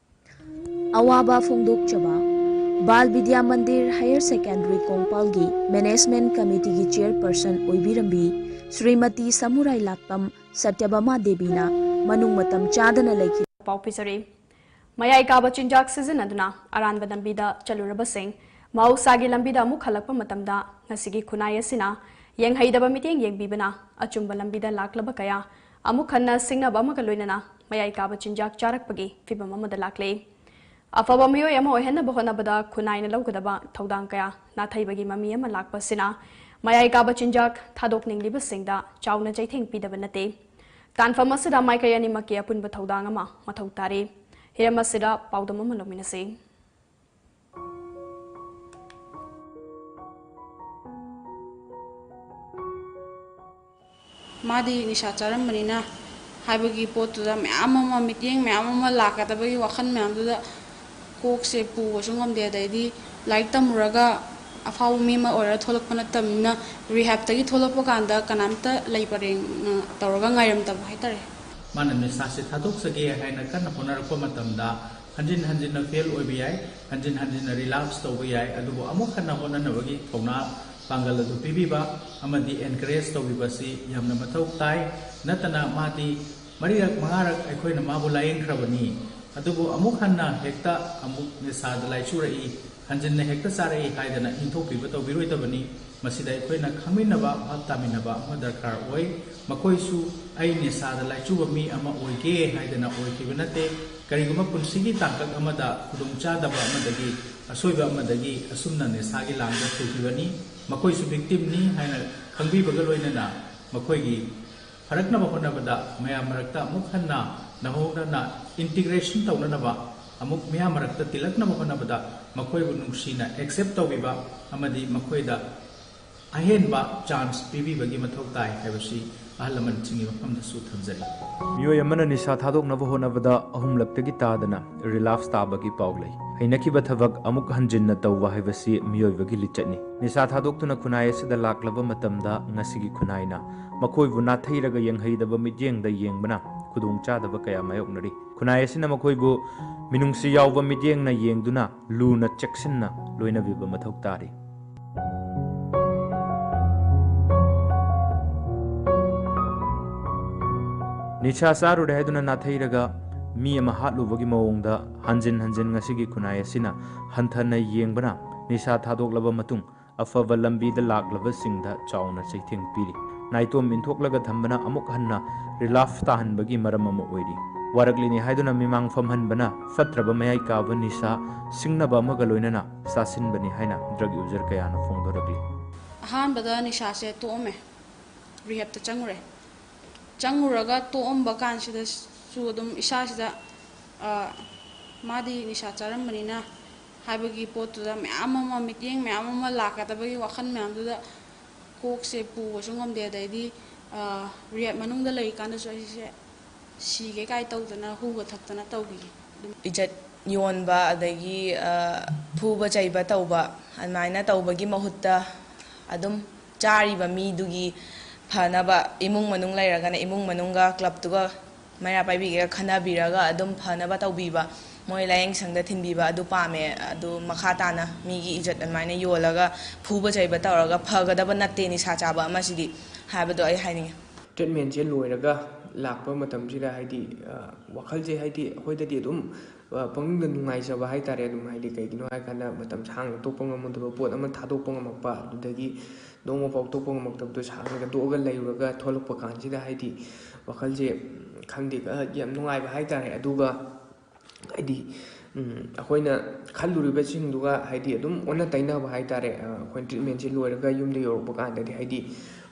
ꯑꯋꯥꯕ ꯐꯣꯡꯗꯣꯛꯆꯕ ꯕꯥꯜ ꯕꯤꯗ꯭ꯌꯥ ꯃꯟꯗꯤꯔ Higher Secondary ꯀꯣꯡꯄꯥꯜꯒꯤ Management Committeeꯒꯤ Chairperson ꯑꯣꯏꯕꯤꯔꯝꯕꯤ Shrimati ꯁꯃꯨꯔꯥꯏ ꯂꯥꯛꯄꯝ ꯁꯇ꯭ꯌꯚꯥꯃꯥ ꯗꯦꯕꯤꯅ ꯃꯅꯨꯡ ꯃꯇꯝ ꯆꯥꯗꯅ ꯂꯩꯈꯤꯗꯦ꯫ ꯄꯥꯎ ꯄꯤꯖꯔꯤ꯫ ꯃꯌꯥꯏ ꯀꯥꯕ ꯆꯤꯟꯖꯥꯛ ꯁꯤꯖꯤꯟꯅꯗꯨꯅ ꯑꯔꯥꯟꯕ ꯂꯝꯕꯤꯗ ꯆꯠꯂꯨꯔꯕꯁꯤꯡ ꯃꯍꯧꯁꯥꯒꯤ ꯂꯝꯕꯤꯗ ꯑꯃꯨꯛ ꯍꯜꯂꯛꯄ ꯃꯇꯝꯗ ꯉꯁꯤꯒꯤ ꯈꯨꯟꯅꯥꯏ ꯑꯁꯤꯅ ꯌꯦꯡꯍꯩꯗꯕ ꯃꯤꯠꯌꯦꯡ ꯌꯦꯡꯕꯤꯕꯅ ꯑꯆꯨꯝꯕ ꯂꯝꯕꯤꯗ ꯂꯥꯛꯂꯕ ꯀꯌꯥ ꯑꯃꯨꯛ ꯍꯟꯅ ꯁꯤꯡꯅꯕ ꯑꯃꯒ ꯂꯣꯏꯅꯅ ꯃꯌꯥꯏ ꯀꯥꯕ ꯆꯤꯟꯖꯥꯛ ꯆꯥꯔꯛꯄꯒꯤ ꯐꯤꯚꯝ ꯑꯃꯗ ꯂꯥꯛꯂꯦ꯫ ꯑꯐꯕ ꯃꯤꯑꯣꯏ ꯑꯃ ꯑꯣꯏꯍꯟꯅꯕ ꯍꯣꯠꯅꯕꯗ ꯈꯨꯟꯅꯥꯏꯅ ꯂꯧꯒꯗꯕ ꯊꯧꯗꯥꯡ ꯀꯌꯥ ꯅꯥꯊꯩꯕꯒꯤ ꯃꯃꯤ ꯑꯃ ꯂꯥꯛꯄ ꯑꯁꯤꯅ ꯃꯌꯥꯏ ꯀꯥꯕ ꯆꯤꯟꯖꯥꯛ ꯊꯥꯗꯣꯛꯅꯤꯡꯂꯤꯕꯁꯤꯡꯗ ꯆꯥꯎꯅ ꯆꯩꯊꯦꯡ ꯄꯤꯗꯕ ꯅꯠꯇꯦ꯫ ꯇꯥꯟꯐꯝ ꯑꯁꯤꯗ ꯃꯥꯏꯀꯩ ꯑꯅꯤꯃꯛꯀꯤ ꯑꯄꯨꯟꯕ ꯊꯧꯗꯥꯡ ꯑꯃ ꯃꯊꯧ ꯇꯥꯔꯤ꯫ ꯍꯤꯔꯝ ꯑꯁꯤꯗ ꯄꯥꯎꯗꯝ ꯑꯃ ꯂꯧꯃꯤꯟꯅꯁꯤ꯫ ꯃꯥꯗꯤ ꯅꯤꯁꯥ ꯆꯥꯔꯝꯕꯅꯤꯅ ꯍꯥꯏꯕꯒꯤ ꯄꯣꯠꯇꯨꯗ ꯃꯌꯥꯝ ꯑꯃ, ꯃꯤꯠꯌꯦꯡ ꯃꯌꯥꯝ ꯑꯃ ꯂꯥꯛꯀꯗꯕꯒꯤ ꯋꯥꯈꯜ ꯃꯌꯥꯝꯗꯨꯗ ꯀꯣꯛꯁꯦ ꯄꯨꯕꯁꯨ ꯉꯝꯗꯦ꯫ ꯑꯗꯩꯗꯤ ꯂꯥꯏꯔꯤꯛ ꯇꯝꯃꯨꯔꯒ ꯑꯐꯥꯎꯕ ꯃꯤ ꯑꯃ ꯑꯣꯏꯔ ꯊꯣꯛꯂꯛꯄ ꯅꯠꯇꯕꯅꯤꯅ, ꯔꯤꯍꯦꯞꯇꯒꯤ ꯊꯣꯛꯂꯛꯄ ꯀꯥꯟꯗ ꯀꯅꯥꯝꯇ ꯂꯩ ꯄꯔꯦꯡ ꯇꯧꯔꯒ ꯉꯥꯏꯔꯝꯗꯕ ꯍꯥꯏꯇꯥꯔꯦ꯫ ꯃꯥꯅ ꯅꯤꯁꯥꯁꯦ ꯊꯥꯗꯣꯛꯆꯒꯦ ꯍꯥꯏꯅ ꯀꯟꯅ ꯍꯣꯠꯅꯔꯛꯄ ꯃꯇꯝꯗ ꯍꯟꯖꯤꯟ ꯍꯟꯖꯤꯟꯅ ꯐꯦꯜ ꯑꯣꯏꯕ ꯌꯥꯏ, ꯍꯟꯖꯤꯟ ꯍꯟꯖꯤꯟꯅ ꯔꯤꯂꯥꯞꯁ ꯇꯧꯕ ꯌꯥꯏ, ꯑꯗꯨꯕꯨ ꯑꯃꯨꯛ ꯍꯟꯅ ꯍꯣꯠꯅꯅꯕꯒꯤ ꯊꯧꯅꯥ ꯄꯥꯡꯒꯜ ꯑꯗꯨ ꯄꯤꯕꯤꯕ ꯑꯃꯗꯤ ꯑꯦꯟꯀꯔꯦꯖ ꯇꯧꯕꯤꯕꯁꯤ ꯌꯥꯝꯅ ꯃꯊꯧ ꯇꯥꯏ꯫ ꯅꯠꯇꯅ ꯃꯥꯗꯤ ꯃꯔꯤꯔꯛ ꯃꯉꯥꯔꯛ ꯑꯩꯈꯣꯏꯅ ꯃꯥꯕꯨ ꯂꯥꯌꯦꯡꯈ꯭ꯔꯕꯅꯤ, ꯑꯗꯨꯕꯨ ꯑꯃꯨꯛ ꯍꯟꯅ ꯍꯦꯛꯇ ꯑꯃꯨꯛ ꯅꯤꯁꯥꯗ ꯂꯥꯏꯆꯨꯔꯛꯏ, ꯍꯟꯖꯤꯟꯅ ꯍꯦꯛꯇ ꯆꯥꯔꯛꯏ ꯍꯥꯏꯗꯅ ꯏꯟꯊꯣꯛꯄꯤꯕ ꯇꯧꯕꯤꯔꯣꯏꯗꯕꯅꯤ꯫ ꯃꯁꯤꯗ ꯑꯩꯈꯣꯏꯅ ꯈꯪꯃꯤꯟꯅꯕ, ꯚꯥꯞ ꯇꯥꯃꯤꯟꯅꯕ ꯑꯃ ꯗꯔꯀꯥꯔ ꯑꯣꯏ꯫ ꯃꯈꯣꯏꯁꯨ ꯑꯩ ꯅꯤꯁꯥꯗ ꯂꯥꯏꯆꯨꯕ ꯃꯤ ꯑꯃ ꯑꯣꯏꯒꯦ ꯍꯥꯏꯗꯅ ꯑꯣꯏꯈꯤꯕ ꯅꯠꯇꯦ꯫ ꯀꯔꯤꯒꯨꯝꯕ ꯄꯨꯟꯁꯤꯒꯤ ꯇꯥꯡꯀꯛ ꯑꯃꯗ ꯈꯨꯗꯣꯡꯆꯥꯗꯕ ꯑꯃꯗꯒꯤ, ꯑꯁꯣꯏꯕ ꯑꯃꯗꯒꯤ ꯑꯁꯨꯝꯅ ꯅꯤꯁꯥꯒꯤ ꯂꯥꯡꯗ ꯊꯨꯈꯤꯕꯅꯤ꯫ ꯃꯈꯣꯏꯁꯨ ꯚꯤꯛꯇꯤꯝꯅꯤ ꯍꯥꯏꯅ ꯈꯪꯕꯤꯕꯒ ꯂꯣꯏꯅꯅ ꯃꯈꯣꯏꯒꯤ ꯐꯔꯛꯅꯕ ꯍꯣꯠꯅꯕꯗ ꯃꯌꯥꯝ ꯃꯔꯛꯇ ꯑꯃꯨꯛ ꯍꯟꯅ ꯅꯧꯍꯧꯅꯅ ꯏꯟꯇꯤꯒ꯭ꯔꯦꯁꯟ ꯇꯧꯅꯅꯕ, ꯑꯃꯨꯛ ꯃꯤꯌꯥꯝ ꯃꯔꯛꯇ ꯇꯤꯜꯂꯛꯅꯕ ꯍꯣꯠꯅꯕꯗ ꯃꯈꯣꯏꯕꯨ ꯅꯨꯡꯁꯤꯅ ꯑꯦꯛꯁꯦꯞ ꯇꯧꯕꯤꯕ ꯑꯃꯗꯤ ꯃꯈꯣꯏꯗ ꯑꯍꯦꯟꯕ ꯆꯥꯟꯁ ꯄꯤꯕꯤꯕꯒꯤ ꯃꯊꯧ ꯇꯥꯏ ꯍꯥꯏꯕꯁꯤ ꯑꯍꯜ ꯂꯃꯟꯁꯤꯡꯒꯤ ꯃꯐꯝꯗꯁꯨ ꯊꯝꯖꯔꯤ꯫ ꯃꯤꯑꯣꯏ ꯑꯃꯅ ꯅꯤꯁꯥ ꯊꯥꯗꯣꯛꯅꯕ ꯍꯣꯠꯅꯕꯗ ꯑꯍꯨꯝꯂꯛꯇꯒꯤ ꯇꯥꯗꯅ ꯔꯤꯂꯥꯞꯁ ꯇꯥꯕꯒꯤ ꯄꯥꯎ ꯂꯩ꯫ ꯍꯩꯅꯈꯤꯕ ꯊꯕꯛ ꯑꯃꯨꯛ ꯍꯟꯖꯤꯟꯅ ꯇꯧꯕ ꯍꯥꯏꯕꯁꯤ ꯃꯤꯑꯣꯏꯕꯒꯤ ꯂꯤꯆꯠꯅꯤ꯫ ꯅꯤꯁꯥ ꯊꯥꯗꯣꯛꯇꯨꯅ ꯈꯨꯟꯅꯥꯏ ꯑꯁꯤꯗ ꯂꯥꯛꯂꯕ ꯃꯇꯝꯗ ꯉꯁꯤꯒꯤ ꯈꯨꯟꯅꯥꯏꯅ ꯃꯈꯣꯏꯕꯨ ꯅꯥꯊꯩꯔꯒ ꯌꯦꯡꯍꯩꯗꯕ ꯃꯤꯠꯌꯦꯡꯗ ꯌꯦꯡꯕꯅ ꯈꯨꯗꯣꯡꯆꯥꯗꯕ ꯀꯌꯥ ꯃꯥꯌꯣꯛꯅꯔꯤ꯫ ꯈꯨꯟꯅꯥꯏ ꯑꯁꯤꯅ ꯃꯈꯣꯏꯕꯨ ꯃꯤꯅꯨꯡꯁꯤ ꯌꯥꯎꯕ ꯃꯤꯠꯌꯦꯡꯅ ꯌꯦꯡꯗꯨꯅ ꯂꯨꯅ ꯆꯦꯛꯁꯤꯟꯅ ꯂꯣꯏꯅꯕꯤꯕ ꯃꯊꯧ ꯇꯥꯔꯤ꯫ ꯅꯤꯁꯥ ꯆꯥꯔꯨꯔꯦ ꯍꯥꯏꯗꯨꯅ ꯅꯥꯊꯩꯔꯒ ꯃꯤ ꯑꯃ ꯍꯥꯠꯂꯨꯕꯒꯤ ꯃꯑꯣꯡꯗ ꯍꯟꯖꯤꯟ ꯍꯟꯖꯤꯟ ꯉꯁꯤꯒꯤ ꯈꯨꯟꯅꯥꯏ ꯑꯁꯤꯅ ꯍꯟꯊꯅ ꯌꯦꯡꯕꯅ ꯅꯤꯁꯥ ꯊꯥꯗꯣꯛꯂꯕ ꯃꯇꯨꯡ ꯑꯐꯕ ꯂꯝꯕꯤꯗ ꯂꯥꯛꯂꯕꯁꯤꯡꯗ ꯆꯥꯎꯅ ꯆꯩꯊꯦꯡ ꯄꯤꯔꯤ꯫ ꯅꯥꯏꯇꯣꯝ ꯏꯟꯊꯣꯛꯂꯒ ꯊꯝꯕꯅ ꯑꯃꯨꯛ ꯍꯟꯅ ꯔꯤꯂꯥꯞꯁ ꯇꯥꯍꯟꯕꯒꯤ ꯃꯔꯝ ꯑꯃ ꯑꯣꯏꯔꯤ꯫ ꯋꯥꯔꯛꯂꯤꯅꯤ ꯍꯥꯏꯗꯨꯅ ꯃꯤꯃꯥꯡ ꯐꯝꯍꯟꯕꯅ ꯐꯠꯇ꯭ꯔꯕ ꯃꯌꯥꯏ ꯀꯥꯕ ꯅꯤꯁꯥ ꯁꯤꯡꯅꯕ ꯑꯃꯒ ꯂꯣꯏꯅꯅ ꯆꯥꯁꯤꯟꯕꯅꯤ ꯍꯥꯏꯅ ꯗ꯭ꯔꯒ ꯌꯨꯖꯔ ꯀꯌꯥꯅ ꯐꯣꯡꯗꯣꯔꯛꯂꯤ꯫ ꯑꯍꯥꯟꯕꯗ ꯅꯤꯁꯥꯁꯦ ꯇꯣꯛꯑꯝꯃꯦ, ꯔꯤꯍꯦꯞꯇ ꯆꯪꯉꯨꯔꯦ꯫ ꯆꯪꯉꯨꯔꯒ ꯇꯣꯛꯑꯝꯕ ꯀꯥꯟꯁꯤꯗꯁꯨ ꯑꯗꯨꯝ ꯏꯁꯥꯁꯤꯗ, ꯑ, ꯃꯥꯗꯤ ꯅꯤꯁꯥ ꯆꯥꯔꯝꯕꯅꯤꯅ ꯍꯥꯏꯕꯒꯤ ꯄꯣꯠꯇꯨꯗ ꯃꯌꯥꯝ ꯑꯃ, ꯃꯤꯠꯌꯦꯡ ꯃꯌꯥꯝ ꯑꯃ ꯂꯥꯛꯀꯗꯕꯒꯤ ꯋꯥꯈꯜ ꯃꯌꯥꯝꯗꯨꯗ ꯀꯣꯛꯁꯦ ꯄꯨꯕꯁꯨ ꯉꯝꯗꯦ꯫ ꯑꯗꯩꯗꯤ, ꯑ, ꯔꯤꯍꯦꯞ ꯃꯅꯨꯡꯗ ꯂꯩꯔꯤꯀꯥꯟꯗꯁꯨ ꯑꯩꯁꯦ ꯁꯤꯒꯦ ꯀꯥꯏ ꯇꯧꯗꯅ ꯍꯨꯒ ꯊꯛꯇꯅ ꯇꯧꯈꯤ꯫ ꯑꯗꯨꯝ ꯏꯖꯠ ꯌꯣꯟꯕ, ꯑꯗꯒꯤ, ꯑ, ꯐꯨꯕ ꯆꯩꯕ ꯇꯧꯕ, ꯑꯗꯨꯃꯥꯏꯅ ꯇꯧꯕꯒꯤ ꯃꯍꯨꯠꯇ ꯑꯗꯨꯝ ꯆꯥꯔꯤꯕ ꯃꯤꯗꯨꯒꯤ ꯐꯅꯕ, ꯏꯃꯨꯡ ꯃꯅꯨꯡ ꯂꯩꯔꯒꯅ ꯏꯃꯨꯡ ꯃꯅꯨꯡꯒ ꯀ꯭ꯂꯕꯇꯨꯒ ꯃꯩꯔꯥ ꯄꯥꯏꯕꯤꯒꯦꯒ ꯈꯟꯅꯕꯤꯔꯒ ꯑꯗꯨꯝ ꯐꯅꯕ ꯇꯧꯕꯤꯕ, ꯃꯣꯏ ꯂꯥꯏꯌꯦꯡ ꯁꯪꯗ ꯊꯤꯟꯕꯤꯕ, ꯑꯗꯨ ꯄꯥꯝꯃꯦ꯫ ꯑꯗꯨ ꯃꯈꯥ ꯇꯥꯅ ꯃꯤꯒꯤ ꯏꯖꯠ ꯑꯗꯨꯃꯥꯏꯅ ꯌꯣꯜꯂꯒ ꯐꯨꯕ ꯆꯩꯕ ꯇꯧꯔꯒ ꯐꯒꯗꯕ ꯅꯠꯇꯦ ꯅꯤꯁꯥ ꯆꯥꯕ ꯑꯃꯁꯤꯗꯤ ꯍꯥꯏꯕꯗꯣ ꯑꯩ ꯍꯥꯏꯅꯤꯡꯉꯤ꯫ ꯇ꯭ꯔꯤꯠꯃꯦꯟꯁꯦ ꯂꯣꯏꯔꯒ ꯂꯥꯛꯄ ꯃꯇꯝꯁꯤꯗ ꯍꯥꯏꯗꯤ, ꯑ, ꯋꯥꯈꯜꯁꯦ ꯍꯥꯏꯗꯤ ꯑꯩꯈꯣꯏꯗꯗꯤ ꯑꯗꯨꯝ, ꯑ, ꯄꯨꯛꯅꯤꯡꯗ ꯅꯨꯡꯉꯥꯏꯖꯕ ꯍꯥꯏꯇꯥꯔꯦ꯫ ꯑꯗꯨꯝ ꯍꯥꯏꯗꯤ ꯀꯩꯒꯤꯅꯣ ꯍꯥꯏꯔꯀꯥꯟꯗ ꯃꯇꯝ ꯁꯥꯡꯅ ꯇꯣꯛꯄ ꯉꯝꯃꯨꯗꯕ ꯄꯣꯠ ꯑꯃ ꯊꯥꯗꯣꯛꯄ ꯉꯝꯃꯛꯄ, ꯑꯗꯨꯗꯒꯤ ꯅꯣꯡꯃ ꯐꯥꯎ ꯇꯣꯛꯄ ꯉꯝꯃꯛꯇꯕꯗꯣ ꯁꯥꯡꯅꯒ ꯇꯣꯛꯑꯒ ꯂꯩꯔꯨꯔꯒ ꯊꯣꯛꯂꯛꯄ ꯀꯥꯟꯁꯤꯗ ꯍꯥꯏꯗꯤ ꯋꯥꯈꯜꯁꯦ, ꯎꯝ, ꯈꯪꯗꯦ, ꯑ, ꯌꯥꯝ ꯅꯨꯡꯉꯥꯏꯕ ꯍꯥꯏꯇꯥꯔꯦ꯫ ꯑꯗꯨꯒ ꯍꯥꯏꯗꯤ, ꯎꯝ, ꯑꯩꯈꯣꯏꯅ ꯈꯜꯂꯨꯔꯤꯕꯁꯤꯡꯗꯨꯒ ꯍꯥꯏꯗꯤ ꯑꯗꯨꯝ ꯑꯣꯟꯅ ꯇꯩꯅꯕ ꯍꯥꯏꯇꯥꯔꯦ꯫ ꯑ, ꯑꯩꯈꯣꯏꯅ ꯇ꯭ꯔꯤꯠꯃꯦꯟꯁꯦ ꯂꯣꯏꯔꯒ ꯌꯨꯝꯗ ꯌꯧꯔꯛꯄ ꯀꯥꯟꯗꯗꯤ ꯍꯥꯏꯗꯤ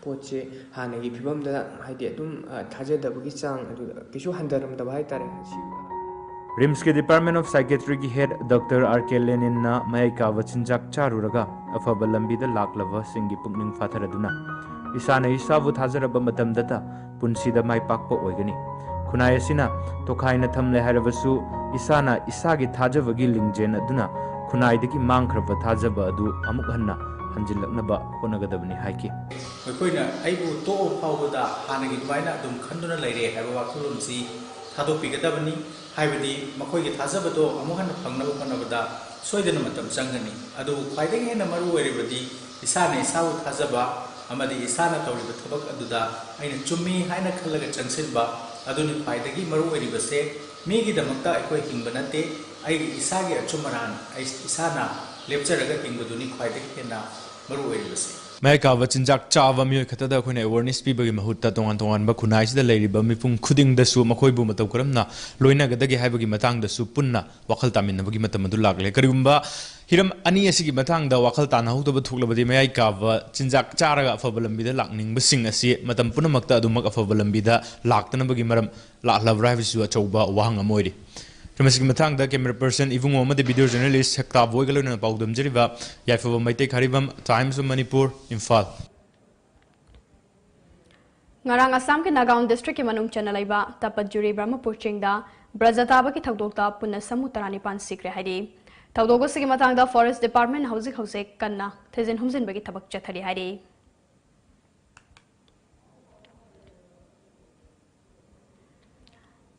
ꯄꯣꯠꯁꯦ ꯍꯥꯟꯅꯒꯤ ꯐꯤꯕꯝꯗ ꯍꯥꯏꯗꯤ ꯑꯗꯨꯝ, ꯑ, ꯊꯥꯖꯗꯕꯒꯤ ꯆꯥꯡ ꯑꯗꯨ ꯀꯩꯁꯨ ꯍꯟꯊꯔꯝꯗꯕ ꯍꯥꯏꯇꯥꯔꯦ꯫ ꯁꯤ ꯔꯤꯝꯁꯀꯤ Department of Psychiatryꯒꯤ head Doctor R K Leninꯅ ꯃꯌꯥꯏ ꯀꯥꯕ ꯆꯤꯟꯖꯥꯛ ꯆꯥꯔꯨꯔꯒ ꯑꯐꯕ ꯂꯝꯕꯤꯗ ꯂꯥꯛꯂꯕꯁꯤꯡꯒꯤ ꯄꯨꯛꯅꯤꯡ ꯐꯥꯊꯔꯗꯨꯅ ꯏꯁꯥꯅ ꯏꯁꯥꯕꯨ ꯊꯥꯖꯔꯕ ꯃꯇꯝꯗꯇ ꯄꯨꯟꯁꯤꯗ ꯃꯥꯏ ꯄꯥꯛꯄ ꯑꯣꯏꯒꯅꯤ꯫ ꯈꯨꯟꯅꯥꯏ ꯑꯁꯤꯅ ꯇꯣꯈꯥꯏꯅ ꯊꯝꯂꯦ ꯍꯥꯏꯔꯕꯁꯨ ꯏꯁꯥꯅ ꯏꯁꯥꯒꯤ ꯊꯥꯖꯕꯒꯤ ꯂꯤꯡꯖꯦꯜ ꯑꯗꯨꯅ ꯈꯨꯟꯅꯥꯏꯗꯒꯤ ꯃꯥꯡꯈ꯭ꯔꯕ ꯊꯥꯖꯕ ꯑꯗꯨ ꯑꯃꯨꯛ ꯍꯟꯅ ꯍꯟꯖꯤꯜꯂꯛꯅꯕ ꯍꯣꯠꯅꯒꯗꯕꯅꯤ ꯍꯥꯏꯈꯤ꯫ ꯃꯈꯣꯏꯅ ꯑꯩꯕꯨ ꯇꯣꯛꯑꯕ ꯐꯥꯎꯕꯗ ꯍꯥꯟꯅꯒꯤ ꯑꯗꯨꯃꯥꯏꯅ ꯑꯗꯨꯝ ꯈꯟꯗꯨꯅ ꯂꯩꯔꯦ ꯍꯥꯏꯕ ꯋꯥꯈꯜꯂꯣꯟꯁꯤ ꯊꯥꯗꯣꯛꯄꯤꯒꯗꯕꯅꯤ꯫ ꯍꯥꯏꯕꯗꯤ ꯃꯈꯣꯏꯒꯤ ꯊꯥꯖꯕꯗꯣ ꯑꯃꯨꯛ ꯍꯟꯅ ꯐꯪꯅꯕ ꯍꯣꯠꯅꯕꯗ ꯁꯣꯏꯗꯅ ꯃꯇꯝ ꯆꯪꯒꯅꯤ꯫ ꯑꯗꯨꯕꯨ ꯈ꯭ꯋꯥꯏꯗꯒꯤ ꯍꯦꯟꯅ ꯃꯔꯨ ꯑꯣꯏꯔꯤꯕꯗꯤ ꯏꯁꯥꯅ ꯏꯁꯥꯕꯨ ꯊꯥꯖꯕ ꯑꯃꯗꯤ ꯏꯁꯥꯅ ꯇꯧꯔꯤꯕ ꯊꯕꯛ ꯑꯗꯨꯗ ꯑꯩꯅ ꯆꯨꯝꯃꯤ ꯍꯥꯏꯅ ꯈꯜꯂꯒ ꯆꯪꯁꯤꯟꯕ, ꯑꯗꯨꯅꯤ ꯈ꯭ꯋꯥꯏꯗꯒꯤ ꯃꯔꯨ ꯑꯣꯏꯔꯤꯕꯁꯦ꯫ ꯃꯤꯒꯤꯗꯃꯛꯇ ꯑꯩꯈꯣꯏ ꯍꯤꯡꯕ ꯅꯠꯇꯦ, ꯑꯩꯒꯤ ꯏꯁꯥꯒꯤ ꯑꯆꯨꯝ ꯑꯔꯥꯟ ꯑꯩ ꯏꯁꯥꯅ ꯂꯦꯞꯆꯔꯒ ꯍꯤꯡꯕꯗꯨꯅꯤ ꯈ꯭ꯋꯥꯏꯗꯒꯤ ꯍꯦꯟꯅ ꯃꯔꯨ ꯑꯣꯏꯔꯤꯕꯁꯦ꯫ ꯃꯌꯥꯏ ꯀꯥꯕ ꯆꯤꯟꯖꯥꯛ ꯆꯥꯕ ꯃꯤꯑꯣꯏ ꯈꯛꯇꯗ ꯑꯩꯈꯣꯏꯅ awareness ꯄꯤꯕꯒꯤ ꯃꯍꯨꯠꯇ, ꯇꯣꯉꯥꯟ ꯇꯣꯉꯥꯟꯕ ꯈꯨꯟꯅꯥꯏꯁꯤꯗ ꯂꯩꯔꯤꯕ ꯃꯤꯄꯨꯝ ꯈꯨꯗꯤꯡꯗꯁꯨ ꯃꯈꯣꯏꯕꯨ ꯃꯇꯧ ꯀꯔꯝꯅ ꯂꯣꯏꯅꯒꯗꯒꯦ ꯍꯥꯏꯕꯒꯤ ꯃꯇꯥꯡꯗꯁꯨ ꯄꯨꯟꯅ ꯋꯥꯈꯜ ꯇꯥꯃꯤꯟꯅꯕꯒꯤ ꯃꯇꯝ ꯑꯗꯨ ꯂꯥꯛꯂꯦ꯫ ꯀꯔꯤꯒꯨꯝꯕ ꯍꯤꯔꯝ ꯑꯅꯤ ꯑꯁꯤꯒꯤ ꯃꯇꯥꯡꯗ ꯋꯥꯈꯜ ꯇꯥꯅꯍꯧꯗꯕ ꯊꯣꯛꯂꯕꯗꯤ, ꯃꯌꯥꯏ ꯀꯥꯕ ꯆꯤꯟꯖꯥꯛ ꯆꯥꯔꯒ ꯑꯐꯕ ꯂꯝꯕꯤꯗ ꯂꯥꯛꯅꯤꯡꯕꯁꯤꯡ ꯑꯁꯤ ꯃꯇꯝ ꯄꯨꯝꯅꯃꯛꯇ ꯑꯗꯨꯃꯛ ꯑꯐꯕ ꯂꯝꯕꯤꯗ ꯂꯥꯛꯇꯅꯕꯒꯤ ꯃꯔꯝ ꯂꯥꯛꯂꯕ꯭ꯔꯥ ꯍꯥꯏꯕꯁꯤꯁꯨ ꯑꯆꯧꯕ ꯋꯥꯍꯪ ꯑꯃ ꯑꯣꯏꯔꯤ꯫ ꯃꯁꯤꯒꯤ ꯃꯇꯥꯡꯗ camera person ꯏꯕꯨꯡꯉꯣ ꯑꯃꯗꯤ video journalist ꯁꯛꯇꯥ ꯕꯣꯏꯒ ꯂꯣꯏꯅꯅ ꯄꯥꯎꯗꯝꯖꯔꯤꯕ ꯌꯥꯏꯐꯕ Meitei ꯈꯥꯔꯤꯕꯝ, Times of Manipur, Imphal. ꯉꯔꯥꯡ ꯑꯁꯥꯝꯒꯤ ꯅꯥꯒꯥꯎꯟ district ꯀꯤ ꯃꯅꯨꯡ ꯆꯟꯅ ꯂꯩꯕ ꯇꯄꯠꯖꯨꯔꯤ ꯕ꯭ꯔꯍꯃꯄꯨꯔ ꯆꯤꯡꯗ ꯕ꯭ꯔꯖ ꯇꯥꯕꯒꯤ ꯊꯧꯗꯣꯛꯇ ꯄꯨꯟꯅ ꯁꯥꯃꯨ ꯇꯔꯥꯅꯤꯄꯥꯟ ꯁꯤꯈ꯭ꯔꯦ ꯍꯥꯏꯔꯤ꯫ ꯊꯧꯗꯣꯛ ꯑꯁꯤꯒꯤ ꯃꯇꯥꯡꯗ forest department ꯍꯧꯖꯤꯛ ꯍꯧꯖꯤꯛ ꯀꯟꯅ ꯊꯤꯖꯤꯟ ꯍꯨꯝꯖꯤꯟꯕꯒꯤ ꯊꯕꯛ ꯆꯠꯊꯔꯤ ꯍꯥꯏꯔꯤ꯫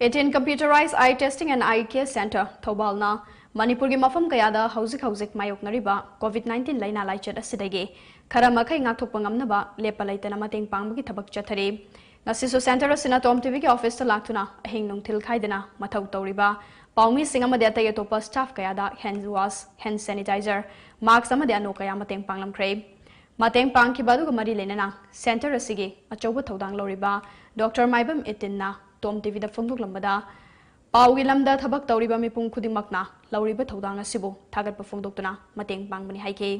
Eighteen Computerized Eye Testing and Eye Care Center, ꯊꯧꯕꯥꯜꯅ ꯃꯅꯤꯄꯨꯔꯒꯤ ꯃꯐꯝ ꯀꯌꯥꯗ ꯍꯧꯖꯤꯛ ꯍꯧꯖꯤꯛ ꯃꯥꯌꯣꯛꯅꯔꯤꯕ COVID nineteen ꯂꯥꯏꯅꯥ ꯂꯥꯏꯆꯠ ꯑꯁꯤꯗꯒꯤ ꯈꯔ ꯃꯈꯩ ꯉꯥꯛꯊꯣꯛꯄ ꯉꯝꯅꯕ ꯂꯦꯞꯄ ꯂꯩꯇꯅ ꯃꯇꯦꯡ ꯄꯥꯡꯕꯒꯤ ꯊꯕꯛ ꯆꯠꯊꯔꯤ꯫ ꯉꯁꯤꯁꯨ center ꯑꯁꯤꯅ Tom TV ꯒꯤ office ꯇ ꯂꯥꯛꯇꯨꯅ ꯑꯍꯤꯡ ꯅꯨꯡꯊꯤꯜ ꯈꯥꯏꯗꯅ ꯃꯊꯧ ꯇꯧꯔꯤꯕ ꯄꯥꯎꯃꯤꯁꯤꯡ ꯑꯃꯗꯤ ꯑꯇꯩ ꯑꯇꯣꯞꯄ staff ꯀꯌꯥꯗ hand wash, hand sanitizer, mask ꯑꯃꯗꯤ ꯑꯅꯣꯛ ꯀꯌꯥ ꯃꯇꯦꯡ ꯄꯥꯡꯂꯝꯈ꯭ꯔꯦ꯫ ꯃꯇꯦꯡ ꯄꯥꯡꯈꯤꯕ ꯑꯗꯨꯒ ꯃꯔꯤ ꯂꯩꯅꯅ center ꯑꯁꯤꯒꯤ ꯑꯆꯧꯕ ꯊꯧꯗꯥꯡ ꯂꯧꯔꯤꯕ Doctor ꯃꯥꯏꯕꯝ ꯏꯇꯤꯟꯅ Tom TV ꯗ ꯐꯣꯡꯗꯣꯛꯂꯝꯕꯗ, ꯄꯥꯎꯒꯤ ꯂꯝꯗ ꯊꯕꯛ ꯇꯧꯔꯤꯕ ꯃꯤꯄꯨꯝ ꯈꯨꯗꯤꯡꯃꯛꯅ ꯂꯧꯔꯤꯕ ꯊꯧꯗꯥꯡ ꯑꯁꯤꯕꯨ ꯊꯥꯒꯠꯄ ꯐꯣꯡꯗꯣꯛꯇꯨꯅ ꯃꯇꯦꯡ ꯄꯥꯡꯕꯅꯤ ꯍꯥꯏꯈꯤ꯫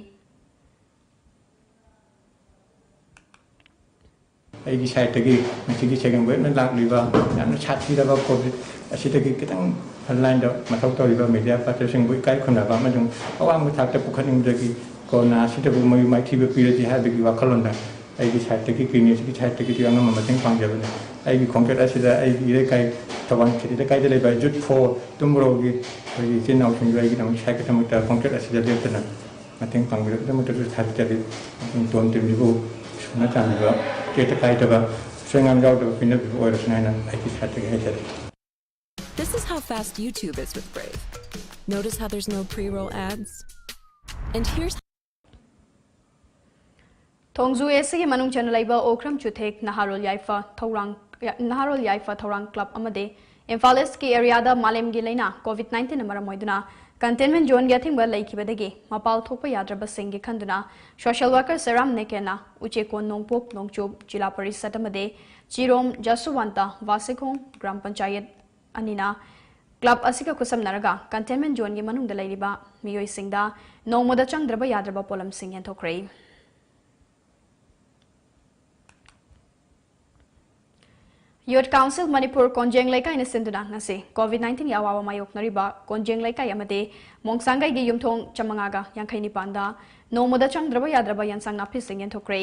ꯑꯩꯒꯤ side ꯇꯒꯤ ꯉꯁꯤꯒꯤ ꯁꯦꯀꯦꯟ ꯋꯦꯕꯅ ꯂꯥꯛꯂꯤꯕ ꯌꯥꯝꯅ ꯁꯥꯊꯤꯔꯕ COVID ꯑꯁꯤꯗꯒꯤ ꯈꯤꯇꯪ front line ꯗ ꯃꯊꯧ ꯇꯧꯔꯤꯕ media partner ꯁꯤꯡꯕꯨ ꯏꯀꯥꯏ ꯈꯨꯝꯅꯕ ꯑꯃꯁꯨꯡ ꯑꯋꯥꯡꯕ ꯊꯥꯛꯇ ꯄꯨꯈꯠꯅꯤꯡꯕꯗꯒꯤ ꯀꯣꯔꯣꯅꯥ ꯑꯁꯤꯗꯕꯨ ꯃꯣꯏ ꯃꯥꯏꯊꯤꯕ ꯄꯤꯔꯗꯤ ꯍꯥꯏꯕꯒꯤ ꯋꯥꯈꯜꯂꯣꯟꯗ ꯑꯩꯒꯤ side ꯇꯒꯤ, clinic ꯁꯤꯒꯤ side ꯇꯒꯤꯗꯤ ꯑꯉꯝꯕ ꯃꯇꯦꯡ ꯄꯥꯡꯖꯕꯅꯤ꯫ ꯑꯩꯒꯤ ꯈꯣꯡꯆꯠ ꯑꯁꯤꯗ ꯑꯩꯒꯤ ꯏꯔꯩꯀꯥꯏ, ꯊꯧꯕꯥꯜ ꯈꯦꯇ꯭ꯔꯤ ꯂꯩꯀꯥꯏꯗ ꯂꯩꯕ Youth for Tomorrow ꯒꯤ ꯑꯩꯈꯣꯏꯒꯤ ꯏꯆꯤꯟ ꯏꯅꯥꯎꯁꯤꯡꯁꯨ ꯑꯩꯒꯤꯗꯃꯛ, ꯏꯁꯥꯒꯤꯗꯃꯛꯇ ꯈꯣꯡꯆꯠ ꯑꯁꯤꯗ ꯂꯦꯞꯇꯅ ꯃꯇꯦꯡ ꯄꯥꯡꯕꯤꯔꯛꯄꯒꯤꯗꯃꯛꯇꯁꯨ ꯊꯥꯒꯠꯆꯔꯤ꯫ ꯑꯃꯁꯨꯡ Tom TV ꯕꯨ ꯁꯨꯡꯅ ꯆꯥꯟꯅꯕ, ꯇꯦꯛꯇ ꯀꯥꯏꯗꯕ, ꯑꯁꯣꯏ ꯑꯉꯥꯝ ꯌꯥꯎꯗꯕ ꯄꯤꯅꯕꯤꯕ ꯑꯣꯏꯔꯁꯅꯨ ꯍꯥꯏꯅ ꯑꯩꯒꯤ side ꯇꯒꯤ ꯍꯥꯏꯖꯔꯤ꯫ This is how fast YouTube is with Brave. Notice how there's no pre-roll ads? And here's Thongju AC ꯒꯤ ꯃꯅꯨꯡ ꯆꯟꯅ ꯂꯩꯕ ꯑꯣꯀ꯭ꯔꯝ ꯆꯨꯊꯦꯛ ꯅꯍꯥꯔꯣꯜ ꯌꯥꯏꯐ ꯊꯧꯔꯥꯡ ꯅꯍꯥꯔꯣꯜ ꯌꯥꯏꯐ ꯊꯧꯔꯥꯡ ꯀ꯭ꯂꯕ ꯑꯃꯗꯤ ꯏꯝꯐꯥꯜ ꯏꯁꯀꯤ ꯑꯦꯔꯤꯌꯥꯗ ꯃꯥꯂꯦꯝꯒꯤ ꯂꯩꯅꯥ ꯀꯣꯚꯤꯗ ꯅꯥꯏꯟꯇꯤꯟꯅ ꯃꯔꯝ ꯑꯣꯏꯗꯨꯅ ꯀꯟꯇꯦꯟꯃꯦꯟ ꯖꯣꯟꯒꯤ ꯑꯊꯤꯡꯕ ꯂꯩꯈꯤꯕꯗꯒꯤ ꯃꯄꯥꯜ ꯊꯣꯛꯄ ꯌꯥꯗ꯭ꯔꯕꯁꯤꯡꯒꯤ ꯈꯟꯗꯨꯅ ꯁꯣꯁꯤꯌꯦꯜ ꯋꯥꯔꯀꯔ ꯁꯦꯔꯥꯝ ꯅꯦꯀꯦꯟꯅ ꯎꯆꯦꯛꯀꯣꯟ, ꯅꯣꯡꯄꯣꯛ ꯅꯣꯡꯆꯨꯞ ꯖꯤꯂꯥ ꯄꯔꯤꯁꯠ ꯑꯃꯗꯤ ꯆꯤꯔꯣꯝ ꯖꯁꯨꯋꯥꯟꯇ ꯋꯥꯁꯤꯈꯣꯡ ꯒ꯭ꯔꯥꯝ ꯄꯟꯆꯥꯌꯠ ꯑꯅꯤꯅ ꯀ꯭ꯂꯕ ꯑꯁꯤꯒ ꯈꯨꯠꯁꯝꯅꯔꯒ ꯀꯟꯇꯦꯟꯃꯦꯟ ꯖꯣꯟꯒꯤ ꯃꯅꯨꯡꯗ ꯂꯩꯔꯤꯕ ꯃꯤꯑꯣꯏꯁꯤꯡꯗ ꯅꯣꯡꯃꯗ ꯆꯪꯗ꯭ꯔꯕ ꯌꯥꯗ꯭ꯔꯕ ꯄꯣꯠꯂꯝꯁꯤꯡ ꯌꯦꯟꯊꯣꯛꯈ꯭ꯔꯦ꯫ ꯌꯨꯠ ꯀꯥꯎꯟꯁꯤꯜ ꯃꯅꯤꯄꯨꯔ ꯀꯣꯟꯖꯦꯡ ꯂꯩꯀꯥꯏꯅ ꯁꯤꯟꯗꯨꯅ ꯉꯁꯤ ꯀꯣꯚꯤꯗ ꯅꯥꯏꯟꯇꯤꯟꯒꯤ ꯑꯋꯥꯕ ꯃꯥꯌꯣꯛꯅꯔꯤꯕ ꯀꯣꯟꯖꯦꯡ ꯂꯩꯀꯥꯏ ꯑꯃꯗꯤ ꯃꯣꯡꯁꯥꯡꯒꯩꯒꯤ ꯌꯨꯝꯊꯣꯡ ꯆꯥꯃꯉꯥꯒ ꯌꯥꯡꯈꯩ ꯅꯤꯄꯥꯟꯗ ꯅꯣꯡꯃꯗ ꯆꯪꯗ꯭ꯔꯕ ꯌꯥꯗ꯭ꯔꯕ ꯌꯦꯟꯁꯥꯡ ꯅꯥꯄꯤꯁꯤꯡ ꯌꯦꯟꯊꯣꯛꯈ꯭ꯔꯦ꯫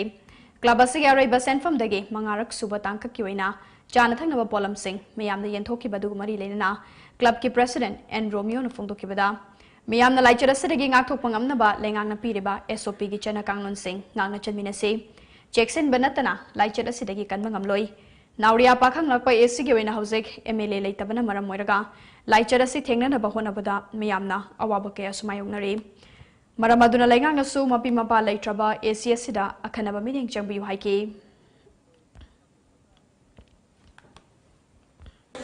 ꯀ꯭ꯂꯕ ꯑꯁꯤꯒꯤ ꯑꯔꯣꯏꯕ ꯁꯦꯟꯐꯝꯗꯒꯤ ꯃꯉꯥꯔꯛ ꯁꯨꯕ ꯇꯥꯡꯀꯛꯀꯤ ꯑꯣꯏꯅ ꯆꯥꯅ ꯊꯛꯅꯕ ꯄꯣꯠꯂꯝꯁꯤꯡ ꯃꯤꯌꯥꯝꯗ ꯌꯦꯟꯊꯣꯛꯈꯤꯕ ꯑꯗꯨꯒ ꯃꯔꯤ ꯂꯩꯅꯅ ꯀ꯭ꯂꯕꯀꯤ ꯄ꯭ꯔꯦꯁꯤꯗꯦꯟꯠ ꯑꯦꯟ ꯔꯣꯃꯤꯌꯣꯅ ꯐꯣꯡꯗꯣꯛꯈꯤꯕꯗ, ꯃꯤꯌꯥꯝꯅ ꯂꯥꯏꯆꯠ ꯑꯁꯤꯗꯒꯤ ꯉꯥꯛꯊꯣꯛꯄ ꯉꯝꯅꯕ ꯂꯩꯉꯥꯛꯅ ꯄꯤꯔꯤꯕ ꯑꯦꯁ ꯑꯣ ꯄꯤꯒꯤ ꯆꯠꯅ ꯀꯥꯡꯂꯣꯟꯁꯤꯡ ꯉꯥꯛꯅ ꯆꯠꯃꯤꯟꯅꯁꯤ꯫ ꯆꯦꯛꯁꯤꯟꯕ ꯅꯠꯇꯅ ꯂꯥꯏꯆꯠ ꯑꯁꯤꯗꯒꯤ ꯀꯟꯕ ꯉꯝꯂꯣꯏ꯫ ꯅꯥꯎꯔꯤꯌꯥ ꯄꯥꯈꯪꯂꯛꯄ ꯑꯦ ꯁꯤꯒꯤ ꯑꯣꯏꯅ ꯍꯧꯖꯤꯛ ꯑꯦꯝ ꯑꯦꯜ ꯑꯦ ꯂꯩꯇꯕꯅ ꯃꯔꯝ ꯑꯣꯏꯔꯒ ꯂꯥꯏꯆꯠ ꯑꯁꯤ ꯊꯦꯡꯅꯅꯕ ꯍꯣꯠꯅꯕꯗ ꯃꯤꯌꯥꯝꯅ ꯑꯋꯥꯕ ꯀꯌꯥꯁꯨ ꯃꯥꯌꯣꯛꯅꯔꯤ꯫ ꯃꯔꯝ ꯑꯗꯨꯅ ꯂꯩꯉꯥꯛꯅꯁꯨ ꯃꯄꯤ ꯃꯄꯥ ꯂꯩꯇ꯭ꯔꯕ ꯑꯦ ꯁꯤ ꯑꯁꯤꯗ ꯑꯈꯟꯅꯕ ꯃꯤꯠꯌꯦꯡ ꯆꯪꯕꯤꯌꯨ ꯍꯥꯏꯈꯤ꯫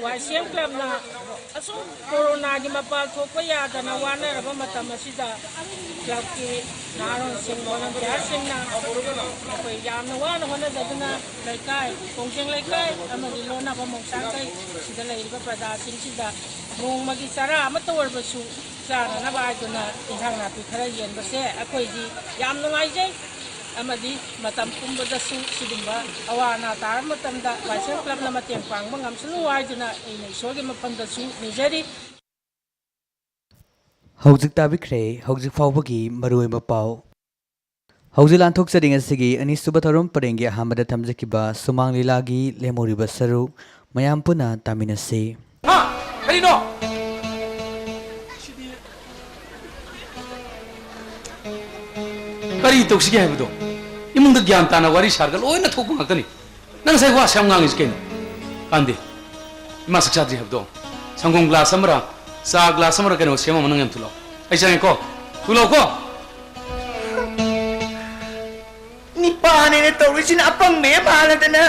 ꯋꯥꯏ ꯁꯤ ꯑꯦꯝ ꯀ꯭ꯂꯕꯅ ꯑꯁꯨꯝ ꯀꯣꯔꯣꯅꯥꯒꯤ ꯃꯄꯥꯜ ꯊꯣꯛꯄ ꯌꯥꯗꯅ ꯋꯥꯅꯔꯕ ꯃꯇꯝ ꯑꯁꯤꯗ ꯀ꯭ꯂꯕꯀꯤ ꯅꯍꯥꯔꯣꯜꯁꯤꯡ, ꯚꯣꯂꯟꯇꯤꯌꯥꯔꯁꯤꯡꯅ ꯑꯩꯈꯣꯏ ꯌꯥꯝꯅ ꯋꯥꯅ ꯍꯣꯠꯅꯖꯗꯨꯅ ꯂꯩꯀꯥꯏ, ꯀꯣꯡꯖꯦꯡ ꯂꯩꯀꯥꯏ ꯑꯃꯗꯤ ꯂꯣꯟꯅꯕ ꯃꯣꯡꯁꯥꯡꯈꯩ ꯁꯤꯗ ꯂꯩꯔꯤꯕ ꯄ꯭ꯔꯖꯥꯁꯤꯡꯁꯤꯗ ꯅꯣꯡꯃꯒꯤ ꯆꯔꯥ ꯑꯃꯠꯇ ꯑꯣꯏꯔꯕꯁꯨ ꯆꯥꯅꯅꯕ ꯍꯥꯏꯗꯨꯅ ꯏꯟꯁꯥꯡ ꯅꯥꯄꯤ ꯈꯔ ꯌꯦꯟꯕꯁꯦ ꯑꯩꯈꯣꯏꯗꯤ ꯌꯥꯝ ꯅꯨꯡꯉꯥꯏꯖꯩ꯫ ꯑꯃꯗꯤ ꯃꯇꯝ ꯄꯨꯝꯕꯗꯁꯨ ꯁꯤꯒꯨꯝꯕ ꯑꯋꯥ ꯑꯅꯥ ꯇꯥꯔꯕ ꯃꯇꯝꯗ ꯋꯥꯏ ꯁꯤ ꯑꯦꯝ ꯀ꯭ꯂꯕꯅ ꯃꯇꯦꯡ ꯄꯥꯡꯕ ꯉꯝꯁꯅꯨ ꯍꯥꯏꯗꯨꯅ ꯑꯩꯅ ꯏꯁꯣꯔꯒꯤ ꯃꯐꯝꯗꯁꯨ ꯅꯤꯖꯔꯤ꯫ ꯍꯧꯖꯤꯛ ꯇꯥꯕꯤꯈ꯭ꯔꯦ ꯍꯧꯖꯤꯛ ꯐꯥꯎꯕꯒꯤ ꯃꯔꯨꯑꯣꯏꯕ ꯄꯥꯎ꯫ ꯍꯧꯖꯤꯛ ꯂꯥꯟꯊꯣꯛꯆꯔꯤ ꯉꯁꯤꯒꯤ ꯑꯅꯤꯁꯨꯕ ꯊꯧꯔꯝ ꯄꯔꯦꯡꯒꯤ ꯑꯍꯥꯟꯕꯗ ꯊꯝꯖꯈꯤꯕ ꯁꯨꯃꯥꯡ ꯂꯤꯂꯥꯒꯤ ꯂꯦꯝꯍꯧꯔꯤꯕ ꯁꯔꯨꯛ ꯃꯌꯥꯝ ꯄꯨꯟꯅ ꯇꯥꯃꯤꯟꯅꯁꯤ꯫ ꯍꯥ? ꯀꯔꯤꯅꯣ? ꯀꯔꯤ ꯇꯧꯁꯤꯒꯦ ꯍꯥꯏꯕꯗꯣ? ꯏꯃꯨꯡꯗ ꯒ꯭ꯌꯥꯟ ꯇꯥꯅ ꯋꯥꯔꯤ ꯁꯥꯔꯒ ꯂꯣꯏꯅ ꯊꯣꯛꯄ ꯉꯥꯛꯇꯅꯤ꯫ ꯅꯪ ꯉꯁꯥꯏ ꯋꯥ ꯑꯁꯨꯛ ꯌꯥꯝ ꯉꯥꯡꯉꯤꯁꯤ ꯀꯩꯅꯣ? ꯀꯥꯟꯗꯦ꯫ ꯏꯃꯥ ꯆꯥꯛ ꯆꯥꯗ꯭ꯔꯤ ꯍꯥꯏꯕꯗꯣ? ꯁꯪꯒꯣꯝ ꯒ꯭ꯂꯥꯁ ꯑꯃꯔ, ꯆꯥ ꯒ꯭ꯂꯥꯁ ꯑꯃꯔ ꯀꯩꯅꯣ ꯁꯦꯝꯃꯝꯃꯣ, ꯅꯪ ꯌꯥꯝ ꯊꯨꯂꯥꯎ꯫ ꯑꯩ ꯆꯪꯉꯦꯀꯣ꯫ ꯊꯨꯂꯥꯎꯀꯣ꯫ ꯅꯤꯄꯥꯅꯦꯅ ꯇꯧꯔꯤꯁꯤꯅ ꯑꯄꯪꯕ ꯍꯦꯛ ꯃꯥꯜꯂꯗꯅ꯫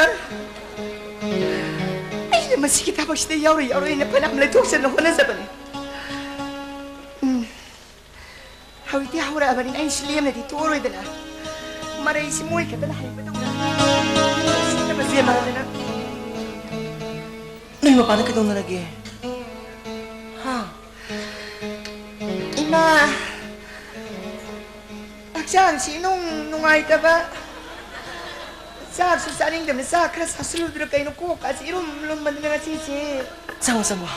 ꯃꯁꯤꯒꯤ ꯊꯕꯛꯁꯤꯗ ꯌꯥꯎꯔꯣꯏ ꯌꯥꯎꯔꯣꯏꯅ ꯐꯅꯌꯥꯝ ꯂꯩꯊꯣꯛꯆꯅ ꯍꯣꯠꯅꯖꯕꯅꯤ꯫ ꯎꯝ꯫ ꯍꯧꯖꯤꯛꯇꯤ ꯍꯧꯔꯛꯑꯕꯅꯤꯅ ꯑꯩꯁꯨ ꯂꯦꯝꯅꯗꯤ ꯇꯣꯛꯑꯔꯣꯏꯗꯅ꯫ ꯃꯔꯩꯁꯤ ꯃꯣꯏ ꯈꯛꯇꯅ ꯍꯩꯕꯗꯧꯅ꯫ ꯁꯤꯠꯇꯕꯁꯦ ꯃꯔꯗꯅ꯫ ꯅꯣꯏ ꯃꯄꯥꯅ ꯀꯩꯗꯧꯅꯔꯒꯦ? ꯍꯥ? ꯏꯃꯥ, ꯍꯛꯆꯥꯡꯁꯤ ꯏꯅꯨꯡ ꯅꯨꯡꯉꯥꯏꯇꯕ꯫ ꯆꯥꯛꯁꯨ ꯆꯥꯅꯤꯡꯗꯕꯅꯤ, ꯆꯥꯛ ꯈꯔ ꯆꯥꯁꯤꯜꯂꯨꯗ꯭ꯔꯥ ꯀꯩꯅꯣ, ꯀꯣꯛꯀꯥꯁꯤ ꯏꯔꯨꯝ ꯂꯨꯝꯕꯅꯤꯅ ꯉꯁꯤꯁꯦ꯫ ꯆꯪꯉꯣ, ꯆꯪꯉꯣ꯫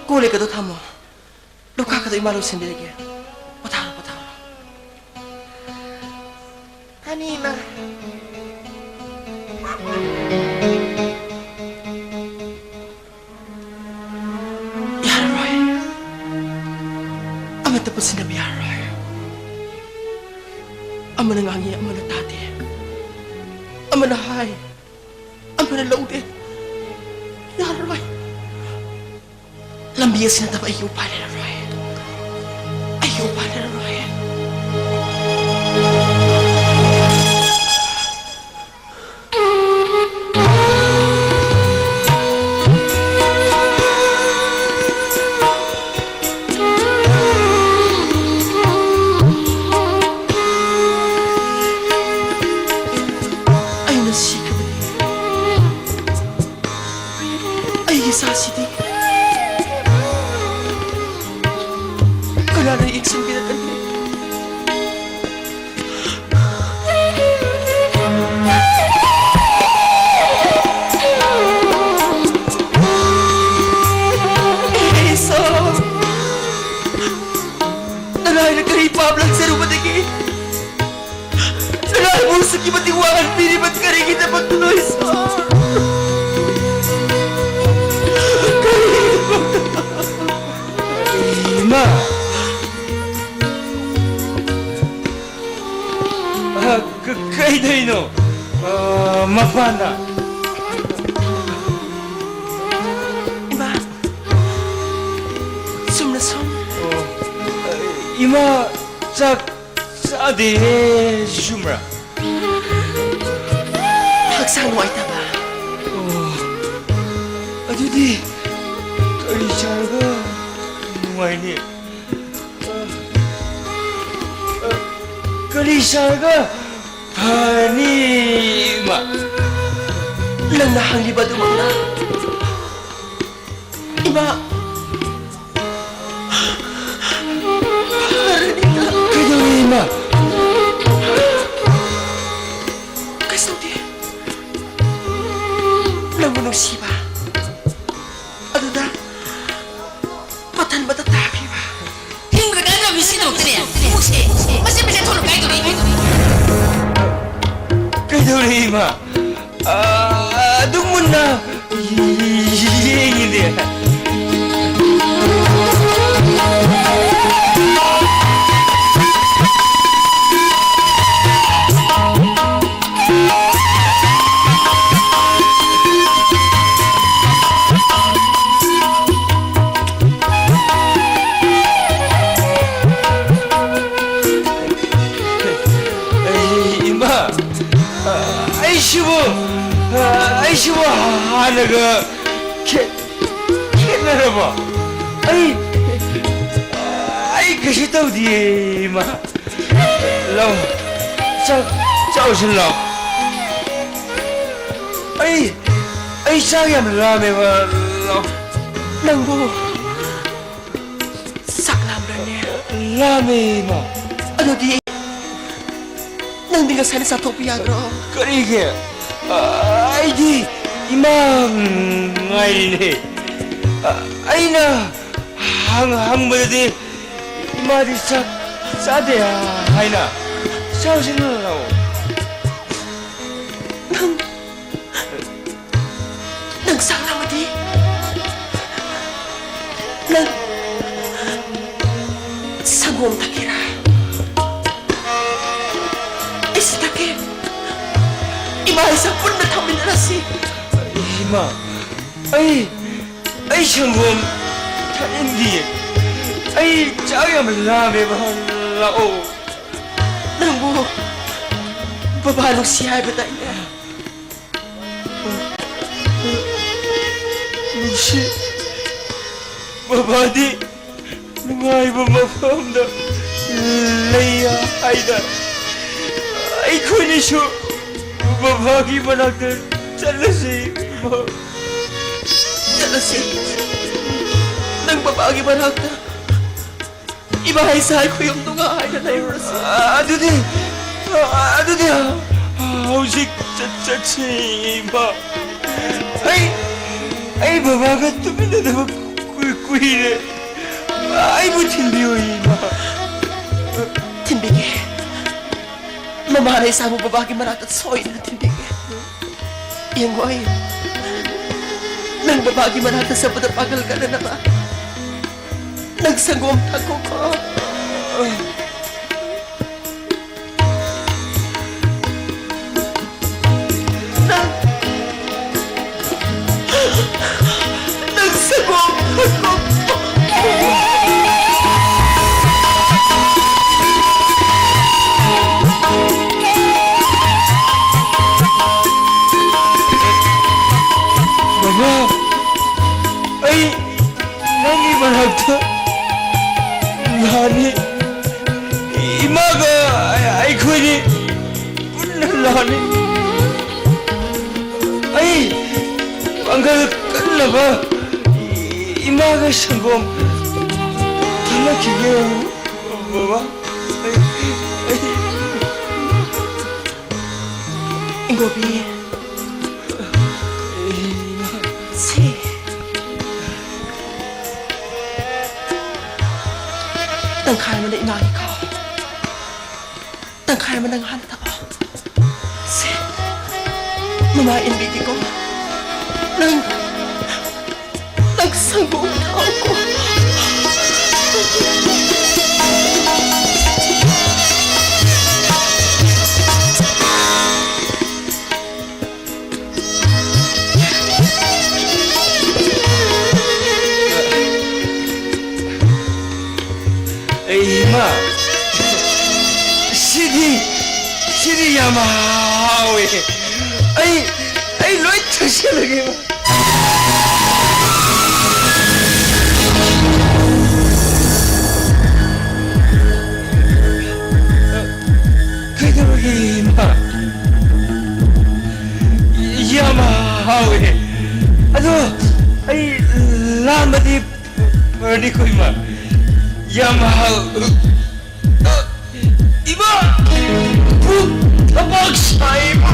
ꯀꯣꯜ ꯂꯤꯛꯀꯗꯣ ꯊꯝꯃꯣ꯫ ꯂꯨꯈꯥꯛꯀꯗꯣ ꯏꯃꯥ ꯂꯣꯏꯁꯤꯟꯕꯤꯔꯒꯦ꯫ ꯄꯣꯊꯥꯔꯣ, ꯄꯣꯊꯥꯔꯣ꯫ ꯐꯅꯤ, ꯏꯃꯥ꯫ ꯌꯥꯔꯔꯣꯏ꯫ ꯑꯃꯠꯇ ꯄꯨꯟꯁꯤꯟꯅꯕ ꯌꯥꯔꯔꯣꯏ꯫ ꯑꯃꯅ ꯉꯥꯡꯉꯤ, ꯑꯃꯅ ꯇꯥꯗꯦ꯫ ꯑꯃꯅ ꯍꯥꯏ, ꯑꯃꯅ ꯂꯧꯗꯦ꯫ ꯌꯥꯔꯔꯣꯏ꯫ ꯂꯝꯕꯤ ꯑꯁꯤ ꯅꯠꯇꯕ ꯑꯩꯒꯤ ꯎꯄꯥꯏ ꯂꯩꯔꯔꯣꯏ꯫ ꯑꯩꯒꯤ ꯎꯄꯥꯏ ꯂꯩꯔꯔꯣꯏ꯫ ꯑꯩꯅ ꯁꯤꯈ꯭ꯔꯕꯗꯤ ꯑꯩꯒꯤ ꯏꯆꯥꯁꯤꯗꯤ ꯀꯅꯥꯅ ꯌꯦꯡꯁꯤꯟꯕꯤꯔꯛꯀꯅꯤ? ꯏꯁꯣꯔ, ꯅꯔꯥꯏꯅ ꯀꯔꯤ ꯄꯥꯞ ꯂꯪꯖꯔꯨꯕꯗꯒꯤ ꯅꯔꯥꯏꯕꯨ ꯑꯁꯨꯛꯀꯤ ꯃꯇꯤꯛ ꯋꯥꯍꯟꯕꯤꯔꯤꯕ ꯀꯔꯤꯒꯤꯗꯃꯛꯇꯅꯣ, ꯏꯁꯣꯔ? ꯀꯔꯤꯒꯤꯗꯃꯛꯇ? ꯏꯃꯥ! ꯑ, ꯀ-, ꯀꯩꯗꯧꯔꯤꯅꯣ? ꯑ, ꯃꯄꯥꯟꯗ? ꯏꯃꯥ, ꯆꯨꯝꯅ ꯁꯨꯝ꯫ ꯑꯣ, ꯏꯃꯥ ꯆꯥꯛ ꯆꯥꯗꯦ, ꯆꯨꯝꯕ꯭ꯔꯥ? ꯍꯛꯆꯥꯡ ꯅꯨꯡꯉꯥꯏꯇꯕ꯫ ꯑꯣ꯫ ꯀꯔꯤ ꯆꯥꯔꯒ ꯅꯨꯡꯉꯥꯏꯅꯤ? ꯀꯔꯤ ꯆꯥꯔꯒ ꯐꯅꯤ, ꯏꯃꯥ? ꯅꯪꯅ ꯍꯪꯂꯤꯕ ꯑꯗꯨꯃꯛꯅ, ꯏꯃꯥ꯫ ꯀꯩꯗꯧꯔꯦ, ꯏꯃꯥ? ꯀꯩꯁꯨ ꯇꯧꯗꯦ꯫ ꯅꯪꯕꯨ ꯅꯨꯡꯁꯤꯕ ꯑꯗꯨꯗ ꯃꯊꯟꯕꯗ ꯇꯥꯈꯤꯕ꯫ ꯍꯤꯡꯕꯗ ꯀꯥꯟꯅꯕ ꯃꯤꯁꯤꯡꯗꯃꯛꯇꯅꯦ꯫ ꯏꯃꯨꯡꯁꯦ ꯃꯆꯦꯠ ꯃꯆꯦꯠ ꯊꯣꯛꯅ ꯀꯥꯏꯗꯧꯔꯤ꯫ ꯀꯩꯗꯧꯔꯦ, ꯏꯃꯥ? ꯑ, ꯑꯗꯨꯛ ꯃꯨꯟꯅ ꯌꯦꯡꯉꯤꯗꯤ꯫ ꯑꯩ, ꯏꯃꯥ, ꯑꯩꯁꯤꯕꯨ, ꯑꯩꯁꯤꯕꯨ ꯍꯥꯟꯅꯒ ꯈꯦ-, ꯈꯦꯠꯅꯔꯕꯣ? ꯑꯩ, ꯑꯩ ꯀꯩꯁꯨ ꯇꯧꯗꯤꯌꯦ, ꯏꯃꯥ꯫ ꯂꯥꯎ, ꯆꯥꯛ ꯆꯥꯎꯁꯤ ꯂꯥꯎ꯫ ꯑꯩ, ꯑꯩ ꯆꯥꯛ ꯌꯥꯝ ꯂꯥꯝꯃꯦꯕ, ꯂꯥꯎ꯫ ꯅꯪꯕꯨ ꯆꯥꯛ ꯂꯥꯝꯕ꯭ꯔꯅꯦ? ꯂꯥꯝꯃꯦ, ꯏꯃꯥ꯫ ꯑꯗꯨꯗꯤ ꯅꯪꯗꯤ ꯉꯁꯥꯏꯅ ꯆꯥꯊꯣꯛꯄ ꯌꯥꯗ꯭ꯔꯣ? ꯀꯔꯤꯒꯤ? ꯑ, ꯑꯩꯗꯤ ꯏꯃꯥ ꯉꯥꯏꯔꯤꯅꯦ꯫ ꯑ, ꯑꯩꯅ ꯍꯪ-, ꯍꯪꯕꯗꯗꯤ ꯏꯃꯥꯗꯤ ꯆꯥꯛ ꯆꯥꯗꯦ ꯍꯥꯏꯅ꯫ ꯆꯥꯎꯁꯤꯅ ꯂꯥꯛꯑꯣ꯫ ꯅꯪ ꯅꯪ ꯆꯥꯛ ꯂꯥꯝꯃꯗꯤ ꯅꯪ ꯁꯪꯒꯣꯝ ꯊꯛꯀꯦꯔꯥ? ꯑꯩꯁꯨ ꯊꯛꯀꯦ꯫ ꯏꯃꯥ ꯏꯆꯥ ꯄꯨꯟꯅ ꯊꯛꯃꯤꯟꯅꯔꯁꯤ꯫ ꯏꯃꯥ, ꯑꯩ, ꯑꯩ ꯁꯪꯒꯣꯝ ꯊꯛꯅꯤꯡꯗꯤꯌꯦ꯫ ꯑꯩ ꯆꯥꯛ ꯌꯥꯝ ꯂꯥꯝꯃꯦꯕ꯫ ꯂꯥꯛꯑꯣ꯫ ꯅꯪꯕꯨ ꯕꯕꯥ ꯅꯨꯡꯁꯤ ꯍꯥꯏꯕꯗꯥꯏꯅꯦ? ꯅꯨꯡꯁꯤ, ꯕꯕꯥꯗꯤ ꯅꯨꯡꯉꯥꯏꯕ ꯃꯐꯝꯗ ꯂꯩ ꯍꯥꯏꯗ꯫ ꯑꯩꯈꯣꯏꯅꯤꯁꯨ ꯕꯕꯥꯒꯤ ꯃꯅꯥꯛꯇ ꯆꯠꯂꯁꯤ꯫ ꯆꯠꯂꯁꯤ꯫ ꯅꯪ ꯕꯕꯥꯒꯤ ꯃꯅꯥꯛꯇ ꯏꯃꯥ ꯏꯁꯥ ꯈꯨꯌꯨꯝ ꯅꯨꯡꯉꯥꯏꯅ ꯂꯩꯔꯨꯔꯁꯤ꯫ ꯑꯗꯨꯗꯤ, ꯑꯗꯨꯗꯤ ꯍꯧꯖꯤꯛ ꯆꯠ-, ꯆꯠꯁꯤ, ꯏꯃꯥ꯫ ꯑꯩ, ꯑꯩ ꯕꯕꯥꯒ ꯇꯨꯃꯤꯟꯅꯗꯕ ꯀꯨꯏ-, ꯀꯨꯏꯔꯦ꯫ ꯑꯩꯕꯨ ꯊꯤꯟꯕꯤꯌꯨ, ꯏꯃꯥ꯫ ꯊꯤꯟꯕꯤꯒꯦ꯫ ꯃꯃꯥꯅ ꯏꯁꯥꯕꯨ ꯕꯕꯥꯒꯤ ꯃꯅꯥꯛꯇ ꯁꯣꯏꯗꯅ ꯊꯤꯟꯕꯤꯒꯦ꯫ ꯌꯦꯡꯉꯣ, ꯑꯩ ꯅꯪ ꯕꯕꯥꯒꯤ ꯃꯅꯥꯛꯇ ꯆꯠꯄꯗ ꯄꯥꯡꯒꯜ ꯀꯟꯅꯅꯕ ꯅꯪ ꯁꯪꯒꯣꯝ ꯊꯛꯈꯣꯀꯣ꯫ ꯅꯪ, ꯅꯪ ꯁꯪꯒꯣꯝ ꯊꯛꯈꯣꯀꯣ꯫ ꯕꯕꯥ, ꯑꯩ ꯅꯪꯒꯤ ꯃꯅꯥꯛꯇ ꯂꯥꯛꯑꯅꯤ꯫ ꯏꯃꯥꯒ ꯑꯩꯈꯣꯏꯅꯤ ꯄꯨꯟꯅ ꯂꯥꯛꯑꯅꯤ꯫ ꯑꯩ ꯄꯥꯡꯒꯜ ꯀꯟꯅꯕ ꯏꯃꯥꯒ ꯁꯪꯒꯣꯝ ꯊꯛꯂꯛꯈꯤꯒꯦ, ꯕꯕꯥ꯫ ꯑꯩ, ꯑꯩ ꯏꯪꯒꯣꯕꯤ꯫ ꯁꯤ꯫ ꯇꯪꯈꯥꯏ ꯑꯃꯅ ꯏꯃꯥꯒꯤ ꯈꯥꯎ꯫ ꯇꯪꯈꯥꯏ ꯑꯃ ꯅꯪ ꯍꯥꯟꯅ ꯊꯛꯑꯣ꯫ ꯁꯤ꯫ ꯃꯃꯥ ꯏꯟꯕꯤꯒꯦꯀꯣ꯫ ꯅꯪ ꯅꯪ ꯁꯪꯒꯣꯝ ꯊꯛꯑꯣꯀꯣ꯫ ꯑꯩ ꯏꯃꯥ, ꯁꯤꯗꯤ, ꯁꯤꯗꯤ ꯌꯥꯝ ꯍꯥꯎꯋꯦ꯫ ꯑꯩ, ꯑꯩ ꯂꯣꯏ ꯊꯛꯆꯜꯂꯒꯦ, ꯏꯃꯥ꯫ ꯏꯃꯥ! ꯄꯨꯛ ꯊꯕꯛ ꯁꯥꯏ, ꯏꯃꯥ!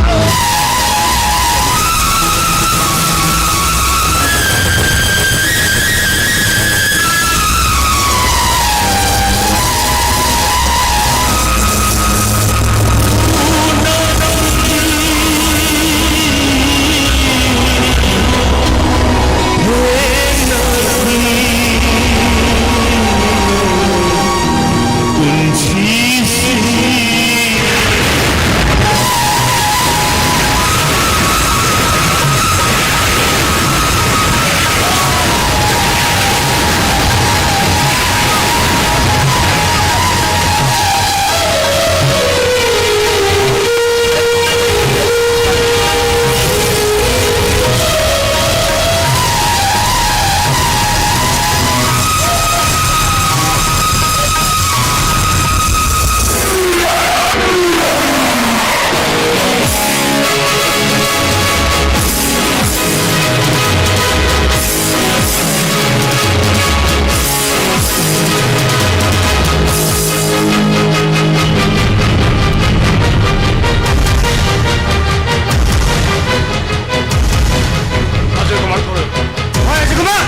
ꯑꯖꯌ ꯀꯨꯃꯥꯔ ꯊꯣꯔꯛꯑꯣ꯫ ꯍꯣꯏ, ꯑꯖꯌ ꯀꯨꯃꯥꯔ!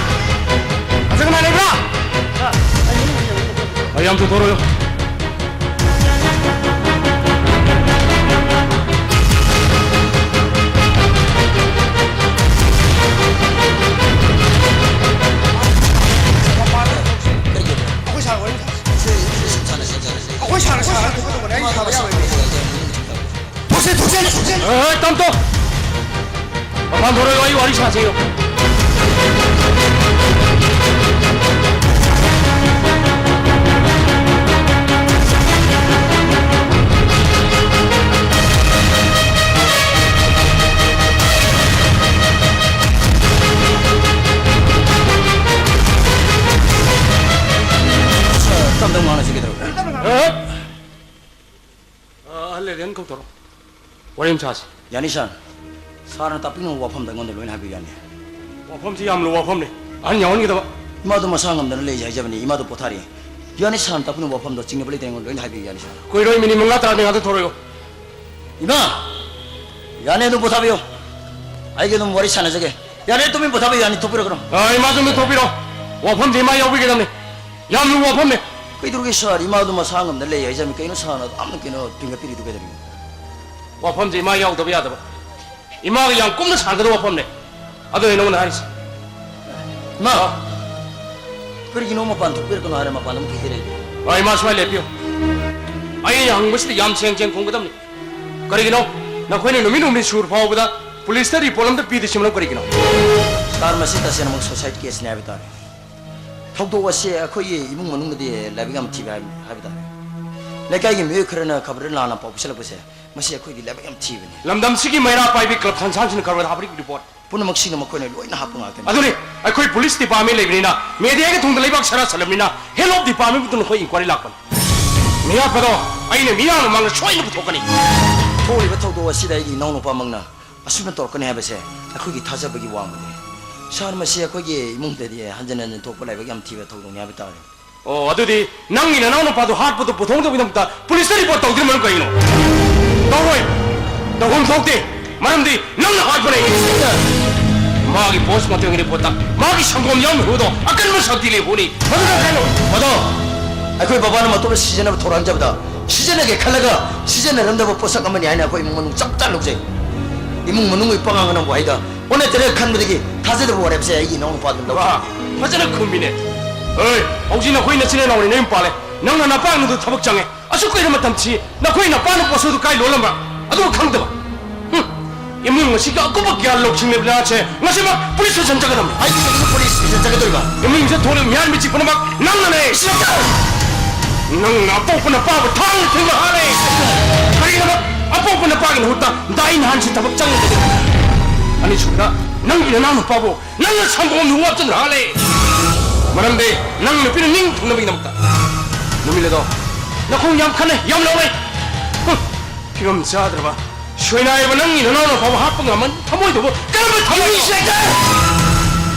ꯑꯖꯌ ꯀꯨꯃꯥꯔ ꯂꯩꯕ꯭ꯔꯥ? ꯑꯩ ꯌꯥꯝ ꯊꯨꯊꯣꯔꯛꯑꯣ꯫ ꯑꯩꯈꯣꯏ ꯁꯥꯔ ꯋꯥꯔꯤ ꯁꯥꯟꯅꯁꯤ꯫ ꯑꯩꯈꯣꯏ ꯁꯥꯔ ꯁꯥꯟꯅ ꯊꯣꯛꯀꯗꯧꯕꯅꯦ꯫ ꯑꯩ ꯁꯥꯟꯅꯕ ꯌꯥꯔꯣꯏ꯫ ꯊꯣꯛꯁꯦ, ꯊꯣꯛꯁꯦ, ꯊꯣꯛꯁꯦ꯫ ꯑꯦ, ꯇꯝ ꯇꯝ꯫ ꯃꯄꯥꯟ ꯊꯣꯔꯛꯑꯣ, ꯑꯩ ꯋꯥꯔꯤ ꯁꯥꯁꯦꯌꯣ꯫ ꯁꯥꯔ, ꯇꯞ ꯇꯞ ꯉꯥꯡꯅꯁꯤ, ꯀꯩꯗꯧꯔꯒꯦ? ꯑꯦ? ꯑ, ꯑꯍꯜ ꯑꯦꯂꯤꯌꯟ ꯀꯧꯊꯣꯔꯛꯑꯣ꯫ ꯋꯥꯔꯤ ꯑꯃ ꯁꯥꯁꯤ꯫ ꯌꯥꯅꯤ, ꯁꯥꯔ꯫ ꯁꯥꯔꯅ ꯇꯥꯛꯄꯤꯅꯤꯡꯕ ꯋꯥꯐꯝꯗ ꯑꯩꯉꯣꯟꯗ ꯂꯣꯏꯅ ꯍꯥꯏꯕꯤꯌꯨ ꯌꯥꯅꯤ꯫ ꯋꯥꯐꯝꯁꯤ ꯌꯥꯝ ꯂꯨꯕ ꯋꯥꯐꯝꯅꯤ꯫ ꯑꯍꯟ ꯌꯥꯎꯍꯟꯒꯗꯕ꯫ ꯏꯃꯥꯗꯣ ꯃꯁꯥ ꯉꯝꯗꯅ ꯂꯩ ꯍꯥꯏꯖꯕꯅꯤ꯫ ꯏꯃꯥꯗꯣ ꯄꯣꯊꯥꯔꯤ꯫ ꯌꯥꯅꯤ, ꯁꯥꯔꯅ ꯇꯥꯛꯄꯤꯅꯤꯡꯕ ꯋꯥꯐꯝꯗꯣ ꯆꯤꯡꯅꯕ ꯂꯩꯇꯦ, ꯑꯩꯉꯣꯟꯗ ꯂꯣꯏꯅ ꯍꯥꯏꯕꯤꯌꯨ, ꯌꯥꯅꯤ, ꯁꯥꯔ꯫ ꯀꯨꯏꯔꯣꯏ, ꯃꯤꯅꯤꯠ ꯃꯉꯥ ꯇꯔꯥꯗꯤ ꯉꯥꯛꯇ ꯊꯣꯔꯛꯑꯣ꯫ ꯏꯃꯥ! ꯌꯥꯅꯤ, ꯑꯗꯨꯝ ꯄꯣꯊꯥꯕꯤꯌꯨ꯫ ꯑꯩꯒꯤ ꯑꯗꯨꯝ ꯋꯥꯔꯤ ꯁꯥꯟꯅꯖꯒꯦ꯫ ꯌꯥꯅꯤ, ꯇꯨꯃꯤꯟ ꯄꯣꯊꯥꯕꯤꯌꯨ, ꯌꯥꯅꯤ, ꯊꯣꯛꯄꯤꯔꯛꯀꯅꯨ꯫ ꯑ, ꯏꯃꯥꯁꯨ ꯑꯝꯇ ꯊꯣꯛꯄꯤꯔꯣ꯫ ꯋꯥꯐꯝꯁꯦ ꯏꯃꯥ ꯌꯥꯎꯕꯤꯒꯗꯕꯅꯤ꯫ ꯌꯥꯝ ꯂꯨꯕ ꯋꯥꯐꯝꯅꯤ꯫ ꯀꯩꯗꯧꯔꯒꯦ ꯁꯥꯔ? ꯏꯃꯥꯗꯨ ꯃꯁꯥ ꯉꯝꯗ ꯂꯩ ꯍꯥꯏꯖꯕꯅꯤ꯫ ꯀꯩꯅꯣ ꯁꯥꯔꯅ ꯑꯗꯨꯝ ꯀꯩꯅꯣ ꯇꯤꯡꯈꯠꯄꯤꯔꯤꯗꯨ ꯀꯩꯗꯧꯔꯤꯅꯣ? ꯋꯥꯐꯝꯁꯦ ꯏꯃꯥ ꯌꯥꯎꯗꯕ ꯌꯥꯗꯕ꯫ ꯏꯃꯥꯒ ꯌꯥꯝ ꯀꯨꯞꯅ ꯁꯥꯟꯅꯒꯗꯕ ꯋꯥꯐꯝꯅꯦ꯫ ꯑꯗꯨꯅꯦ ꯅꯉꯣꯟꯗ ꯍꯥꯏꯔꯤꯁꯦ꯫ ꯏꯃꯥ! ꯀꯔꯤꯒꯤꯅꯣ ꯃꯄꯥꯟ ꯊꯣꯛꯄꯤꯔꯛꯀꯅꯣ ꯍꯥꯏꯔ ꯃꯄꯥꯟꯗ ꯑꯃꯨꯛ ꯀꯩ ꯂꯩꯒꯦ? ꯑ, ꯏꯃꯥ ꯁꯨꯃꯥꯏꯅ ꯂꯦꯞꯄꯤꯌꯨ꯫ ꯑꯩꯅ ꯍꯪꯕꯁꯤꯗ ꯌꯥꯝ ꯁꯦꯡ ꯁꯦꯡ ꯈꯨꯝꯒꯗꯕꯅꯤ꯫ ꯀꯔꯤꯒꯤꯅꯣ ꯅꯈꯣꯏꯅ ꯅꯨꯃꯤꯠ ꯍꯨꯝꯅꯤ ꯁꯨꯔ ꯐꯥꯎꯕꯗ ꯄꯨꯂꯤꯁꯇ ꯔꯤꯄꯣꯔꯠ ꯑꯝꯇ ꯄꯤꯗ꯭ꯔꯤꯁꯤ ꯃꯔꯝ ꯀꯔꯤꯒꯤꯅꯣ? ꯁꯥꯔ, ꯃꯁꯤ ꯇꯁꯦꯡꯅꯃꯛ ꯁꯨꯁꯥꯏꯠ ꯀꯦꯁꯅꯤ ꯍꯥꯏꯕ ꯇꯥꯔꯦ꯫ ꯊꯧꯗꯣꯛ ꯑꯁꯤ ꯑꯩꯈꯣꯏꯒꯤ ꯏꯃꯨꯡ ꯃꯅꯨꯡꯗꯗꯤ ꯂꯥꯏꯕꯛ ꯌꯥꯝ ꯊꯤꯕ ꯍꯥꯏꯕ, ꯍꯥꯏꯕ ꯇꯥꯔꯦ꯫ ꯂꯩꯀꯥꯏꯒꯤ ꯃꯤꯑꯣꯏ ꯈꯔꯅ ꯈꯕꯔꯗ ꯂꯥꯟꯅ ꯄꯥꯎ ꯄꯤꯁꯜꯂꯛꯄꯁꯦ, ꯃꯁꯤ ꯑꯩꯈꯣꯏꯒꯤ ꯂꯥꯏꯕꯛ ꯌꯥꯝ ꯊꯤꯕꯅꯤ꯫ ꯂꯝꯗꯝꯁꯤꯒꯤ ꯃꯩꯔꯥ ꯄꯥꯏꯕꯤ ꯀ꯭ꯂꯕ ꯁꯪꯁꯊꯥꯟꯁꯤꯡꯅ ꯀꯔꯕꯥꯔ ꯍꯥꯞꯄꯒꯤ ꯔꯤꯄꯣꯔꯠ꯫ ꯄꯨꯝꯅꯃꯛꯁꯤꯅ ꯃꯈꯣꯏꯅ ꯂꯣꯏꯅ ꯍꯥꯞꯄ ꯉꯥꯛꯇꯅꯤ꯫ ꯑꯗꯨꯅꯤ, ꯑꯩꯈꯣꯏ ꯄꯨꯂꯤꯁ ꯗꯤꯄꯥꯔꯠꯃꯦꯟ ꯂꯩꯕꯅꯤꯅ, ꯃꯦꯗꯤꯌꯥꯒꯤ ꯊꯣꯡꯗ ꯂꯩꯕꯥꯛ ꯁꯔꯥ ꯁꯜꯂꯕꯅꯤꯅ, ꯍꯦꯜꯊ ꯑꯣꯐ ꯗꯤꯄꯥꯔꯠꯃꯦꯟꯕꯨ ꯅꯈꯣꯏ ꯏꯟꯀ꯭ꯋꯥꯏꯔꯤ ꯂꯥꯛꯄꯅꯤ꯫ ꯃꯤꯍꯥꯠꯄꯗꯣ ꯑꯩꯅ ꯃꯤꯌꯥꯝ ꯃꯃꯥꯡꯗ ꯁꯣꯏꯗꯅ ꯄꯨꯊꯣꯛꯀꯅꯤ꯫ ꯊꯣꯛꯂꯤꯕ ꯊꯧꯗꯣꯛ ꯑꯁꯤꯗ ꯑꯩꯒꯤ ꯏꯅꯥꯎꯅꯨꯄꯥꯃꯛꯅ ꯑꯁꯨꯝꯅ ꯇꯧꯔꯛꯀꯅꯤ ꯍꯥꯏꯕꯁꯦ ꯑꯩꯈꯣꯏꯒꯤ ꯊꯥꯖꯕꯒꯤ ꯋꯥꯡꯃꯗꯤ꯫ ꯁꯥꯔ, ꯃꯁꯤ ꯑꯩꯈꯣꯏꯒꯤ ꯏꯃꯨꯡꯗꯗꯤ ꯍꯟꯖꯤꯟ ꯍꯟꯖꯤꯟ ꯊꯣꯛꯄ ꯂꯥꯏꯕꯛ ꯌꯥꯝ ꯊꯤꯕ ꯊꯧꯗꯣꯛꯅꯤ ꯍꯥꯏꯕ ꯇꯥꯔꯦ꯫ ꯑꯣ, ꯑꯗꯨꯗꯤ ꯅꯪꯒꯤ ꯅꯅꯥꯎ ꯅꯨꯄꯥꯗꯣ ꯍꯥꯠꯄꯗꯣ ꯄꯨꯊꯣꯛꯅꯕꯒꯤꯗꯃꯛꯇ ꯄꯨꯂꯤꯁꯇ ꯔꯤꯄꯣꯔꯠ ꯇꯧꯗ꯭ꯔꯤ ꯃꯔꯝ ꯀꯔꯤꯒꯤꯅꯣ? ꯇꯧꯔꯣꯏ꯫ ꯇꯧꯐꯝ ꯊꯣꯛꯇꯦ꯫ ꯃꯔꯝꯗꯤ ꯅꯪꯅ ꯍꯥꯠꯄꯅꯦ꯫ ꯃꯥꯒꯤ ꯄꯣꯁ ꯃꯣꯔꯇꯦꯝꯒꯤ ꯔꯤꯄꯣꯔꯠꯇ ꯃꯥꯒꯤ ꯁꯪꯒꯣꯝ ꯌꯥꯎꯔꯝꯃꯤꯕꯗꯣ ꯑꯀꯟꯕ ꯁꯛꯇꯤ ꯂꯩꯕ ꯄꯣꯠꯅꯤ꯫ ꯃꯗꯨꯗ ꯀꯩꯅꯣ? ꯑꯗꯣ ꯑꯩꯈꯣꯏ ꯕꯕꯥꯅ ꯃꯇꯣꯝꯇ ꯁꯤꯖꯤꯟꯅꯕ ꯊꯧꯔꯥꯡꯖꯕꯗ ꯁꯤꯖꯤꯟꯅꯒꯦ ꯈꯜꯂꯒ ꯁꯤꯖꯤꯟꯅꯔꯝꯗꯕ ꯄꯣꯠꯁꯛ ꯑꯃꯅꯤ ꯍꯥꯏꯅ ꯑꯩꯈꯣꯏ ꯏꯃꯨꯡ ꯃꯅꯨꯡ ꯆꯞ ꯆꯥꯅ ꯂꯧꯖꯩ꯫ ꯏꯃꯨꯡ ꯃꯅꯨꯡꯒꯤ ꯄꯉꯥꯡ ꯑꯅꯧꯕ ꯍꯥꯏꯗ ꯑꯣꯟꯅ ꯇꯩꯅ ꯈꯟꯕꯗꯒꯤ ꯊꯥꯖꯗꯕ ꯋꯥꯔꯦꯞꯁꯦ ꯑꯩꯒꯤ ꯏꯅꯥꯎ ꯅꯨꯄꯥꯗꯨꯅ ꯂꯧꯈꯤ꯫ ꯋꯥ, ꯐꯖꯅ ꯈꯨꯝꯃꯤꯅꯦ꯫ ꯑꯣꯏ, ꯍꯧꯖꯤꯛ ꯅꯈꯣꯏ ꯅꯆꯤꯟ ꯅꯅꯥꯎꯅꯤ ꯅꯌꯨꯝ ꯄꯥꯜꯂꯦ꯫ ꯅꯪꯅ ꯅꯄꯥ ꯅꯨꯗꯨ ꯊꯕꯛ ꯆꯪꯉꯦ꯫ ꯑꯁꯨꯛ ꯀꯨꯏꯔ ꯃꯇꯝꯁꯤ ꯅꯈꯣꯏ ꯅꯄꯥꯅ ꯄꯣꯠꯁꯨꯗꯨ ꯀꯥꯏ ꯂꯣꯜꯂꯝꯕ? ꯑꯗꯨ ꯈꯪꯗꯕ? ꯍꯨꯝ, ꯏꯃꯨꯡ ꯑꯁꯤꯒꯤ ꯑꯀꯨꯞꯄ ꯒ꯭ꯌꯥꯟ ꯂꯧꯁꯤꯡ ꯂꯩꯕ ꯅꯍꯥꯛꯁꯦ ꯉꯁꯤꯃꯛ ꯄꯨꯂꯤꯁ ꯁ꯭ꯇꯦꯁꯟ ꯆꯠꯀꯗꯕꯅꯤ꯫ ꯑꯩ ꯀꯩꯗꯧꯕꯒꯤ ꯄꯨꯂꯤꯁ ꯁ꯭ꯇꯦꯁꯟ ꯆꯠꯀꯗꯧꯔꯤꯕ? ꯏꯃꯨꯡꯁꯤꯗ ꯊꯣꯛꯂꯤꯕ ꯃꯤꯍꯥꯠ ꯃꯤꯁꯤ ꯄꯨꯝꯅꯃꯛ ꯅꯪꯅꯅꯦ꯫ ꯅꯪꯅ ꯑꯄꯣꯛꯄ ꯅꯄꯥꯕꯨ ꯊꯥꯡꯅ ꯊꯤꯟꯕ ꯍꯥꯜꯂꯦ꯫ ꯀꯔꯤꯒꯤꯗꯃꯛ ꯑꯄꯣꯛꯄ ꯅꯄꯥꯒꯤ ꯃꯍꯨꯠꯇ ꯗꯥꯏ ꯅꯍꯥꯟꯁꯤ ꯊꯕꯛ ꯆꯪꯒꯗꯕ? ꯑꯅꯤꯁꯨꯕꯗ, ꯅꯪꯒꯤ ꯅꯅꯥꯎ ꯅꯨꯄꯥꯕꯨ ꯅꯪꯅ ꯁꯪꯒꯣꯝ ꯅꯨꯡ ꯍꯥꯞꯆꯤꯟꯗꯨꯅ ꯍꯥꯜꯂꯦ꯫ ꯃꯔꯝꯗꯤ ꯅꯪ ꯅꯨꯄꯤꯅ ꯅꯤꯡ ꯊꯨꯡꯅꯕꯒꯤꯗꯃꯛꯇ꯫ ꯅꯨꯃꯤꯠ ꯑꯗꯣ ꯅꯈꯣꯡ ꯌꯥꯝ ꯈꯟꯅꯩ, ꯌꯥꯝ ꯂꯧꯔꯦ꯫ ꯍꯨꯝ, ꯐꯤꯕꯝ ꯆꯥꯗ꯭ꯔꯕ, ꯁꯣꯏꯅꯥꯏꯔꯕ ꯅꯪꯒꯤ ꯅꯅꯥꯎ ꯅꯨꯄꯥꯕꯨ ꯍꯥꯠꯄ ꯉꯝꯃꯅꯤ? ꯊꯃꯣꯏꯗꯨꯕꯨ ꯀꯔꯝꯕ ꯊꯃꯣꯏꯅꯣ? ꯏꯟꯁꯄꯦꯛꯇꯔ!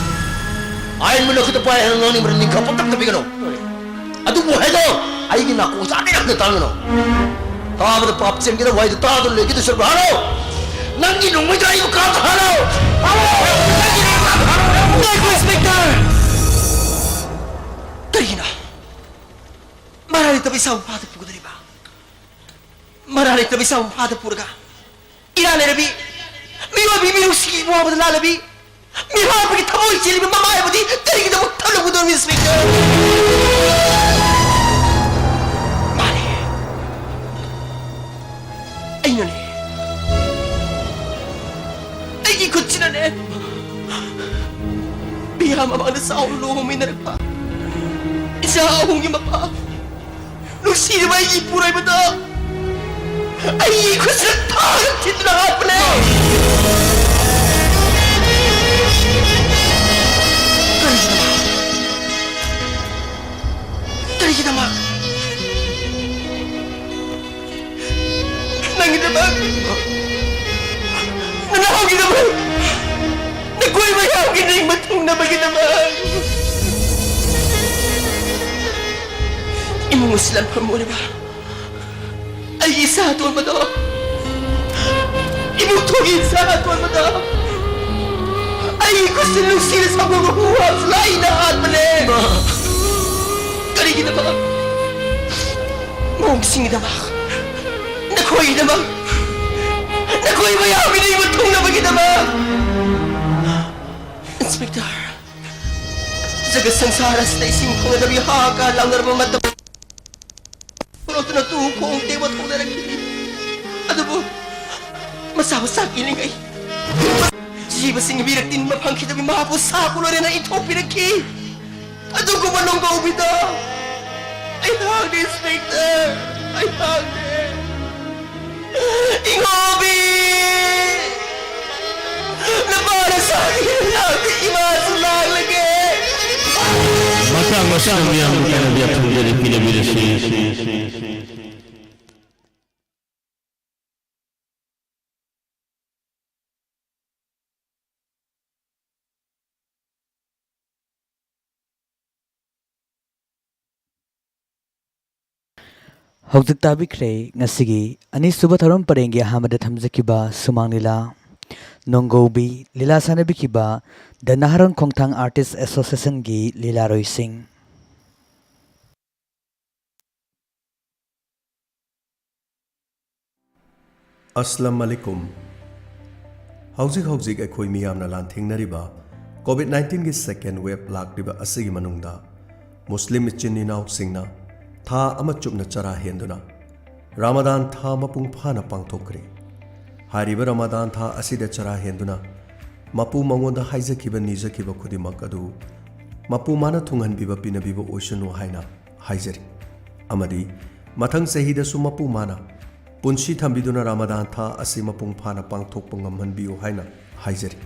ꯑꯥꯏꯟꯕꯨ ꯅꯈꯨꯠꯇ ꯄꯥꯏ ꯍꯥꯏꯅ ꯉꯥꯡꯅꯤꯡꯕ꯭ꯔꯥ? ꯅꯤꯡꯈꯥ ꯄꯪꯇꯞ ꯇꯞꯄꯤꯒꯅꯨ꯫ ꯑꯗꯨ ꯍꯥꯏꯗꯣ ꯑꯩꯒꯤ ꯅꯥꯀꯣꯡ ꯆꯥꯕ ꯌꯥꯝꯅ ꯇꯥꯡꯒꯅꯣ꯫ ꯇꯥꯕꯗ ꯄꯥꯞ ꯆꯦꯟꯒꯗꯕ ꯋꯥꯍꯩꯗꯣ ꯇꯥꯗꯨꯅ ꯂꯩꯒꯗꯧ ꯁꯔꯨꯛ ꯍꯥꯏꯔꯣ꯫ ꯅꯪꯒꯤ ꯅꯣꯡꯃꯩꯗ ꯑꯩꯕꯨ ꯀꯥꯞꯄ ꯍꯥꯏꯔꯣ꯫ ꯍꯥꯏꯔꯣ꯫ ꯅꯪꯒꯤ ꯅꯣꯡꯃꯩꯗ ꯀꯥꯞꯄ ꯍꯥꯏꯔꯣ꯫ ꯉꯥꯏꯈꯣ, ꯏꯟꯁꯄꯦꯛꯇꯔ! ꯀꯔꯤꯒꯤꯅꯣ? ꯃꯔꯥ ꯂꯩꯇꯕ ꯏꯆꯥꯕꯨ ꯐꯥꯗ ꯄꯨꯒꯗꯧꯔꯤꯕ? ꯃꯔꯥ ꯂꯩꯇꯕ ꯏꯆꯥꯕꯨ ꯐꯥꯗ ꯄꯨꯔꯒ ꯏꯔꯥ ꯂꯩꯔꯕꯤ, ꯃꯤꯑꯣꯏꯕꯒꯤ ꯃꯤꯅꯨꯡꯁꯤꯒꯤ ꯏꯕꯨꯡ ꯑꯃꯗ ꯂꯥꯜꯂꯕꯤ, ꯃꯤꯑꯣꯏꯕꯒꯤ ꯊꯃꯣꯏ ꯆꯦꯜꯂꯤꯕ ꯃꯃꯥ ꯍꯥꯏꯕꯗꯤ ꯀꯔꯤꯒꯤꯗꯃꯛ ꯊꯝꯂꯝꯒꯗꯧꯔꯤꯕꯅꯣ, ꯏꯟꯁꯄꯦꯛꯇꯔ? ꯃꯥꯅꯦ, ꯑꯩꯅꯅꯦ, ꯑꯩꯒꯤ ꯈꯨꯠꯁꯤꯅꯅꯦ, ꯃꯤꯌꯥꯝ ꯃꯃꯥꯡꯗ ꯆꯥꯎꯅ ꯂꯨꯍꯣꯡꯃꯤꯟꯅꯔꯛꯄ ꯏꯆꯥ ꯑꯍꯨꯝꯒꯤ ꯃꯄꯥ ꯅꯨꯡꯁꯤꯔꯕ ꯑꯩꯒꯤ ꯏꯄꯨꯔꯣꯏꯕꯗꯣ ꯑꯩꯒꯤ ꯈꯨꯠꯁꯤꯗ ꯊꯥꯡꯅ ꯊꯤꯟꯗꯨꯅ ꯍꯥꯠꯄꯅꯦ꯫ ꯀꯔꯤꯒꯤꯗꯃꯛ? ꯀꯔꯤꯒꯤꯗꯃꯛ? ꯅꯪꯒꯤꯗꯃꯛ, ꯅꯅꯥꯎꯒꯤꯗꯃꯛ, ꯅꯈꯣꯏ ꯃꯌꯥꯝꯒꯤ ꯅꯤꯡꯕ ꯊꯨꯡꯅꯕꯒꯤꯗꯃꯛ꯫ ꯏꯃꯨꯡ ꯑꯁꯤ ꯂꯥꯟꯐꯝ ꯑꯣꯏꯔꯤꯕ ꯑꯩꯒꯤ ꯏꯆꯥ ꯑꯇꯣꯟꯕꯗꯣ, ꯏꯕꯨꯡꯊꯣꯏꯒꯤ ꯏꯆꯥ ꯑꯇꯣꯟꯕꯗꯣ ꯑꯩꯒꯤ ꯈꯨꯠꯁꯤ ꯅꯨꯡꯁꯤꯅ ꯁꯥꯎꯒꯠꯄ ꯍꯨ ꯍꯥꯞꯆꯤꯜꯂ ꯑꯩꯅ ꯍꯥꯠꯄꯅꯦ꯫ ꯀꯔꯤꯒꯤꯗꯃꯛ? ꯃꯧꯁꯤꯡꯒꯤꯗꯃꯛ, ꯅꯈꯣꯏꯒꯤꯗꯃꯛ, ꯅꯈꯣꯏ ꯃꯌꯥꯝꯒꯤ ꯅꯤꯡꯕ ꯊꯨꯡꯅꯕꯒꯤꯗꯃꯛ꯫ ꯏꯟꯁꯄꯦꯛꯇꯔ, ꯖꯒꯠ ꯁꯪꯁꯥꯔ ꯑꯁꯤꯗ ꯏꯁꯤꯡ ꯐꯪꯅꯗꯕꯤ ꯍꯥꯍꯥꯀꯥꯔ ꯂꯥꯎꯅꯔꯕ ꯃꯇꯝ ꯈꯨꯂꯣꯛꯇꯨꯅ ꯇꯨ ꯈꯣꯡ ꯇꯦꯛꯄ ꯊꯣꯛꯅꯔꯛꯈꯤ꯫ ꯑꯗꯨꯕꯨ ꯃꯆꯥ ꯃꯆꯥ ꯀꯤꯅꯤꯡꯉꯩ ꯖꯤꯕꯁꯤꯡꯒꯤ ꯃꯤꯔꯛ ꯇꯤꯟꯕ ꯐꯪꯈꯤꯗꯕꯤ ꯃꯍꯥꯛꯄꯨ ꯁꯥ ꯀꯨꯂꯣꯔꯦꯅ ꯏꯟꯊꯣꯛꯄꯤꯔꯛꯈꯤ꯫ ꯑꯗꯨꯒꯨꯝꯕ ꯅꯣꯡꯒꯧꯕꯤꯗ ꯑꯩꯍꯥꯛꯅꯤ, ꯏꯟꯁꯄꯦꯛꯇꯔ, ꯑꯩꯍꯥꯛꯅꯤ꯫ ꯏꯉꯣꯕꯤ! ꯅꯄꯥꯅ ꯁꯥꯈꯤꯕ ꯂꯥꯡꯗ ꯏꯃꯥꯁꯨ ꯂꯥꯡꯂꯒꯦ꯫ ꯃꯇꯥꯡ ꯑꯁꯤꯗ ꯃꯤꯌꯥꯝꯒꯤ ꯀꯥꯏꯅꯕ ꯌꯥꯊꯪ ꯄꯤꯅꯕꯤꯔꯁꯤ꯫ ꯍꯧꯖꯤꯛ ꯇꯥꯕꯤꯈ꯭ꯔꯦ ꯉꯁꯤꯒꯤ ꯑꯅꯤꯁꯨꯕ ꯊꯧꯔꯝ ꯄꯔꯦꯡꯒꯤ ꯑꯍꯥꯟꯕꯗ ꯊꯝꯖꯈꯤꯕ ꯁꯨꯃꯥꯡ ꯂꯤꯂꯥ꯫ ꯅꯣꯡꯒꯧꯕꯤ ꯂꯤꯂꯥ ꯁꯥꯟꯅꯕꯤꯈꯤꯕ ꯗ ꯅꯍꯥꯔꯣꯟ ꯈꯣꯡꯊꯥꯡ ꯑꯥꯔꯇꯤꯁ ꯑꯦꯁꯣꯁꯤꯌꯦꯁꯟꯒꯤ ꯂꯤꯂꯥꯔꯣꯏꯁꯤꯡ꯫ ꯑꯁꯂꯥꯝ ꯑꯂꯩꯀꯨꯝ꯫ ꯍꯧꯖꯤꯛ ꯍꯧꯖꯤꯛ ꯑꯩꯈꯣꯏ ꯃꯤꯌꯥꯝꯅ ꯂꯥꯟꯊꯦꯡꯅꯔꯤꯕ ꯀꯣꯚꯤꯗ ꯅꯥꯏꯟꯇꯤꯟꯒꯤ ꯁꯦꯀꯦꯟ ꯋꯦꯕ ꯂꯥꯛꯂꯤꯕ ꯑꯁꯤꯒꯤ ꯃꯅꯨꯡꯗ ꯃꯨꯁꯂꯤꯝ ꯏꯆꯤꯟ ꯏꯅꯥꯎꯁꯤꯡꯅ ꯊꯥ ꯑꯃ ꯆꯨꯞꯅ ꯆꯔꯥ ꯍꯦꯟꯗꯨꯅ ꯔꯃꯥꯗꯥꯟ ꯊꯥ ꯃꯄꯨꯡ ꯐꯥꯅ ꯄꯥꯡꯊꯣꯛꯈ꯭ꯔꯦ꯫ ꯍꯥꯏꯔꯤꯕ ꯔꯃꯥꯗꯥꯟ ꯊꯥ ꯑꯁꯤꯗ ꯆꯔꯥ ꯍꯦꯟꯗꯨꯅ ꯃꯄꯨ ꯃꯉꯣꯟꯗ ꯍꯥꯏꯖꯈꯤꯕ ꯅꯤꯖꯈꯤꯕ ꯈꯨꯗꯤꯡꯃꯛ ꯑꯗꯨ ꯃꯄꯨ ꯃꯥꯅ ꯊꯨꯡꯍꯟꯕꯤꯕ ꯄꯤꯅꯕꯤꯕ ꯑꯣꯏꯁꯅꯨ ꯍꯥꯏꯅ ꯍꯥꯏꯖꯔꯤ꯫ ꯑꯃꯗꯤ ꯃꯊꯪ ꯆꯍꯤꯗꯁꯨ ꯃꯄꯨ ꯃꯥꯅ ꯄꯨꯟꯁꯤ ꯊꯝꯕꯤꯗꯨꯅ ꯔꯃꯥꯗꯥꯟ ꯊꯥ ꯑꯁꯤ ꯃꯄꯨꯡ ꯐꯥꯅ ꯄꯥꯡꯊꯣꯛꯄ ꯉꯝꯍꯟꯕꯤꯌꯨ ꯍꯥꯏꯅ ꯍꯥꯏꯖꯔꯤ꯫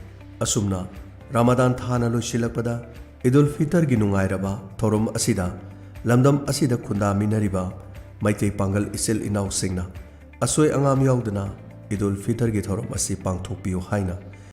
ꯑꯁꯨꯝꯅ ꯔꯃꯥꯗꯥꯟ ꯊꯥꯅ ꯂꯣꯏꯁꯤꯜꯂꯛꯄꯗ ꯏꯗꯨꯜ ꯐꯤꯇꯔꯒꯤ ꯅꯨꯡꯉꯥꯏꯔꯕ ꯊꯧꯔꯝ ꯑꯁꯤꯗ ꯂꯝꯗꯝ ꯑꯁꯤꯗ ꯈꯨꯟꯗꯥꯃꯤꯟꯅꯔꯤꯕ ꯃꯩꯇꯩ ꯄꯥꯡꯒꯜ ꯏꯆꯤꯜ ꯏꯅꯥꯎꯁꯤꯡꯅ ꯑꯁꯣꯏ ꯑꯉꯥꯝ ꯌꯥꯎꯗꯅ ꯏꯗꯨꯜ ꯐꯤꯇꯔꯒꯤ ꯊꯧꯔꯝ ꯑꯁꯤ ꯄꯥꯡꯊꯣꯛꯄꯤꯌꯨ ꯍꯥꯏꯅ